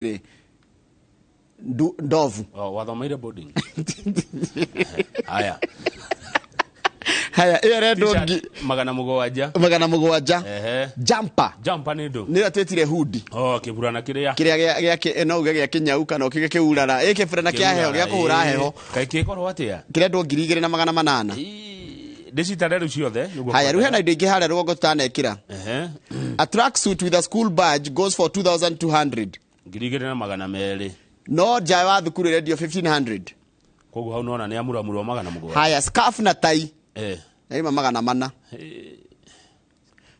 Rĩ ndovu. Oh, wathomeire boarding. Haya. Haya, ĩyo ĩrendwo T-shirt 700. 700. Ehe. Jumper. Jumper nĩ ndũ? Nĩyo twĩtire hoodie. Oh, kĩburana kĩrĩa. Kĩrĩa gĩa no uge gĩa kĩnyau kana ũkiuge kĩurara, ĩ kĩburana kĩa heho, gĩa kũhũra heho. Kaĩ kĩgoro atĩa? Kĩrendwo 2800. Ndĩcitare rĩu ciothe nĩguo. Haya, rĩu hena indo ingĩ harĩa rũgongo tũtanekĩra. A tracksuit with a school badge goes for 2200. 2200. No nja wa thukuru ĩrendio 1500. Koguo hau nona nĩ amuramurwo 700. Haya, scarf na tai naima 400.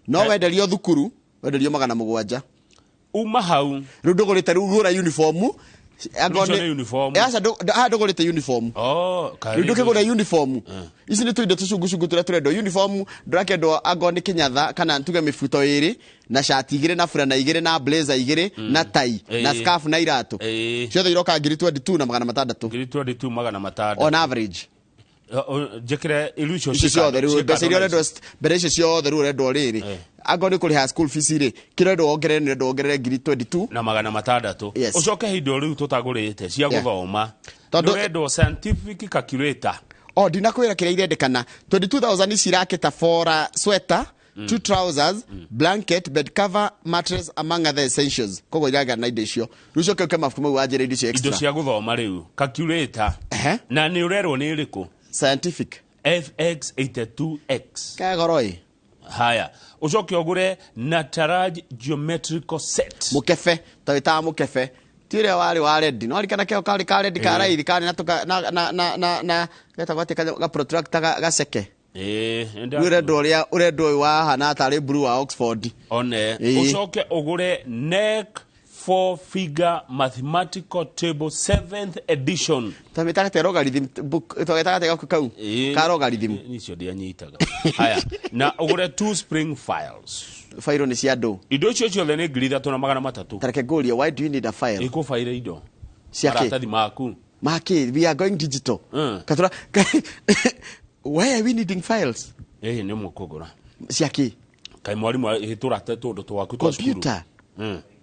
No wenderio thukuru wenderio 700. Uma hau. Rĩu ndũgũrĩte, rĩu gũra uniform. Icio nĩ uniform. Aca, haha ndũgũrĩte uniform. Oh, rĩu ndũkĩgũra uniform, ici nĩ tũindo tũcungucungu tũrĩa tũrendwo. Uniform ndũrakĩendwo angorwo nĩ kĩnyatha kana tuge mĩbuto ĩrĩ na cati igĩrĩ na burana igĩrĩ na blazer igĩrĩ na tai na scarf na iratũ. Ciothe iroka 22,600. 22,600. On average. Njĩkĩre iru icio. Icio ciothe rĩu, mbeca iria ũrendwo mbere, icio ciothe rĩu ũrendwo rĩrĩ, angorwo nĩ kũrĩha school fees rĩ, kĩrĩa ũrendwo wongerere nĩ ũrendwo wongerere ngiri 22 na 600. Yes. Ũcoke indo rĩu tũtagũrĩte cia gũthoma. Ũrendwo scientific calculator. O ndinakwĩra kĩrĩa irendekana. 22,000 ici irakĩta for a sweater, two trousers, blanket, bed cover, mattress, among other essentials. Koguo iragana na indo icio. Rĩu coke ũke mabuku mau wanjĩra indo icio indo extra. Cia gũthoma rĩu, calculator. Na nĩ ũrerwo nĩ ĩrĩkũ? Scientific. FX82X. Kagoro ĩ. Haya, ũcoke ũgũre Nataraj geometrical set. Mũkebe ta wĩtaga mũkebe ti ũrĩa warĩ wa rendi no rikana keo karĩ ka rendi ka raithi karĩ na tũka na na na na na getagwo atĩa ga protractor gaceke. Rĩu ũrendwo ũrĩa ũrendwo ũyũ wahana tarĩ blue wa Oxford. One. Ũcoke ũgũre NEC four figure mathematical table, seventh edition. Twamĩtaga ta logarithm book, twagetaga ta gaku kau ka logarithm. Icio ndianyitaga. Haya, na ũgũre two spring files. Fairo nĩ cia andũ. Indo icio ciothe nĩ 3300. Tareke ngũrie, why do you need a file? Ĩkũbaire indo. Cia kĩ? Maratathi maku. Maki, we are going digital. Katura, why are we needing files? Ĩĩ, nĩ mũkũgũra. Cia kĩ? Kaĩ mwarimũ hĩtũra tũndũ twaku twa cukuru. Computer.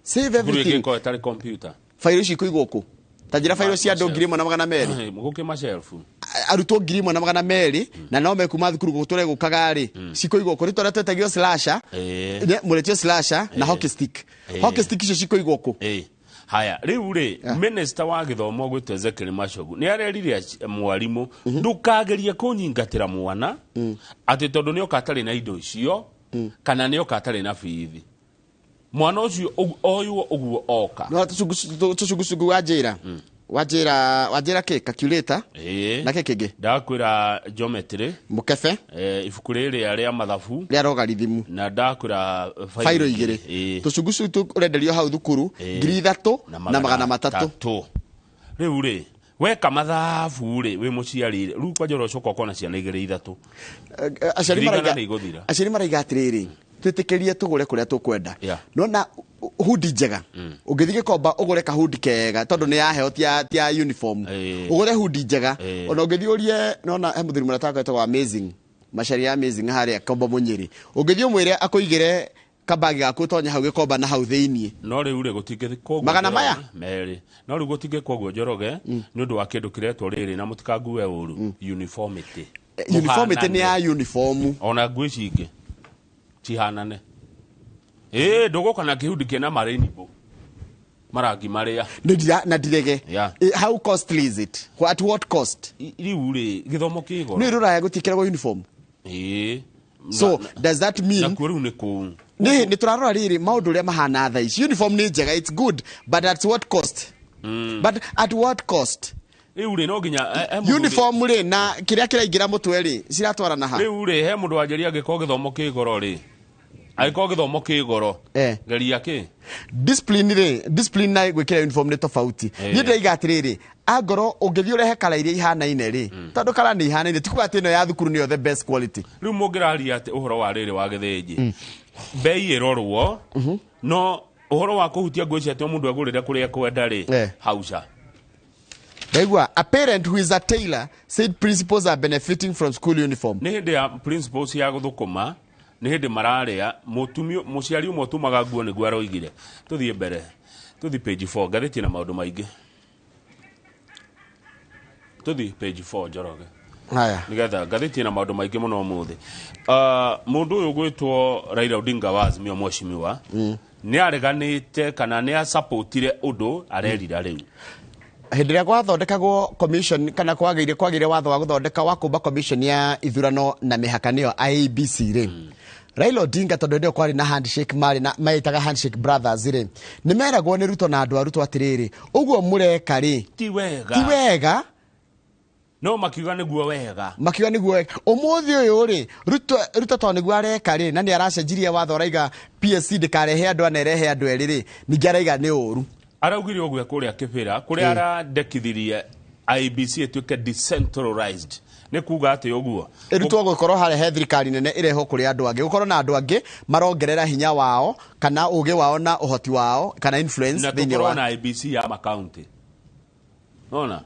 Save Cukuru everything. ĩngĩkorwo ĩtarĩ computer. Fairo ici ikũigwo kũ? Ta njĩra, fairo cia andũ 1200. Gũkĩ mashelfu. Arutwo 1200 na no mekuma thukuru gũtũre gũkaga rĩ, cikũigwo kũ? Nĩ tũrĩa twetagio slasher. Mũretio slasher na hockey stick. Hockey stick icio cikũigwo kũ? Haya, rĩu rĩ, minister wa gĩthomo gwĩtwo Ezekiel Machogu nĩ arerire mwarimũ ndũkagerie kũnyingatĩra mwana atĩ tondũ nĩ oka atarĩ na indo icio kana nĩ oka atarĩ na bithi, mwana ũcio oywo ũguo oka. No tũcungucungu wanjĩra, wanjĩra, wanjĩra kĩ? Calculator. Na kĩ kĩngĩ? Ndakwĩra geometry. Mũkebe. Ibuku rĩrĩa rĩa mathabu. Rĩa logarithm. Na ndakwĩra fairo igĩrĩ. Tũcungucungu ũrenderio hau thukuru 3300. Tatũ. Rĩu rĩ, weka mathabu rĩ, wĩ mũciari rĩ, rĩu kwanja ũrocoka ũkona ciana igĩrĩ ithatũ. Aciari 100,000 maraiga nĩ igũthira. Aciari maraiga atĩrĩrĩ, twĩtĩkĩrie tũgũre kũrĩa tũkwenda. Nona hoodie njega, ũngĩthiĩ Gĩkomba ũgũre kahoodie kega, tondũ nĩ ya heho, ti ya uniform. Ũgũre hoodie njega. Ona ũngĩthiĩ ũrie, nona he mũthuri mũrata wakwa wĩtagwo Amazing Macaria ya Amazing harĩa Kombo Mũnyĩrĩ, ũngĩthiĩ ũmwĩre akũigĩre kabagi gaku ũtonye hau Gĩkomba na hau thĩiniĩ. No rĩu rĩ, gũtingĩkwo ũguo. Magana Njoroge, maya? Merĩ. No rĩu gũtingĩkwo ũguo, Njoroge, nĩ ũndũ wa kĩndũ kĩretwo rĩrĩ, na mũtikangue ũru, uniformity. Uniformity nĩ ya Mũhanane. uniform. Ona nguo ici ingĩ cihanane. Ĩĩ, ndũgũka na kĩhundi kĩna marainbow marangi marĩa. Na ndirege. How costly is it? At what cost? Rĩu rĩ, gĩthomo kĩ goro. Nĩ rũraya gũtiĩkĩragwo uniform. So does that mean Nakuo rĩu nĩ kũu. Nĩ tũrarora rĩrĩ maũndũ ũrĩa mahana thaa ici, uniform nĩ njega, it's good, but at what cost? But at what cost? Rĩu rĩ, no nginya he mũthuri- Uniform rĩ na kĩrĩa kĩraingĩra mũtwe rĩ ciratwarana ha? Rĩu rĩ, he mũndũ wanjĩria angĩkorwo gĩthomo kĩ goro rĩ, angĩkorwo gĩthomo kĩ goro, geria kĩ. Discipline rĩ, discipline na gwĩkĩra uniform nĩ tofauti. Niĩ ndĩraiga atĩrĩrĩ, angorwo ũngĩthiĩ ũrehe kara iria ihanaine rĩ, tondũ kara nĩ ihanaine, ti kuga atĩ ĩno ya thukuru nĩyo the best quality. Rĩu mũngĩraria atĩ ũhoro wa rĩrĩ wa gĩthĩnji, mbei ĩrorwo, no ũhoro wa kũhutia nguo ici atĩ o mũndũ agũrĩre kũrĩa ekwenda rĩ, hauca. Ndaigua a parent who is a tailor said principals are benefiting from school uniform. Nĩ hĩndĩ ya principals ya gũthũkũma, nĩ hĩndĩ mararĩa mũtumia mũciari ũmwe ũtumaga nguo nĩguo aroigire. Tũthiĩ mbere. Tũthi page 4, ngathĩti na maũndũ maingĩ. Tũthi page 4, Njoroge. Haya. Nigetha ngathĩti na maũndũ maingĩ mũno ũmũthĩ. Mũndũ ũyũ gwĩtwo Raila Odinga wa Azimio, mheshimiwa, nĩ areganĩte kana nĩ asapotire ũndũ arerira rĩu. Hĩndĩ ĩrĩa gwathondekagwo commission kana kwagĩire watho wa gũthondeka wa kũmba commission ya ithurano na mĩhaka, nĩyo IEBC rĩ, Raila Odinga, tondũ hĩndĩ ĩyo kwarĩ na handshake, marĩ na meĩtaga handshake brothers rĩ, nĩ meragwo nĩ Ruto na andũ a Ruto atĩrĩrĩ, ũguo mũreka rĩ, ti wega. Ti wega. No makiuga nĩguo wega. Makiuga nĩguo wega. Ũmũthĩ ũyũ rĩ, Ruto tondũ nĩguo areka rĩ, na nĩ aracenjirie watho, araiga PSC ndĩkarehe andũ ana, ĩrehe andũ erĩ rĩ, ningĩ araiga nĩ ũru. Araugire ũguo kũrĩa Kĩbĩra, kũrĩa arandekithirie IEBC ĩtuĩke decentralized. Nĩ kuga atĩ ũguo ĩrutwo gũkorwo harĩa he thirikari nene, ĩrehwo kũrĩ andũ angĩ, gũkorwo na andũ angĩ marongerera hinya wao kana ũgĩ wao na ũhoti wao kana influence na thĩinĩ tũkorwo wa na IEBC ya makaunti, nona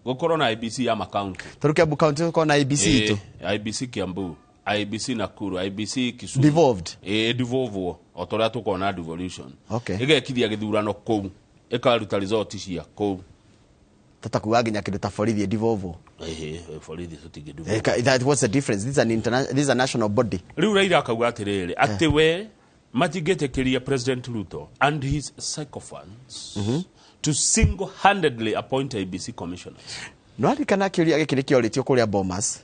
gũkorwo na IEBC ya makaunti. Tarĩu Kiambu County gũkorwo na IEBC itũ. IEBC Kiambu, IEBC Nakuru, IEBC Kisumu. Devolved. Ĩ devolve o ta ũrĩa tũkorwo na devolution. Ĩgekithia gĩthurano kũu, ĩkaruta result cia kũu. Tatakuga nginya kĩndũ ta borithi devolve. Ĩhĩ, borithi tũtingĩ devolve. That, what's the difference? This is a national body. Rĩu Raila akauga atĩrĩrĩ, atĩ we matingĩtĩkĩria President Ruto and his sycophants to single-handedly appoint IEBC commissioners. No aririkana kĩũria gĩkĩ nĩ kĩorĩtio kũrĩa Bomas,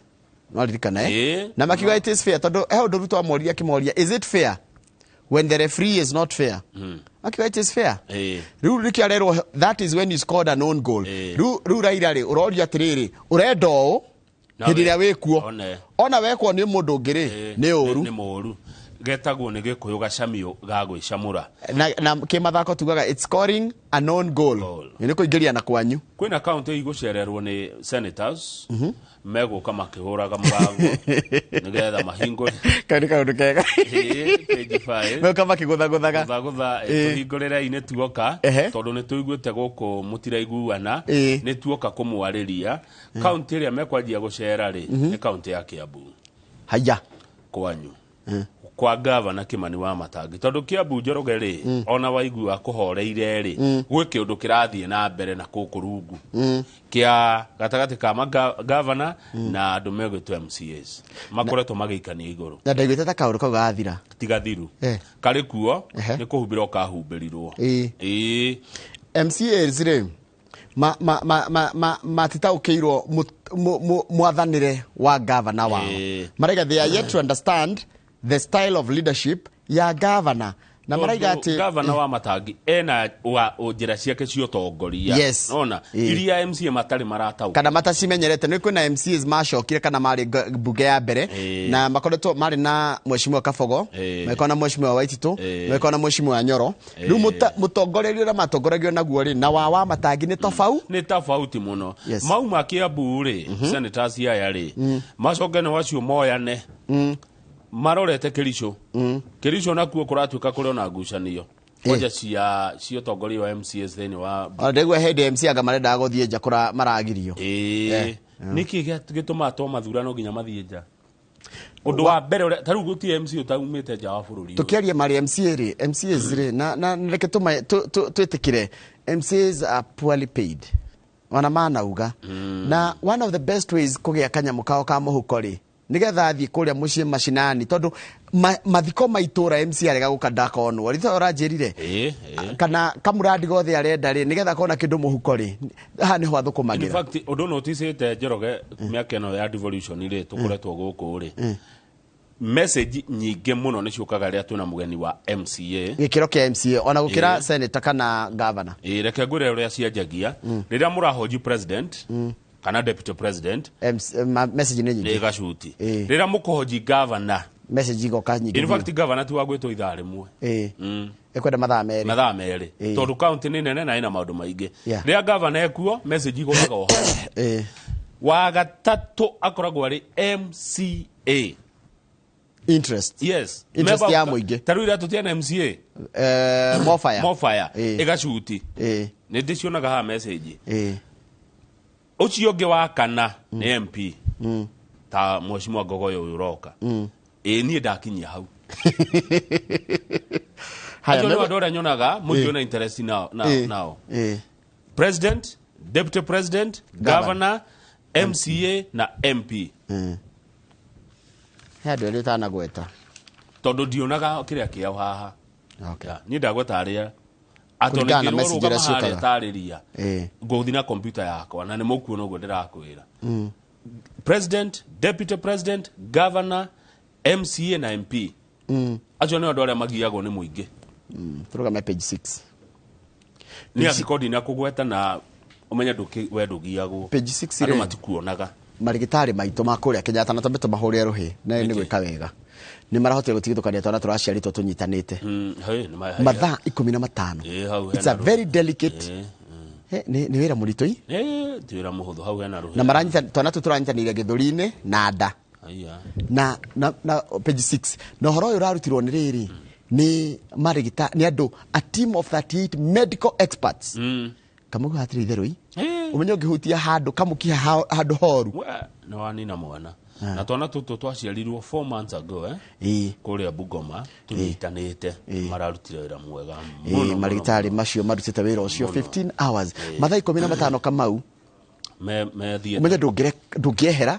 no aririkana, eh? Ĩĩ. Na makiuga it is fair, tondũ he ũndũ Ruto amoria, akĩmoria, "Is it fair when the referee is not fair?" Akiuga it is fair. Rĩu nĩkĩo arerwo that is when you scored an own goal. Rĩu Raila rĩ, ũrorio atĩrĩrĩ, ũrenda ũũ Na hĩndĩ ĩrĩa wĩkuo, one. Ona wekwo nĩ mũndũ ũngĩ rĩ, nĩ ũru. Nĩ mũru, getagwo nĩ Gĩkũyũ gacamio ga gwĩcamũra. Na kĩmathako tugaga it's scoring an own goal. Goal. Nĩ kũingĩria na kwanyu. Kwĩna kaunti igũcererwo nĩ senators, megũka makĩhũraga mũrango nĩgetha mahingũre. Kau nĩ kaũndũ kega. Ĩĩ, page 5. Meuka makĩgũthagũthaga. Gũthagũtha. Tũhingũrĩrei, nĩ tuoka, tondũ nĩ tũiguĩte gũkũ mũtiraiguana, nĩ tuoka kũmwarĩria. Kaunti ĩrĩa mekwanjia gũcera rĩ, nĩ kaunti ya Kiambu. Haya. Kwanyu, kwa gavana Kimani wa Matangi, tondũ Kiambu, Njoroge rĩ, ona waigua kũhoreire rĩ, gwĩ kĩũndũ kĩrathiĩ na mbere na kũkũ rungu kĩa gatagatĩ ka gavana na andũ megwĩtwo MCAs, makoretwo magĩikania igũrũ. Na ndaiguĩte ta kaũndũ kau gathira. Tigathiru. Karĩ kuo. Nĩ kũhumbĩrwo kahumbĩrirwo. Ĩĩ. MCAs rĩ, matitaũkĩirwo mwathanĩre wa gavana wao. Maraiga they are yet to understand the style of leadership ya gavana, na maraiga atĩ Gavana wa Matangi ena wa njĩra ciake cia ũtongoria. Nona iria MCA matarĩ maratau kana matacimenyerete. Nĩ kwĩna MCAs macokire kana marĩ mbunge ya mbere na makoretwo marĩ na mheshimiwa Kabogo, magĩkorwo na mheshimiwa Waititũ, magĩkorwo na mheshimiwa Nyoro. Rĩu mũtongoria ũrĩa matongoragio naguo rĩ, na wa Matangi nĩ tofau Nĩ tofauti mũno. Mauma Kiambu rĩ, senators aya rĩ, macoke nĩ wacio moyane marorete Kericho. Kericho nakuo kũratuĩka kũrĩ ona ngucanio kwanja cia ũtongoria wa MCAs thĩinĩ wa Ona ndaigua hĩndĩ MC anga marendaga gũthiĩ nja kũra maragirio. Ĩĩ, nĩkĩ gĩtũmaga to mathurano nginya mathiĩ nja? Ũndũ wa mbere ũrĩa ta rĩu gũtirĩ MC ũtaumĩte nja wa bũrũri ũyũ. Tukiaria marĩ MCA rĩ, MCAs rĩ, na reke twĩtĩkĩre MCAs are poorly paid, ona manauga, na one of the best ways kũgĩa kanyamũ kao ka mũhuko rĩ, nigetha athiĩ kũrĩa mũciĩ macinani, tondũ mathiko ma itũra MC arega gũka ndakonwo ritho ũranjĩrire Ĩĩ, ĩĩ. kana kamurandi gothe arenda rĩ, nigetha kona kĩndũ mũhuko rĩ, haha nĩho In athũkũmagĩra. fact, ũndũ noticĩte, Njoroge, mĩaka ĩno ya devolution rĩ, tũkoretwo gũkũ rĩ, message nyingĩ mũno nĩ ciũkaga rĩrĩa twĩna mũgeni wa MCA. Gĩkĩro kĩa MCA ona gũkĩra senator kana governor. Ĩĩ, reke ngwĩre ũrĩa cianjagia. Rĩrĩa mũrahoji president kana deputy president, MC, message nĩ nĩ nyingĩ. gacuti. Rĩrĩa mũkũhoji governor, message igoka nyingĩ in biũ. fact, governor ti wa gwĩtwo ithaa rĩmwe. Ĩkwenda mathaa 2. Mathaa 2. Tondũ kaunti nĩ nene na ĩna maũndũ maingĩ. Rĩrĩa governor ekuo, message igũkaga o hau. Wa gatatũ akoragwo arĩ MCA. Interest. Yes. Interest Member ya mũingĩ. Ta rĩu ira tũtiana MCA Mofaya. Mofaya. Ĩgacuti. Nĩ ndĩcionaga haha message. Ũcio ũngĩ wa kana nĩ MP, ta mheshimiwa Ngogoyo ũyũ ũroka. Ĩĩ, niĩ ndakinyia hau. Haya, Acio nĩ andũ arĩa nyonaga mũingĩ wĩna interest nao nao. President, deputy president, governor, MCA na MP. He andũ erĩ ũtanagweta. Tondũ ndionaga kĩrĩa kĩao haha. Okay. Niĩ ndagweta arĩa atĩ Kũringana na ona ingĩrwo message iria rũgama harĩa ciũkaga. tarĩria ngũthiĩ na kompiuta yakwa na nĩ mũkuona ũguo ndĩrakwĩra. President, deputy president, governor, MCA na MP. Acio nĩ andũ arĩa magiagwo nĩ mũingĩ. Tũrũgame page 6. Nĩ angĩkorwo ndinakũgweta na ũmenye we ndũgiagwo. Page 6 Andũ rĩ. matikuonaga. Marigitari maitũ ma kũrĩa Kenyatta na twambe tũmahũrĩre rũhĩ na nĩ Nĩkĩ? gwĩka wega. Nĩ marahotire gũtigithũkania twana tũraciarĩtwo tũnyitanĩte. Hey, nĩ ma- Mathaa 15. Hau It's a hena rũhĩ. very delicate. Nĩ wĩra mũritũ i. Ti wĩra mũhũthũ, hau hena rũhĩ. Na maranyita twana tũu tũranyitanĩire gĩthũri-inĩ na nda. Aya. Na page 6. Na ũhoro ũyũ ũrarutirwo nĩ rĩrĩ nĩ marigita nĩ andũ a team of 38 medical experts. Kamau hatirĩ itherũ i. Ũmenye ũngĩhutia handũ kamũkiha handũ horu. We, nĩ wanina mwana. Na twana tũtũ twaciarirwo 4 months ago, Kũrĩa Bungoma tũnyitanĩte mararutire wĩra mwega mũno, mũno, Marigitari mũno. macio marutĩte wĩra ũcio 15 hours. Mathaa 15 Kamau. Me theatre. Ũmenye ndũngĩehera.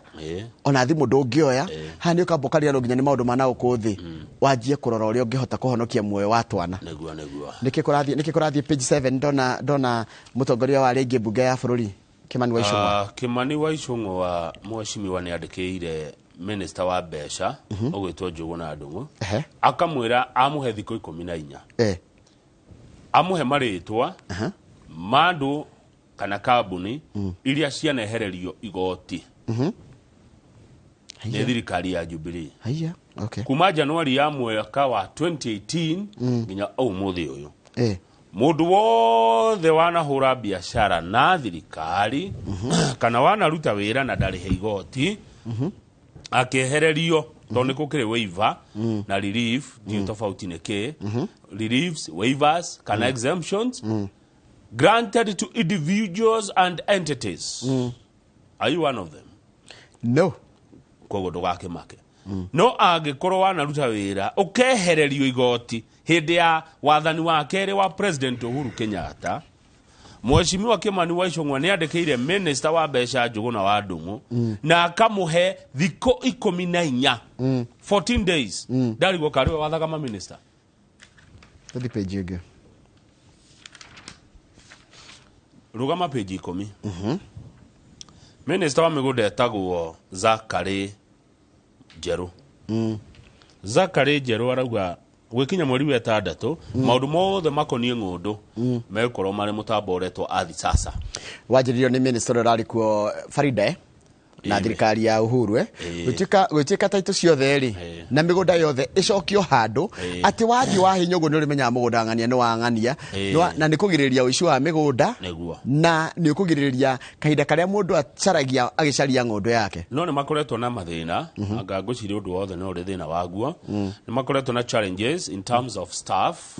Ona thimũ ndũngĩoya. Haha nĩ ũkamba ũkaria no nginya nĩ maũndũ ma na gũkũ thĩ. Wanjie kũrora ũrĩa ũngĩhota kũhonokia muoyo wa twana. Nĩguo, nĩguo. Nĩkĩ kũrathiĩ page 7 ndona mũtongoria wa rĩngĩ mbunge ya bũrũri Kimani wa Ichung'wa. Kimani wa Ichung'wa mheshimiwa nĩ andĩkĩire minister wa mbeca ũgwĩtwo Njũgũna Ndung'u. Akamwĩra amũhe thikũ 14. Amũhe marĩtwa ma andũ kana kambuni iria cianehererio igoti. Nĩ thirikari ya Jubilee. Haiya, okay. Kuma Januari ya mwaka wa 2018 nginya ũmũthĩ ũyũ. Mũndũ wothe wanahũra biacara na thirikari kana wanaruta wĩra na ndarĩhe igoti akĩehererio tondũ nĩ gũkĩrĩ waiver na relief, ndiũ tofauti nĩ kĩ? Reliefs, waivers kana exemptions granted to individuals and entities. Are you one of them? No. Koguo ndũgakĩmake. No angĩkorwo wanaruta wĩra ũkehererio igoti hĩndĩ ya wathani wa kerĩ wa President Uhuru Kenyatta, Mheshimiwa Kimani wa Ichung'wa nĩ andĩkĩire minister wa mbeca Njũgũna wa Ndung'u na akamũhe thikũ 14, 14 days. Ndarigwo karĩ we wathaga ma minister. Tũthiĩ page ĩngĩ. Rũgama page 10. Minister wa mĩgũnda etagwo Zachary Njerũ. Zachary Njerũ arauga gwĩkinya mweri wa ĩtandatũ maũndũ mothe makoniĩ ng'ũndũ megũkorwo marĩ mũtambo ũretwo Ardhi Sasa. Wanjĩrĩirio nĩ minister ũrĩa ũrarĩ kuo Farida, na thirikari ya Uhuru, Gwĩtuĩka taitũ ciothe rĩ, na mĩgũnda yothe ĩcokio handũ, atĩ wathiĩ wahinya ũguo nĩ ũrĩmenyaga mũgũnda ng'ania nĩ wa ng'ania, na nĩ kũgirĩrĩria ũici wa mĩgũnda, na nĩ ũkũgirĩrĩria kahinda karĩa mũndũ acaragia agĩcaria ng'ũndũ yake. No nĩ makoretwo na mathĩna, anga ngwĩciria ũndũ wothe no ũrĩ thĩna waguo. Nĩ makoretwo na challenges in terms of staff.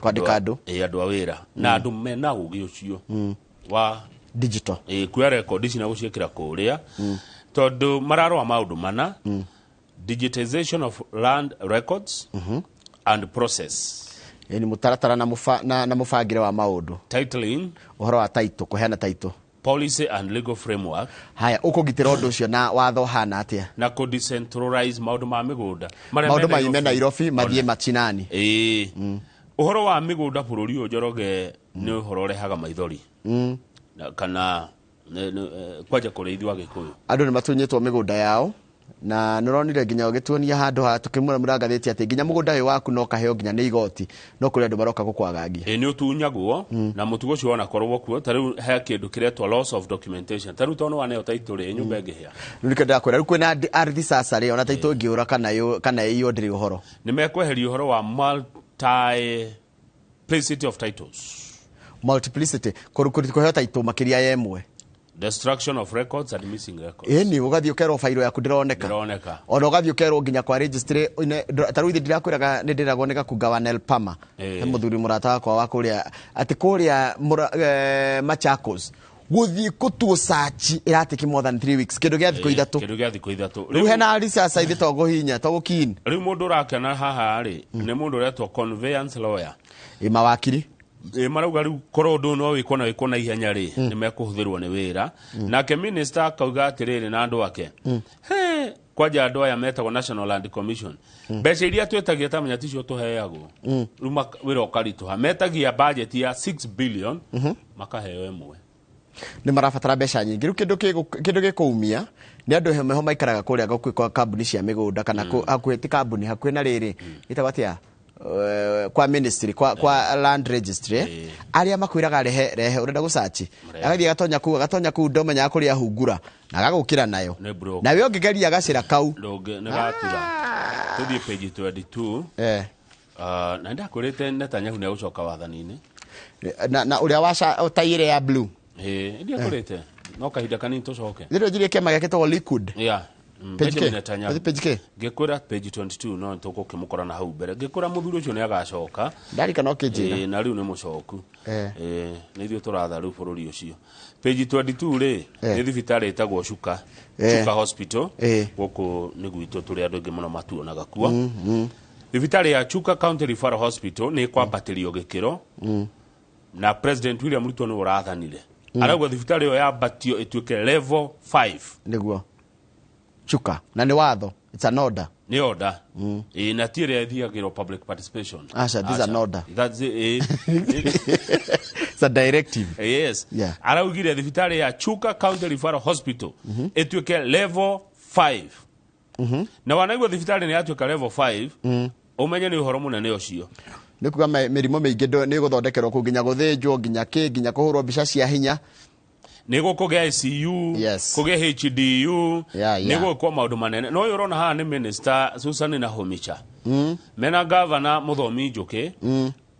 Kwandĩka andũ. Andũ a wĩra. Na andũ mena ũgĩ ũcio wa digital. Kuoya rekondi ici na gũciĩkĩra kũrĩa. Tondũ mararora maũndũ mana. Digitization of land records and process. Ni mũtaratara na mũbangĩre wa maũndũ. Titling. Ũhoro wa title, kũheana title. Policy and legal framework. Haya, ũkũgitĩra ũndũ ũcio na watho hana atĩa? Na kũ-decentralize maũndũ ma mĩgũnda. Marĩa Maũndũ mena maime Nairobi, mathiĩ machinani. Ũhoro wa mĩgũnda bũrũri ũyũ Njoroge nĩ ũhoro ũrehaga maithori. Na kana kwanja kũrĩ ithuĩ Agĩkũyũ. Andũ nĩ matunyĩtwo mĩgũnda yao na nĩ ũronire nginya ũgĩtuonia handũ ha tũkĩmũramũra ngathĩti atĩ nginya mũgũnda ũyũ waku no kaheo nginya nĩ igoti, no kũrĩ andũ maroka gũkwagagia. Nĩ ũtunyagwo, na mũtugo ũcio wanakorwo kuo, ta rĩu he kĩndũ kĩretwo loss of documentation. Ta rĩu tondũ waneo title rĩ, nyũmba ĩngĩhĩa. Rĩu nĩkĩo ndĩrakwĩra, rĩu kwĩna ardhi sasa rĩ, ona title ĩngĩũra kana ĩiywo ndĩrĩ ũhoro. Nĩ mekweheria ũhoro wa multiplicity of titles. Multiplicity, kũheo title makĩria ya ĩmwe. Destruction of records and missing records. Ĩni, ũgathiĩ ũkerwo fairo yaku ndĩroneka. Ndĩroneka. Ona ũgathiĩ ũkerwo nginya kwa registry, ta rĩu ithe ndirakwĩraga nĩ ndĩragwo nĩ Gakunga wa Nel Pama. He mũthuri mũrata wakwa wa kũrĩa, atĩ kũrĩa Machakos, Gũthiĩ kũtuo search ĩratĩki more than 3 weeks, kĩndũ gĩa thikũ ithatũ. Kĩndũ gĩa thikũ ithatũ. Rĩu hena research ithe to kũhinya to gũkin. Rĩu mũndũ ũrakena haha rĩ, nĩ mũndũ ũretwo conveyance lawyer. Ĩ mawakiri. Ĩ marauga rĩu korwo ũndũ ũyũ no wĩkwo na wĩkwo na ihenya rĩ, nĩ mekũhũthĩrwo nĩ wĩra. Nake minister akauga atĩrĩrĩ na andũ ake, he kwanja andũ aya metagwo National Land Commission, mbeca iria twĩtagia ta menya ticio tũheagwo. Rĩu wĩra ũkaritũha, metagia budget ya 6 billion, makaheo ĩmwe. Nĩ marabatara mbeca nyingĩ. Rĩu kĩndũ gĩkũumia nĩ andũ meho maikaraga kũrĩa gũkuhĩ kwa kambuni cia mĩgũnda kana hakuhĩ, ti kambuni, hakuhĩ na rĩrĩ ĩtagwo atĩa, kwa ministry, kwa land registry, arĩa makwĩraga rehe rehe ũrenda gũcaci, agathiĩ agatonya kũu ndomenyaga kũrĩa hungura na agagũkĩra nayo. Nĩ broke. Nawe ũngĩgeria gacĩra kau. Ndũngĩ, nĩ gatura. Tũthiĩ page 22. Na ndakwĩrĩte Netanyahu nĩ egũcoka wathani-inĩ. Na ũrĩa wa tai ĩrĩa ya blue. Ĩĩ, ndiakwĩrĩte. No kahinda kanini tũcoke. Rĩrĩa njĩrĩe kĩama gĩake gĩtagwo Likud. Yeah. Page Benjamin K? Netanyahu. Page K? Ngĩkwĩra page 22, no tũgũkĩmũkora na hau mbere. Ngĩkwĩra mũthuri ũcio nĩ agacoka. Ndarikana ũkĩnjĩra. Ĩĩ, na rĩu nĩ mũcoku. Ĩĩ, nĩ ithuĩ tũratha rĩu bũrũri ũcio. Page 22 rĩ, nĩ thibitarĩ ĩtagwo Chuka. Chuka Hospital. Gũkũ nĩ gwitũ tũrĩ andũ aingĩ mũno matuonaga kuo. Thibitarĩ ya Chuka County Referral Hospital nĩ ĩkwambatĩrio gĩkĩro. Na President William Ruto nĩ ũrathanire. Arauga thibitarĩ ĩyo yambatio ĩtuĩke level 5. Nĩguo. Chuka. Na nĩ watho. It's an order. Nĩ order. Ĩĩ, na ti ĩrĩa ĩthiagĩrwo public participation. Aca, this is an Aca. order. That's it, ĩĩ. It's a directive. Yes. Yeah. Araugire thibitarĩ ya Chuka County Referral Hospital ĩtuĩke level 5. Na wanaigua thibitarĩ nĩ yatuĩka level 5, ũmenye nĩ ũhoro mũnene ũcio. Nĩ kuga mĩrimũ mĩingĩ nĩ ĩgũthondekerwo kũu, nginya gũthĩnjwo, nginya kĩ, nginya kũhũrwo mbica cia hinya. Nĩ gũkũgĩa ICU, Yes. kũgĩa HDU, Yeah, yeah. nĩ gũgĩkwo maũndũ manene. No ũyũ ũrona haha nĩ Minister Susan Nakhumicha. Mena Governor Mũthomi Njũkĩ,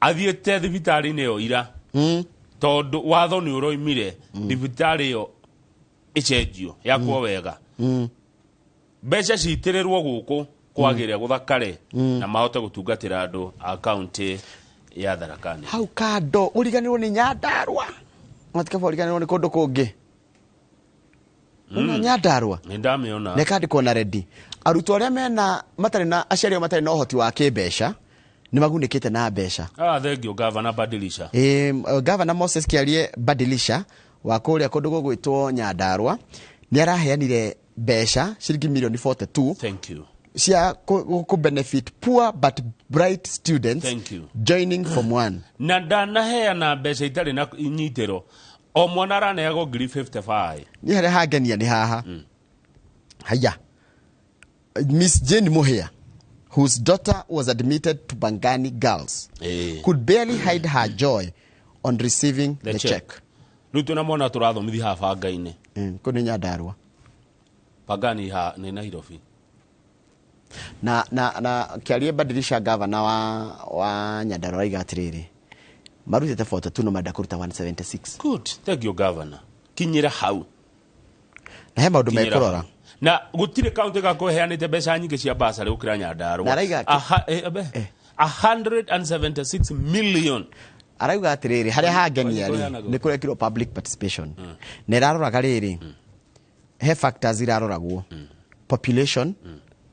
athiĩte thibitarĩ-inĩ ĩyo ira. Tondũ watho nĩ ũroimire, thibitarĩ ĩyo ĩcenjio, yakwo wega. Mbeca citĩrĩrwo gũkũ kwagĩre gũthakare na mahote gũtungatĩra andũ a kaunti ya Tharaka Nithi. Hau kando ũriganĩrwo nĩ Nyandarua. Matikaba ũriganĩrwo nĩ kũndũ kũngĩ. Una Nyandarua. Nĩ ndamĩona. Nĩ kandĩkwo na ready. Arutwo arĩa mena matarĩ na aciari ao matarĩ na ũhoti wa kĩmbeca nĩ magunĩkĩte na mbeca. Thank you Governor Badilisha. Governor Moses Kiarie Badilisha wa kũrĩa kũndũ gũgwĩtwo Nyandarua nĩ araheanire mbeca ciringi milioni 42. Thank you. Cia ku benefit poor but bright students. Thank you. Joining form 1. Na ndanaheana mbeca itarĩ na inyitĩro. O mwana araneagwo ngiri 55. Nĩ harĩa hangenia nĩ haha. Haya. Miss Jane Muhia, whose daughter was admitted to Pangani Girls, could barely hide her joy on receiving The the check. check. Rĩu twĩna mwana tũrathomithi haha Bangainĩ. Kũu nĩ Nyandarua. Pangani ha nĩ Nairobi. Na Kiarie Badilisha governor wa Nyandarua aiga atĩrĩrĩ, marutĩte 42 no marenda kũruta 176. Good, thank you governor. Kinyĩra hau. Na he maũndũ Kinyĩra mekũrora. hau. Na gũtirĩ kaunti gakũheanĩte mbeca nyingĩ cia bursary gũkĩra Nyandarua. Na araiga atĩ- 176 million. Arauga atĩrĩrĩ, harĩa hangenia rĩ, Kũheanagwo. nĩ kũrekirwo public participation. Na ĩraroraga rĩrĩ, he factors iraroragwo. Population,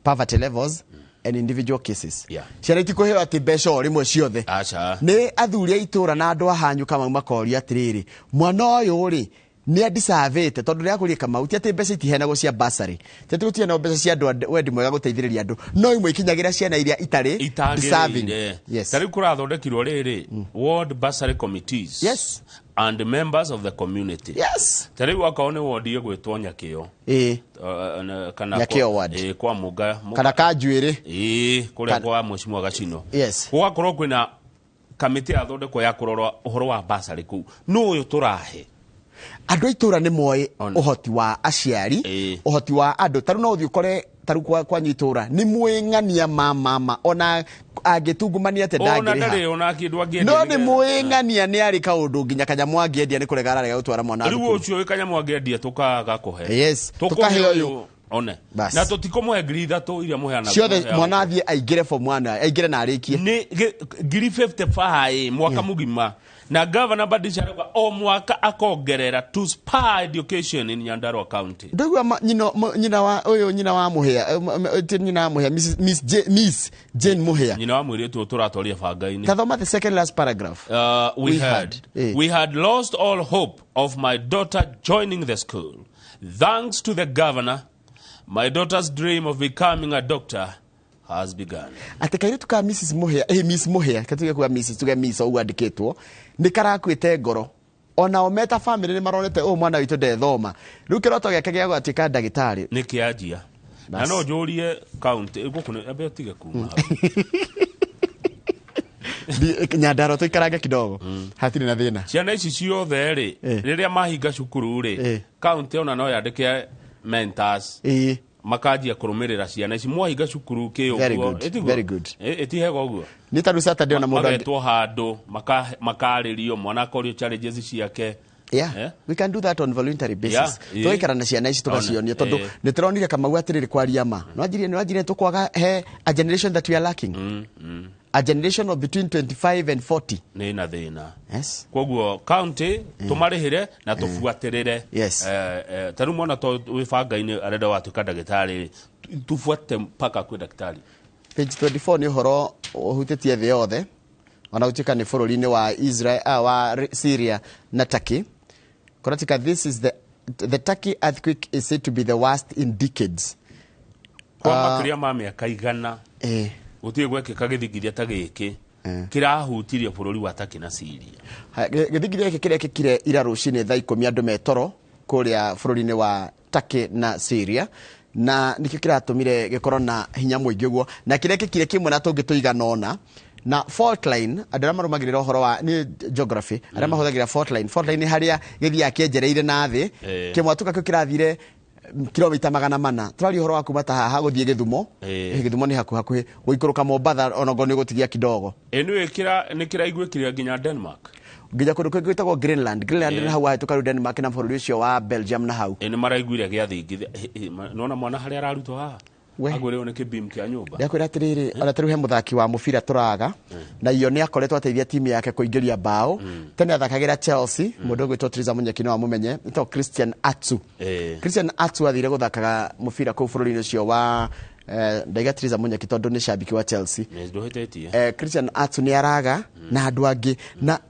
poverty levels, and individual cases. Ciana itikũheo atĩ mbeca o rĩmwe ciothe. Aca. Nĩ athuri a itũra na andũ a hanyu Kamau makoria atĩrĩrĩ, mwana ũyũ rĩ, nĩ adisavĩte tondũ rĩrĩa akũria Kamau, ti atĩ mbeca itiheanagwo cia bursary, ti atĩ gũtiheanagwo mbeca cia andũ a wendi mwega gũteithĩrĩria andũ, no imwe ikinyagĩra ciana iria itarĩ Itagĩrĩire. deserving. Yes. Ta rĩu kũrathondekirwo rĩrĩ, ward bursary committees. Yes. And members of the community. Yes. Ta rĩu akorwo nĩ ward ĩgwĩtwo Nyakĩo. Kana Nyakĩo ward. Kwa Mũga, Mũga. Kana Kanjuĩrĩ. Kũrĩa kwa Mheshimiwa Gacino. Yes. Gũgakorwo kwĩna kamĩtĩ yathondekwo ya kũrora ũhoro wa bursary kũu. Nũ ũyũ tũrahe? Andũ a itũra nĩ moĩ Ona. ũhoti wa aciari, ũhoti wa andũ. Ta rĩu no ũthiĩ ũkore ta rĩu kwanyu itũra nĩ mwĩng'ania ma mama, ona angĩtungumania atĩa Ona ndangĩrĩha. ndarĩ ona kĩndũ angĩendia No nĩ nĩ getha. mwĩng'ania nĩ arĩ kaũndũ nginya kanyamũ angĩendia nĩ kũrega ararega gũtwara mwana Rĩu thukuru. ũcio wĩ kanyamũ angĩendia tũkaga kũhe. Yes, Tũkũhe tũkahe ũyũ. ũyũ. One. Bas. Na tũtikũmũhe ngiri ithatũ iria mũheanaga. Ciothe Mũheanaga. mwana athiĩ aingĩre form 1, aingĩre na arĩkie. Nĩ ngiri 55 mwaka mũgima. Na Governor Badilisha arauga o mwaka akongerera to spur education in Nyandarua County. Ndaigua nyina wa ũyũ, nyina wa Mũhĩa, ti nyina wa Mũhĩa, Mrs. Miss, Miss Jane Mũhĩa. Nyina wa mũirĩtu ũyũ tũratwaria banga-inĩ. Tathoma the second last paragraph. We, We had, had. We had lost all hope of my daughter joining the school. Thanks to the governor, my daughter's dream of becoming a doctor has begun. Atĩ kairĩtu ka Mrs. Mũhĩa, Miss Mũhĩa, katuge kuga Mrs, tuge Miss o ũguo andĩkĩtwo, nĩ karakuĩte ngoro. Onao meta family nĩ maronete ũyũ mwana witũ ndethoma, rĩu kĩroto gĩake gĩa gũtuĩka ndagĩtarĩ Nĩ kĩanjia. Na Bas. no njũrie county gũkũ nĩ ambe ũtige kuma hau. Nyandarua tũikarange kidogo, hatirĩ na thĩna. Ciana ici ciothe rĩ, rĩrĩa mahinga cukuru rĩ, county ona no yandĩke mentors, makanjia kũrũmĩrĩra ciana ici mwahinga cukuru kĩ Very ũguo. good, Ĩtiguo? very good. Ĩtihega ũguo. Nĩ ta rĩu Saturday ona mũndũ Magetwo handũ makarĩrio, mwana akorio challenges ciake. Yeah, Eh? we can do that on voluntary basis. Tũgaikara na ciana ici tũgacionia, tondũ nĩ tũronire Kamau atĩrĩrĩ, kwaria ma nĩwanjirie tũkwaga he a generation that we are lacking, a generation of between 25 and 40. Nĩ na thĩna. Yes. Koguo county tũmarĩhĩre na tũbuatĩrĩre. Ta rĩu mwana to wĩ banga-inĩ arenda watuĩka ndagĩtarĩ, tubuate mpaka kwĩ ndagĩtarĩ. Page 24 nĩ ũhoro ũhutĩtie thĩ yothe, ona gũtuĩka nĩ bũrũri-inĩ wa Israel, wa Syria na Turkey. Kũratika this is the Turkey earthquake is said to be the worst in decades. Kwa makĩria ma mĩaka 100 gũtirĩ gwekĩka gĩthingithia ta gĩkĩ kĩrahutirie bũrũri wa Turkey na Syria. Gĩthingithia gĩkĩ kĩrekĩkire ira rũcinĩ thaa 10 andũ metoro kũrĩa bũrũri-inĩ wa Turkey na Syria, na nĩkĩo kĩratũmire gĩkorwo na hinya mũingĩ ũguo, na kĩrekĩkire kĩmwe na tũngĩ tũigana ũna. Na fault line, andũ arĩa marũmagĩrĩra ũhoro wa nĩ geography, arĩa mahũthagĩra fault line, fault line nĩ harĩa gĩthiaga kĩenjereire na thĩ. Kĩmwatũka kĩu kĩrathire kilomita 400. Tũraria ũhoro wa kuma ta haha gũthiĩ Gĩthumo. Gĩthumo nĩ hakuhĩ hakuhĩ gũikũrũka Mombatha, onokorwo nĩ ũgũtigia kidogo. Ĩ nĩ nĩ kĩraiguĩkire nginya Denmark. Nginya kũndũ kũngĩ gwĩtagwo Greenland. Greenland nĩ hau wahĩtũka rĩu Denmark na bũrũri ũcio wa Belgium na hau. Ĩ nĩ maraiguire gĩathingithia. Nona mwana harĩa ararutwo haha We. agwĩrĩrwo nĩ kĩbim kĩa nyũmba. Ndakwĩra atĩrĩrĩ, ona tarĩu he mũthaki wa mũbira tũraga na iyo nĩ akoretwo ateithia timu yake kũingĩria bao. Tene athakagĩra Chelsea, mũndũ ũgwĩtwo Triza Munyeki no amũmenye, etagwo Christian Atsu. Christian Atsu athire gũthakaga mũbira kũu bũrũri-inĩ ũcio wa ndaiga Triza Munyeki tondũ nĩ shabiki wa Chelsea. Nĩ ndũhĩtĩtie. Christian Atsu nĩ araga na andũ angĩ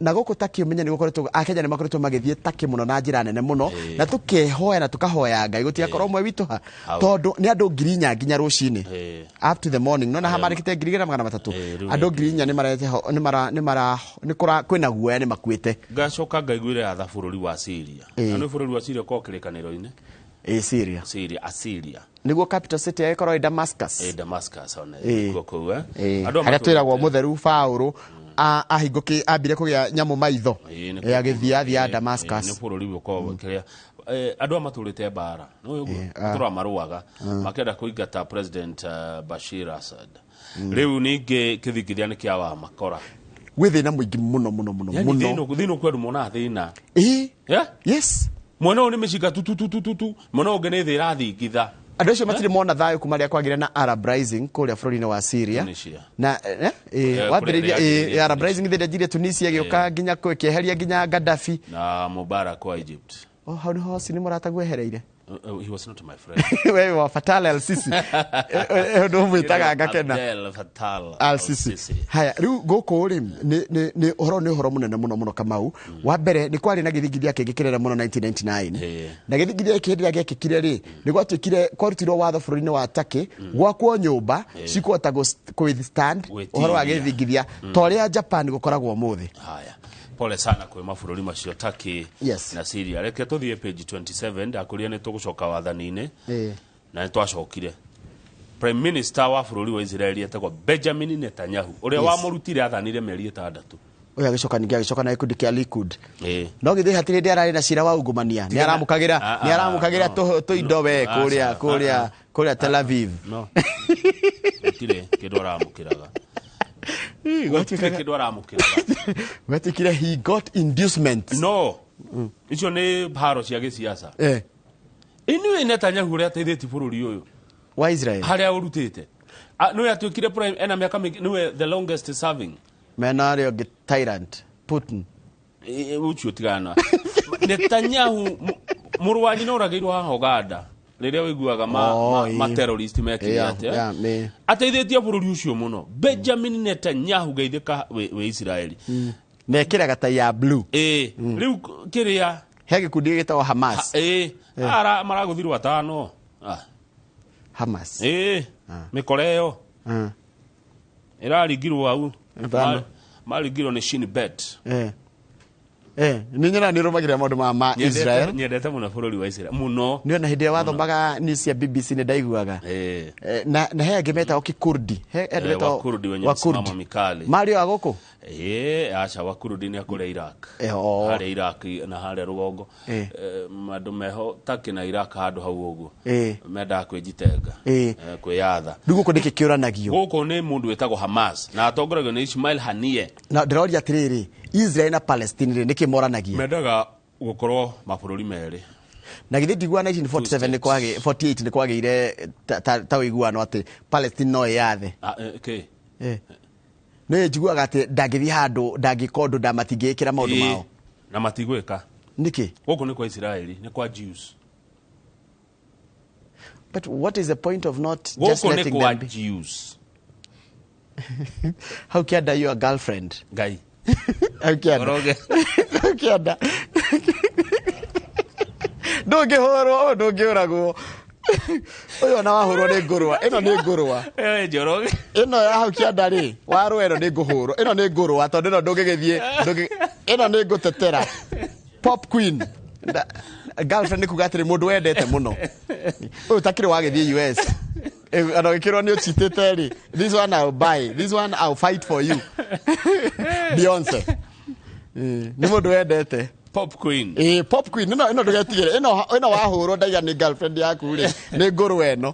na gũkũ Turkey ũmenye nĩ gũkoretwo Akenya nĩ makoretwo magĩthiĩ Turkey mũno na njĩra nene mũno, na tũkehoya na tũkahoya Ngai gũtigakorwo ũmwe witũ ha, Hau. tondũ nĩ andũ 4,000 nginya rũcinĩ, up to the morning nona hamarĩkĩte 2,300. Rĩu Andũ 4,000 nĩ marete ho, nĩ mara nĩ mara nĩ kũra kwĩna guoya nĩ makuĩte. Ngacoka ngaiguire atha bũrũri wa Syria. Na nĩ bũrũri wa Syria ko kĩrĩkanĩro-inĩ. Syria. Syria, Assyria. Nĩguo capital city ĩkorwo ĩ Damascus. Damascus ona kuo kũu. Andũ Harĩa twĩragwo matũrĩte- mũtheru Paũlũ ahingũki ambire kũgĩa nyamũ maitho. Nĩ Agĩthiĩ athiĩ Nĩ Damascus. bũrũri ũkoragwo kĩrĩa andũ aya matũrĩte mbara nĩ ũguo tũra marũaga makĩenda kũingata President Bashir Assad. Rĩu ningĩ kĩthingithia nĩ kĩa wa makora. Gwĩ thĩna mũingĩ mũno mũno mũno Yani mũno. thĩna ũkwĩ andũ monaga thĩna. Yes. Mwena ũyũ nĩ mĩcinga tu tu tu tu tu tu, mwena ũngĩ nĩ thĩ ĩrathingitha. Andũ acio matirĩ mona thayũ kuma rĩrĩa kwagĩire na Arab Rising kũrĩa bũrũri-inĩ wa Syria. Tunisia. Na wambĩrĩirie, Kũrĩa yanjĩrĩirie Arab Rising thĩ yanjirie Tunisia, ĩgĩũka nginya kĩeheria nginya Gaddafi. Na Mubarak wa Egypt. Oh, hau nĩho Hosni mũrataguo ehereire. He was not my friend. We wa Fatal El Sisi, ũndũ ũmwĩtaga ngakena. Abdel Fattah Al-Sisi. Haya, rĩu gũkũ rĩ nĩ ũhoro nĩ ũhoro mũnene mũno mũno Kamau. Wa mbere nĩ kwarĩ na gĩthingithia kĩngĩ kĩnene mũno 1999. Na gĩthingithia gĩkĩ hĩndĩ ĩrĩa gĩekĩkire rĩ, nĩ gwatuĩkire kwarutirwo watho bũrũri-inĩ wa Turkey gwakwo nyũmba cikũhota withstand Gwĩtiria. ũhoro wa gĩthingithia ta ũrĩa Japan gũkoragwo ũmũthĩ. Haya, pole sana kwĩ mabũrũri macio Turkey na Syria. Reke tũthiĩ page 27. Ndakũria nĩ tũgũcoka wathani-inĩ na nĩ twacokire. Prime Minister wa bũrũri wa Israeli etagwo Benjamin Netanyahu, ũrĩa wamũrutire athanire mĩeri 6. Ũyũ agĩcoka ningĩ agĩcoka na gĩkundi kĩa Likud. No githĩ hatirĩ hĩndĩ ararĩ na cira wa ungumania, nĩ aramũkagĩra nĩ aramũkagĩra tũindo we kũrĩa kũrĩa kũrĩa Tel Aviv. No, gũtirĩ kĩndũ aramũkĩraga. Gũtirĩ kĩndũ aramũkĩraga. Gwatuĩkire he got inducements. No, icio nĩ haro cia gĩciaca. Inyuĩ Netanyahu ũrĩa ateithĩtie bũrũri ũyũ wa Israel harĩa ũrutĩte, nĩwe atuĩkire prime ena mĩaka mĩingĩ, nĩwe the longest serving. Mena arĩa ũngĩ tyrant Putin. Ucio tigana Netanyahu mũrũ wa nyina ũragĩirwo haha Uganda rĩrĩa ũiguaga ma terrorist mekire atĩa ateithĩtie bũrũri ũcio mũno. Benjamin Netanyahu geithĩka wĩ Israeli na ĩkĩraga tai ya blue. Rĩu kĩrĩa he gĩkundi gĩtagwo Hamas. Ara maragũthirwo atano. Hamas. Mĩkora ĩyo ĩraringirwo hau. Maringirwo nĩ Shin Bet. Nĩ nyona nĩ rũmagĩrĩra maũndũ ma Israel. Nyendete mũno bũrũri wa Israel mũno. Nĩ ona hĩndĩ ĩrĩa wathomaga news cia BBC nĩ ndaiguaga. Na he angĩ metagwo Kikurdi. He andũ metagwo Wakurdi wenye msimamo mikali. Marĩ a gũkũ? Aca Wakurdi nĩ akũrĩa Iraq. Harĩa Iraq na harĩa rũgongo. Andũ meho Turkey na Iraq handũ hau ũguo. Mendaga kwĩjitenga. Kwĩyatha. Rĩu gũkũ nĩkĩ kĩũranagio? Gũkũ nĩ mũndũ wĩtagwo Hamas na atongoragio nĩ Ismail Haniyeh. Na ndĩroria atĩrĩrĩ, Israel na Palestine rĩ nĩkĩ moranagia? Mendaga gũkorwo mabũrũri merĩ. Na githĩ ndiguaga 1947 nĩ kwagĩ 48 nĩ kwagĩire ta ũiguano atĩ Palestine no ĩyathe. Kĩ? Nĩ njiguaga atĩ ndangĩthiĩ handũ ndangĩka ũndũ matingĩĩkĩra maũndũ mao. Na matigwĩka. Nĩkĩ? Gũkũ nĩ kwa Israeli, nĩ kwa Jews. But what is the point of not just letting them be? Gũkũ nĩ kwa Jews. How can I your girlfriend? Ngai. How can? How can? Ndũngĩhũrwo, ndũngĩũragwo. Ũyũ ona wahũrwo nĩ ngũrũa. Ĩno nĩ ngũrũa. Njoroge. Ĩno ya hau kĩanda rĩ, warũa ĩno nĩ ngũhũrwo. Ĩno nĩ ngũrũa tondũ ĩno ndũngĩgĩthiĩ, ĩno nĩ ngũtetera. Pop queen. Girlfriend nĩ kuga atĩrĩ mũndũ wendete mũno. Ũyũ takĩrĩ wagĩthiĩ US. Ona ũgĩkĩrwo nĩ ũchitĩte rĩ, this one I'll buy, this one I'll fight for you. Beyonce. Nĩ mũndũ wendete. Pop queen. Pop queen. Ĩno ndũgetigĩre. Ĩno wahũrwo ndaiga nĩ girlfriend yaku rĩ, nĩ ngũrwe ĩno.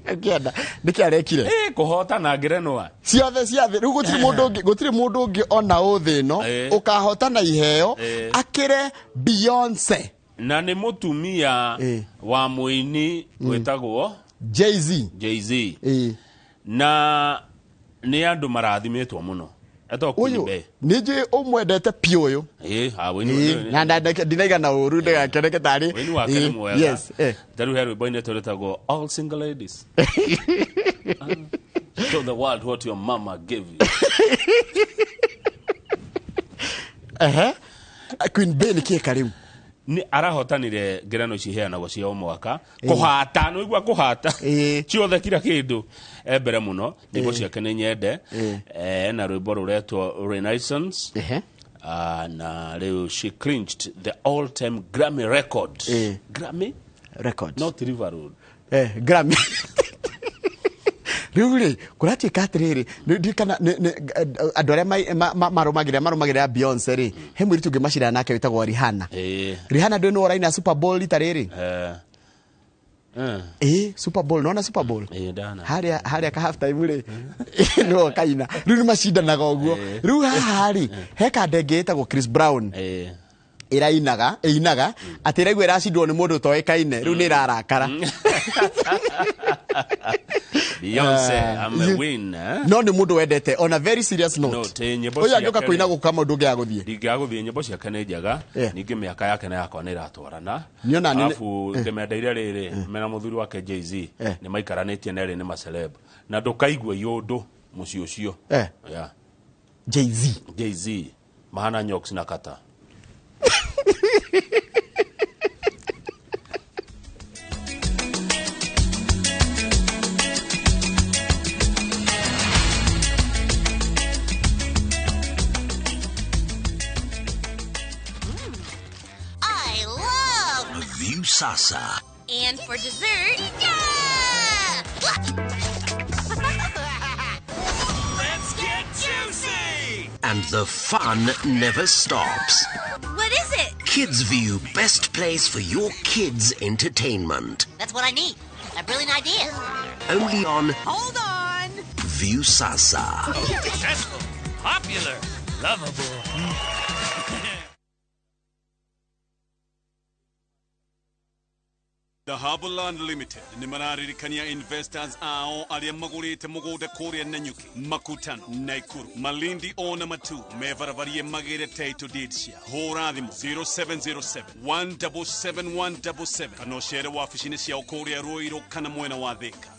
Kĩanda, nĩkĩ arekire? Kũhotana ngerenwa. Ciothe cia thĩ. Rĩu gũtirĩ mũndũ ũngĩ ona ũ thĩ ĩno ũkahotana iheo akĩre Beyonce. Na nĩ mũtumia wa mũini wĩtagwo Jay-Z. Jay-Z. Na nĩ andũ marathimĩtwo mũno. Ũyũ nĩ njũĩ ũmwendete piũ ũyũ. Na ndinaigana ũru ndĩgakeneke tarĩ. Ũini wake nĩ mwega. Yes. Ta rĩu he rwĩmbo-inĩ rwĩtagwo All Single Ladies. Show the world what your mama gave you. Queen Bey nĩ kĩĩ rĩu? Nĩ arahotanire ngerano ici iheanagwo cia o mwaka kũhata nĩ ũigua kũhata ciothe kira kĩndũ mbere mũno. Nyĩmbo ciake nĩ nyende na rwĩmbo rũretwo Renaissance. Na rĩu she clinched the all time Grammy record. Grammy record, not River Road. Grammy. Rĩu rĩ kũratuĩka atĩrĩrĩ, ndirikana andũ arĩa marũmagĩrĩra Beyonce rĩ, he mũirĩtu ũngĩ macindana nake wĩtagwo Rihanna. Rihanna ndũĩ nĩwe ũraina Super Bowl rita rĩrĩ? Super Bowl, nona Super Bowl? Harĩa harĩa ka half time rĩ, nĩwe ũkaina. Rĩu nĩ macindanaga ũguo. Rĩu haha rĩ, he kandenge ĩtagwo Chris Brown. Ĩrainaga, ĩinaga, atĩ ĩraigua ĩracindwo nĩ mũndũ ũtoĩkaine, rĩu nĩ ĩrarakara. Beyonce, I'm a winner. No nĩ mũndũ wendete on a very serious note. Ũyũ angĩũka kũina gũkũ kama ũndũ ũngĩaga gũthiĩ. Ndingĩaga gũthiĩ, nyĩmbo ciake nĩ njega, ningĩ mĩaka yake na yakwa nĩ ĩratwarana. Arabu ndĩmendeire rĩrĩ, mena mũthuri wake Jay-Z, nĩ maikaranĩtie na erĩ nĩ maceleb. Na ndũkaigua iũndũ mũciĩ ũcio. Jay-Z. Jay-Z, mahana Nyox na Kata. I love Viusasa. And for dessert, yeah! Let's get juicy! And the fun never stops. What is it? Kidsview, best place for your kids' entertainment. That's what I need. A brilliant idea. Only on Hold on! Viusasa. Successful, popular, lovable. Dhahabu Land Limited nĩ mararirikania investors ao arĩa magũrĩte mũgũnda kũrĩa Nanyuki, Makutano, Naikuru, Malindi ona Matu mebarabarie magĩre title deed cia. Hũra thimũ 0707 177 177 kana ũcere wabici-inĩ ciao kũrĩa Ruiru kana mwena wa Thika.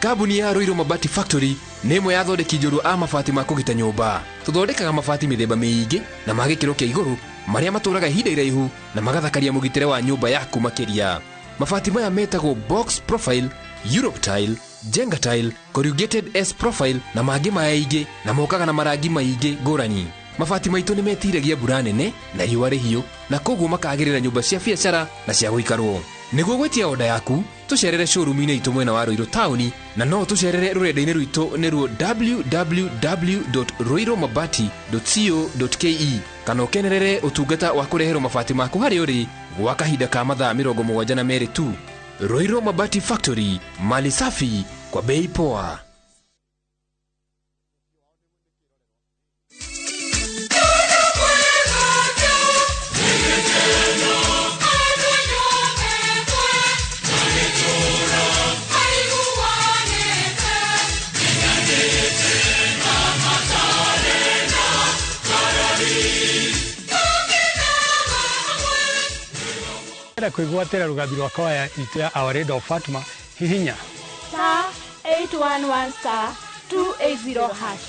Kambuni ya Ruiru Mabati Factory nĩ ĩmwe ya athondeki njorua a mabati ma kũgita nyũmba. Tũthondekaga mabati mĩthemba mĩingĩ na ma gĩkĩro kĩa igũrũ marĩa matũraga ihinda iraihu na magathakaria mũgitĩre wa nyũmba yaku makĩria. Mabati maya metagwo box profile, Europe tile, Jenga tile, corrugated S profile na mangĩ maingĩ na mokaga na marangi maingĩ ngũrani. Mabati maitũ nĩ metiragia mbura nene na riũa rĩhiũ na koguo makagĩrĩra nyũmba cia biacara na cia gũikarwo. Nĩguo gwĩtia oda yaku tũcerere showroom-inĩ itũ mwena wa Ruiru taũni na no tũcerere rũrenda-inĩ rwitũ nĩruo www.ruirumabati.co.ke kana ũkenerere ũtungata wa kũreherwo mabati maku harĩa ũrĩ gwa kahinda ka mathaa 72 tu. Ruiru Mabati Factory, mali safi kwa bei poa. Kwĩgwatĩra rũgambi rwa kwaya itũ ya Our Lady of Fatima hihinya star 811 star 280 hash.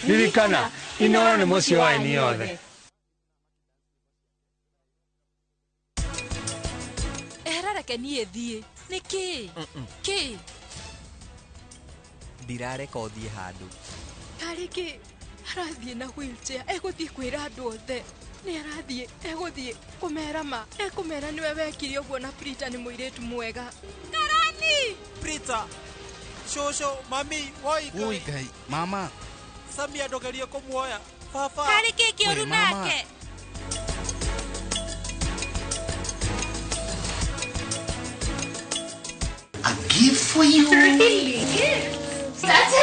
Ririkana Inooro nĩ mũciĩ wa aini othe. Ehera reke niĩ thiĩ. Nĩ kĩ? Kĩ? Ndirareka ũthiĩ handũ. Tarĩ kĩ? Arathiĩ na wheelchair egũthiĩ kwĩra andũ othe. Nĩ arathiĩ egũthiĩ kũmera ma ekũmera nĩwe wekire ũguo na Prita nĩ mũirĩtu mwega. Karani! Prita! Shosho, mami, woi Ngai. Woi Ngai, mama. Sami andogerie kũmuoya. Baba. Karĩ kĩ kĩũru nake? A gift for you. Really? That's it.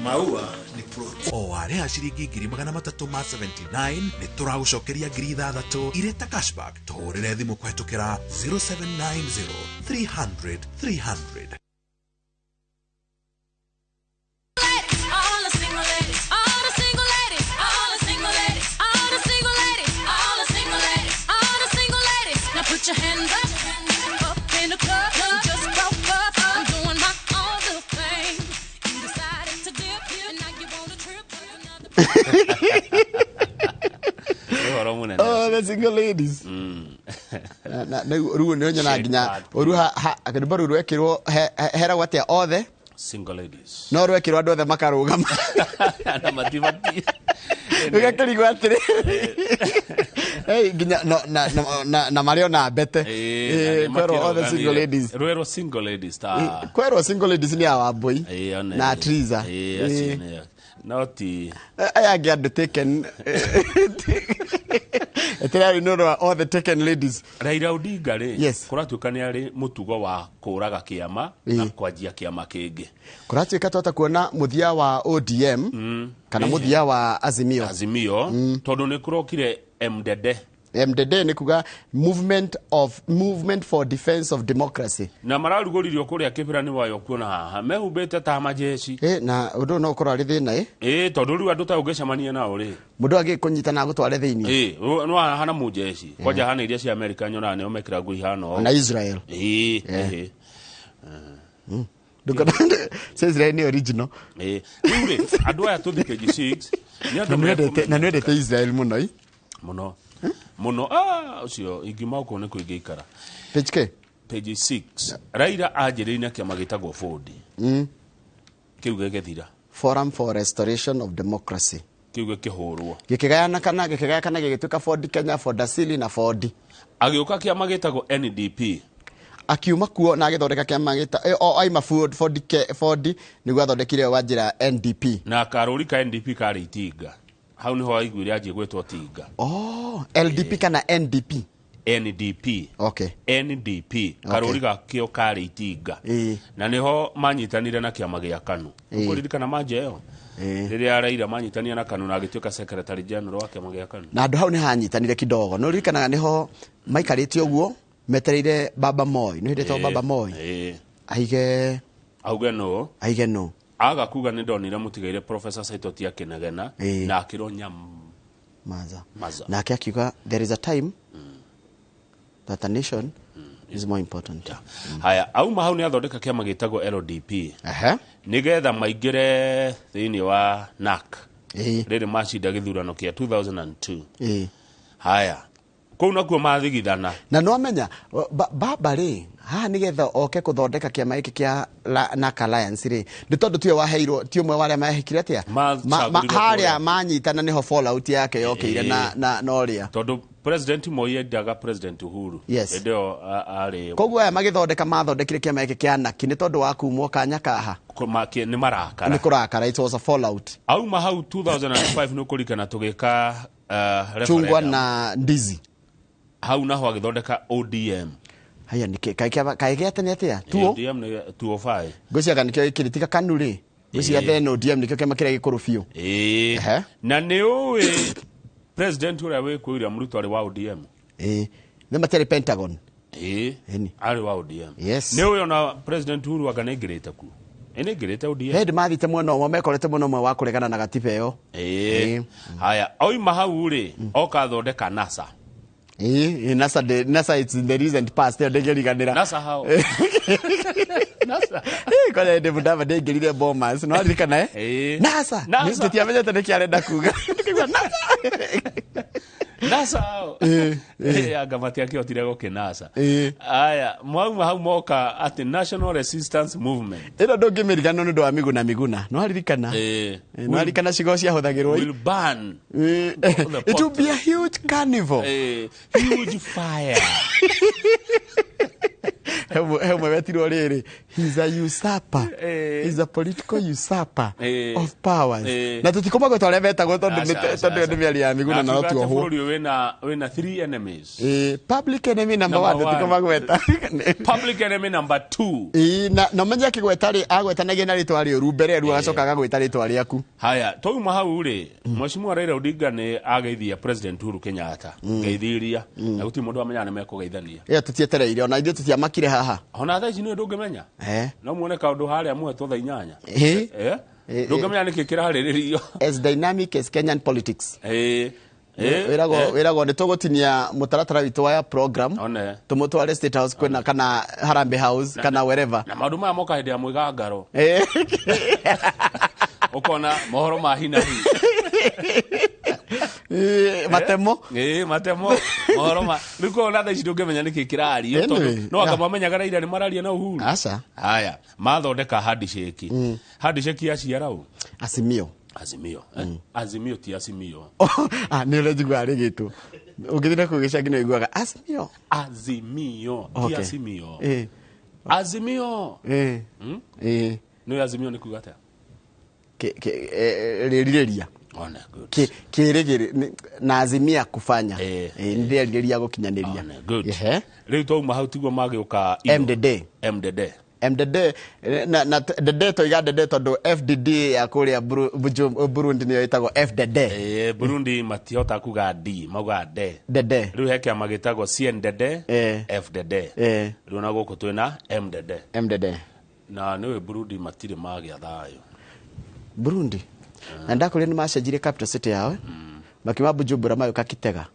Maua ni plot. O warĩha ciringi 379 nĩ tũragũcokeria 6,000 irĩ ta cashback. Tũhũrĩre thimũ kũhetũkĩra 0790 300 300. Put your hands up, up in the club, just broke up. I'm doing my own little thing. You decided to dip, and now you want a trip. Oh, the single ladies. Na rĩu nĩ nyona nginya ũru ha rwĩmbo rũu rwekĩrwo heragwo atĩa othe single ladies. No rwekĩrwo andũ othe makarũgama. Na matibati. Ũgakĩrigwo atĩrĩ. Hey, nginya na marĩ ona mbete. Kwerwo othe single ladies. Rwerwo single ladies ta. Kwerwo single ladies nĩ a Wambui. Na Triza. No ti. Aya angĩ andũ taken. Eterera rwĩmbo rwa all the taken ladies. Raila Odinga rĩ, kũratuĩka nĩ arĩ mũtugo wa kũraga kĩama na kwanjia kĩama kĩngĩ. Kũratuĩka twata kuona mũthia wa ODM kana mũthia wa Azimio. Azimio tondũ nĩ kũrokire MDD. MDD nĩ kuga Movement for Defense of Democracy. Na mararugũririo kũrĩa kĩbĩra nĩ wayo kuona haha mehumbĩte ta majeshi. Na ũndũ no ũkorwo arĩ thĩna tondũ rĩu andũ ta ũngĩcemania nao rĩ. Mũndũ angĩkũnyita na agũtware thĩinĩ. No hana mũjeshi. Kwanja hana iria cia America nyonaga nĩo mekĩra nguo ihana ũũ. Na Israel. Ndũkona Israel nĩ original. Rĩu rĩ andũ aya tũthiĩ page 6 nĩ andũ na nĩwendete Israel mũno mũno. Muno ucio ingiuma uko nĩ kũingĩikara. Page K? Page 6. Raila anjĩrĩirie na kĩama gĩtagwo Ford. Kĩu gĩgĩthira. Forum for Restoration of Democracy. Kĩu gĩkĩhũrwo. Gĩkĩgayana kana gĩgĩtuĩka Ford Kenya, Ford Asili na Ford. Agĩũka kĩama gĩtagwo NDP. Akiuma kuo na agĩthondeka kĩama gĩta o aima Ford Ford nĩguo athondekire wa njĩra NDP. Na karũri ka NDP karĩ Itinga. Hau niho aiguire anjie gwĩtwo Tinga. Oh, LDP kana NDP? NDP. Okay. NDP. Karũri gakĩo karĩ Itinga. Na niho manyitanire na kĩama gĩa KANU. Ũkũririkana manja ĩyo? Rĩrĩa Raila manyitania na KANU na agĩtuĩka secretary general wa kĩama gĩa KANU. Na handũ hau nĩ hanyitanire kidogo. No ririkanaga nĩho maikarĩte ũguo metereire Baba Moi. Nĩ hĩndĩ ĩtagwo Baba Moi. Aige Auge no. Aige no. Aga kuga nĩ ndonire mũtigaire Professor Saitoti akĩnegena na akĩrwo nyam maza. Maza. Nake akiuga there is a time that a nation is more important. Haya, auma hau nĩ athondeka kĩama gĩtagwo LDP. Nĩgetha maingĩre thĩinĩ wa NAC. Rĩrĩ macinda gĩthurano kĩa 2002. Haya, kũu nakuo mathigithana. Na no amenya baba rĩ haha nĩgetha oke kũthondeka kĩama gĩkĩ kĩa NAC Alliance rĩ nĩ tondũ tiwe waheirwo ti ũmwe wa arĩa mahekire atĩa harĩa manyitana nĩho fallout yake yokĩire na ũrĩa tondũ President Moi endaga President Uhuru. Yes. Hĩndĩ ĩyo arĩ koguo aya magĩthondeka mathondekire kĩama gĩkĩ kĩa NAC nĩ tondũ wa kumwo kanya kaha nĩ marakara nĩ kũrakara, it was a fallout. Auma hau 2005 nĩ ũkũririkana tũgĩka chungwa na ndizi hau naho agĩthondeka ODM. Haya nĩkĩ kaĩ gĩatene atĩa tuo ODM nĩ 205 ngwĩciria nĩkĩo gĩkĩrĩ KANU rĩ ngwĩciria then ODM nĩkĩo kĩama kĩrĩa gĩkũrũ biũ. Na nĩ ũĩ President ũrĩa wĩ kuo William Ruto arĩ wa ODM. Nĩ matiarĩ Pentagon. Arĩ wa ODM. Yes. Nĩ ũĩ ona President Uhuru anga nĩaingĩrĩte kuo. Nĩaingĩrĩte ODM. Hĩndĩ mathiĩte mwena ũmwe mekorete mwena ũmwe wa kũregana na gatiba ĩyo. Haya, oima hau rĩ oka athondeka NASA. NASA, NASA it's in the recent past ĩyo ndĩngĩriganĩra. NASA how? NASA. Kwani ndĩ mũndava ndĩngĩrire Bomas, no aririkana NASA. NASA. Tũtiamenyete nĩkĩ arenda kuga. Tũkĩigua NASA. NASA hao. Anga matiakĩhotire gũkĩ NASA. Aya, mwauma hau moka atĩ National Resistance Movement. Ĩno ndũngĩmĩriganĩrwo nĩ ũndũ wa Miguna Miguna. No aririkana. No aririkana cigo ciahũthagĩrwo. Will burn. It will be a huge carnival. Huge fire. He ũmwe wetirwo rĩrĩ, he's a usurper. He's a political usurper of powers. Na tũtikũmagweta ũrĩa metagwo tondũ nĩ mĩario ya Miguna na no tuohwo. Bũrũri ũyũ wĩna three enemies. Public enemy number one tũtikũmagweta. Public enemy number 2. Na ũmenye akĩgweta rĩ agwetanagia na rĩtwa rĩũru mbere rĩu agacoka agagwĩta rĩtwa rĩaku. Haya, twauma hau rĩ Mheshimiwa Raila Odinga nĩ ageithia President Uhuru Kenyatta. Ngeithiria na gũtirĩ mũndũ wamenyaga nĩ mekũgeithania. Ĩyo tũtietereire ona ithuĩ tũtiamakire haha. Ona thaa ici nĩ ndũngĩmenya. No muone kaũndũ harĩa muhetwo thaa 8. Ndũngĩmenya nĩkĩ kĩrarĩrĩrio. As dynamic as Kenyan politics. Wĩragwo nĩ tũgũtinia mũtaratara witũ wa program tũmũtware State House kwĩna kana Harambee House kana wherever. Na maũndũ maya moka hĩndĩ ya mwĩgangaro. Ũkona mohoro ma hi na hi. Matemo. Matemo. Mohoro ma rĩu kona thaa ici ndũngĩmenya nĩkĩ kĩrario tondũ no anga mamenyaga Raila nĩ mararia na Uhuru. Aca. Haya, mathondeka handshake. Handshake yaciara ũ? Azimio. Azimio. Azimio ti Azimio. Nĩ ũrĩa rĩgĩtwo. Ũngĩthiĩ na kũu gĩcagi nĩ ũiguaga Azimio. Azimio ti Azimio. Azimio. Nĩ Azimio nĩ kuga atĩa? Rĩrirĩria. Kĩrĩgĩrĩ na azimia kufanya. Nĩndĩrerirĩria gũkinyanĩria. Rĩu twauma hau tiguo magĩũka MDD. MDD. MDD na DD toiga DD tondũ FDD ya kũrĩa Burundi nĩyo ĩtagwo FDD. Burundi matihota kuga D, mauga D. DD. Rĩu he kĩama gĩtagwo CNDD, FDD. Rĩu na gũkũ twĩna MDD. MDD. Na nĩũĩ Burundi matirĩ magĩa thayũ. Burundi. Na ndakũrĩa nĩ macenjirie capital city yao. Makiuma Bujumbura magĩũka Kitega.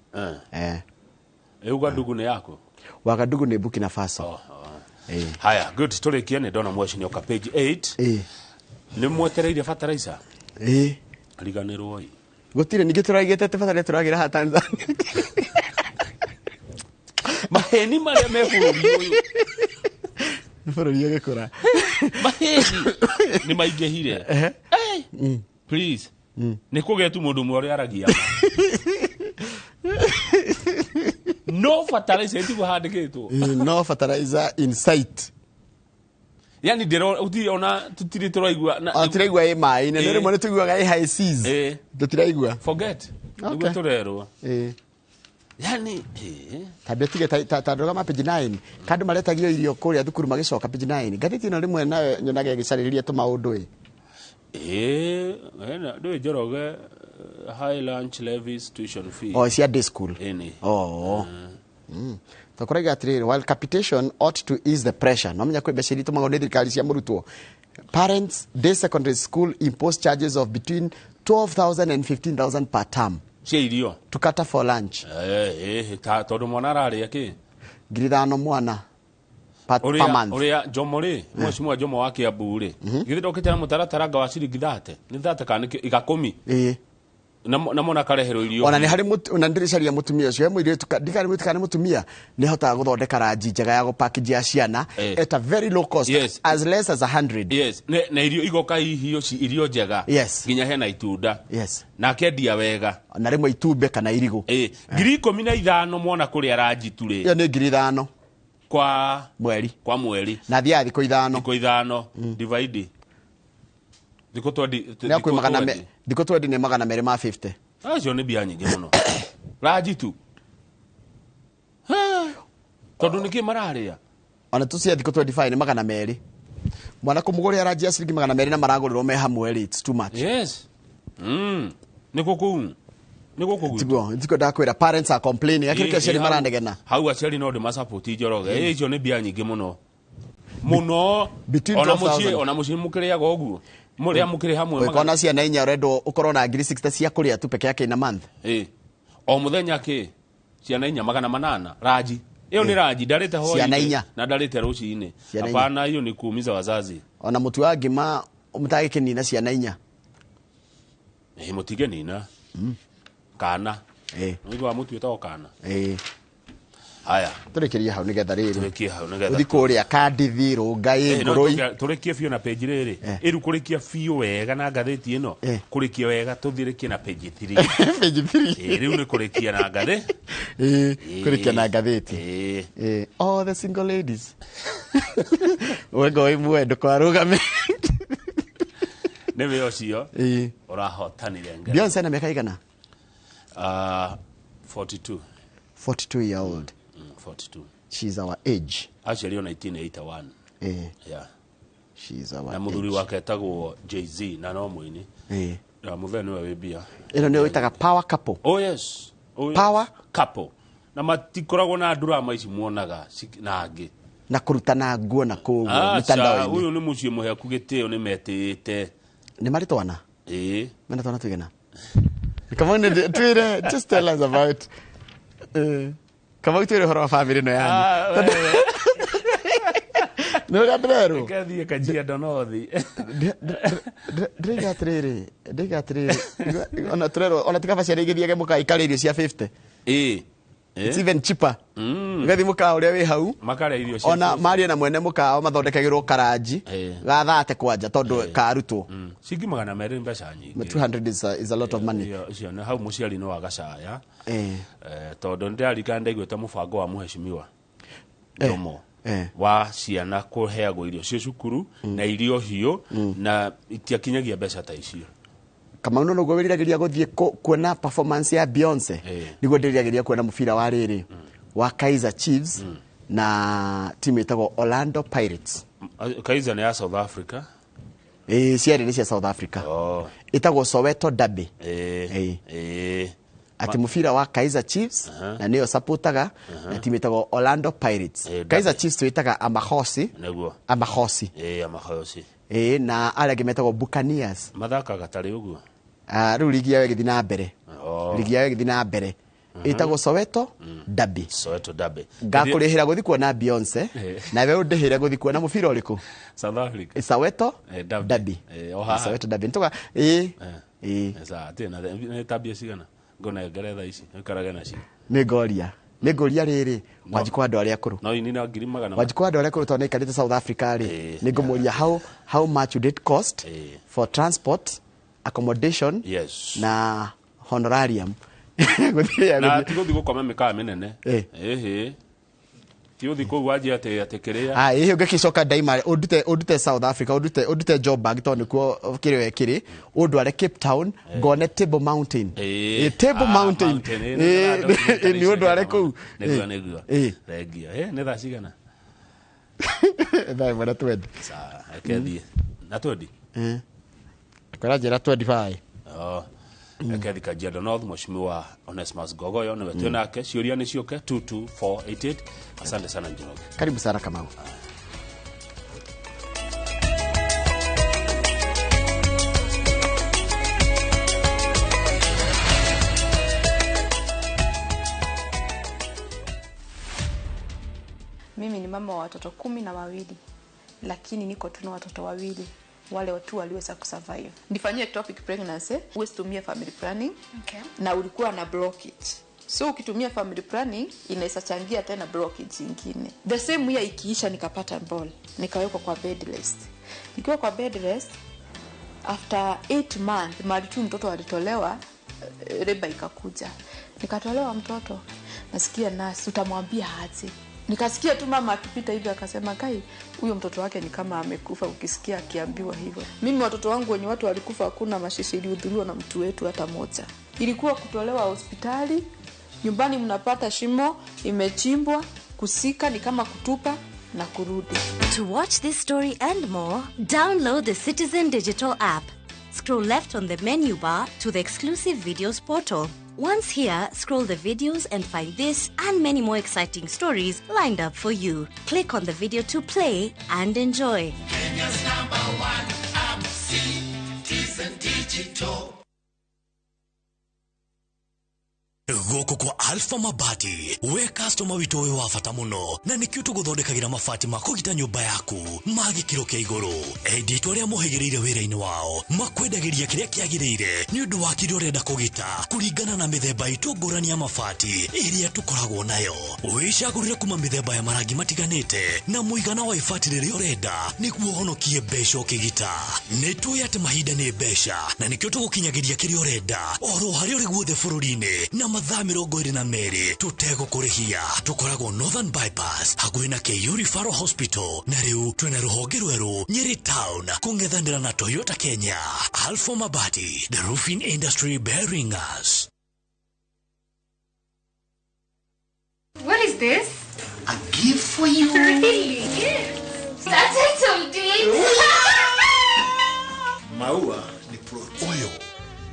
Ouagadougou nĩ yaku? Ouagadougou nĩ Burkina Faso. Haya, good tũrĩkie nĩ ndona mweci nĩoka page 8. Nĩ mwetereire fertilizer? Riganĩrwo ĩ. Gũtirĩ ningĩ tũraigĩte atĩ fertilizer tũragĩra haha Tanzania. Maheni marĩa me bũrũri ũyũ. Nĩ bũrũri ũgĩkũra. Maheni nĩ maingĩhire. Please. Nĩ kũgĩa tu mũndũ ũmwe ũrĩa aragia. No fertilizer tiguo handĩkĩtwo. No fertilizer in sight. Yani ndĩro ũtirĩ ona tũtirĩ tũraigua. Tũtiraigua ĩ maĩ-inĩ, no rĩmwe nĩ tũiguaga ĩ high seas. Tũtiraigua. Forget. Nĩguo tũrerwo. Yani Tambia tige ta ndũgama page 9. Kandũ maretagio irio kũrĩa thukuru magĩcoka page 9. Ngathĩti ĩno rĩmwe nayo nyonaga ĩgĩcarĩria tũmaũndũ ĩ. Ĩĩ, hena ndũĩ Njoroge, high lunch levies tuition fee. O cia day school. Ĩni. Oh. Tũkũraiga atĩrĩrĩ, while capitation ought to ease the pressure, no menya kwĩ mbeca iria itũmagwo nĩ thirikari cia mũrutwo, parents day secondary school impose charges of between 12,000 and 15,000 per term Cia irio. To cater for lunch. Tondũ mwana ararĩa kĩ? 5,000 mwana per Ũrĩa month. Ũrĩa Jomo rĩ, mheshimiwa Jomo wa Kiambu rĩ, githĩ ndokĩte na mũtaratara anga wa ciringi 30, nĩ 30 kana nĩ 10? Ĩĩ. Na mwana akareherwo irio. Ona nĩ harĩ ona ndĩrĩcaria mũtumia ũcio, he mũirĩtu ndikari mũirĩtu kana nĩ mũtumia, nĩ ahotaga gũthondeka ranji njega ya gũpackage ya ciana at a very low cost, as less as 100. Yes, na irio igoka ihiũ irio njega. Nginya hena itunda. Na akendia wega. Na rĩmwe itumbĩ kana irigũ. 15,000 mwana kũrĩa ranji tu rĩ. Ĩyo nĩ 5,000. Kwa mweri. Kwa mweri. Na thiaga thikũ 5. Thikũ 5. Divide. Thikũ twendi, Nĩ akwĩ thikũ magana twendi. thikũ twendi nĩ 250. Acio nĩ mbia nyingĩ mũno. Ranji tu. Ha! Tondũ nĩkĩ mararĩa? Ona tu cia thikũ 25 nĩ 200. Mwana kũmũgũrĩra ranji ya ciringi 200 na maragũrĩrwo me hamwe rĩ, it's too much. Yes. Nĩ gũkũ. Nĩ gũkũ gwitũ. Tiguo, tiguo ndakwĩra, parents are complaining. Akĩrĩ aciari maranegena. Hau aciari no ndĩmasupport Njoroge. Icio nĩ mbia nyingĩ mũno. Mũno. Between Ona 12,000. mũciĩ, ona mũciĩ mũkĩrĩaga ũguo. Mũrĩa mũkĩrĩ hamwe Ũngĩkorwo na ciana inya ũrendwo ũkorwo na ngiri 60 cia kũrĩa tu peke yake in a month. O mũthenya kĩ? Ciana inya 800 ranji. Ĩyo nĩ ranji, ndarĩte hwaĩ-inĩ Ciana inya. na ndarĩte rũcinĩ. Ciana inya. Hapana, hiyo ni kuumiza wazazi. Ona mũtu wa ngima mũtagĩkĩnina ciana inya. Mũtingĩnina. Kana. Nĩũigua mũtu wĩtagwo kana. Haya. Tũrĩkĩrie hau nĩgetha rĩrĩ. Tũrĩkie hau nĩgetha. Ũthiĩ kũrĩa Kandithi, Rũngai, No Ngũrũi. tũrĩkie biũ na page rĩrĩ. Ĩru kũrĩkia biũ wega na ngathĩti ĩno. Kũrĩkia wega tũthirĩkie na page 3. Page 3. Rĩu nĩ kũrĩkia na ngathĩ. Kũrĩkia na ngathĩti. All the single ladies. Wengo wĩ muoyo ndũkarũgame. Nĩwe ũcio. Ũrahotanire ngerenwa. Beyonce ena mĩaka igana? 42. 42 year old. 42. She's our age. Aciarirwo 1981. Yeah. She's our Na mũthuri age. wake etagwo Jay-Z na no mũini. Na mũthee nĩwe wĩ mbia. Ĩno nĩyo ĩtaga power couple. Oh yes. Oh, yes. Power couple. Na matikoragwo na drama ici muonaga na angĩ. Na kũrutana nguo na kũu Aca, mitandao-inĩ. ũyũ nĩ mũciĩ mũheaku gĩtĩo nĩ metĩĩte. Nĩ marĩ twana? Mena twana tũigana? Come on, twĩre, just tell us about. Kamau twĩre ũhoro wa family ĩno yanyu. Nĩ ũrĩa ndĩrerwo? Reke thiĩ Kajiado North. Ndĩraiga atĩrĩrĩ, ndĩraiga atĩrĩrĩ, ona tũrerwo, ona ti kaba ciana igĩthiage mũkawa ikarĩa irio cia 50. It's even cheaper. Ũgathiĩ mũkawa ũrĩa wĩ hau. Makarĩa irio cia Ona 50. maria na mwene mũkawa mathondekagĩrwo karanji ga thate kwanja tondũ karutwo. Ciringi 200 nĩ mbeca nyingĩ. 200 is a lot of money. Iyo, icio nĩ hau mũciari no agacaya. Tondũ nĩndĩraririkana ndaiguĩte mũbango wa mũheshimiwa Jomo wa ciana kũheagwo irio cia cukuru na irio hiũ na itiakinyagia mbeca ta icio. Kamau no noguo wĩriragĩria gũthiĩ kuona performance ya Beyonce. Nĩguo ndĩriragĩria kuona mũbira wa rĩrĩ wa Kaizer Chiefs na timu ĩtagwo Orlando Pirates. Kaizer nĩ ya South Africa. Cierĩ nĩ cia South Africa. Ĩtagwo Soweto Derby. Ati mũbira wa Kaizer Chiefs na nĩyo supportaga na timu ĩtagwo Orlando Pirates. Kaizer Chiefs twĩtaga Amahosi. Nĩguo. Amahosi. Amahosi. Na arĩa angĩ metagwo Buccaneers. Mathakaga tarĩ ũguo. Rĩu ligi yao ĩgĩthiĩ na mbere. Ligi yao ĩgĩthiĩ na mbere. Ĩtagwo Soweto Derby. Soweto Derby. Ngakũrĩhĩra gũthiĩ kuona Beyonce nawe ũndĩhĩre gũthiĩ kuona mũbira ũrĩkũ? South Africa. Soweto Derby. Derby. O haha. Soweto Derby. Nĩtũga, Sawa, atĩ na nĩ tabia cigana? Ngũnengere thaa ici, ũikarage nacio. Nĩ ngoria. Nĩ ngoria rĩrĩ, Wanjikũ wa andũ arĩa akũrũ. No ini na ngiri magana Wanjikũ wa andũ arĩa akũrũ tondũ nĩaikarĩte South Africa rĩ, nĩ ngũmũria how much would it cost for transport, accommodation na honorarium. Gũthiĩ Na gũthiĩ. ti gũthiĩ gũkoma mĩkawa mĩnene. Ĩhĩ. Ti ũthiĩ kũu wanjie atĩ kĩrĩa. Ĩhĩ, ũngĩgĩcoka ndaima, ũndute South Africa, ũndute Joburg tondũ nĩkuo kĩrĩa kĩrĩ, ũndware Cape Town, ngone Table Mountain. Table Mountain. Mountain, nĩ Nĩ ũndware kũu. Nĩguo, nĩguo. Thengiũ. Nĩ thaa cigana? Thaa ĩmwe na twendi. Sawa, reke thiĩ. Na twendi? Tukara njĩra 25. Oh. Ekethi Kajiado North, Mheshimiwa Onesmus Ngogoyo niwe twĩ nake. Ciũria nĩ ciũke 22488. Asante sana Njoroge. Karibu sana Kamau. Mimi ni mama wa watoto 12, lakini niko tu na watoto wawili wale tu waliweza kusurvive. Nifanyie ectopic pregnancy, huwezi tumia family planning. Okay. Na ulikuwa na blockage. So ukitumia family planning inaweza changia tena blockage nyingine. The same year ikiisha nikapata ball, nikawekwa kwa bed rest. Nikiwa kwa bed rest after 8 months mali tu mtoto alitolewa, reba ikakuja. Nikatolewa mtoto. Nasikia nurse utamwambia aje. Nikasikia tu mama akipita hivi akasema kai huyo mtoto wake ni kama amekufa, ukisikia akiambiwa hivyo. Mimi watoto wangu wenye watu walikufa hakuna mashishi ilihudhuriwa na mtu wetu hata moja. Ilikuwa kutolewa hospitali, nyumbani mnapata shimo imechimbwa, kusika ni kama kutupa na kurudi. To watch this story and more, download the Citizen Digital app. Scroll left on the menu bar to the exclusive videos portal. Once here, scroll the videos and find this and many more exciting stories lined up for you. Click on the video to play and enjoy. Kenya's number one app, Citizen Digital. Gũkũ kwa Alpha Mabati we customer witũ wĩ wa bata mũno na nĩkĩo tũgũthondekagĩra mabati ma kũgita nyũmba yaku ma gĩkĩro kĩa igũrũ. Endia aitũ arĩa mohĩgĩrĩire wĩra-inĩ wao makwendagĩria kĩrĩa kĩagĩrĩire nĩ ũndũ wa kĩrĩa ũrenda kũgita kũringana na mĩthemba itũ ngũrani ya mabati ĩrĩa tũkoragwo nayo. Wĩcagũrĩre kuma mĩthemba ya marangi matiganĩte na mũigana wa ibati rĩrĩa ũrenda nĩguo ũhonokie mbeca ũkĩgita. Nĩ tũĩ atĩ mahinda nĩ mbeca na nĩkĩo tũgũkinyagĩria kĩrĩa ũrenda oro harĩa ũrĩ guothe bũrũri-inĩ na mathaa 22 tũtegũkũrĩhia. Tũkoragwo Northern Bypass hakuhĩ na KU Referral Hospital na rĩu twĩna rũhonge rwerũ Nyeri Town kũng'ethanĩra na Toyota Kenya. Alpha Mabati, the roofing industry bearing us. What is this? A gift for you. Really? That's it, Maua ni plot. Ũyũ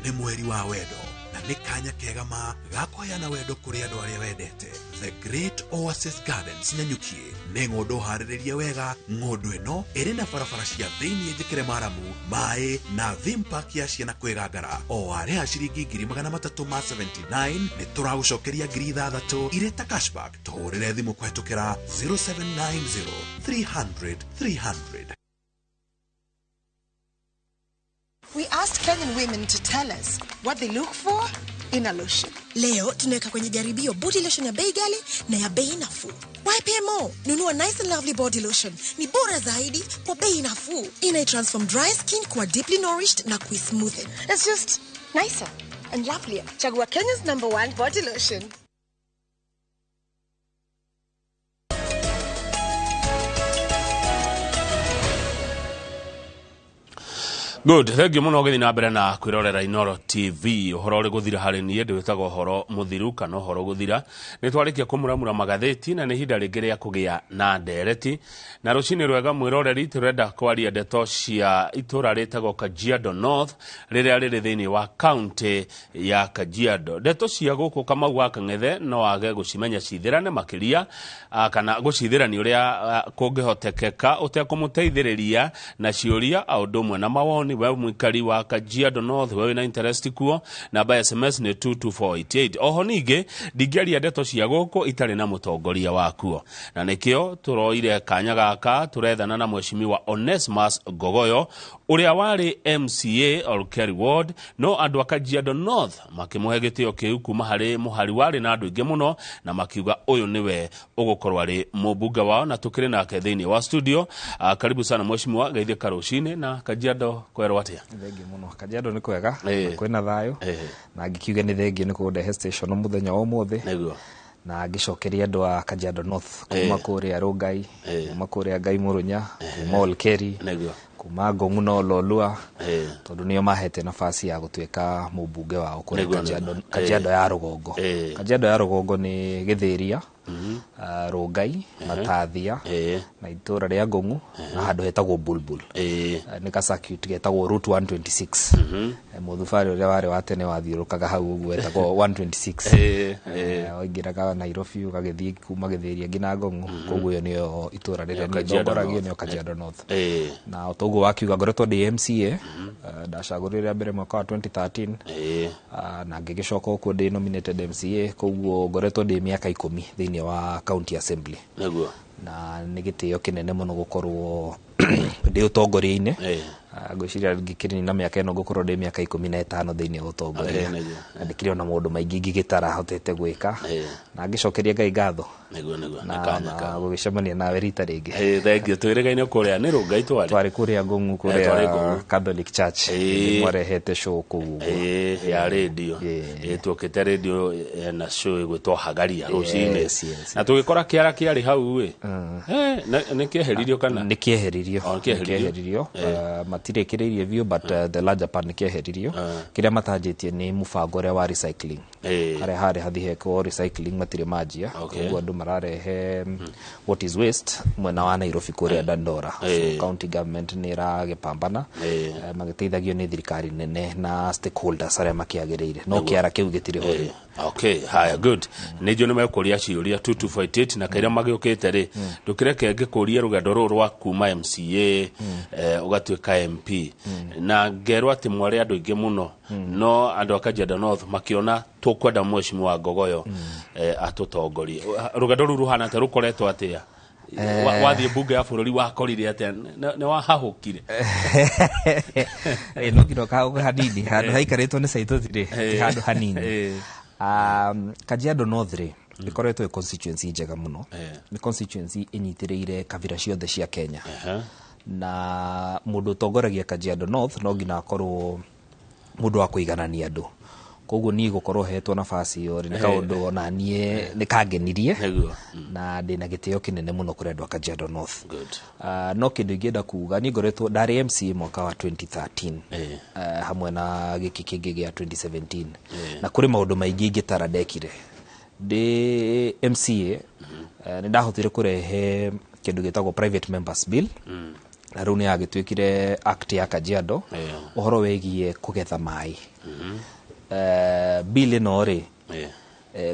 nĩ mweri wa wendo na nĩ kanya kega ma ga kũheana wendo kũrĩ andũ arĩa wendete. The Great Oasis Gardens Nanyuki nĩ ng'ũndũ harĩrĩrie wega. Ng'ũndũ ĩno ĩrĩ na barabara cia thĩinĩ njĩkĩre maramu, maĩ na theme park ya ciana kwĩgangara. O warĩha ciringi 379 nĩ tũragũcokeria 6,000 irĩ ta cashback. Tũhũrĩre thimũ kũhetũkĩra 0790 300 300. We asked Kenyan women to tell us what they look for in a lotion. Leo tunaweka kwenye jaribio body lotion ya bei ghali na ya bei nafuu. Why pay more? Nunua Nice and Lovely body lotion. Ni bora zaidi kwa bei nafuu. Ina transform dry skin kwa deeply nourished na kuismoothen. It's just nicer and lovelier. Chagua Kenya's #1 body lotion. Good, thank you muno gũthiĩ na mbere na kwĩrorera Inooro TV. Ũhoro ũrĩ gũthira harĩ niĩ ndĩwĩtaga ũhoro mũthiru kana ũhoro gũthira. Nĩ twarĩkia kũmuramura magathĩti na nĩ ihinda rĩngĩ rĩa kũgĩa na ndereti. Na rũcinĩ rwega mwĩroreri, tũrenda kwaria ndeto cia itũra rĩtagwo Kajiado North rĩrĩa rĩrĩ thĩinĩ wa kaunti ya Kajiado. Ndeto cia gũkũ Kamau wa Kang'ethe no age gũcimenya cithĩrane makĩria kana gũcithĩrania ũrĩa kũngĩhotekeka ũtekũmũteithĩrĩria na ciũria o ũndũ ũmwe na mawoni. We mwikari wa Kajiado North wewe na interest kuo, namba ya SMS nĩ 22488. Oho ningĩ ndingĩaria ndeto cia gũkũ itarĩ na mũtongoria wakuo, na nĩkĩo tũroire kanya gaka tũrethana na Mheshimiwa Onesmus Ngogoyo ũrĩa warĩ MCA Olkeri Ward, no andũ a Kajiado North makĩmũhe gĩtĩo kĩu kuma harĩ mũhari warĩ na andũ aingĩ mũno na makiuga ũyũ nĩwe ũgũkorwo arĩ mũmbunge wao, na tũkĩrĩ nake thĩinĩ wa studio. Karibu sana Mheshimiwa, geithĩka rũcinĩ na Kajiado kwerwo atĩa? Thengiũ mũno. Kajiado nĩ kwega, kwĩna thayũ, na ngĩkiuga nĩ thengiũ nĩ kũndehe station mũthenya wa ũmũthĩ. Nĩguo. Na ngĩcokeria andũ a Kajiado North kuma kũrĩa Rongai, kuma kũrĩa Ngai Mũrũnya, kuma Olkeri, kuma Ngong'u na Ololua, tondũ nĩo mahete nafasi ya gũtuĩka mũmbunge wao kũrĩa Kajiado ya Rũgongo. Kajiado ya Rũgongo nĩ Gĩthĩria, Rongai, Matathia na itũra rĩa Ngong'u na handũ hetagwo Bulbul. Nĩ ka circuit getagwo Route 126. Mũthubarĩ ũrĩa warĩ wa tene wathiũrũkaga hau ũguo wetagwo 126. Waingĩraga Nairobi ũgagĩthiĩ kuma Gĩthĩria nginya Ngong'u. Koguo ĩyo nĩyo itũra rĩrĩa Nĩyo niĩ Kajiado ndongoragia, North. nĩyo Kajiado North. Na o toguo wakiuga, ngoretwo ndĩ MCA. Ndacagũrire rĩa mbere mwaka wa 2013 na ngĩgĩcoka okuo ndĩ nominated MCA, koguo ngoretwo ndĩ mĩaka 10 thĩinĩ wa county assembly. Na nĩ gĩtĩo kĩnene mũno gũkorwo ndĩ ũtongoria-inĩ. Ngwĩciria ngĩkĩrĩ na mĩaka ĩno ngũkorwo ndĩ mĩaka 15 thĩinĩ wa ũtongoria. Na ndĩkĩrĩ ona maũndũ maingĩ ingĩgĩtara hotete gwĩka na ngĩcokeria Ngai ngatho Nĩguo nĩguo. na gũgĩcemania nawe rita rĩngĩ. Thank you. Twĩrĩgaine kũrĩa nĩ Rũngai twarĩ. Twarĩ kũrĩa Ngong'u, Twarĩ kũrĩa Ngong'u. Catholic Church. Mwarehete show kũu ũguo. Ya radio. Tuokĩte radio na show ĩgwĩtwo Hagaria rũcinĩ. Yes. Na tũgĩkora kĩara kĩarĩ hau ĩ. Nĩ kĩeheririo kana? Nĩ kĩeheririo. Oh, nĩ kĩeheririo. Nĩ kĩeheririo. Matirĩkĩrĩirie biũ, but the larger part nĩ kĩeheririo. Kĩrĩa matanjĩtie nĩ mũbango ũrĩa wa recycling, harĩa harĩ hathi hekwo recycling matirĩ manjia. Koguo andũ mararehe what is waste mwena wa Nairobi kũrĩa Dandora. So county government nĩ ĩragĩpambana, magĩteithagio nĩ thirikari nene na stakeholders arĩa makĩagĩrĩire, no kĩara kĩu gĩtirĩ ho rĩu. Okay, haya, good. Nĩ njũ nĩ mekũria ciũria 2248 na kaira magĩũkĩte rĩ, ndũkĩreke ngĩkũrie rũgendo rũrũ rwa kuma MCA ũgatuĩka MP, na ngerwo atĩ mwarĩ andũ aingĩ mũno, no andũ a Kajiado North makĩona tũkwenda mheshimiwa Ngogoyo atũtongorie. Rũgendo rũu rũhana atĩa, rũkoretwo atĩa? Wathiĩ mbunge ya bũrũri wakorire atĩa? Nĩ wahahũkire? No nginya ũkahũka hanini handũ haikarĩtwo nĩ Saitoti rĩ, ti handũ hanini. Kajiado North rĩ, ĩkoretwo ĩ constituency njega mũno. Nĩ constituency ĩnyitĩrĩire kabira ciothe cia Kenya, na mũndũ ũtongoragia Kajiado North no nginya akorwo mũndũ wa kũiganania andũ. Koguo niĩ gũkorwo hetwo nafasi ĩyo rĩ, nĩ kaũndũ ona niĩ nĩ kangenirie, na ndĩna gĩtĩo kĩnene mũno kũrĩ andũ a Kajiado North. No kĩndũ ingĩenda kuga, niĩ ngoretwo ndarĩ MCA mwaka wa 2013 hamwe na gĩkĩ kĩngĩ gĩa 2017, na kũrĩ maũndũ maingĩ ingĩtara ndekire ndĩ MCA. Nĩ ndahotire kũrehe kĩndũ gĩtagwo private members bill, na rĩu nĩ yagĩtuĩkire act ya Kajiado, ũhoro wĩgiĩ kũgetha maĩ. Bill ĩno rĩ,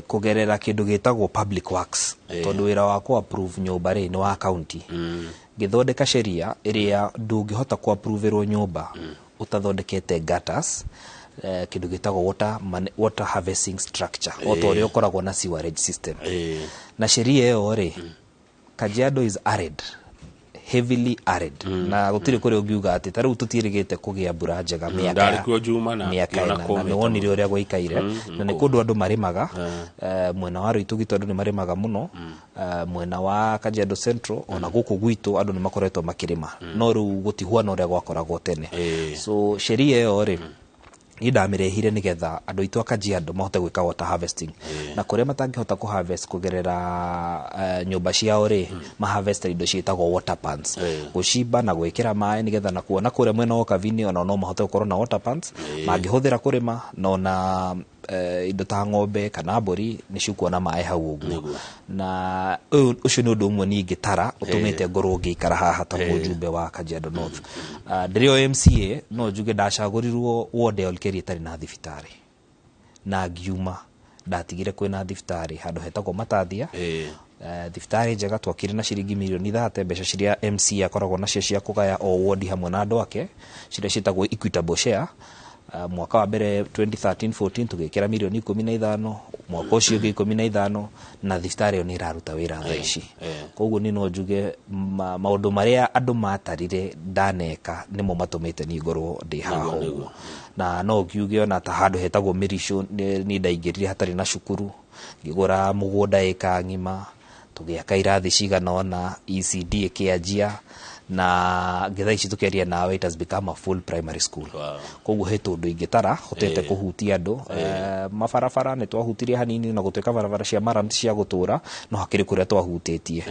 kũgerera kĩndũ gĩtagwo public works, tondũ wĩra wa kũ approve nyũmba rĩ nĩ wa county, ngĩthondeka sheria ĩrĩa ndũngĩhota kũ approverwo nyũmba ũtathondekete gutters, kĩndũ gĩtagwo water harvesting structure, o ta ũrĩa ũkoragwo na sewerage system. Na sheria ĩyo rĩ, Kajiado is arid, heavily arid, na gũtirĩ kũrĩa ũngiuga atĩ ta rĩu tũtiĩrĩgĩte kũgĩa mbura njega mĩaka Ndarĩ kuo Juma na mĩaka ngĩona ĩna, na kũmĩte nĩ wonire ũrĩa gwaikaire. Na nĩ kũndũ andũ marĩmaga, mwena wa Rũitũgi andũ nĩ marĩmaga mũno, mwena wa Kajiado Central ona gũkũ gwitũ andũ nĩ makoretwo makĩrĩma, no rĩu gũtihuana ũrĩa gwakoragwo tene. So sheria ĩyo rĩ, niĩ ndamĩrehire nĩgetha andũ aitũ a Kajiado mahote gwĩka water harvesting, na kũrĩa matangĩhota kũ harvest kũgerera nyũmba ciao rĩ, ma harvest indo ciĩtagwo water pans, gũcimba na gwĩkĩra maĩ, nĩgetha na kuona kũrĩa mwena wa Kavini ona no mahote gũkorwo na water pans mangĩhũthĩra kũrĩma, na ona indo ta ng'ombe kana mbũri nĩ cikuona maĩ hau ũguo. Na ũcio nĩ ũndũ ũmwe niĩ ingĩtara ũtũmĩte ngorwo ngĩikara haha ta mũjumbe wa Kajiado North. Ndĩrĩ o MCA, no njuge ndacagũrirwo ward ya Olkeri ĩtarĩ na thibitarĩ, na ngiuma ndatigire kwĩna thibitarĩ handũ hetagwo Matathia. Thibitarĩ njega twakire na ciringi mirioni 30, mbeca ciria MCA akoragwo nacio cia kũgaya o ward hamwe na andũ ake, ciria ciĩtagwo equitable share. Mwaka wa mbere 2013-14 tũgĩkĩra mirioni 15, mwaka ũcio ũngĩ 15, na thibitarĩ ĩyo nĩ ĩraruta wĩra thaa ici. Koguo niĩ no njuge maũndũ marĩa andũ matarire ndaneka nĩmo matũmĩte niĩ ngorwo ndĩ haha ũguo. Na no ngiuge ona ta handũ hetagwo Mĩricũ, niĩ ndaingĩrire hatarĩ na cukuru, ngĩgũra mũgũnda ĩka ng'ima, tũgĩaka irathi cigana ũna, ECD ĩkĩanjia, Na ngĩtha ici tũkĩaria nawe, it has become a full primary school. Koguo he tũndũ ingĩtara hotete kũhutia andũ. Mabarabara nĩ twahutirie hanini, na gũtuĩka barabara cia murram ti cia gũtũra, no hakĩrĩ kũrĩa twahutĩtie.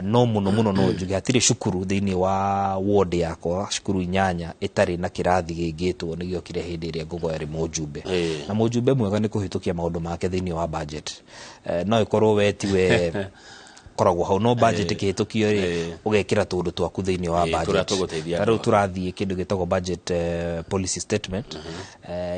No mũno mũno no njuge hatirĩ cukuru thĩinĩ wa ward yakwa, cukuru 8 ĩtarĩ na kĩrathi gĩngĩtwo nĩ gĩokire hĩndĩ ĩrĩa Ngogoyo arĩ mũjumbe. Na mũjumbe mwega nĩ kũhĩtũkia maũndũ make thĩinĩ wa budget. No ĩkorwo we tiwe koragwo hau, no budget ĩkĩhĩtũkio rĩ, ũgekĩra tũndũ twaku thĩinĩ wa Tũrĩa budget. tũgũteithia Ta rĩu andũ. tũrathiĩ kĩndũ gĩtagwo budget policy statement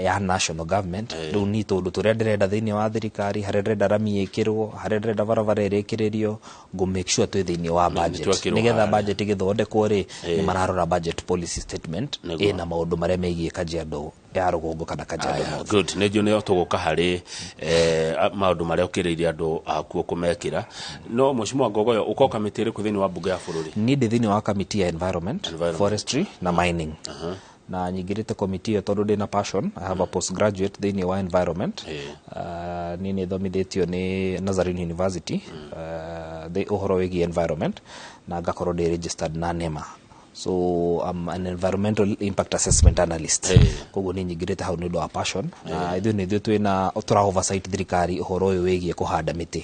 ya national government. Rĩu ni tũndũ tũrĩa ndĩrenda thĩinĩ wa thirikari, harĩa ndĩrenda rami ĩkĩrwo, harĩa ndĩrenda barabara ĩrĩkĩrĩrio, ngũ make sure twĩ thĩinĩ wa budget, twekĩrwo nĩgetha harĩa. budget ĩgĩthondekwo rĩ, nĩ mararora budget policy statement ĩna maũndũ marĩa megiĩ Kajiado ya rũgongo kana Kajiado Aya, North. good. Nĩ njũĩ nĩyo tũgũka harĩ maũndũ marĩa ũkĩrĩire andũ akuo kũmekĩra. No Mheshimiwa Ngogoyo, ũko kamĩtĩ ĩrĩkũ thĩinĩ wa mbunge ya bũrũri? Niĩ ndĩ thĩinĩ wa kamĩtĩ ya environment, Environment. forestry na mining, na nyingĩrĩte komiti ĩyo tondũ ndĩna passion. I have a postgraduate thĩinĩ wa environment. Niĩ nĩ thomithĩtio nĩ Nazarene University ũhoro wĩgiĩ environment, na ngakorwo ndĩ registered na NEMA, so I'm an environmental impact assessment analyst. Koguo nĩ nyingĩrĩte hau nĩ ũndũ wa passion, na ithuĩ nĩ ithuĩ twĩna tũra oversight thirikari ũhoro ũyũ wĩgiĩ kũhanda mĩtĩ.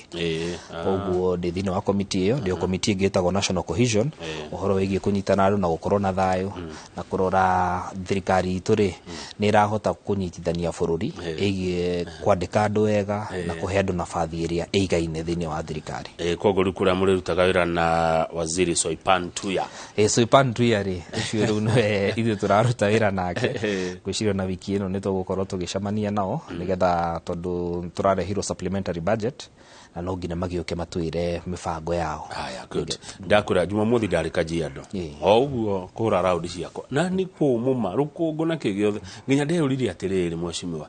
Koguo ndĩ thĩinĩ wa komiti ĩyo. Ndĩ o komiti ĩngĩ ĩtagwo national cohesion, ũhoro wĩgiĩ kũnyitana andũ na gũkorwo na thayũ, na kũrora thirikari itũ rĩ, nĩ ĩrahota kũnyitithania bũrũri ĩgiĩ kwandĩka andũ wega na kũhe andũ nabathi ĩrĩa ĩigaine thĩinĩ wa thirikari. Koguo rĩu kũrĩa mũrĩrutaga wĩra na waziri Soipan Tuya? Soipan Tuya rĩ, ũcio rĩu nĩwe ithuĩ tũraruta wĩra nake. Ngwĩciria na wiki ĩno nĩ tũgũkorwo tũgĩcemania nao, nĩgetha tondũ tũrarehirwo supplementary budget na no nginya magĩũke matwĩre mĩbango yao. Haya, good. Ndakwĩra Jumamothi ndarĩ Kajiado o ũguo kũhũra raundi ciakwa, na nĩ kũmũma rũkũngũ na kĩ gĩothe, nginya ndeyũririe atĩrĩrĩ, mheshimiwa,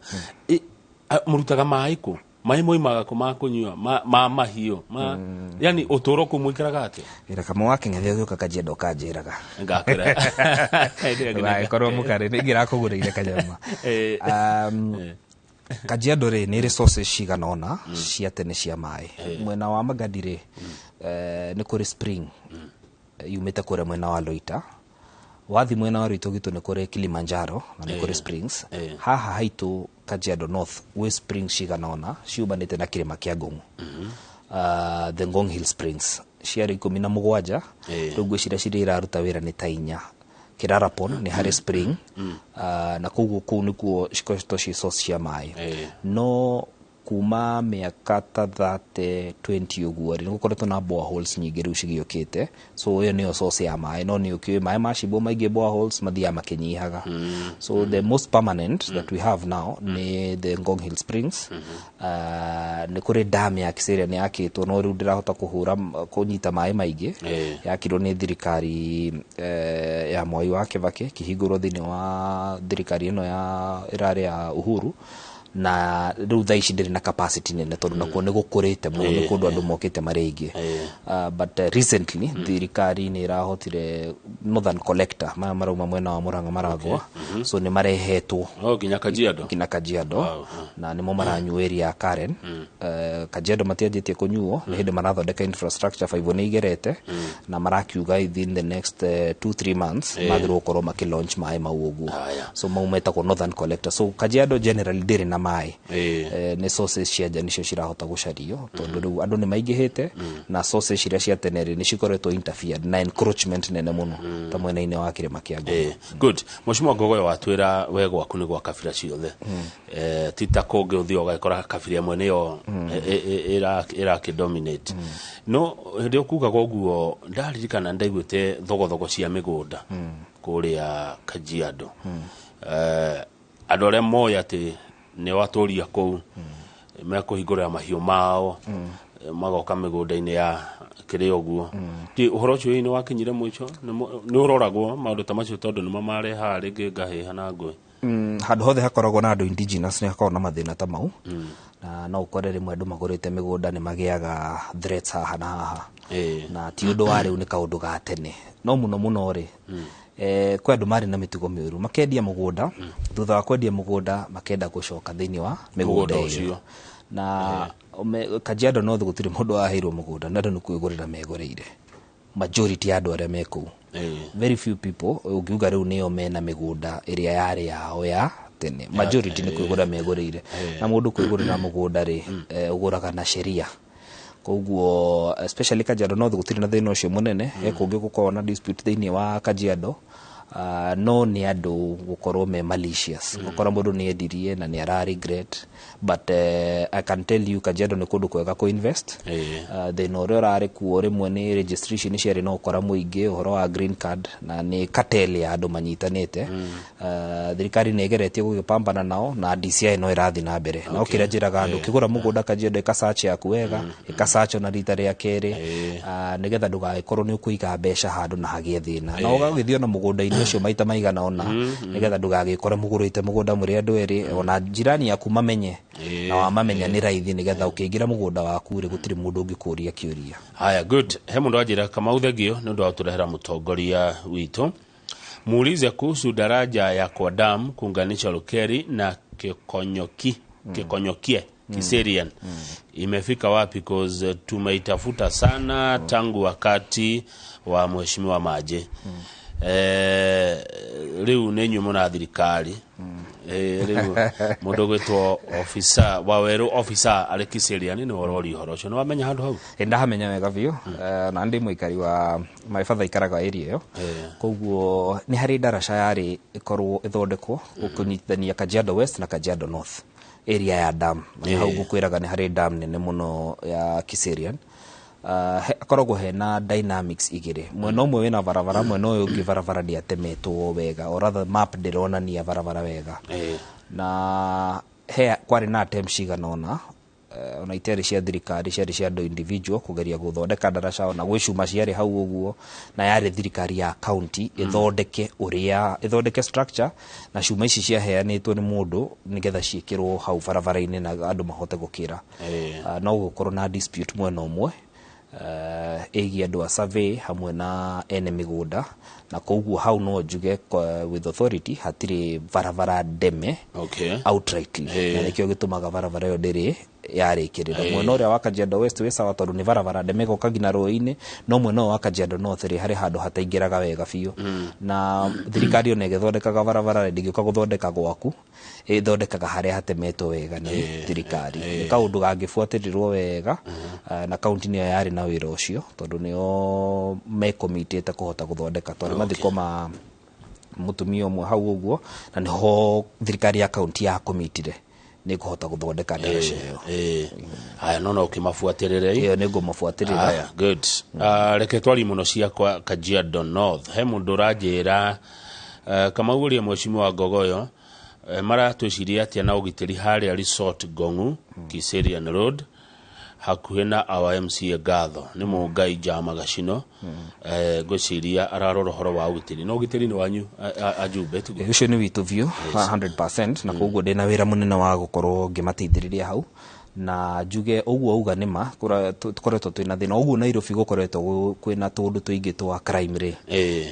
mũrutaga maĩ kũ? Maĩ moimaga kũ ma kũnyua, ma mahiũ, ma yani ũtũũro kũ mũikaraga atĩa? Ĩra kama wa kĩng'ethia ũgĩũka Kajiado ũkanjĩraga. Ngakwĩra. Ndũgagĩkorwo mũkarĩ nĩ ingĩrakũgũrĩire kanyama. Kajiado rĩ, nĩ resources cigana ũna cia tene cia maĩ. Mwena wa Magadi rĩ, nĩ kũrĩ spring yumĩte kũrĩa mwena wa Loita. Wathi mwena wa Loitogito nĩ kũrĩ Kilimanjaro na nĩ kũrĩ springs. Haha haitũ Kajiado North gwĩ springs cigana ũna ciumanĩte na kĩrĩma kĩa Ngong. The Ngong Hill Springs ciarĩ 17. Rĩu ngwĩciria ciria iraruta wĩra nĩ ta 4. Kirarapon nĩ harĩ spring, na koguo kũu nĩkuo cikoretwo ci source cia maĩ. No kuma mĩaka ta 30 20 ũguo rĩ, nĩ gũkoretwo na boreholes nyingĩ rĩu cigĩũkĩte, so ĩyo nĩyo source ya maĩ. No nĩ ũkĩũĩ maĩ macimbwo maingĩ boreholes mathiaga makĩnyihaga. So the most permanent that we have now nĩ the Ngong Hill Springs. Nĩ kũrĩ dam ya Kiserian nĩ yakĩtwo, no rĩu ndĩrahota kũhũra kũnyita maĩ maingĩ. Yakirwo nĩ thirikari ya Mwai wa Kibaki, kĩhingũrwo thĩinĩ wa thirikari ĩno ya ĩrarĩ ya Uhuru, na rĩu thaa ici ndĩrĩ na capacity nene tondũ nakuo nĩ gũkũrĩte mũno, nĩ kũndũ andũ mokĩte marĩ aingĩ. But recently thirikari nĩ ĩrahotire Northern Collector maya marauma mwena wa Murang'a maragwa, so nĩ marehetwo Oh, nginya Kajiado. Nginya Kajiado, na nĩmo maranyuo area ya Karen. Kajiado matianjĩtie kũnyuo, nĩ hĩndĩ marathondeka infrastructure, baibũ nĩ igerete, na marakiuga within the next 2-3 months magĩrĩirwo gũkorwo makĩ launch maĩ mau ũguo. So mau metagwo Northern Collector. So Kajiado generally ndĩrĩ na maĩ. Nĩ sources cia nja nĩcio cirahota gũcario, tondũ rĩu andũ nĩ maingĩhĩte, na sources iria cia tene rĩ, nĩ cikoretwo interfered na encroachment nene mũno ta mwena-inĩ wa kĩrĩma kĩa Ngong. Good. Mheshimiwa Ngogoyo, watwĩra we gwaku nĩ gwa kabira ciothe. Ti ta kũngĩ ũthiĩ ũgakora kabira ĩmwe nĩyo ĩrakĩ dominate. No hĩndĩ ĩyo kugaga ũguo, ndaririkana ndaiguĩte thogothogo cia mĩgũnda kũrĩa Kajiado. Andũ arĩa moĩ atĩ nĩ watũria kũu mekũhingũrĩra mahiũ mao, magoka mĩgũnda-inĩ ya kĩrĩa ũguo. Ti ũhoro ũcio nĩ wakinyire mũico? Nĩ ũroragwo maũndũ ta macio, tondũ nĩmo marehaga rĩngĩ ngahĩha na ngũĩ? Handũ hothe hakoragwo na andũ indigenous nĩ hakoragwo na mathĩna ta mau, na no ũkore rĩmwe andũ magũrĩte mĩgũnda nĩ magĩaga threats haha na haha, na ti ũndũ wa rĩu, nĩ kaũndũ ga tene. No mũno mũno rĩ, kwĩ andũ marĩ na mĩtugo mĩũru, makendia mũgũnda, thutha wa kwendia mũgũnda makenda gũcoka thĩinĩ wa mĩgũnda Mũgũnda ĩyo. ũcio. Na Kajiado North gũtirĩ mũndũ waheirwo mũgũnda, na andũ nĩ kwĩgũrĩra megũrĩire, majority ya andũ arĩa me kũu. Very few people ũngiuga rĩu nĩo mena mĩgũnda ĩrĩa yarĩ yao ya tene. Majority nĩ kwĩgũra megũrĩire, na mũndũ kwĩgũrĩra mũgũnda rĩ, ũgũraga na sheria. Koguo especially Kajiado North gũtirĩ na thĩna ũcio mũnene. He kũngĩ gũkoragwo na dispute thĩinĩ wa Kajiado, no nĩ andũ gũkorwo me malicious, gũkora mũndũ nĩ endirie na nĩ ara regret. But I can tell you Kajiado nĩ kũndũ kwega kũ invest. Thĩna ũrĩa ũrarĩ kuo rĩmwe nĩ registration ciarĩ na ũkora mũingĩ, ũhoro wa green card, na nĩ cartel ya andũ manyitanĩte. Thirikari nĩ ĩgeretie gũgĩpambana nao na DCI no ĩrathiĩ na mbere. No kĩrĩa njĩraga andũ, ũkĩgũra mũgũnda Kajiado, ĩka search yaku wega, ĩka search ona rita rĩa kerĩ, nĩgetha ndũgagĩkorwo nĩ ũkũiga mbeca handũ na hagĩe thĩna, na ũgagĩthiĩ ona mũgũnda-inĩ ũcio maita maigana ũna, nĩgetha ndũgagĩkore mũgũrĩte mũgũnda mũrĩ andũ erĩ, ona jirani yaku mamenye, na wamamenya nĩ raithi, nĩgetha ũkĩingĩra mũgũnda waku rĩ, gũtirĩ mũndũ ũngĩkũria kĩũria. Haya, good. He mũndũ anjĩra, Kamau, thengio nĩ ũndũ wa gũtũrehera mũtongoria witũ. Muulize kuhusu daraja ya kwa dam kuunganisha Olkeri na Kikonyoki, Kikonyokie, Kiserian. Imefika wapi? Cause tumeitafuta sana tangu wakati wa mheshimiwa Maje. Rĩu nĩ inyuĩ mũna thirikari. Rĩu mũndũ gwĩtwo officer Wawerũ, officer arĩ Kiserian, nĩ ũroria ũhoro ũcio. Nĩ wamenya handũ hau? Ĩ, ndahamenya wega biũ. Na ndĩ mũikari wa, my father aikaraga area ĩyo. Koguo nĩ harĩ ndaraca yarĩ ĩkorwo ĩthondekwo gũkũnyitithania Kajiado West na Kajiado North, area ya dam. Na hau ngũkwĩraga nĩ harĩ dam nene mũno ya Kiserian. Akoragwo hena dynamics igĩrĩ, mwena ũmwe wĩna barabara, mwena ũyũ ũngĩ barabara ndĩatemetwo wega, or rather map ndĩronania barabara wega. Na he kwarĩ na attempt cigana ũna, ona itiarĩ cia thirikari, ciarĩ cia andũ individual kũgeria gũthondeka ndaraca, ona gwĩ cuma ciarĩ hau ũguo, na yarĩ thirikari ya county ĩthondeke ũrĩa ĩthondeke structure, na cuma ici ciaheanĩtwo nĩ mũndũ nĩgetha ciĩkĩrwo hau barabara-inĩ na andũ mahote gũkĩra. No gũkorwo na dispute mwena ũmwe ĩgiĩ andũ a survey hamwe na ene mĩgũnda, na koguo hau no njuge with authority hatirĩ barabara ndeme outrightly, na nĩkĩo gĩtũmaga barabara ĩyo ndĩrĩ yarĩkĩrĩra. Mwena ũrĩa wa Kajiado West wĩ sawa tondũ nĩ barabara ndeme ĩgoka nginya rũĩ-inĩ, no mwena ũyũ wa Kajiado North rĩ, harĩ handũ hataingĩraga wega biũ. Na thirikari ona ĩgĩthondekaga barabara rĩ, ndĩngĩũka gũthondeka gwaku, ĩthondekaga harĩa hatemetwo wega nĩ thirikari. Nĩ kaũndũ gangĩbuatĩrĩrwo wega, na kaunti nĩyo yarĩ na wĩra ũcio tondũ nĩo mekomitĩte kũhota gũthondeka, tondũ mathiko ma mũtumia ũmwe hau ũguo, na nĩho thirikari ya kaunti yakomitire nĩ kũhota gũthondeka ndaraca ĩyo. Haya, no ũkĩmabuatĩrĩre. Ĩyo nĩ ngũmabuatĩrĩra. Haya, good. Reke twari mũno ciakwa Kajiado North. He mũndũ ũranjĩra, Kamau, ũrĩa mheshimiwa Ngogoyo, maratwĩciria atĩa na ũgitĩri harĩa Resort Ngong'u, Kiserian Road, hakuhĩ na our MCA Ngatho? Nĩ Mũngai Jama Gacino. Ngwĩciria ararora ũhoro wa ũgitĩri, no ũgitĩri nĩ wanyu ajumbe tiguo? Ũcio nĩ witũ biũ 100%, na koguo ndĩna wĩra mũnene wa gũkorwo ngĩmateithĩrĩria hau, na njuge ũguo auga nĩ ma tũkoretwo twĩna thĩna ũguo Nairobi, gũkoretwo kwĩna tũndũ tũingĩ twa crime rĩ,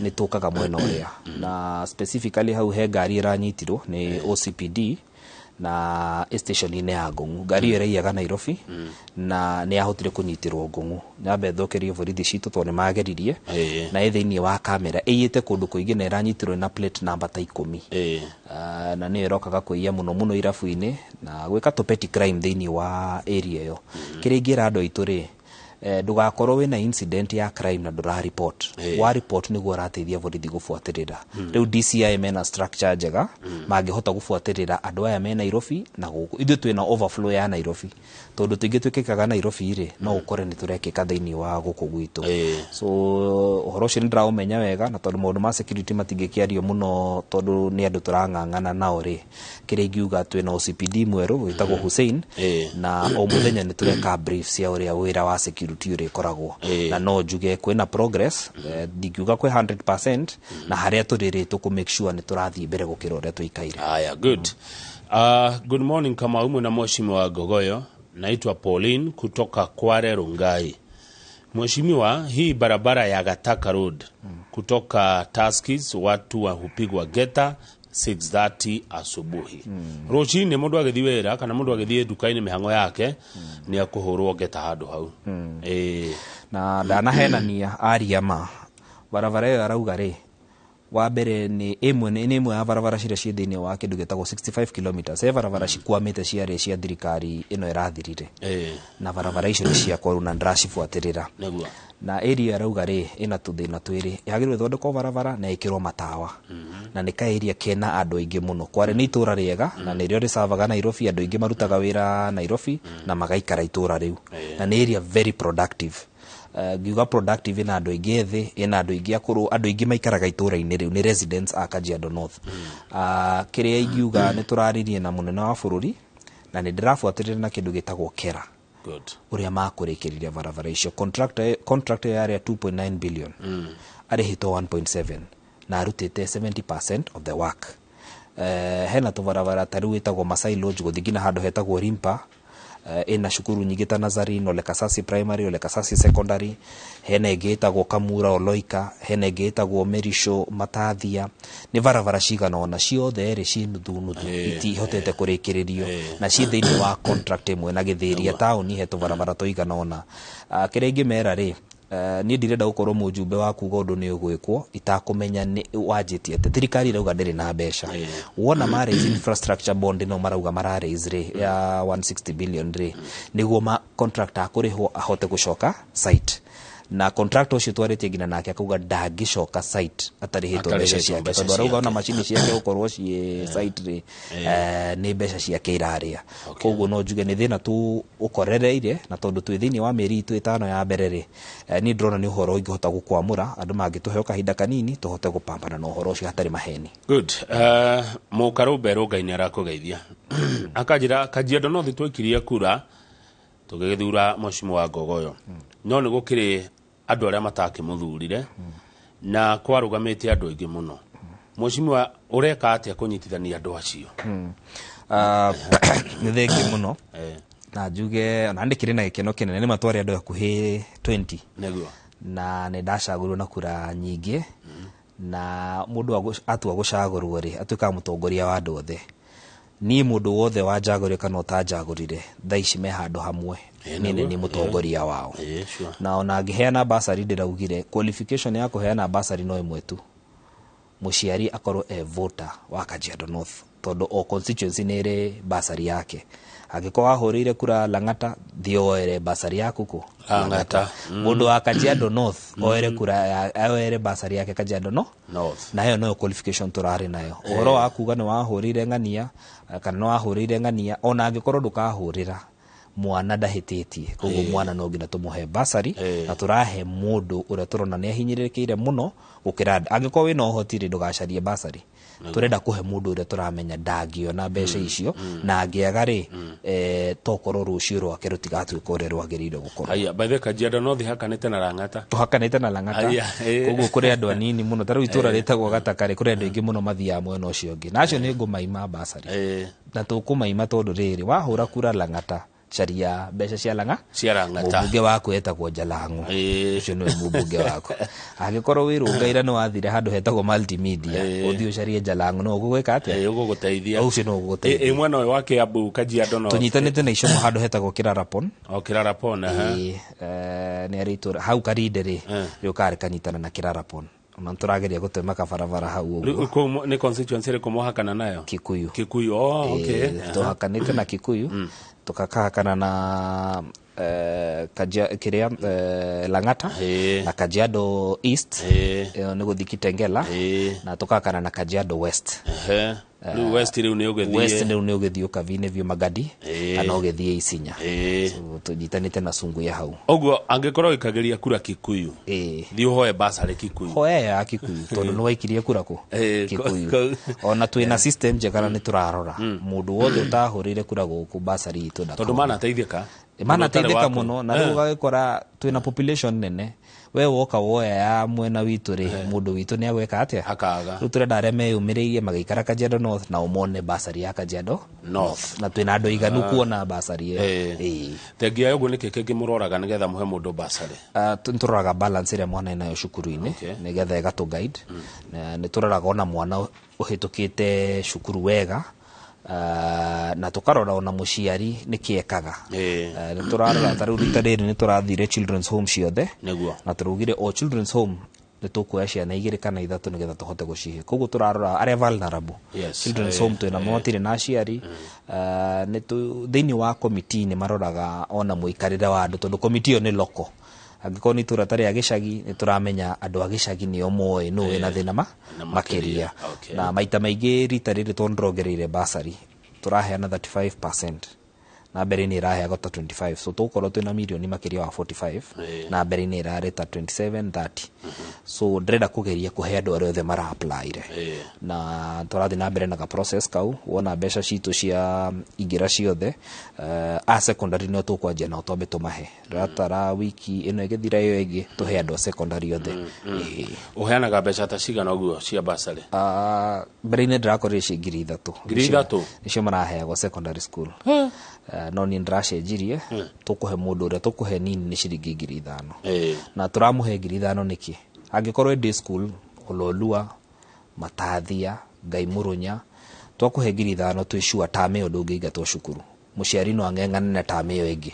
nĩ tũkaga mwena ũrĩa, na specifically hau he ngari ĩranyitirwo nĩ OCPD na station-inĩ ya Ngong'u. Ngari ĩyo ĩraiyaga Nairobi na nĩ yahotire kũnyitĩrwo Ngong'u. Nyambe thũkĩrie borithi citũ tondũ nĩ mageririe, na ĩ thĩinĩ wa kamera ĩiyĩte kũndũ kũingĩ, na ĩranyitirwo na plate number ta 10. Na nĩyo ĩrokaga kũiya mũno mũno irabu-inĩ na gwĩka tũ petty crime thĩinĩ wa area ĩyo. Kĩrĩa ingĩra andũ aitũ rĩ, ndũgakorwo wĩna incident ya crime na ndũra report. Wa report nĩguo ũrateithia borithi gũbuatĩrĩra. Rĩu DCI mena structure njega, mangĩhota gũbuatĩrĩra andũ aya me Nairobi na gũkũ ithuĩ twĩna overflow ya Nairobi, tondũ tũingĩ twĩkĩkaga Nairobi rĩ, no ũkore nĩ tũrekĩka thĩinĩ wa gũkũ gwitũ. So ũhoro ũcio nĩ ndĩraũmenya wega, na tondũ maũndũ ma security matingĩkĩario mũno tondũ nĩ andũ tũrang'ang'ana nao rĩ, kĩrĩa ingiuga twĩna OCPD mwerũ wĩtagwo Hussein, na o mũthenya nĩ tũreka brief cia ũrĩa wĩra wa security ũrĩkoragwo, na no njuge kwĩna progress. Ndingiuga kwĩ 100%, na harĩa tũrĩ rĩ, tũkũ make sure nĩ tũrathiĩ mbere gũkĩra ũrĩa tũikaire. Haya, good. Good morning Kamau na mheshimiwa Ngogoyo. Naitwa Pauline kutoka Kware Rongai. Mheshimiwa, hii barabara ya Gataka Road kutoka Tuskys, watu wa hupigwa geta 6:30 asubuhi. Rũcinĩ mũndũ agĩthiĩ wĩra kana mũndũ agĩthiĩ nduka-inĩ mĩhang'o yake, nĩ akũhũrwo ngeta handũ hau. Na ndanahenania aria ma Barabara ĩyo arauga rĩ, wa mbere nĩ ĩmwe nĩ ĩmwe ya barabara ciria ciĩ thĩinĩ wa kĩndũ gĩtagwo 65 kilometers. He barabara cikwamĩte ciarĩ cia thirikari ĩno ĩrathirire, na barabara icio nĩ ciakwa rĩu na ndĩracibuatĩrĩra. Na area arauga rĩ, ĩna tũthĩna twĩrĩ, yagĩrĩirwo ĩthondekwo barabara na ĩkĩrwo matawa, na nĩ ka area kena andũ aingĩ mũno. Kware nĩ itũra rĩega na nĩrĩo rĩcavaga Nairobi, andũ aingĩ marutaga wĩra Nairobi na magaikara itũra rĩu, na nĩ area very productive. Ngiuga productive, ĩna andũ aingĩ ethĩ, ĩna andũ aingĩ akũrũ, andũ aingĩ maikaraga itũra-inĩ rĩu nĩ residents a Kajiado North. Kĩrĩa ingiuga, nĩ tũraririe na mũnene wa bũrũri na nĩ ndĩrabuatĩrĩra na kĩndũ gĩtagwo KERA ũrĩa makũrĩkĩrĩria barabara icio. Contract ĩyo yarĩ ya 2.9 billion, arĩhĩtwo 1.7 na arutĩte 70% of the work. Hena tũbarabara ta rĩu ĩtagwo Masai Lodge gũthiĩ nginya handũ hetagwo Rimpa. Ĩna cukuru nyingĩ ta Nazarene, Ole Kasasi Primary, Ole Kasasi Secondary, hena ĩngĩ ĩtagwo Kamura Oloika, hena ĩngĩ ĩtagwo Merisho Matathia. Nĩ barabara cigana ũna, ciothe rĩ ci nuthu nuthu, itihotete kũrĩkĩrĩrio na ci thĩinĩ wa contract ĩmwe na Gĩthĩria taũni he tũbarabara tũigana ũna. Kĩrĩa ingĩmera rĩ, niĩ ndirenda gũkorwo mũjumbe wa kuga ũndũ nĩ ũgwĩkwo itakũmenya nĩ wanjĩtie atĩ thirikari ĩrauga ndĩrĩ na mbeca. Wona ma raise infrastructure bond ĩno marauga mara raise rĩ ya 160 billion rĩ, nĩguo ma contractor akũrĩhwo ahote gũcoka site, na contractor ũcio twarĩtie nginya nake akauga ndangĩcoka site atarĩhĩtwo mbeca Atarĩhĩtwo ciake, mbeca tondũ arauga ona ciake. macini ciake gũkorwo ciĩ site rĩ, nĩ mbeca ciake irarĩa. Koguo no njuge nĩ thĩna tu ũkorereire, na tondũ twĩ thĩinĩ wa mĩeri itũ 5 ya mbere rĩ, niĩ ndĩrona nĩ ũhoro ũngĩhota gũkwamũra andũ mangĩtũhe o kahinda kanini tũhote gũpambana na ũhoro ũcio hatarĩ maheni. Good. Mũkarũmbe Rũngai nĩ arakũgeithia, akanjĩra Kajiado North twaikirie kura tũgĩgĩthura mheshimiwa wa Ngogoyo, no nĩ gũkĩrĩ andũ arĩa matakĩmũthurire na kwarũgamĩte andũ aingĩ mũno. Mheshimiwa, ũreka atĩa kũnyitithania andũ acio? Nĩ thengiũ mũno na njuge ona ndĩkĩrĩ na gĩkeno kĩnene, nĩ matwarĩ andũ hakuhĩ 20 na nĩ ndacagũrirwo na kura nyingĩ, na mũndũ atua gũcagũrwo rĩ, atuĩkaga mũtongoria wa andũ othe. Niĩ mũndũ wothe wanjagũrire kana ũtanjagũrire, thaa ici me handũ hamwe, niĩ nĩ niĩ mũtongoria wao. Na ona ngĩheana basari ndĩraugire qualification ya kũheana basari no ĩmwe tu, mũciari akorwo e voter wa Kajiado North, tondũ o constituency nĩ ĩrĩ basari yake. Angĩkorwo wahũrĩire kura Lang'ata, thiĩ woere basari yaku kũ Lang'ata. Mũndũ wa Kajiado North oere kura oere basari yake Kajiado no North. Na ĩyo noyo qualification tũrarĩ nayo. Ũhoro wa kuga nĩ wahũrĩire ng'ania kana nĩ wahũrĩire ng'ania, ona angĩkorwo ndũkahũrĩra mwana ndahĩtĩtie, koguo mwana no nginya tũmũhe basari, na tũrahe mũndũ ũrĩa tũrona nĩ ahinyĩrĩrĩkĩire mũno gũkĩra andũ. Angĩkorwo wĩna ũhoti rĩ, ndũgacarie basari. Tũrenda kũhe mũndũ ũrĩa tũramenya ndangĩona mbeca icio, na angĩaga rĩ, tokorwo rũciũ rwake rũtigatuĩka ũrĩa rwagĩrĩire gũkorwo. Haya, by the way, Kajiado North hakanĩte na Lang'ata. Tũhakanĩte na Lang'ata. Koguo kũrĩ andũ anini mũno, ta rĩu itũra rĩtagwo Gataka rĩ, kũrĩ andũ aingĩ mũno mathiaga mwena ũcio ũngĩ, na acio nĩ ngũmaima basari, na tũkũmaima tondũ rĩrĩ, wahũra kura Lang'ata, caria mbeca cia Lang'a Cia Lang'ata. Mũmbunge waku etagwo Jalang'o, ũcio nĩwe mũmbunge waku. Angĩkorwo wĩ Rũngaira nĩ wathire handũ hetagwo Multimedia, ũthiĩ ũcarie Jalang'o, no ũgũgwĩka atĩa? Ũgũgũteithia. Ũcio no ũgũgũteithia. Ĩ mwena ũyũ wa Kiambu, Kajiado North? Tũnyitanĩte na Icomo handũ hetagwo Kirarapon. O Kirarapon, aha. Ĩĩ, nĩ arĩ itũra hau Karinde rĩ, rĩũkaga rĩkanyitana na Kirarapon, ona nĩtũrageria gũtema kabarabara hau ũguo. Rĩu kũu nĩ constituency ĩrĩkũ mũhakana nayo? Kikuyu. Kikuyu, oh, okay. Tũhakanĩte na Kikuyu, tũkakahakana na kĩrĩa Lang'ata na Kajiado East, ĩyo nĩ gũthiĩ Kitengela, na tũkahakana na Kajiado West. Rĩu West rĩu nĩ ũgĩthiĩ. West rĩu nĩ ũgĩthiĩ Ũkabi-inĩ biũ Magadi, kana ũgĩthiĩ Isinya. So, tũnyitanĩte na Sunguya hau. Ũguo angĩkorwo ũikagĩria kura Kikuyu, thiĩ ũhoe basarĩ Kikuyu. Hoya ya Kikuyu, tondũ nĩ waikirie kura kũ Kikuyu. Ona twĩna system njega na nĩ tũrarora mũndũ wothe ũtahũrĩire kura gũkũ basarĩ itũ ndakona. Tondũ manateithĩka. Manateithĩka Mũndũ ũtarĩ mũno, waku. na rĩu ũgagĩkora twĩna population nene, we woka woya ya mwena witũ rĩ, mũndũ witũ nĩ agwĩka atĩa? Akaga. Rĩu tũrenda arĩa meyũmĩrĩirie magĩikara Kajiado North na ũmone basarĩ ya Kajiado North. Na twĩna andũ aiganu kuona basarĩ ĩyo. Thengia ya ũguo, nĩkĩ kĩngĩ mũroraga nĩgetha mũhe mũndũ basarĩ? Nĩtũroraga balance ĩrĩa mwana enayo cukuru-inĩ, nĩgetha ĩgatũ guide. Na nĩtũroraga ona mwana ũhĩtũkĩte cukuru wega, na tũkarora ona mũciari nĩkĩ ekaga. Nĩtũrarora ta rĩu rita rĩrĩ nĩtũrathire children's home ciothe, na tũraugire o children's home Nĩ tũkuoya ciana igĩrĩ kana ithatũ nĩgetha tũhote gũcihe. Koguo tũrarora arĩa vulnerable. Children's home twĩna matirĩ na aciari. Nĩ thĩinĩ wa committee nĩ maroraga ona mũikarĩre wa andũ, tondũ committee ĩyo nĩ local. Angĩkorwo nĩ itũra ta rĩa gĩcagi, nĩ tũramenya andũ a gĩcagi nĩo moĩ nũ wĩna thĩna Na makĩria. Na maita maingĩ rita rĩrĩ tondũ ndĩrongereire bursary, tũraheana 35%, na mbere nĩ ĩraheagwo ta 25, so tũgũkorwo twĩna mirioni makĩria wa 45. Na mbere nĩ ĩrarĩ ta 27 30, so ndĩrenda kũgeria kũhe andũ arĩa othe mara-applyire. Na tũrathiĩ na mbere na ga process kau. Wona mbeca citũ cia ingĩra ciothe, a secondary nĩo tũkwanjia nao, twambe tũmahe. Ndĩratara wiki ĩno ĩgĩthira ĩyo ĩngĩ tũhe andũ a secondary othe. Ũheanaga mbeca ta cigana ũguo cia bursary? Mbere-inĩ ndĩrakorire ci 3,000. 3,000? Nĩcio maraheagwo secondary school. No niĩ ndĩracenjirie, tũkũhe mũndũ ũrĩa tũkũhe nini nĩ ciringi 5,000. Na tũramũhe 5,000 nĩkĩ? Angĩkorwo ĩ day school Ololua, Matathia, Ngai Mũrũnya, twakũhe 5,000 twĩ sure term ĩyo ndũngĩingatwo cukuru. Mũciari no ang'eng'ane na term ĩyo ĩngĩ.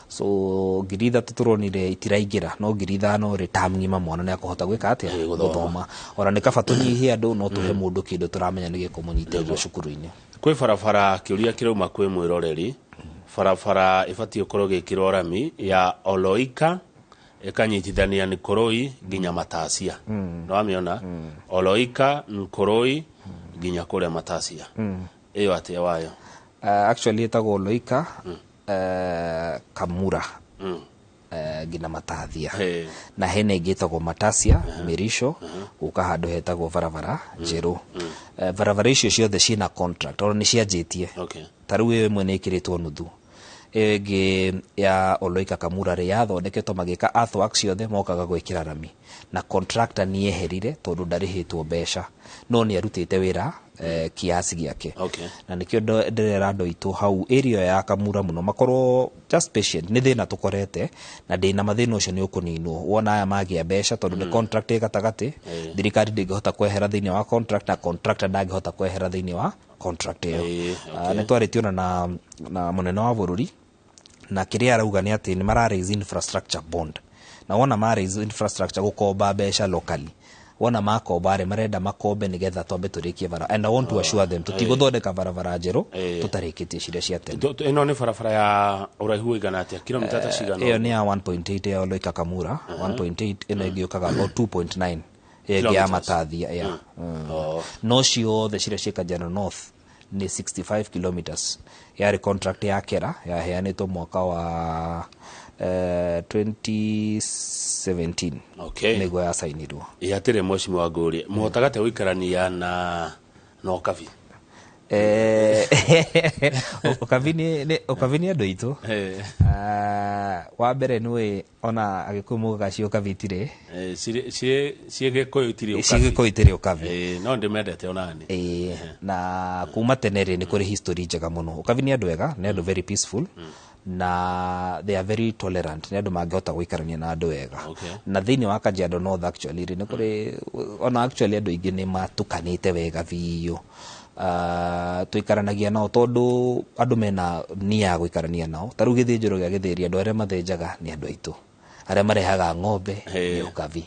So 3,000 tũronire itiraingĩra, no 5,000 rĩ, term ng'ima mwana nĩ akũhota gwĩka atĩa? Gũthoma. Gũthoma. Ona nĩ kaba tũnyihie andũ, no tũhe mũndũ kĩndũ tũramenya nĩ gĩkũmũnyitĩrĩra cukuru-inĩ. Kwĩ barabara, kĩũria kĩrauma kwĩ mwĩroreri, barabara ĩbatiĩ gũkorwo ĩgĩkĩrwo rami ya Oloika ĩkanyitithania Nkoroi nginya Matasia. Nĩwamĩona? Oloika, Nkoroi nginya kũrĩa Matasia. Ĩyo atĩa wayo? Actually ĩtagwo Oloika, Kamura, nginya Matathia. Na hena ĩngĩ ĩtagwo Matasia Mĩrico gũka handũ hetagwo barabara njerũ. Barabara icio ciothe ciĩna contract, ona nĩ cianjĩtie. Ta rĩu ĩyo ĩmwe nĩ ĩkĩrĩtwo nuthu, ĩyo ĩngĩ ya Oloika Kamura rĩ, yathondeketwo magĩka earthworks ciothe, mokaga gwĩkĩra rami, na contractor nĩ eherire tondũ ndarĩhĩtwo mbeca, no nĩ arutĩte wĩra kiasi gĩake. Na nĩkĩo ndĩrera andũ aitũ hau area ya Kamura mũno makorwo just patient. Nĩ thĩna tũkorete na ndĩna mathĩna ũcio nĩ ũkũninwo wona aya magĩa mbeca, tondũ nĩ contract ĩ gatagatĩ. Thirikari ndĩngĩhota kwehera thĩinĩ wa contract, na contractor ndangĩhota kwehera thĩinĩ wa contract ĩyo. Nĩ twarĩtie ona na mũnene wa bũrũri, na kĩrĩa arauga nĩ atĩ nĩ mara raise infrastructure bond, na wona ma raise infrastructure, gũkomba mbeca locally, wona makomba rĩ, marenda makombe nĩgetha twambe tũrĩkie bara, and I want to assure them tũtigũthondeka barabara njerũ tũtarĩkĩtie ciria cia tene. Ĩno nĩ barabara ya ũraihu ũigana atĩa, kilomita ta cigana? Ĩyo nĩ ya 1.8 ya Oloika Kamura, 1.8. Ĩno ĩngĩ yũkaga about 2.9, ĩyo ĩngĩ ya Kilometers. Matathia ya. No ciothe ciria ciĩ Kajiado North nĩ 65 kilometers. Yarĩ contract ya Kera yaheanĩtwo mwaka wa 2017. Nĩguo yacainirwo. Ĩ atĩrĩ, mheshimiwa Ngũria, mũhotaga atĩa gũikarania na ũkabi? Ũkabi ũkabi nĩ andũ aitũ. Wa mbere nĩ ona Agĩkũyũ mugaga cio ũkabi itirĩ. Ciĩ Gĩkũyũ itirĩ Ciĩ ũkabi. Gĩkũyũ itirĩ ũkabi. No ndĩmendete onani. Na kuma tene rĩ, nĩ kũrĩ history njega mũno. Ũkabi nĩ andũ ega, nĩ andũ very peaceful, na they are very tolerant, nĩ andũ mangĩhota gũikarania na andũ wega. Na thĩinĩ wa Kajiado North actually rĩ, nĩ kũrĩ ona actually andũ aingĩ nĩ matukanĩte wega biũ. Tũikaranagia nao tondũ andũ mena nia ya gũikarania nao. Ta rĩu gĩthĩnjĩro gĩa gĩthĩri, andũ arĩa mathĩnjaga nĩ andũ aitũ, arĩa marehaga ng'ombe nĩ ũkabi.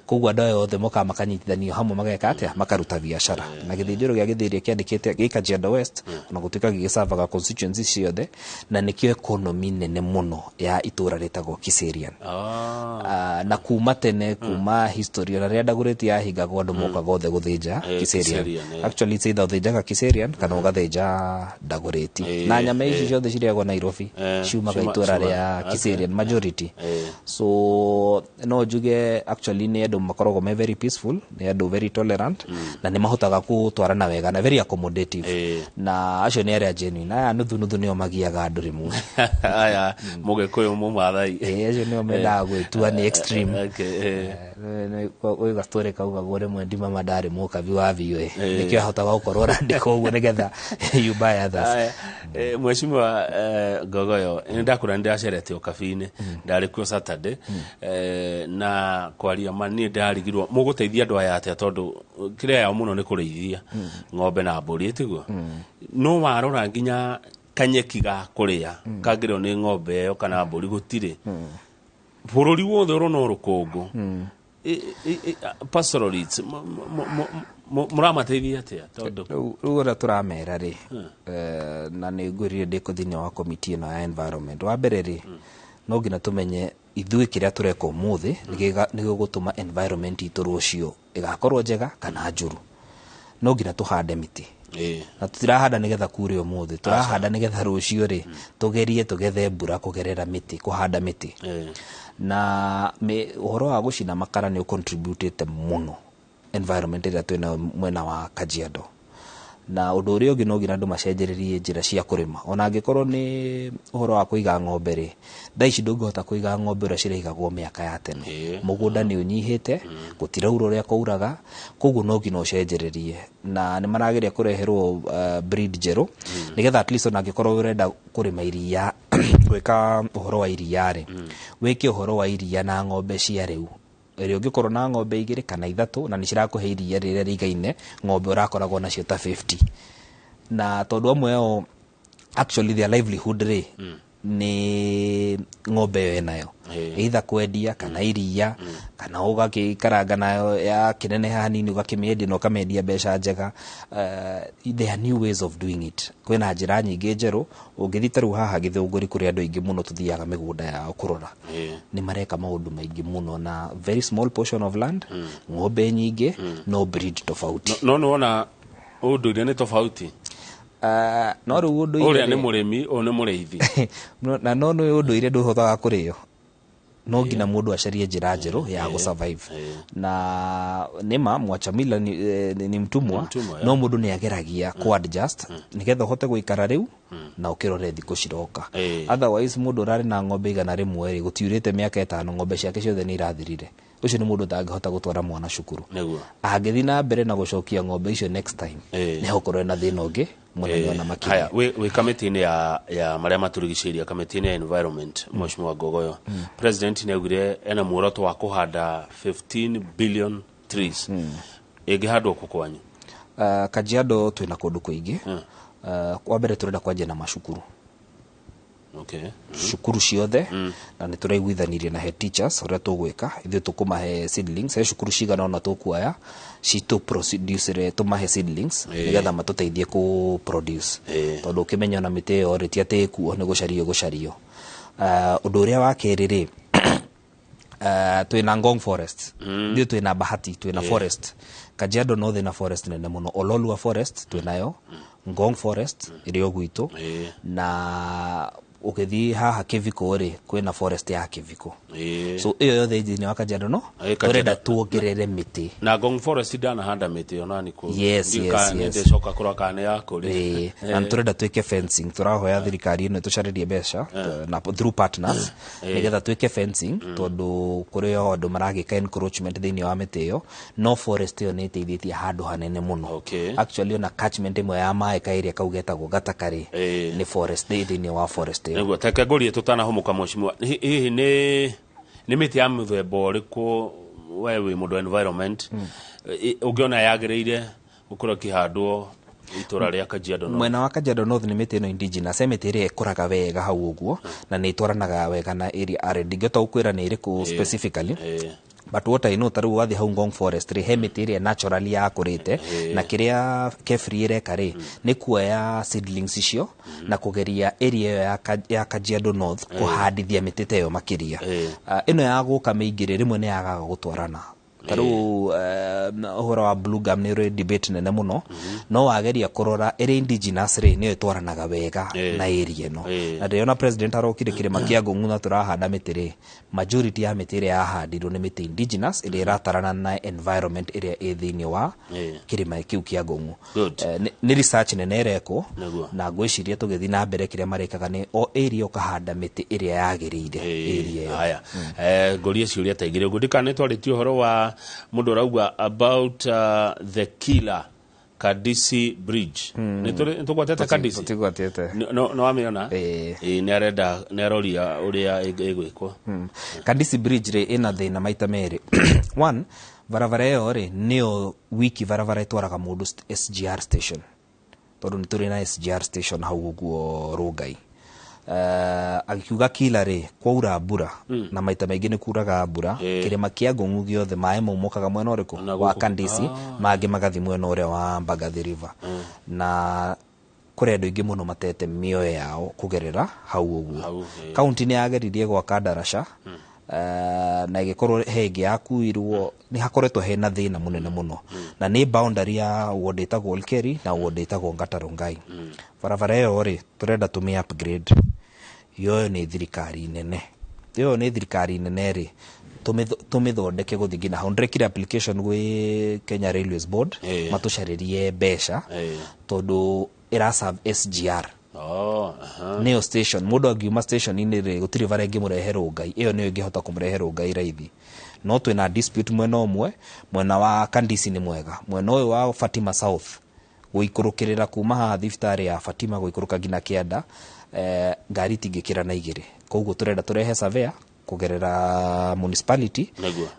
Koguo andũ aya othe mokaga makanyitithanio hamwe, mageka atĩa? Makaruta biacara. Na gĩthĩnjĩro gĩa gĩthĩri kĩandĩkĩte gĩ Kajiado West, ona gũtuĩka gĩgĩcavaga constituency ciothe, na nĩkĩo economy nene mũno ya itũra rĩtagwo Kiserian. Na kuma tene, kuma history, ona rĩrĩa Dagoretti yahingagwo, andũ mokaga othe gũthĩnja Kiserian. Kiserian. Actually it's either ũthĩnjaga Kiserian kana ũgathĩnja Dagoretti. Na nyama ici ciothe cirĩagwo Nairobi ciumaga itũra rĩa Kiserian majority. So no njuge actually nĩ andũ makoragwo me very peaceful, nĩ andũ very tolerant, na nĩ mahotaga gũtwarana wega na very accommodative. Na acio nĩ arĩa genuine. Aya nuthu nuthu nĩo magiaga andũ rĩmwe. Aya Mũgĩkũyũ mũmathai. Acio nĩo mendaga gwĩtua nĩ extreme. Gwĩ gastori kaugagwo rĩmwe ndimama ndarĩ mũkabi wa VOA, nĩkĩo ahotaga gũkorwo randĩko ũguo nĩgetha you buy others. Aya, Mheshimiwa Ngogoyo, nĩ ndakũra nĩ ndĩracerete ũkabi-inĩ, ndarĩ kuo Saturday, na kwaria ma niĩ ndarigirwo mũgũteithia andũ aya atĩa, tondũ kĩrĩa yao mũno nĩ kũrĩithia ng'ombe na mbũri, ĩtiguo? No warora nginya kanyeki ga kũrĩa kangĩrĩo nĩ ng'ombe ĩyo kana mbũri gũtirĩ. Bũrũri wothe ũrona o rũkũngũ. Pastoralists mũramateithia atĩa tondũ Rĩu ũrĩa tũramera rĩ, na nĩ ngwĩrire ndĩ thĩinĩ wa komiti ĩno ya environment, wa mbere rĩ, no nginya tũmenye ithuĩ kĩrĩa tũreka ũmũthĩ nĩ gĩgũtũma environment itũ rũciũ ĩgakorwo njega kana njũru. No nginya tũhande mĩtĩ, na tũtirahanda nĩgetha kure ũmũthĩ, tũrahanda nĩgetha rũciũ rĩ tũgerie tũgethe mbura kũgerera mĩtĩ, kũhanda mĩtĩ. Na ũhoro wa gũcina makara nĩ ũcontributĩte mũno environment ĩrĩa twĩnayo mwena wa Kajiado. Na ũndũ ũrĩa ũngĩ, no nginya andũ macenjererie njĩra cia kũrĩma, ona angĩkorwo nĩ ũhoro wa kũiga ng'ombe rĩ, thaa ici ndũngĩhota kũiga ng'ombe ũrĩa ciraigagwo mĩaka ya tene. Mũgũnda nĩ ũnyihĩte, gũtiraura ũrĩa kwauraga, koguo no nginya ũcenjererie. Na nĩ marageria kũreherwo breed njerũ, nĩgetha at least ona angĩkorwo ũrenda kũrĩma iria, gwĩka ũhoro wa iria rĩ, wĩke ũhoro wa iria na ng'ombe cia rĩu, ĩrĩa ũngĩkorwo na ng'ombe 2 kana 3 na nĩ cirakũhe iria rĩrĩa rĩigaine ng'ombe ũrakoragwo nacio ta 50. Na tondũ amwe ao actually their livelihood rĩ nĩ ng'ombe ĩyo ĩnayo, either kwendia kana iria, kana ũgagĩikaranga nayo ya kĩneneha hanini ũgakĩmĩendia na ũkamĩendia mbeca njega. There are new ways of doing it. Kwĩna njĩra nyingĩ njerũ. Ũngĩthiĩ ta rĩu haha Gĩthũngũri, kũrĩ andũ aingĩ mũno tũthiaga mĩgũnda yao kũrora, nĩ mareka maũndũ maingĩ mũno na very small portion of land, ng'ombe nyingĩ, no breed tofauti. No nĩ wona ũndũire nĩ tofauti. No rĩu ũndũire Ũrĩa nĩ mũrĩmi, ũyũ nĩ mũrĩithi. Na no nĩ ũndũire ndũhotaga kũrĩo, no nginya mũndũ acarie njĩra njerũ ya gũ-survive. Na nĩma mwacha mila ni mtumwa, mtumwa, no mũndũ nĩ ageragia ku adjust nĩgetha ũhote gũikara rĩu na ũkĩrore thikũ ciroka. Otherwise mũndũ ũrarĩ na ng'ombe 100 rĩ, gũtiurĩte mĩaka 5 ng'ombe ciake ciothe nĩ irathirire. Ũcio nĩ mũndũ ũtangĩhota gũtwara mwana cukuru. Angĩthiĩ na mbere na gũcokia ng'ombe icio next time, nĩ hagũkorwo na thĩna ũngĩ mũnene ona makĩria. Haya, wĩ kamĩtĩ-inĩ ya marĩa matũrigicĩirie, kamĩtĩ-inĩ ya environment, Mheshimiwa Ngogoyo, president nĩ augire ena muoroto wa kũhanda 15 billion trees. Ĩngĩhandwo kũ kwanyu? Kajiado twĩna kũndũ kũingĩ. Wa mbere tũrenda kwanjia na macukuru, cukuru ciothe, na nĩ tũraiguithanirie na head teachers ũrĩa tũgwĩka. Ithuĩ tũkũmahe seedlings. He cukuru cigana ũna tũkuoya citũ produce, tũmahe seedlings nĩgetha matũteithie kũ produce, tondũ ũkĩmenya ona mĩtĩ ĩyo rĩ, ti atĩ ĩkuo, nĩ gũcario gũcario. Ũndũ ũrĩa wa kerĩ rĩ, twĩna Ngong Forest. Ithuĩ twĩna bahati, twĩna forest Kajiado North, ĩna forest nene mũno. Ololua Forest twĩnayo, Ngong Forest ĩrĩ o gwitũ, na ũgĩthiĩ haha Kĩviko rĩ, kwĩna forest ya Kĩviko. So ĩyo yothe thĩinĩ wa Kajiado no Kajiado. tũrenda tuongerere mĩtĩ. Na Ngong Forest ndanahanda mĩtĩ ona nĩ kũ Yes. Nĩndĩcoka kũrora kana nĩ yakũrĩ. Ĩĩ, na nĩ tũrenda twĩke fencing. Tũrahoya thirikari ĩno ĩtũcarĩrie mbeca na through partners nĩgetha twĩke fencing, tondũ kũrĩ o andũ maragĩka encroachment thĩinĩ wa mĩtĩ ĩyo. No forest ĩyo nĩ ĩteithĩtie handũ hanene mũno. Actually ona catchment ĩmwe ya maĩ ka area kau getagwo Gatakarĩ nĩ forest, nĩ thĩinĩ wa forest ĩyo. Nĩguo teke ngũrie tũtanahũmũka, mheshimiwa, hihi nĩ mĩtĩ ya mũthemba ũrĩkũ we wĩ mũndũ wa environment ũngĩona yagĩrĩire gũkorwo ĩkĩhandwo itũra rĩa Kajiado North? Mwena wa Kajiado North nĩ mĩtĩ ĩno indigenous, he mĩtĩ ĩrĩa ĩkũraga wega hau ũguo na nĩ ĩtwaranaga wega na area arid. Ndingĩhota gũkwĩra nĩ ĩrĩkũ specifically, but what I know, ta rĩu wathiĩ hau Ngong Forest rĩ, he mĩtĩ ĩrĩa naturally yakũrĩte, na kĩrĩa KEFRI ĩreka rĩ, nĩ kuoya seedlings icio na kũgeria area ĩyo ya Kajiado North kũhandithia mĩtĩ ta ĩyo makĩria. Ĩno ya gũka mĩingĩ rĩ, rĩmwe nĩ yagaga gũtwarana. Ta rĩu ũhoro wa blue gum nĩ ũrĩ debate nene mũno, no wageria kũrora ĩrĩ indigenous rĩ, nĩyo ĩtwaranaga wega na area ĩno. Na ndĩrona president arokire kĩrĩma kĩa Ngũng'u na tũrahanda mĩtĩ rĩ, majority ya mĩtĩ ĩrĩa yahandirwo nĩ mĩtĩ indigenous ĩrĩa ĩratarana na environment ĩrĩa ĩ thĩinĩ wa kĩrĩma kĩu kĩa Ngũng'u. Nĩ research nene ĩrekwo, na ngwĩciria tũgĩthiĩ na mbere kĩrĩa marĩkaga nĩ o area ũkahanda mĩtĩ ĩrĩa yagĩrĩire area ĩyo. Haya, ngũrie ciũria ta igĩrĩ ũguo. Ndikana nĩ twarĩtie ũhoro wa mũndũ ũrauga about the killer Kadisi Bridge. Nĩ tũgwatete Kadisi? Tũtigwatĩte. No wamĩona? Ĩĩ, nĩ arenda, nĩ aroria ũrĩa ĩgwĩkwo. Kadisi Bridge rĩ, ĩna thĩna maita merĩ. One, barabara ĩyo rĩ, nĩyo wiki barabara ĩtwaraga mũndũ SGR station, tondũ nĩ tũrĩ na SGR station hau ũguo Rongai. Agĩkiuga kila rĩ kwaura mbura na maita maingĩ nĩ kuraga mbura, kĩrĩma kĩa Ngũng'u gĩothe maĩ mau mokaga mwena ũrĩkũ wa Kandisi, mangĩ magathi mwena ũrĩa wa Mbagathi River. Na kũrĩ andũ aingĩ mũno matete mĩoyo yao kũgerera hau ũguo. Kaunti nĩ yageririe gwaka ndaraca, na ĩgĩkorwo he ĩngĩ yakuirwo, nĩ hakoretwo hena thĩna mũnene mũno. Na nĩ boundary ya ward ĩtagwo Olkeri na ward ĩtagwo Ngatarũngai. Barabara ĩyo rĩ tũrenda tũmĩ upgrade, yoyo nĩ thirikari nene, ĩyo nĩ thirikari nene rĩ tũmĩthondeke gũthiĩ nginya hau. Ndĩrekire application gwĩ Kenya Railways Board matũcarĩrie mbeca, tondũ ĩraserve SGR. Nĩyo station, mũndũ angiuma station-inĩ rĩ gũtirĩ bara ĩngĩmũrehe Rũngai, ĩyo nĩyo ĩngĩhota kũmũrehe Rũngai raithi. No twĩna dispute mwena ũmwe, mwena wa Kandisi nĩ mwega, mwena ũyũ wa Fatima South gũikũrũkĩrĩra kuma haha thibitarĩ ya Fatima gũikũrũka nginya kĩanda, ngari itingĩkĩra na igĩrĩ. Koguo tũrenda tũrehe surveyor kũgerera municipality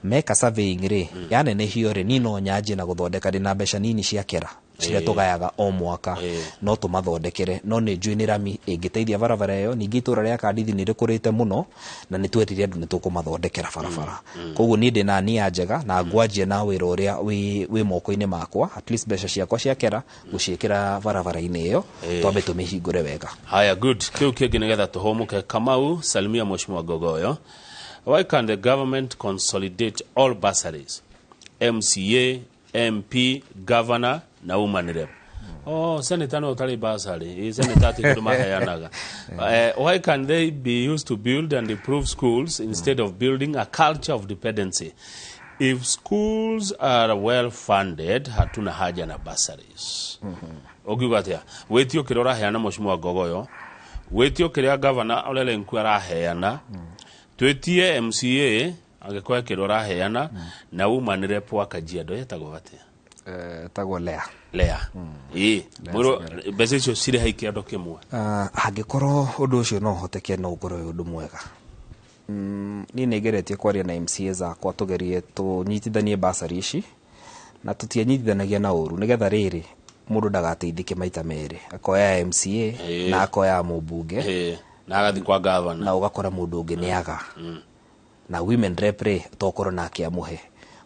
meka surveying rĩ, yanenehio rĩ niĩ no nyanjie na gũthondeka, ndĩna mbeca nini cia kera ciria tũgayaga o mwaka, no tũmathondekere. No nĩ njũĩ nĩ rami ĩngĩteithia barabara ĩyo. Ningĩ itũra rĩa Kandithi nĩ rĩkũrĩte mũno na nĩ twerire andũ nĩ tũkũmathondekera barabara. Koguo niĩ ndĩna nia njega na ngwanjia na wĩra ũrĩa wĩ moko-inĩ makwa, at least mbeca ciakwa cia kera gũciĩkĩra barabara-inĩ ĩyo, twambe tũmĩhingũre wega. Haya, good. Kĩu kĩngĩ nĩgetha tũhũmũke. Kamau, salimia Mheshimiwa Ngogoyo. Why can the government consolidate all bursaries? MCA, MP, governor na woman rep. Oh, senator no utari bursary. Senator ati kundu maheanaga. Why can they be used to build and improve schools instead of building a culture of dependency? If schools are well funded, hatuna haja na bursaries. Ukiuga atia? Wĩtio kĩrĩa ũraheana Mheshimiwa Ngogoyo, wĩtio kĩrĩa governor Ole Lenku araheana, twĩtie MCA angĩkorwo kĩrĩa ũraheana, na woman rep wa Kajiado yetagwo atĩa? Tagwo Lea. Lea. Ĩĩ, mbeca icio cirĩ ha kĩando kĩmwe. Angĩkorwo ũndũ ũcio no ũhoteke no ũkorwo wĩ ũndũ mwega. Niĩ nĩ ngeretie kwaria na MCA akwa tũgerie tũnyitithanie bursary ici, na tũtianyitithanagia na ũru nĩgetha rĩrĩ mũndũ ndagateithĩke maita merĩ, akoya MCA na akoya mũmbunge na agathiĩ kwa governor, na ũgakora mũndũ ũngĩ nĩ aga. Na women rep rĩ tokorwo nake amũhe,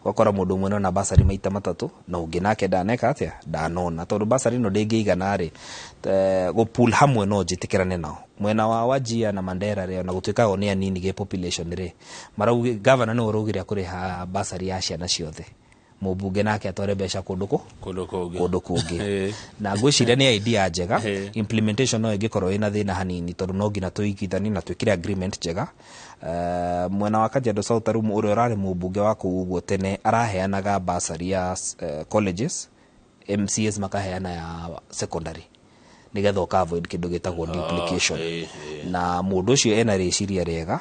ũgakora mũndũ ũmwe nona bursary maita matatũ na ũngĩ nake ndaneka atĩa, ndanona, tondũ bursary ĩno ndĩngĩigana rĩ gũpool hamwe no njĩtĩkĩrane nao. Mwena wa Wajir na Mandera rĩ, ona gũtuĩka o nĩ anini gĩ population rĩ, maraugi governor nĩwe ũraugire akũrĩha bursary ya ciana ciothe, mũmbunge nake atware mbeca kũndũ kũndũ kũngĩ. Na ngwĩciria nĩ idea njega, implementation no ĩngĩkorwo ĩna thĩna hanini tondũ no nginya tũigithanie na twĩkĩre agreement njega. Mwena wa Kajiado South rĩu ũrĩa ũrarĩ mũmbunge wa kũu ũguo tene araheanaga bursary ya colleges, MCAs makaheana ya secondary nĩgetha ũka avoid kĩndũ gĩtagwo duplication. Na mũndũ ũcio ena rĩciria rĩega,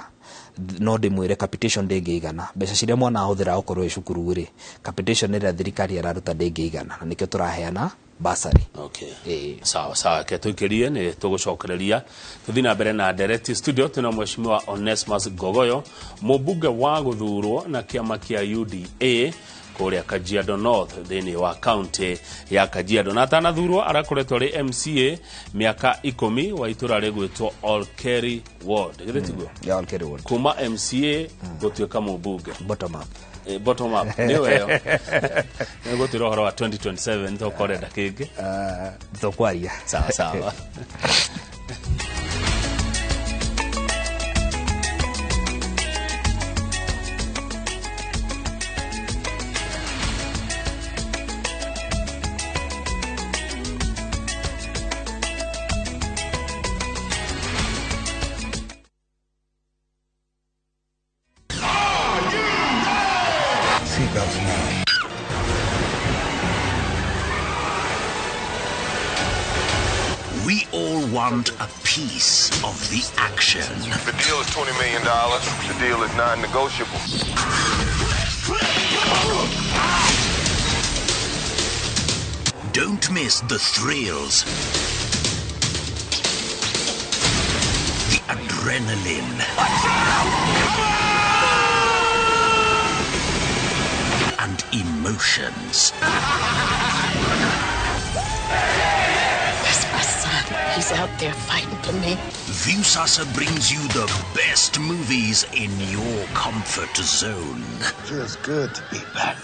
no ndĩmwĩre capitation ndĩngĩigana, mbeca ciria mwana ahũthĩra okorwo ĩ cukuru rĩ, capitation ĩrĩa thirikari ĩraruta ndĩngĩigana, na nĩkĩo tũraheana bursary. Okay. Sawa sawa, ke tũikĩrie nĩ tũgũcokereria tũthiĩ na mbere na ndereti studio. Tũna Mheshimiwa Onesmus Ngogoyo, mũmbunge wa gũthurwo na kĩama kĩa UDA kũrĩa Kajiado North thĩinĩ wa county ya Kajiado, na atanathurwo arakoretwo arĩ MCA mĩaka 10 wa itũra rĩgwĩtwo Olkeri Ward. Githĩ tiguo? Ya Olkeri Ward. Kuma MCA gũtuĩka mũmbunge. Bottom up. Bottom up. Nĩwe ĩyo. Nĩgũtwĩra ũhoro wa 2027 tũkorenda kĩngĩ. Tũkwaria. Sawa sawa. We all want a piece of the action. The deal is $20 million. The deal is non-negotiable. Don't miss the thrills, the adrenaline, and emotions. That's my son. He's She's out there fighting for me. Viusasa brings you the best movies in your comfort zone. Feels good to be back.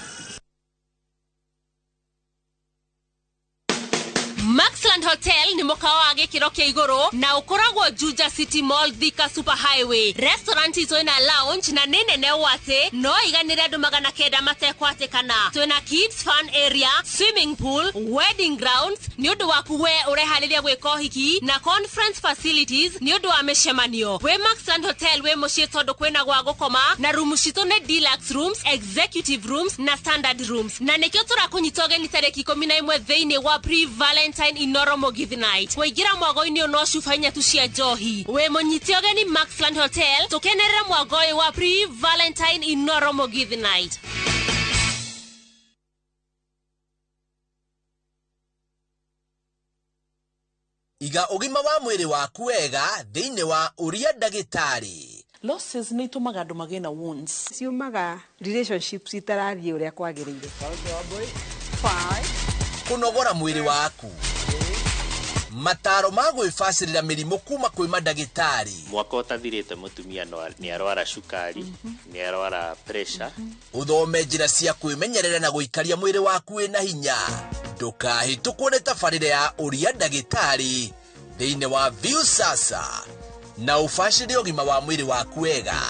Maxland Hotel nĩ mũkawa wa gĩkĩro kĩa igũrũ na ũkoragwo Juja City Mall, Thika Super Highway. Restaurant itũ ĩna lounge na nĩ nene ũũ atĩ no iganĩre andũ 900 matekwatĩkana. Twĩna kids fun area, swimming pool, wedding grounds nĩ ũndũ waku we ũreharĩria gwĩka ũhiki na conference facilities nĩ ũndũ wa mĩcemanio. Wĩ Maxland Hotel wĩ mũciĩ tondũ kwĩna gwa gũkoma na rumu citũ nĩ deluxe rooms, executive rooms na standard rooms. Na nĩkĩo tũrakũnyita ũgeni tarĩki 11 thĩinĩ wa pre-Valentine Inoro Mugithi Night. Kũingĩra mwago-inĩ ũyũ no cuba inya tu cia njohi. Wĩ mũnyite ũgeni Maxland Hotel tũkenerere mwago ũyũ wa pre-Valentine Inoro Mugithi Night. Iga ũgima wa mwĩrĩ waku wega thĩinĩ wa ũria ndagĩtarĩ. Losses nĩ itũmaga andũ magĩe na wounds. Ciumaga relationships itarathiĩ ũrĩa kwagĩrĩire. Kũnogora mwĩrĩ waku. Mataro ma gwĩbacĩrĩra mĩrimũ kuma kwĩ mandagĩtarĩ. Mwaka ũtathirĩte mũtumia nĩ arwara cukari, nĩ arwara pressure. Ũthome njĩra cia kwĩmenyerera na gũikaria mwĩrĩ waku wĩna hinya. Ndũkahĩtũkwo nĩ tabarĩra ya ũria ndagĩtarĩ thĩinĩ wa Viusasa na ũbacĩrĩre ũgima wa mwĩrĩ waku wega.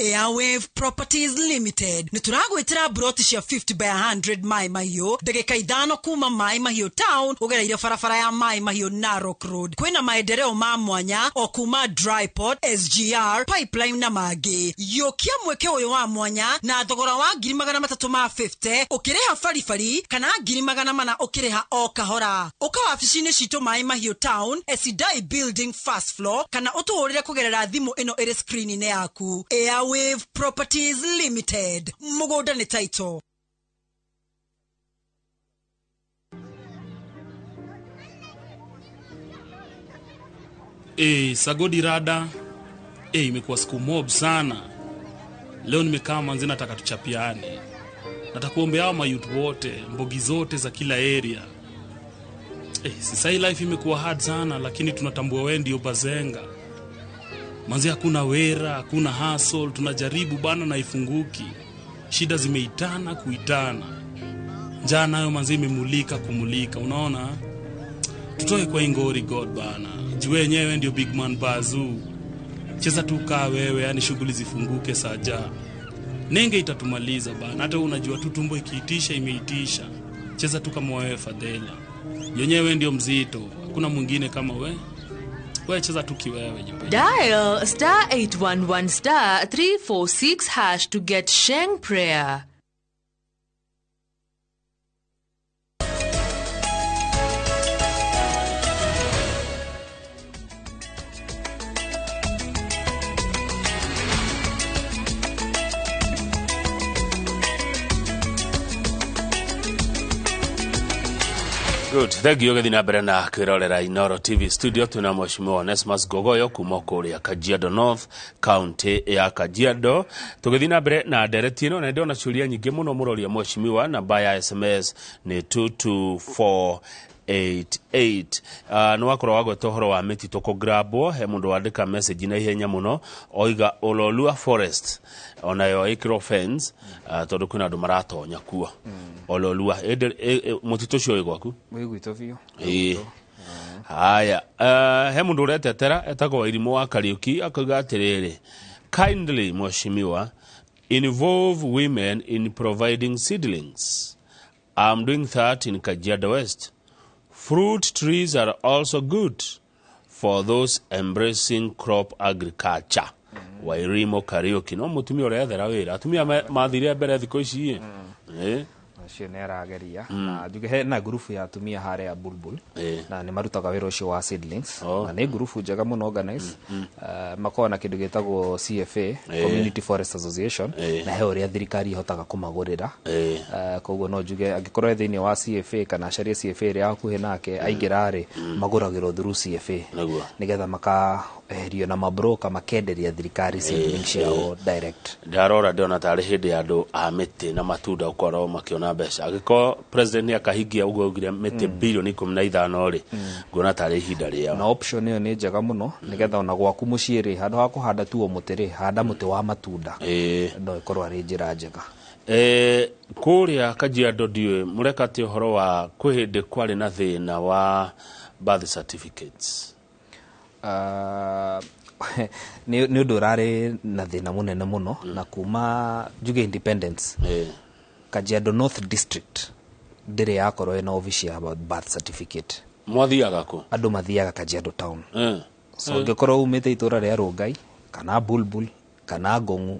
Airwave Properties Limited nĩ tũragwĩtĩra broti cia 50 by 100 Mai Mahiũ ndagĩka 5 kuma Mai Mahiũ town ũgereire barabara ya Mai Mahiũ Narok Road. Kwĩna maendereo ma mwanya o kuma Dryport, SGR, Pipeline na mangĩ. Yũkia mweke ũyũ wa mwanya na thogora wa 350 ũkĩrĩha baribari kana 400 ũkĩrĩha o kahora. Ũka wabici-inĩ citũ Mai Mahiũ town, Esidai Building first floor, kana ũtũhũrĩre kũgerera thimũ ĩno ĩrĩ screen-inĩ yaku. Airwave Properties Limited. Mũgũnda nĩ title. Sagodi rada. Imekuwa siku mob sana. Leo nimekaa manzi nataka tuchapiane. Nataka kuombea hao mayouth wote, mbogi zote za kila area. Sasa hii life imekuwa hard sana lakini tunatambua wewe ndio bazenga. Manzi hakuna wera, hakuna hustle, tunajaribu bana na ifunguki. Shida zimeitana kuitana. Njaa nayo manzi imemulika kumulika, unaona? Tutoe kwa ingori God bana. Juu wenyewe ndio big man bazoo. Cheza tu kaa wewe, yani shughuli zifunguke saja. Nenge itatumaliza bana. Hata unajua tu tumbo ikiitisha imeitisha. Cheza tu kama wewe Fadhela. Yenyewe ndio mzito, hakuna mwingine kama wewe. Wewe cheza tu kiwewe jipe. Dial star 811 star 346 hash to get Sheng prayer. Good. Thank you gũthiĩ na mbere na kwĩrorera Inoro TV studio. Twĩna Mheshimiwa Onesmus Gogoyo kuma kũrĩa Kajiado North, county ya Kajiado. Tũgĩthiĩ na mbere na ndereti ĩno na ndĩrona ciũria nyingĩ mũno mũroria Mheshimiwa. Namba ya SMS nĩ 22488. Nĩ wakorwo wagweta ũhoro wa mĩtitũ kũgrabwo. He mũndũ wandĩka message na ihenya mũno oiga Ololua Forest onayo ĩkĩrwo fence, tondũ kwĩna andũ maratonya kuo. Ololua mũtitũ ũcio wĩ gwaku? Wĩ gwitũ biũ. Haya, he mũndũ ũretetera etagwo Wairimũ wa Kariũki akauga atĩrĩrĩ, kindly Mheshimiwa, involve women in providing seedlings. I'm doing that in Kajiado West. Fruit trees are also good for those embracing crop agriculture. Wairimo Kariuki no mutumia ũrethera wĩra. Atumia mathire mbere thikũ ici. Ũcio nĩ arageria. Na njuge he na ngurubu ya atumia harĩa Bulbul na nĩ marutaga wĩra ũcio wa seedlings na nĩ ngurubu njega mũno organize. Makoragwo na kĩndũ gĩtagwo CFA, Community Forest Association, na he ũrĩa thirikari ihotaga kũmagũrĩra. Koguo no njuge angĩkorwo e thĩinĩ wa CFA kana acarie CFA ĩrĩa hakuhĩ nake aingĩra rĩ, magũragĩrwo through CFA nĩgetha makaeherio na mabroka makenderia thirikari seedlings ciao direct. Ndarora ndĩrona tarĩ hĩndĩ ya andũ a mĩtĩ na matunda gũkorwo makĩona Mbeca angĩkorwo president nĩ akahingia ũguo augire mĩtĩ bilioni 15 rĩ, nguona tarĩ ihinda rĩao. Na option ĩyo nĩ njega mũno, nĩgetha ona gwaku mũciĩ rĩ, handũ ha kũhanda tu o mũtĩ rĩ, handa mũtĩ wa matunda. No ĩkorwo arĩ njĩra njega. Kũrĩa Kajiado ndiũĩ mũreka atĩ ũhoro wa kwĩ hĩndĩ kwarĩ na thĩna wa birth certificates. Nĩ ũndũ ũrarĩ na thĩna mũnene mũno, na kuma njuge independence, Kajiado North District ndĩrĩ yakorwo ĩna obici ya birth certificate. Mwathiaga kũ? Andũ mathiaga Kajiado town. So ũngĩkorwo umĩte itũra rĩa Rongai kana Bulbul kana Ngong'u,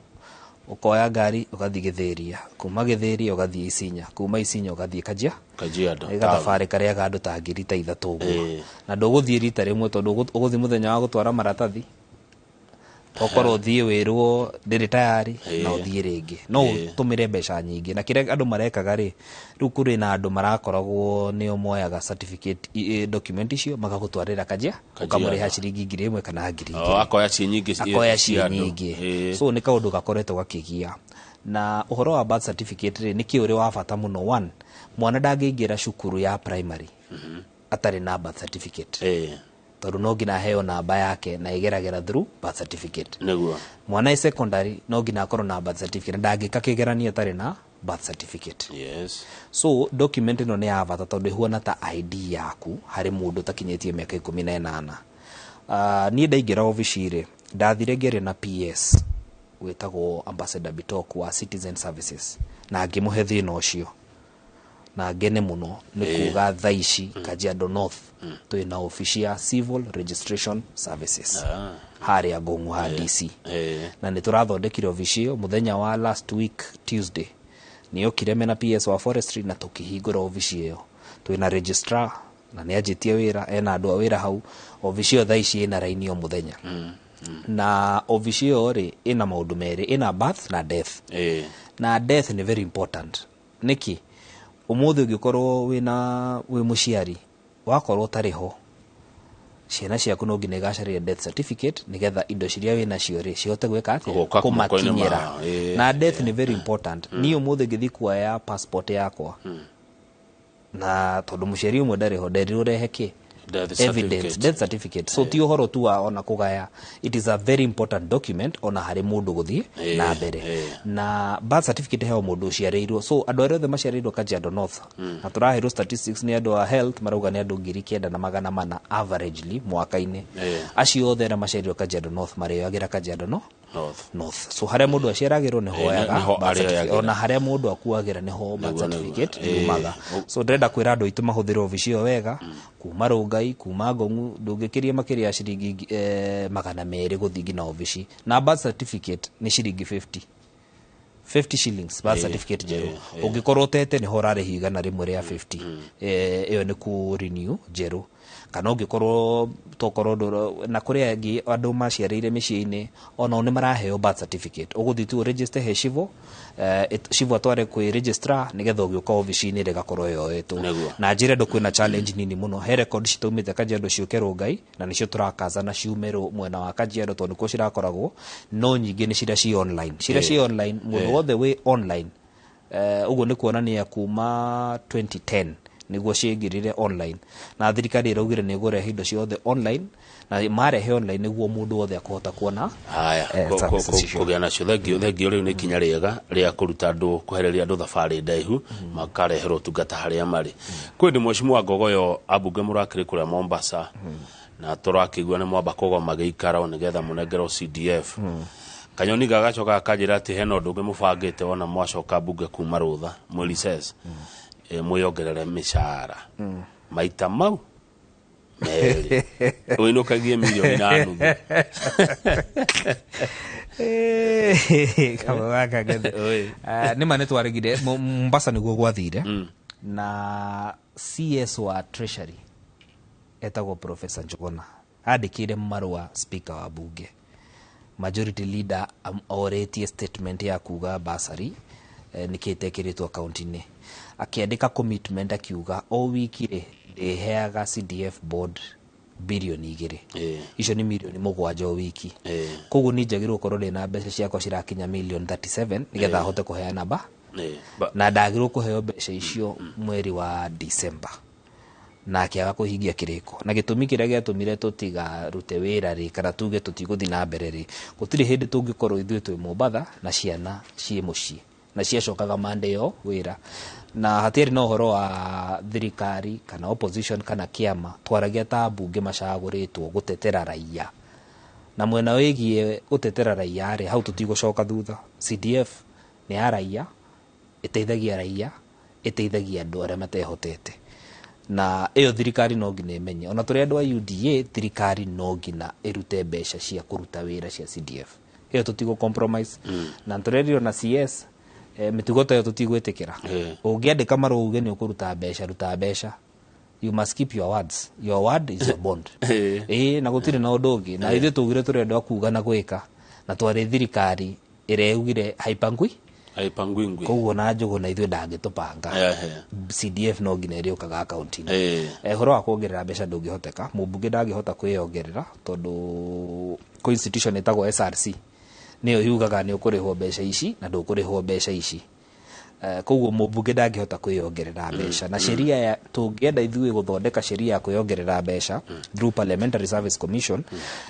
ũkoya ngari ũgathiĩ Gĩthĩria, kuma Gĩthĩria ũgathiĩ Isinya, kuma Isinya ũgathiĩ Kajiado. Nĩ gathabarĩ karĩa ga andũ ta 3,000 ũguo, na ndũgũthiĩ rita rĩmwe, tondũ ũgũthiĩ mũthenya wa gũtwara maratathi, tokorwo ũthiĩ wĩrwo ndĩrĩ tayari, na ũthiĩ rĩngĩ no ũtũmĩre mbeca nyingĩ. Na kĩrĩa andũ marekaga rĩ, rĩu kũrĩ na andũ marakoragwo nĩo moyaga certificate, document icio, magagũtwarĩra Kajia, ũkamũrĩha ciringi 1,000 kana ngiri 2. Akoya ciĩ nyingĩ akoya cia ciĩ andũ. nyingĩ. So nĩ kaũndũ gakoretwo gakĩgia. Na ũhoro wa birth certificate rĩ, nĩkĩ ũrĩ wa bata mũno? One, mwana ndangĩingĩra cukuru ya primary atarĩ na birth certificate, tondũ no nginya aheo namba yake na ĩgeragĩra through birth certificate. Mwana ĩ secondary no nginya akorwo na birth certificate, na ndangĩka kĩgeranio atarĩ na birth certificate. So document ĩno nĩ ya bata, tondũ ĩhuana ta ID yaku harĩ mũndũ ũtakinyĩtie mĩaka 18. Niĩ ndaingĩra obici rĩ, ndathire ngĩaria na PS wĩtagwo Ambassador Bitok wa Citizen Services, na ngĩmũhe thĩna ũcio, na ngene mũno nĩ kuga thaa ici Kajiado North twĩna obici ya Civil Registration Services harĩa Ngong'u ha DC, na nĩ tũrathondekire obici ĩyo mũthenya wa last week Tuesday. Nĩ okire mena PS wa forestry na tũkĩhingũra obici ĩyo. Twĩna registrar na nĩ anjĩtie wĩra, ena andũ a wĩra hau. Obici ĩyo thaa ici ĩna raini o mũthenya. Na obici ĩyo rĩ, ĩna maũndũ merĩ, ĩna birth na death. Na death nĩ very important. Nĩkĩ? Ũmũthĩ ũngĩkorwo wĩna wĩ mũciari, wakorwo ũtarĩ ho, ciana ciaku no nginya igacaria death certificate, nĩgetha indo ciria wĩ nacio rĩ, cihote gwĩka atĩa? Gũka moko-inĩ Kũmakinyĩra. mao. Na death nĩ very important. Niĩ ũmũthĩ ngĩthiĩ kuoya passport yakwa, na tondũ mũciari ũmwe ndarĩ ho, nderirwo rehe kĩ? Death Evidence. Certificate. Death certificate. So ti ũhoro tu wa ona kũgaya, it is a very important document ona harĩ mũndũ gũthiĩ na mbere. Na birth certificate heo mũndũ ũciarĩirwo, so andũ arĩa othe maciarĩirwo Kajiado North, na tũraheirwo statistics nĩ andũ a health, marauga nĩ andũ 9,400 averagely mwaka-inĩ. Acio othe arĩa maciarĩirwo Kajiado North marĩoyagĩra Kajiado no North. North. So harĩa mũndũ aciaragĩrwo nĩho oyaga Nĩho birth certificate. arĩoyagĩra. Ona harĩa mũndũ akuagĩra nĩho birth certificate yumaga. So ndĩrenda kwĩra andũ aitũ mahũthĩre obici ĩyo wega. Kuma Rongai, kuma Ngong'u, ndũngĩkĩria makĩria ya ciringi 200 gũthiĩ nginya obici. Na birth certificate nĩ ciringi 50, 50 shillings birth certificate njerũ. Ũngĩkorwo ũtete, nĩho ũrarĩhio 100 rĩa 50. Ĩyo nĩ ku renew njerũ, kana ũngĩkorwo tokorwo na kũrĩ angĩ andũ maciarĩire mĩciĩ-inĩ, onao nĩ maraheo birth certificate. Ũgũthiĩ tu register he civil, civil atware kwĩ registrar, nĩgetha ũgĩũka obici-inĩ rĩgakorwo yoetwo. Na njĩre andũ kwĩna challenge nini mũno he record citaumĩte Kajiado ciũke Rongai, na nĩcio tũrakazana ciume mwena wa Kajiado, tondũ nĩkuo cirakoragwo. No nyingĩ nĩ ciria ci online, ciria ci online, mũndũ wothe wĩ online. Ũguo nĩ kuonania kuma 2010 nĩguo ciaingĩrire online, na thirikari ĩraugire nĩ ĩgũrehe indo ciothe online, na marehe online nĩguo mũndũ wothe akũhota kuona Haya, services icio. Kũgĩa nacio. Thengio, thengio. Rĩu nĩ ikinya rĩega rĩa kũruta andũ, kwehereria andũ thabarĩ ndaihu, makareherwo ũtungata harĩa marĩ. Kwĩ ndĩ mheshimiwa Ngogoyo, ambunge mũrakĩrĩ kũrĩa Mombasa, na tũrakĩigua nĩ mwamba kũgoma gĩikaro nĩgetha mũnengerwo CDF. Kanyoni gagacoka gakanjĩra atĩ hena ũndũ ũngĩ mũbangĩte wona mwacoka mbunge kuma rũtha mwĩ recess, mwĩongerere mĩcara maita mau merĩ, ũinũkagie 1.5 million. Kamwe gaka gethe. Nĩ ma nĩ twaregire Mombasa nĩguo gwathire, na CS wa Treasury etagwo Professor Njuguna andĩkĩire marũa speaker wa bunge, majority leader, orĩtie statement ya kuga basari nĩkĩ ĩtekĩrĩtwo akaunti-inĩ. Akĩandĩka commitment akiuga o wiki rĩ, ndĩheaga CDF board 2 billion. Icio nĩ 7 million o wiki. Koguo niĩ njagĩrĩirwo gũkorwo ndĩna mbeca ciakwa cirakinya 37 million, nĩgetha hote kũheana ba Na ndagĩrĩirwo kũheo mbeca icio mweri wa December, na akĩaga kũhingia kĩrĩko. Na gĩtũmi kĩrĩa gĩatũmire tũtigarute wĩra rĩ, kana tuge tũtigũthiĩ na mbere rĩ, gũtirĩ hĩndĩ tũngĩkorwo ithuĩ twĩ Mombatha na ciana ciĩ mũciĩ na ciacokaga Monday yo wĩra, na hatiarĩ na ũhoro wa thirikari kana opposition kana kĩama. Twaragia ta mbunge macagũrĩtwo gũtetera raia, na mwena wĩgiĩ gũtetera raia rĩ, hau tũtigũcoka thutha. CDF nĩ ya raia, ĩteithagia raia, ĩteithagia andũ arĩa matehotete, na ĩyo thirikari no nginya ĩmenye. Ona tũrĩ andũ a UDA, thirikari no nginya ĩrute mbeca cia kũruta wĩra cia CDF. Ĩyo tũtigũ compromise. Na tũrerirwo na CS, mĩtugo ta ĩyo tũtigwĩtĩkĩra. Ũngĩandĩka marũa uge nĩ ũkũruta mbeca, ruta mbeca. You must keep your words. Your word is your bond. Ĩĩ, na gũtirĩ na ũndũ ũngĩ. Na ithuĩ tugire tũrĩ andũ a kuga na gwĩka, na twarĩ thirikari ĩrĩa yaugire haipangwi Haipangwingwi. Koguo na Njũgũ na ithuĩ ndangĩtũpanga. CDF no nginya ĩrĩũkaga akaunti-inĩ. Ũhoro wa kuongerera mbeca ndũngĩhoteka, mũmbunge ndangĩhota kwĩyongerera, tondũ kwĩ institution ĩtagwo SRC, nĩyo yugaga nĩ ũkũrĩhwo mbeca ici na ndũkũrĩhwo mbeca ici. Koguo mũmbunge ndangĩhota kwĩyongerera mbeca. Na sheria ya tũngĩenda ithuĩ gũthondeka sheria ya kwĩyongerera mbeca through Parliamentary Service Commission,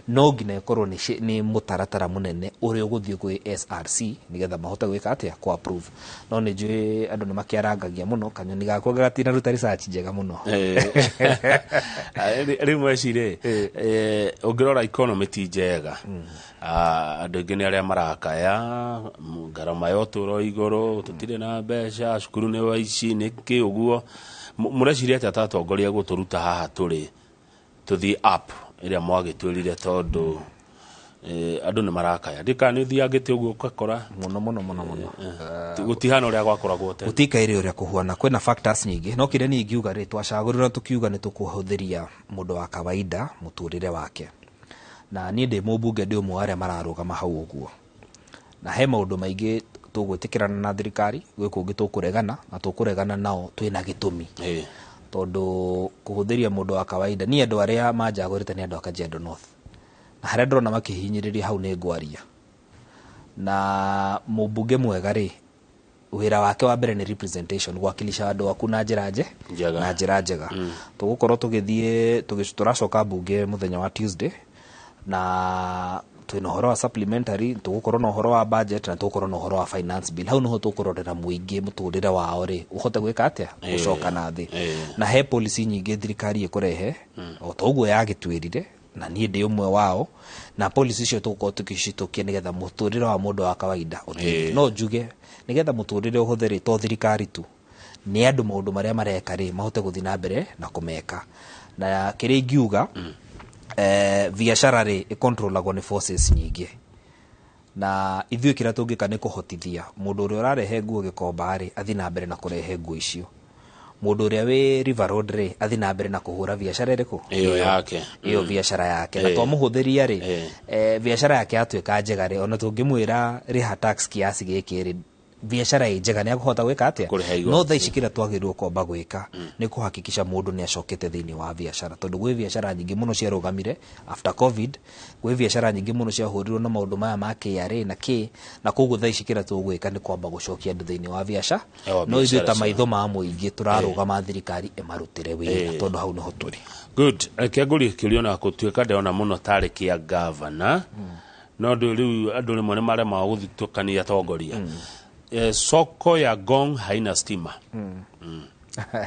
no nginya ĩkorwo nĩ mũtaratara mũnene ũrĩa ũgũthiĩ gwĩ SRC nĩgetha mahote gwĩka atĩa, kũ approve. No nĩ njũĩ andũ nĩ makĩarangagia mũno, kanyoni gakwa gatinaruta research njega mũno. Rĩu mwecirĩ, ũngĩrora economy ti njega. Andũ aingĩ nĩ arĩa marakaya ngarama ya ũtũũro igũrũ, tũtirĩ na mbeca, cukuru nĩ waici, nĩ kĩ ũguo. Mũreciria atĩa ta atongoria gũtũruta haha tũrĩ tũthiĩ up ĩrĩa mwagĩtwĩrire? Tondũ andũ nĩ marakaya, ndikana nĩ ũthiaga ngĩte ũguo ũgakora Mũno mũno mũno mũno. Gũtihana ũrĩa gwakoragwo tene. Gũtikaire ũrĩa kũhuana, kwĩna factors nyingĩ, no kĩrĩa niĩ ingiuga rĩ, twacagũrĩrwo tũkiuga nĩ tũkũhũthĩria mũndũ wa kawaida mũtũrĩre wake, na niĩ ndĩ mũmbunge, ndĩ ũmwe wa arĩa mararũgama hau ũguo, na he maũndũ maingĩ tũgwĩtĩkĩrana na thirikari, gwĩ kũngĩ tũkũregana, na tũkũregana nao twĩna gĩtũmi, tondũ kũhũthĩria mũndũ wa kawaida, niĩ andũ arĩa manjagũrĩte nĩ andũ a Kajiado North, na harĩa ndĩrona makĩhinyĩrĩria hau nĩ ngwaria. Na mũmbunge mwega rĩ, wĩra wake wa mbere nĩ representation, gwakilisha andũ aku na njĩra Njega. Na njĩra njega. Tũgũkorwo tũgĩthiĩ tũracoka mbunge mũthenya wa Tuesday, na twĩna ũhoro wa supplementary, tũgũkorwo na ũhoro wa budget, na tũgũkorwo na ũhoro wa finance bill. Hau nĩho tũkũrorera mũingĩ mũtũrĩre wao rĩ, ũhote gwĩka atĩa, gũcoka na thĩ. Na he policy nyingĩ thirikari ĩkũrehe o ta ũguo yagĩtwĩrire, na niĩ ndĩ ũmwe wao, na policy icio tũgũkorwo tũkĩcitũkia nĩgetha mũtũrĩre wa mũndũ wa kawaida ũthiĩ. No njuge nĩgetha mũtũrĩre ũhũthe rĩ, to thirikari tu, nĩ andũ maũndũ marĩa mareka rĩ, mahote gũthiĩ na mbere na kũmeka. Na kĩrĩa ingiuga, biacara rĩ, ĩcontrolagwo nĩ forces nyingĩ, na ithuĩ kĩrĩa tũngĩka nĩ kũhotithia mũndũ ũrĩa ũrarehe nguo Gĩkomba rĩ, athiĩ na mbere na kũrehe nguo icio, mũndũ ũrĩa wĩ River Road rĩ, athiĩ na mbere na kũhũra biacara ĩrĩkũ? Ĩyo yake. Ĩyo biacara yake. Na twamũhũthĩria rĩ, biacara yake yatuĩka njega rĩ, ona tũngĩmwĩra rĩha tax kiasi gĩkĩ rĩ, biacara ĩ njega, nĩ akũhota gwĩka atĩa? Kũrĩha igoti. No thaa ici kĩrĩa twagĩrĩirwo kwamba gwĩka nĩ kũhakikisha mũndũ nĩ acokete thĩinĩ wa biacara, tondũ gwĩ biacara nyingĩ mũno ciarũgamire after COVID, gwĩ biacara nyingĩ mũno ciahũrirwo na maũndũ maya ma KRA na K, na koguo thaa ici kĩrĩa tũgwĩka nĩ kwamba gũcokia andũ thĩinĩ wa biacara. No ithuĩ biacara ta cio. Maitho ma mũingĩ tũrarũgama thirikari ĩmarutĩre wĩra, tondũ hau nĩho tũrĩ. Good. Reke ngũrie kĩũria, na gũtuĩka ndĩrona mũno tarĩ kĩa gavana, no ndũ rĩu andũ rĩmwe nĩ maremaga gũthitũkania atongoria. Soko ya Ngong haina stima.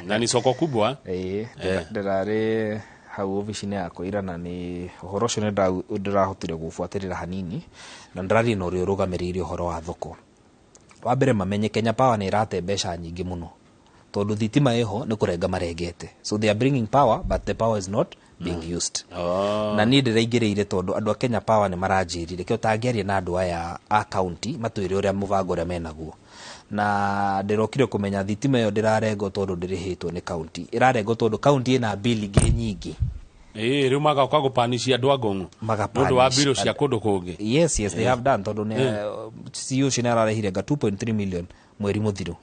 Na ni soko kubwa. Ĩĩ, ndĩrarĩ hau obici-inĩ yakwa ira, na nĩ ũhoro ũcio nĩ ndĩrahotire gũbuatĩrĩra hanini, na ndĩraria na ũrĩa ũrũgamĩrĩire ũhoro wa thoko. Wa mbere mamenye Kenya Power nĩ ĩrate mbeca nyingĩ mũno, tondũ thitima ĩho nĩ kũrenga marengete. So they are bringing power, but the power is not being used. Na niĩ ndĩraingĩrĩire tondũ andũ a Kenya Power nĩ maranjĩrire kĩo tangĩaria na andũ aya a county matwĩre ũrĩa mũbango ũrĩa menaguo, na ndĩrokire kũmenya thitima ĩyo ndĩrarengwo tondũ ndĩrĩhĩtwo nĩ county, ĩrarengwo tondũ county ĩna bill ingĩ nyingĩ. Ĩĩ, rĩu magoka gũpanicia andũ a Ngong nĩ ũndũ wa mbirũ cia kũndũ kũngĩ. Yes, they have done, tondũ nĩ CEO ũcio nĩ ararehire nga 2.3 million mweri mũthiru,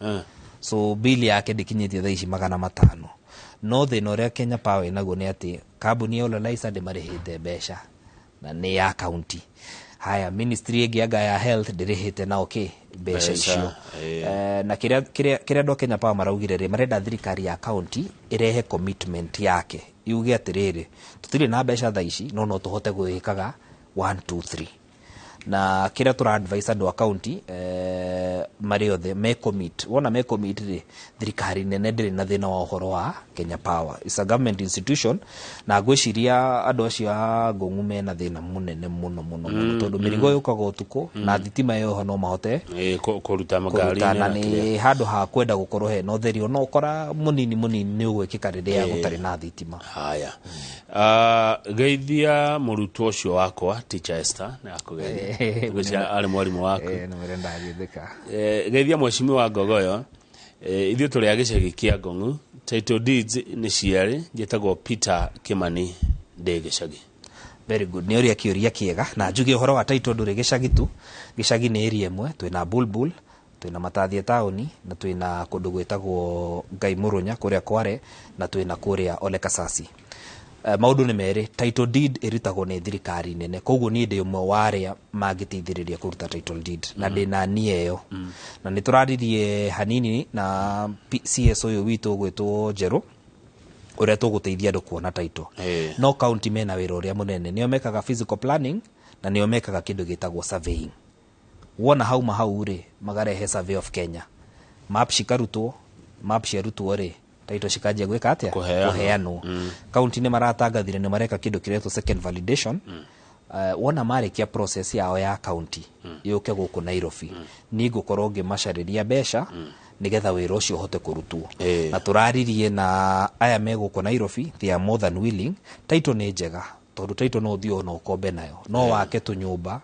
so bill yake ndĩkinyĩtie thaa ici 500. No thĩna ũrĩa Kenya Power ĩnaguo nĩ atĩ kambuni ya Ololaisa ndĩmarĩhĩte mbeca, na nĩ ya county. Haya, ministry ĩngĩ anga ya health ndĩrĩhĩte nao kĩ mbeca icio. Na kĩrĩa andũ a Kenya Power maraugire rĩ, marenda thirikari ya county ĩrehe commitment yake, yuge atĩrĩrĩ, tũtirĩ na mbeca thaa ici, no tũhote gwĩkaga 1 2 3. Na kĩrĩa tũra advise andũ a county marĩ othe me commit, wona me commit rĩ, thirikari nene ndĩrĩ na thĩna wa ũhoro wa Kenya Power. It's a government institution, na ngwĩciria andũ acio a Ngũng'u mena thĩna mũnene mũno mũno mũno, tondũ mĩrigo yũkaga ũtukũ na thitima ĩyo no mahote kũruta makari, na nĩ handũ ha kwenda gũkorwo hena ũtheri, ona ũkora mũnini mũnini nĩ ũgwĩkĩka rĩrĩa gũtarĩ na thitima. Haya, geithia mũrutwo ũcio wakwa Teacher Esther, nĩ akũgeithia arĩ mwarimũ waku. Geithia mheshimiwa Ngogoyo. Ithuĩ tũrĩ a gĩcagi kĩa Ngong'u, title deeds nĩ ciarĩ, njĩtagwo Peter Kimani ndĩ gĩcagi. Very good, nĩ ũrĩa kĩũria kĩega, na njuge ũhoro wa title ndũrĩ gĩcagi tu, gĩcagi nĩ area ĩmwe, twĩna Bulbul, twĩna Matathie taũni, na twĩna kũndũ gwĩtagwo Ngai Mũrũnya kũrĩa Kware, na twĩna kũrĩa Ole Kasasi. Maũndũ nĩ merĩ, title deed ĩrutagwo nĩ thirikari nene, koguo niĩ ndĩ ũmwe wa arĩa mangĩteithĩrĩria kũruta title deed, na ndĩna nia ĩyo. Na nĩ tũraririe hanini na CS ũyũ witũ ũgwĩtwo Njerũ, ũrĩa tũgũteithia andũ kuona title. No county mena wĩra ũrĩa mũnene, nĩo mekaga physical planning na nĩo mekaga kĩndũ gĩtagwo surveying. Wona hauma hau rĩ, magarehe Survey of Kenya, map cikarutwo, map ciarutwo rĩ, title cikanjia gwĩka atĩa? Kũheanwo. County nĩ maratangathire nĩ mareka kĩndũ kĩretwo second validation. Wona marĩkia process yao ya county yũke gũkũ Nairobi, niĩ ngũkorwo ngĩmacarĩria mbeca nĩgetha wĩra ũcio ũhote kũrutwo. Na tũraririe na aya me gũkũ Nairobi, they are more than willing. Title nĩ njega, tondũ title no ũthiĩ ona ũkombe nayo, no wake tũnyũmba,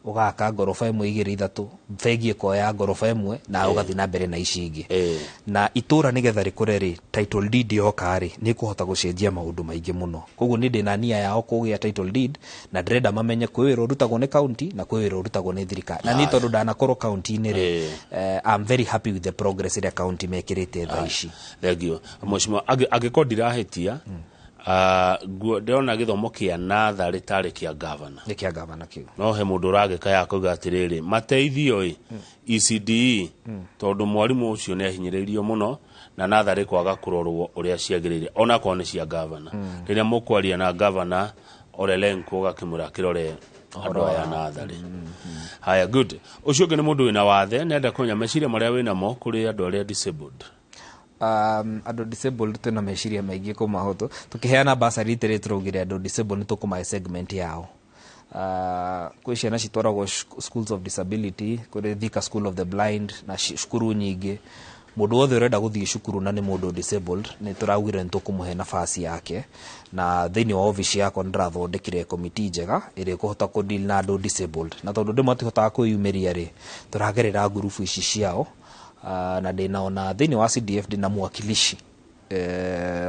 ũgaka ngoroba ĩmwe igĩrĩ ithatũ, bengi ĩkoya ngoroba ĩmwe na ũgathiĩ na mbere na ici ingĩ. Na itũra nĩgetha rĩkũre rĩ, title deed yoka rĩ, nĩ ĩkũhota gũcenjia maũndũ maingĩ mũno. Koguo niĩ ndĩna nia yao kũgĩa title deed, na ndĩrenda mamenye kwĩ wĩra ũrutagwo nĩ county na kwĩ wĩra ũrutagwo nĩ thirikari. Na niĩ tondũ ndanakorwo county-inĩ rĩ, I'm very happy with the progress ĩrĩa county mekĩrĩte thaa ici. Thank you. Mheshimiwa, angĩkorwo ndirahĩtia, ndĩrona gĩthomo kĩa natharĩ tarĩ kĩa gavana. Nĩ kĩa gavana kĩu. No he mũndũ ũragĩka ya kuuga atĩrĩrĩ, mateithio ĩ ECDE, tondũ mwarimũ ũcio nĩ ahinyĩrĩirio mũno na natharĩ kwaga kũrorwo ũrĩa ciagĩrĩire, onakorwo nĩ cia gavana. Rĩrĩa mũkwaria na gavana Ole Lenku ũgakĩmwĩra akĩrore andũ aya natharĩ. Haya, good. Ũcio ũngĩ nĩ mũndũ wĩna wathe, nĩenda kũmenya meciria marĩa wĩnamo kũrĩ andũ arĩa disabled. Andũ disabled twĩna meciria maingĩ kũmahoto. Tũkĩheana bursary rĩrĩ tũraugire andũ disabled nĩ tũkũmahe segment yao. Kwĩ ciana citwaragwo schools of disability, kũrĩ Thika School of the Blind na cukuru nyingĩ. Mũndũ wothe ũrenda gũthiĩ cukuru na nĩ mũndũ disabled, nĩ tũraugire nĩ tũkũmũhe nafasi yake. Na thĩinĩ wa obici yakwa nĩ ndĩrathondekire committee njega ĩrĩa ĩkũhota kũ deal na andũ disabled. Na tondũ ndĩ matihotaga kwĩyumĩria rĩ, tũragerera ngurubu ici ciao. Na ndĩna ona thĩinĩ wa CDF ndĩna mwakilishi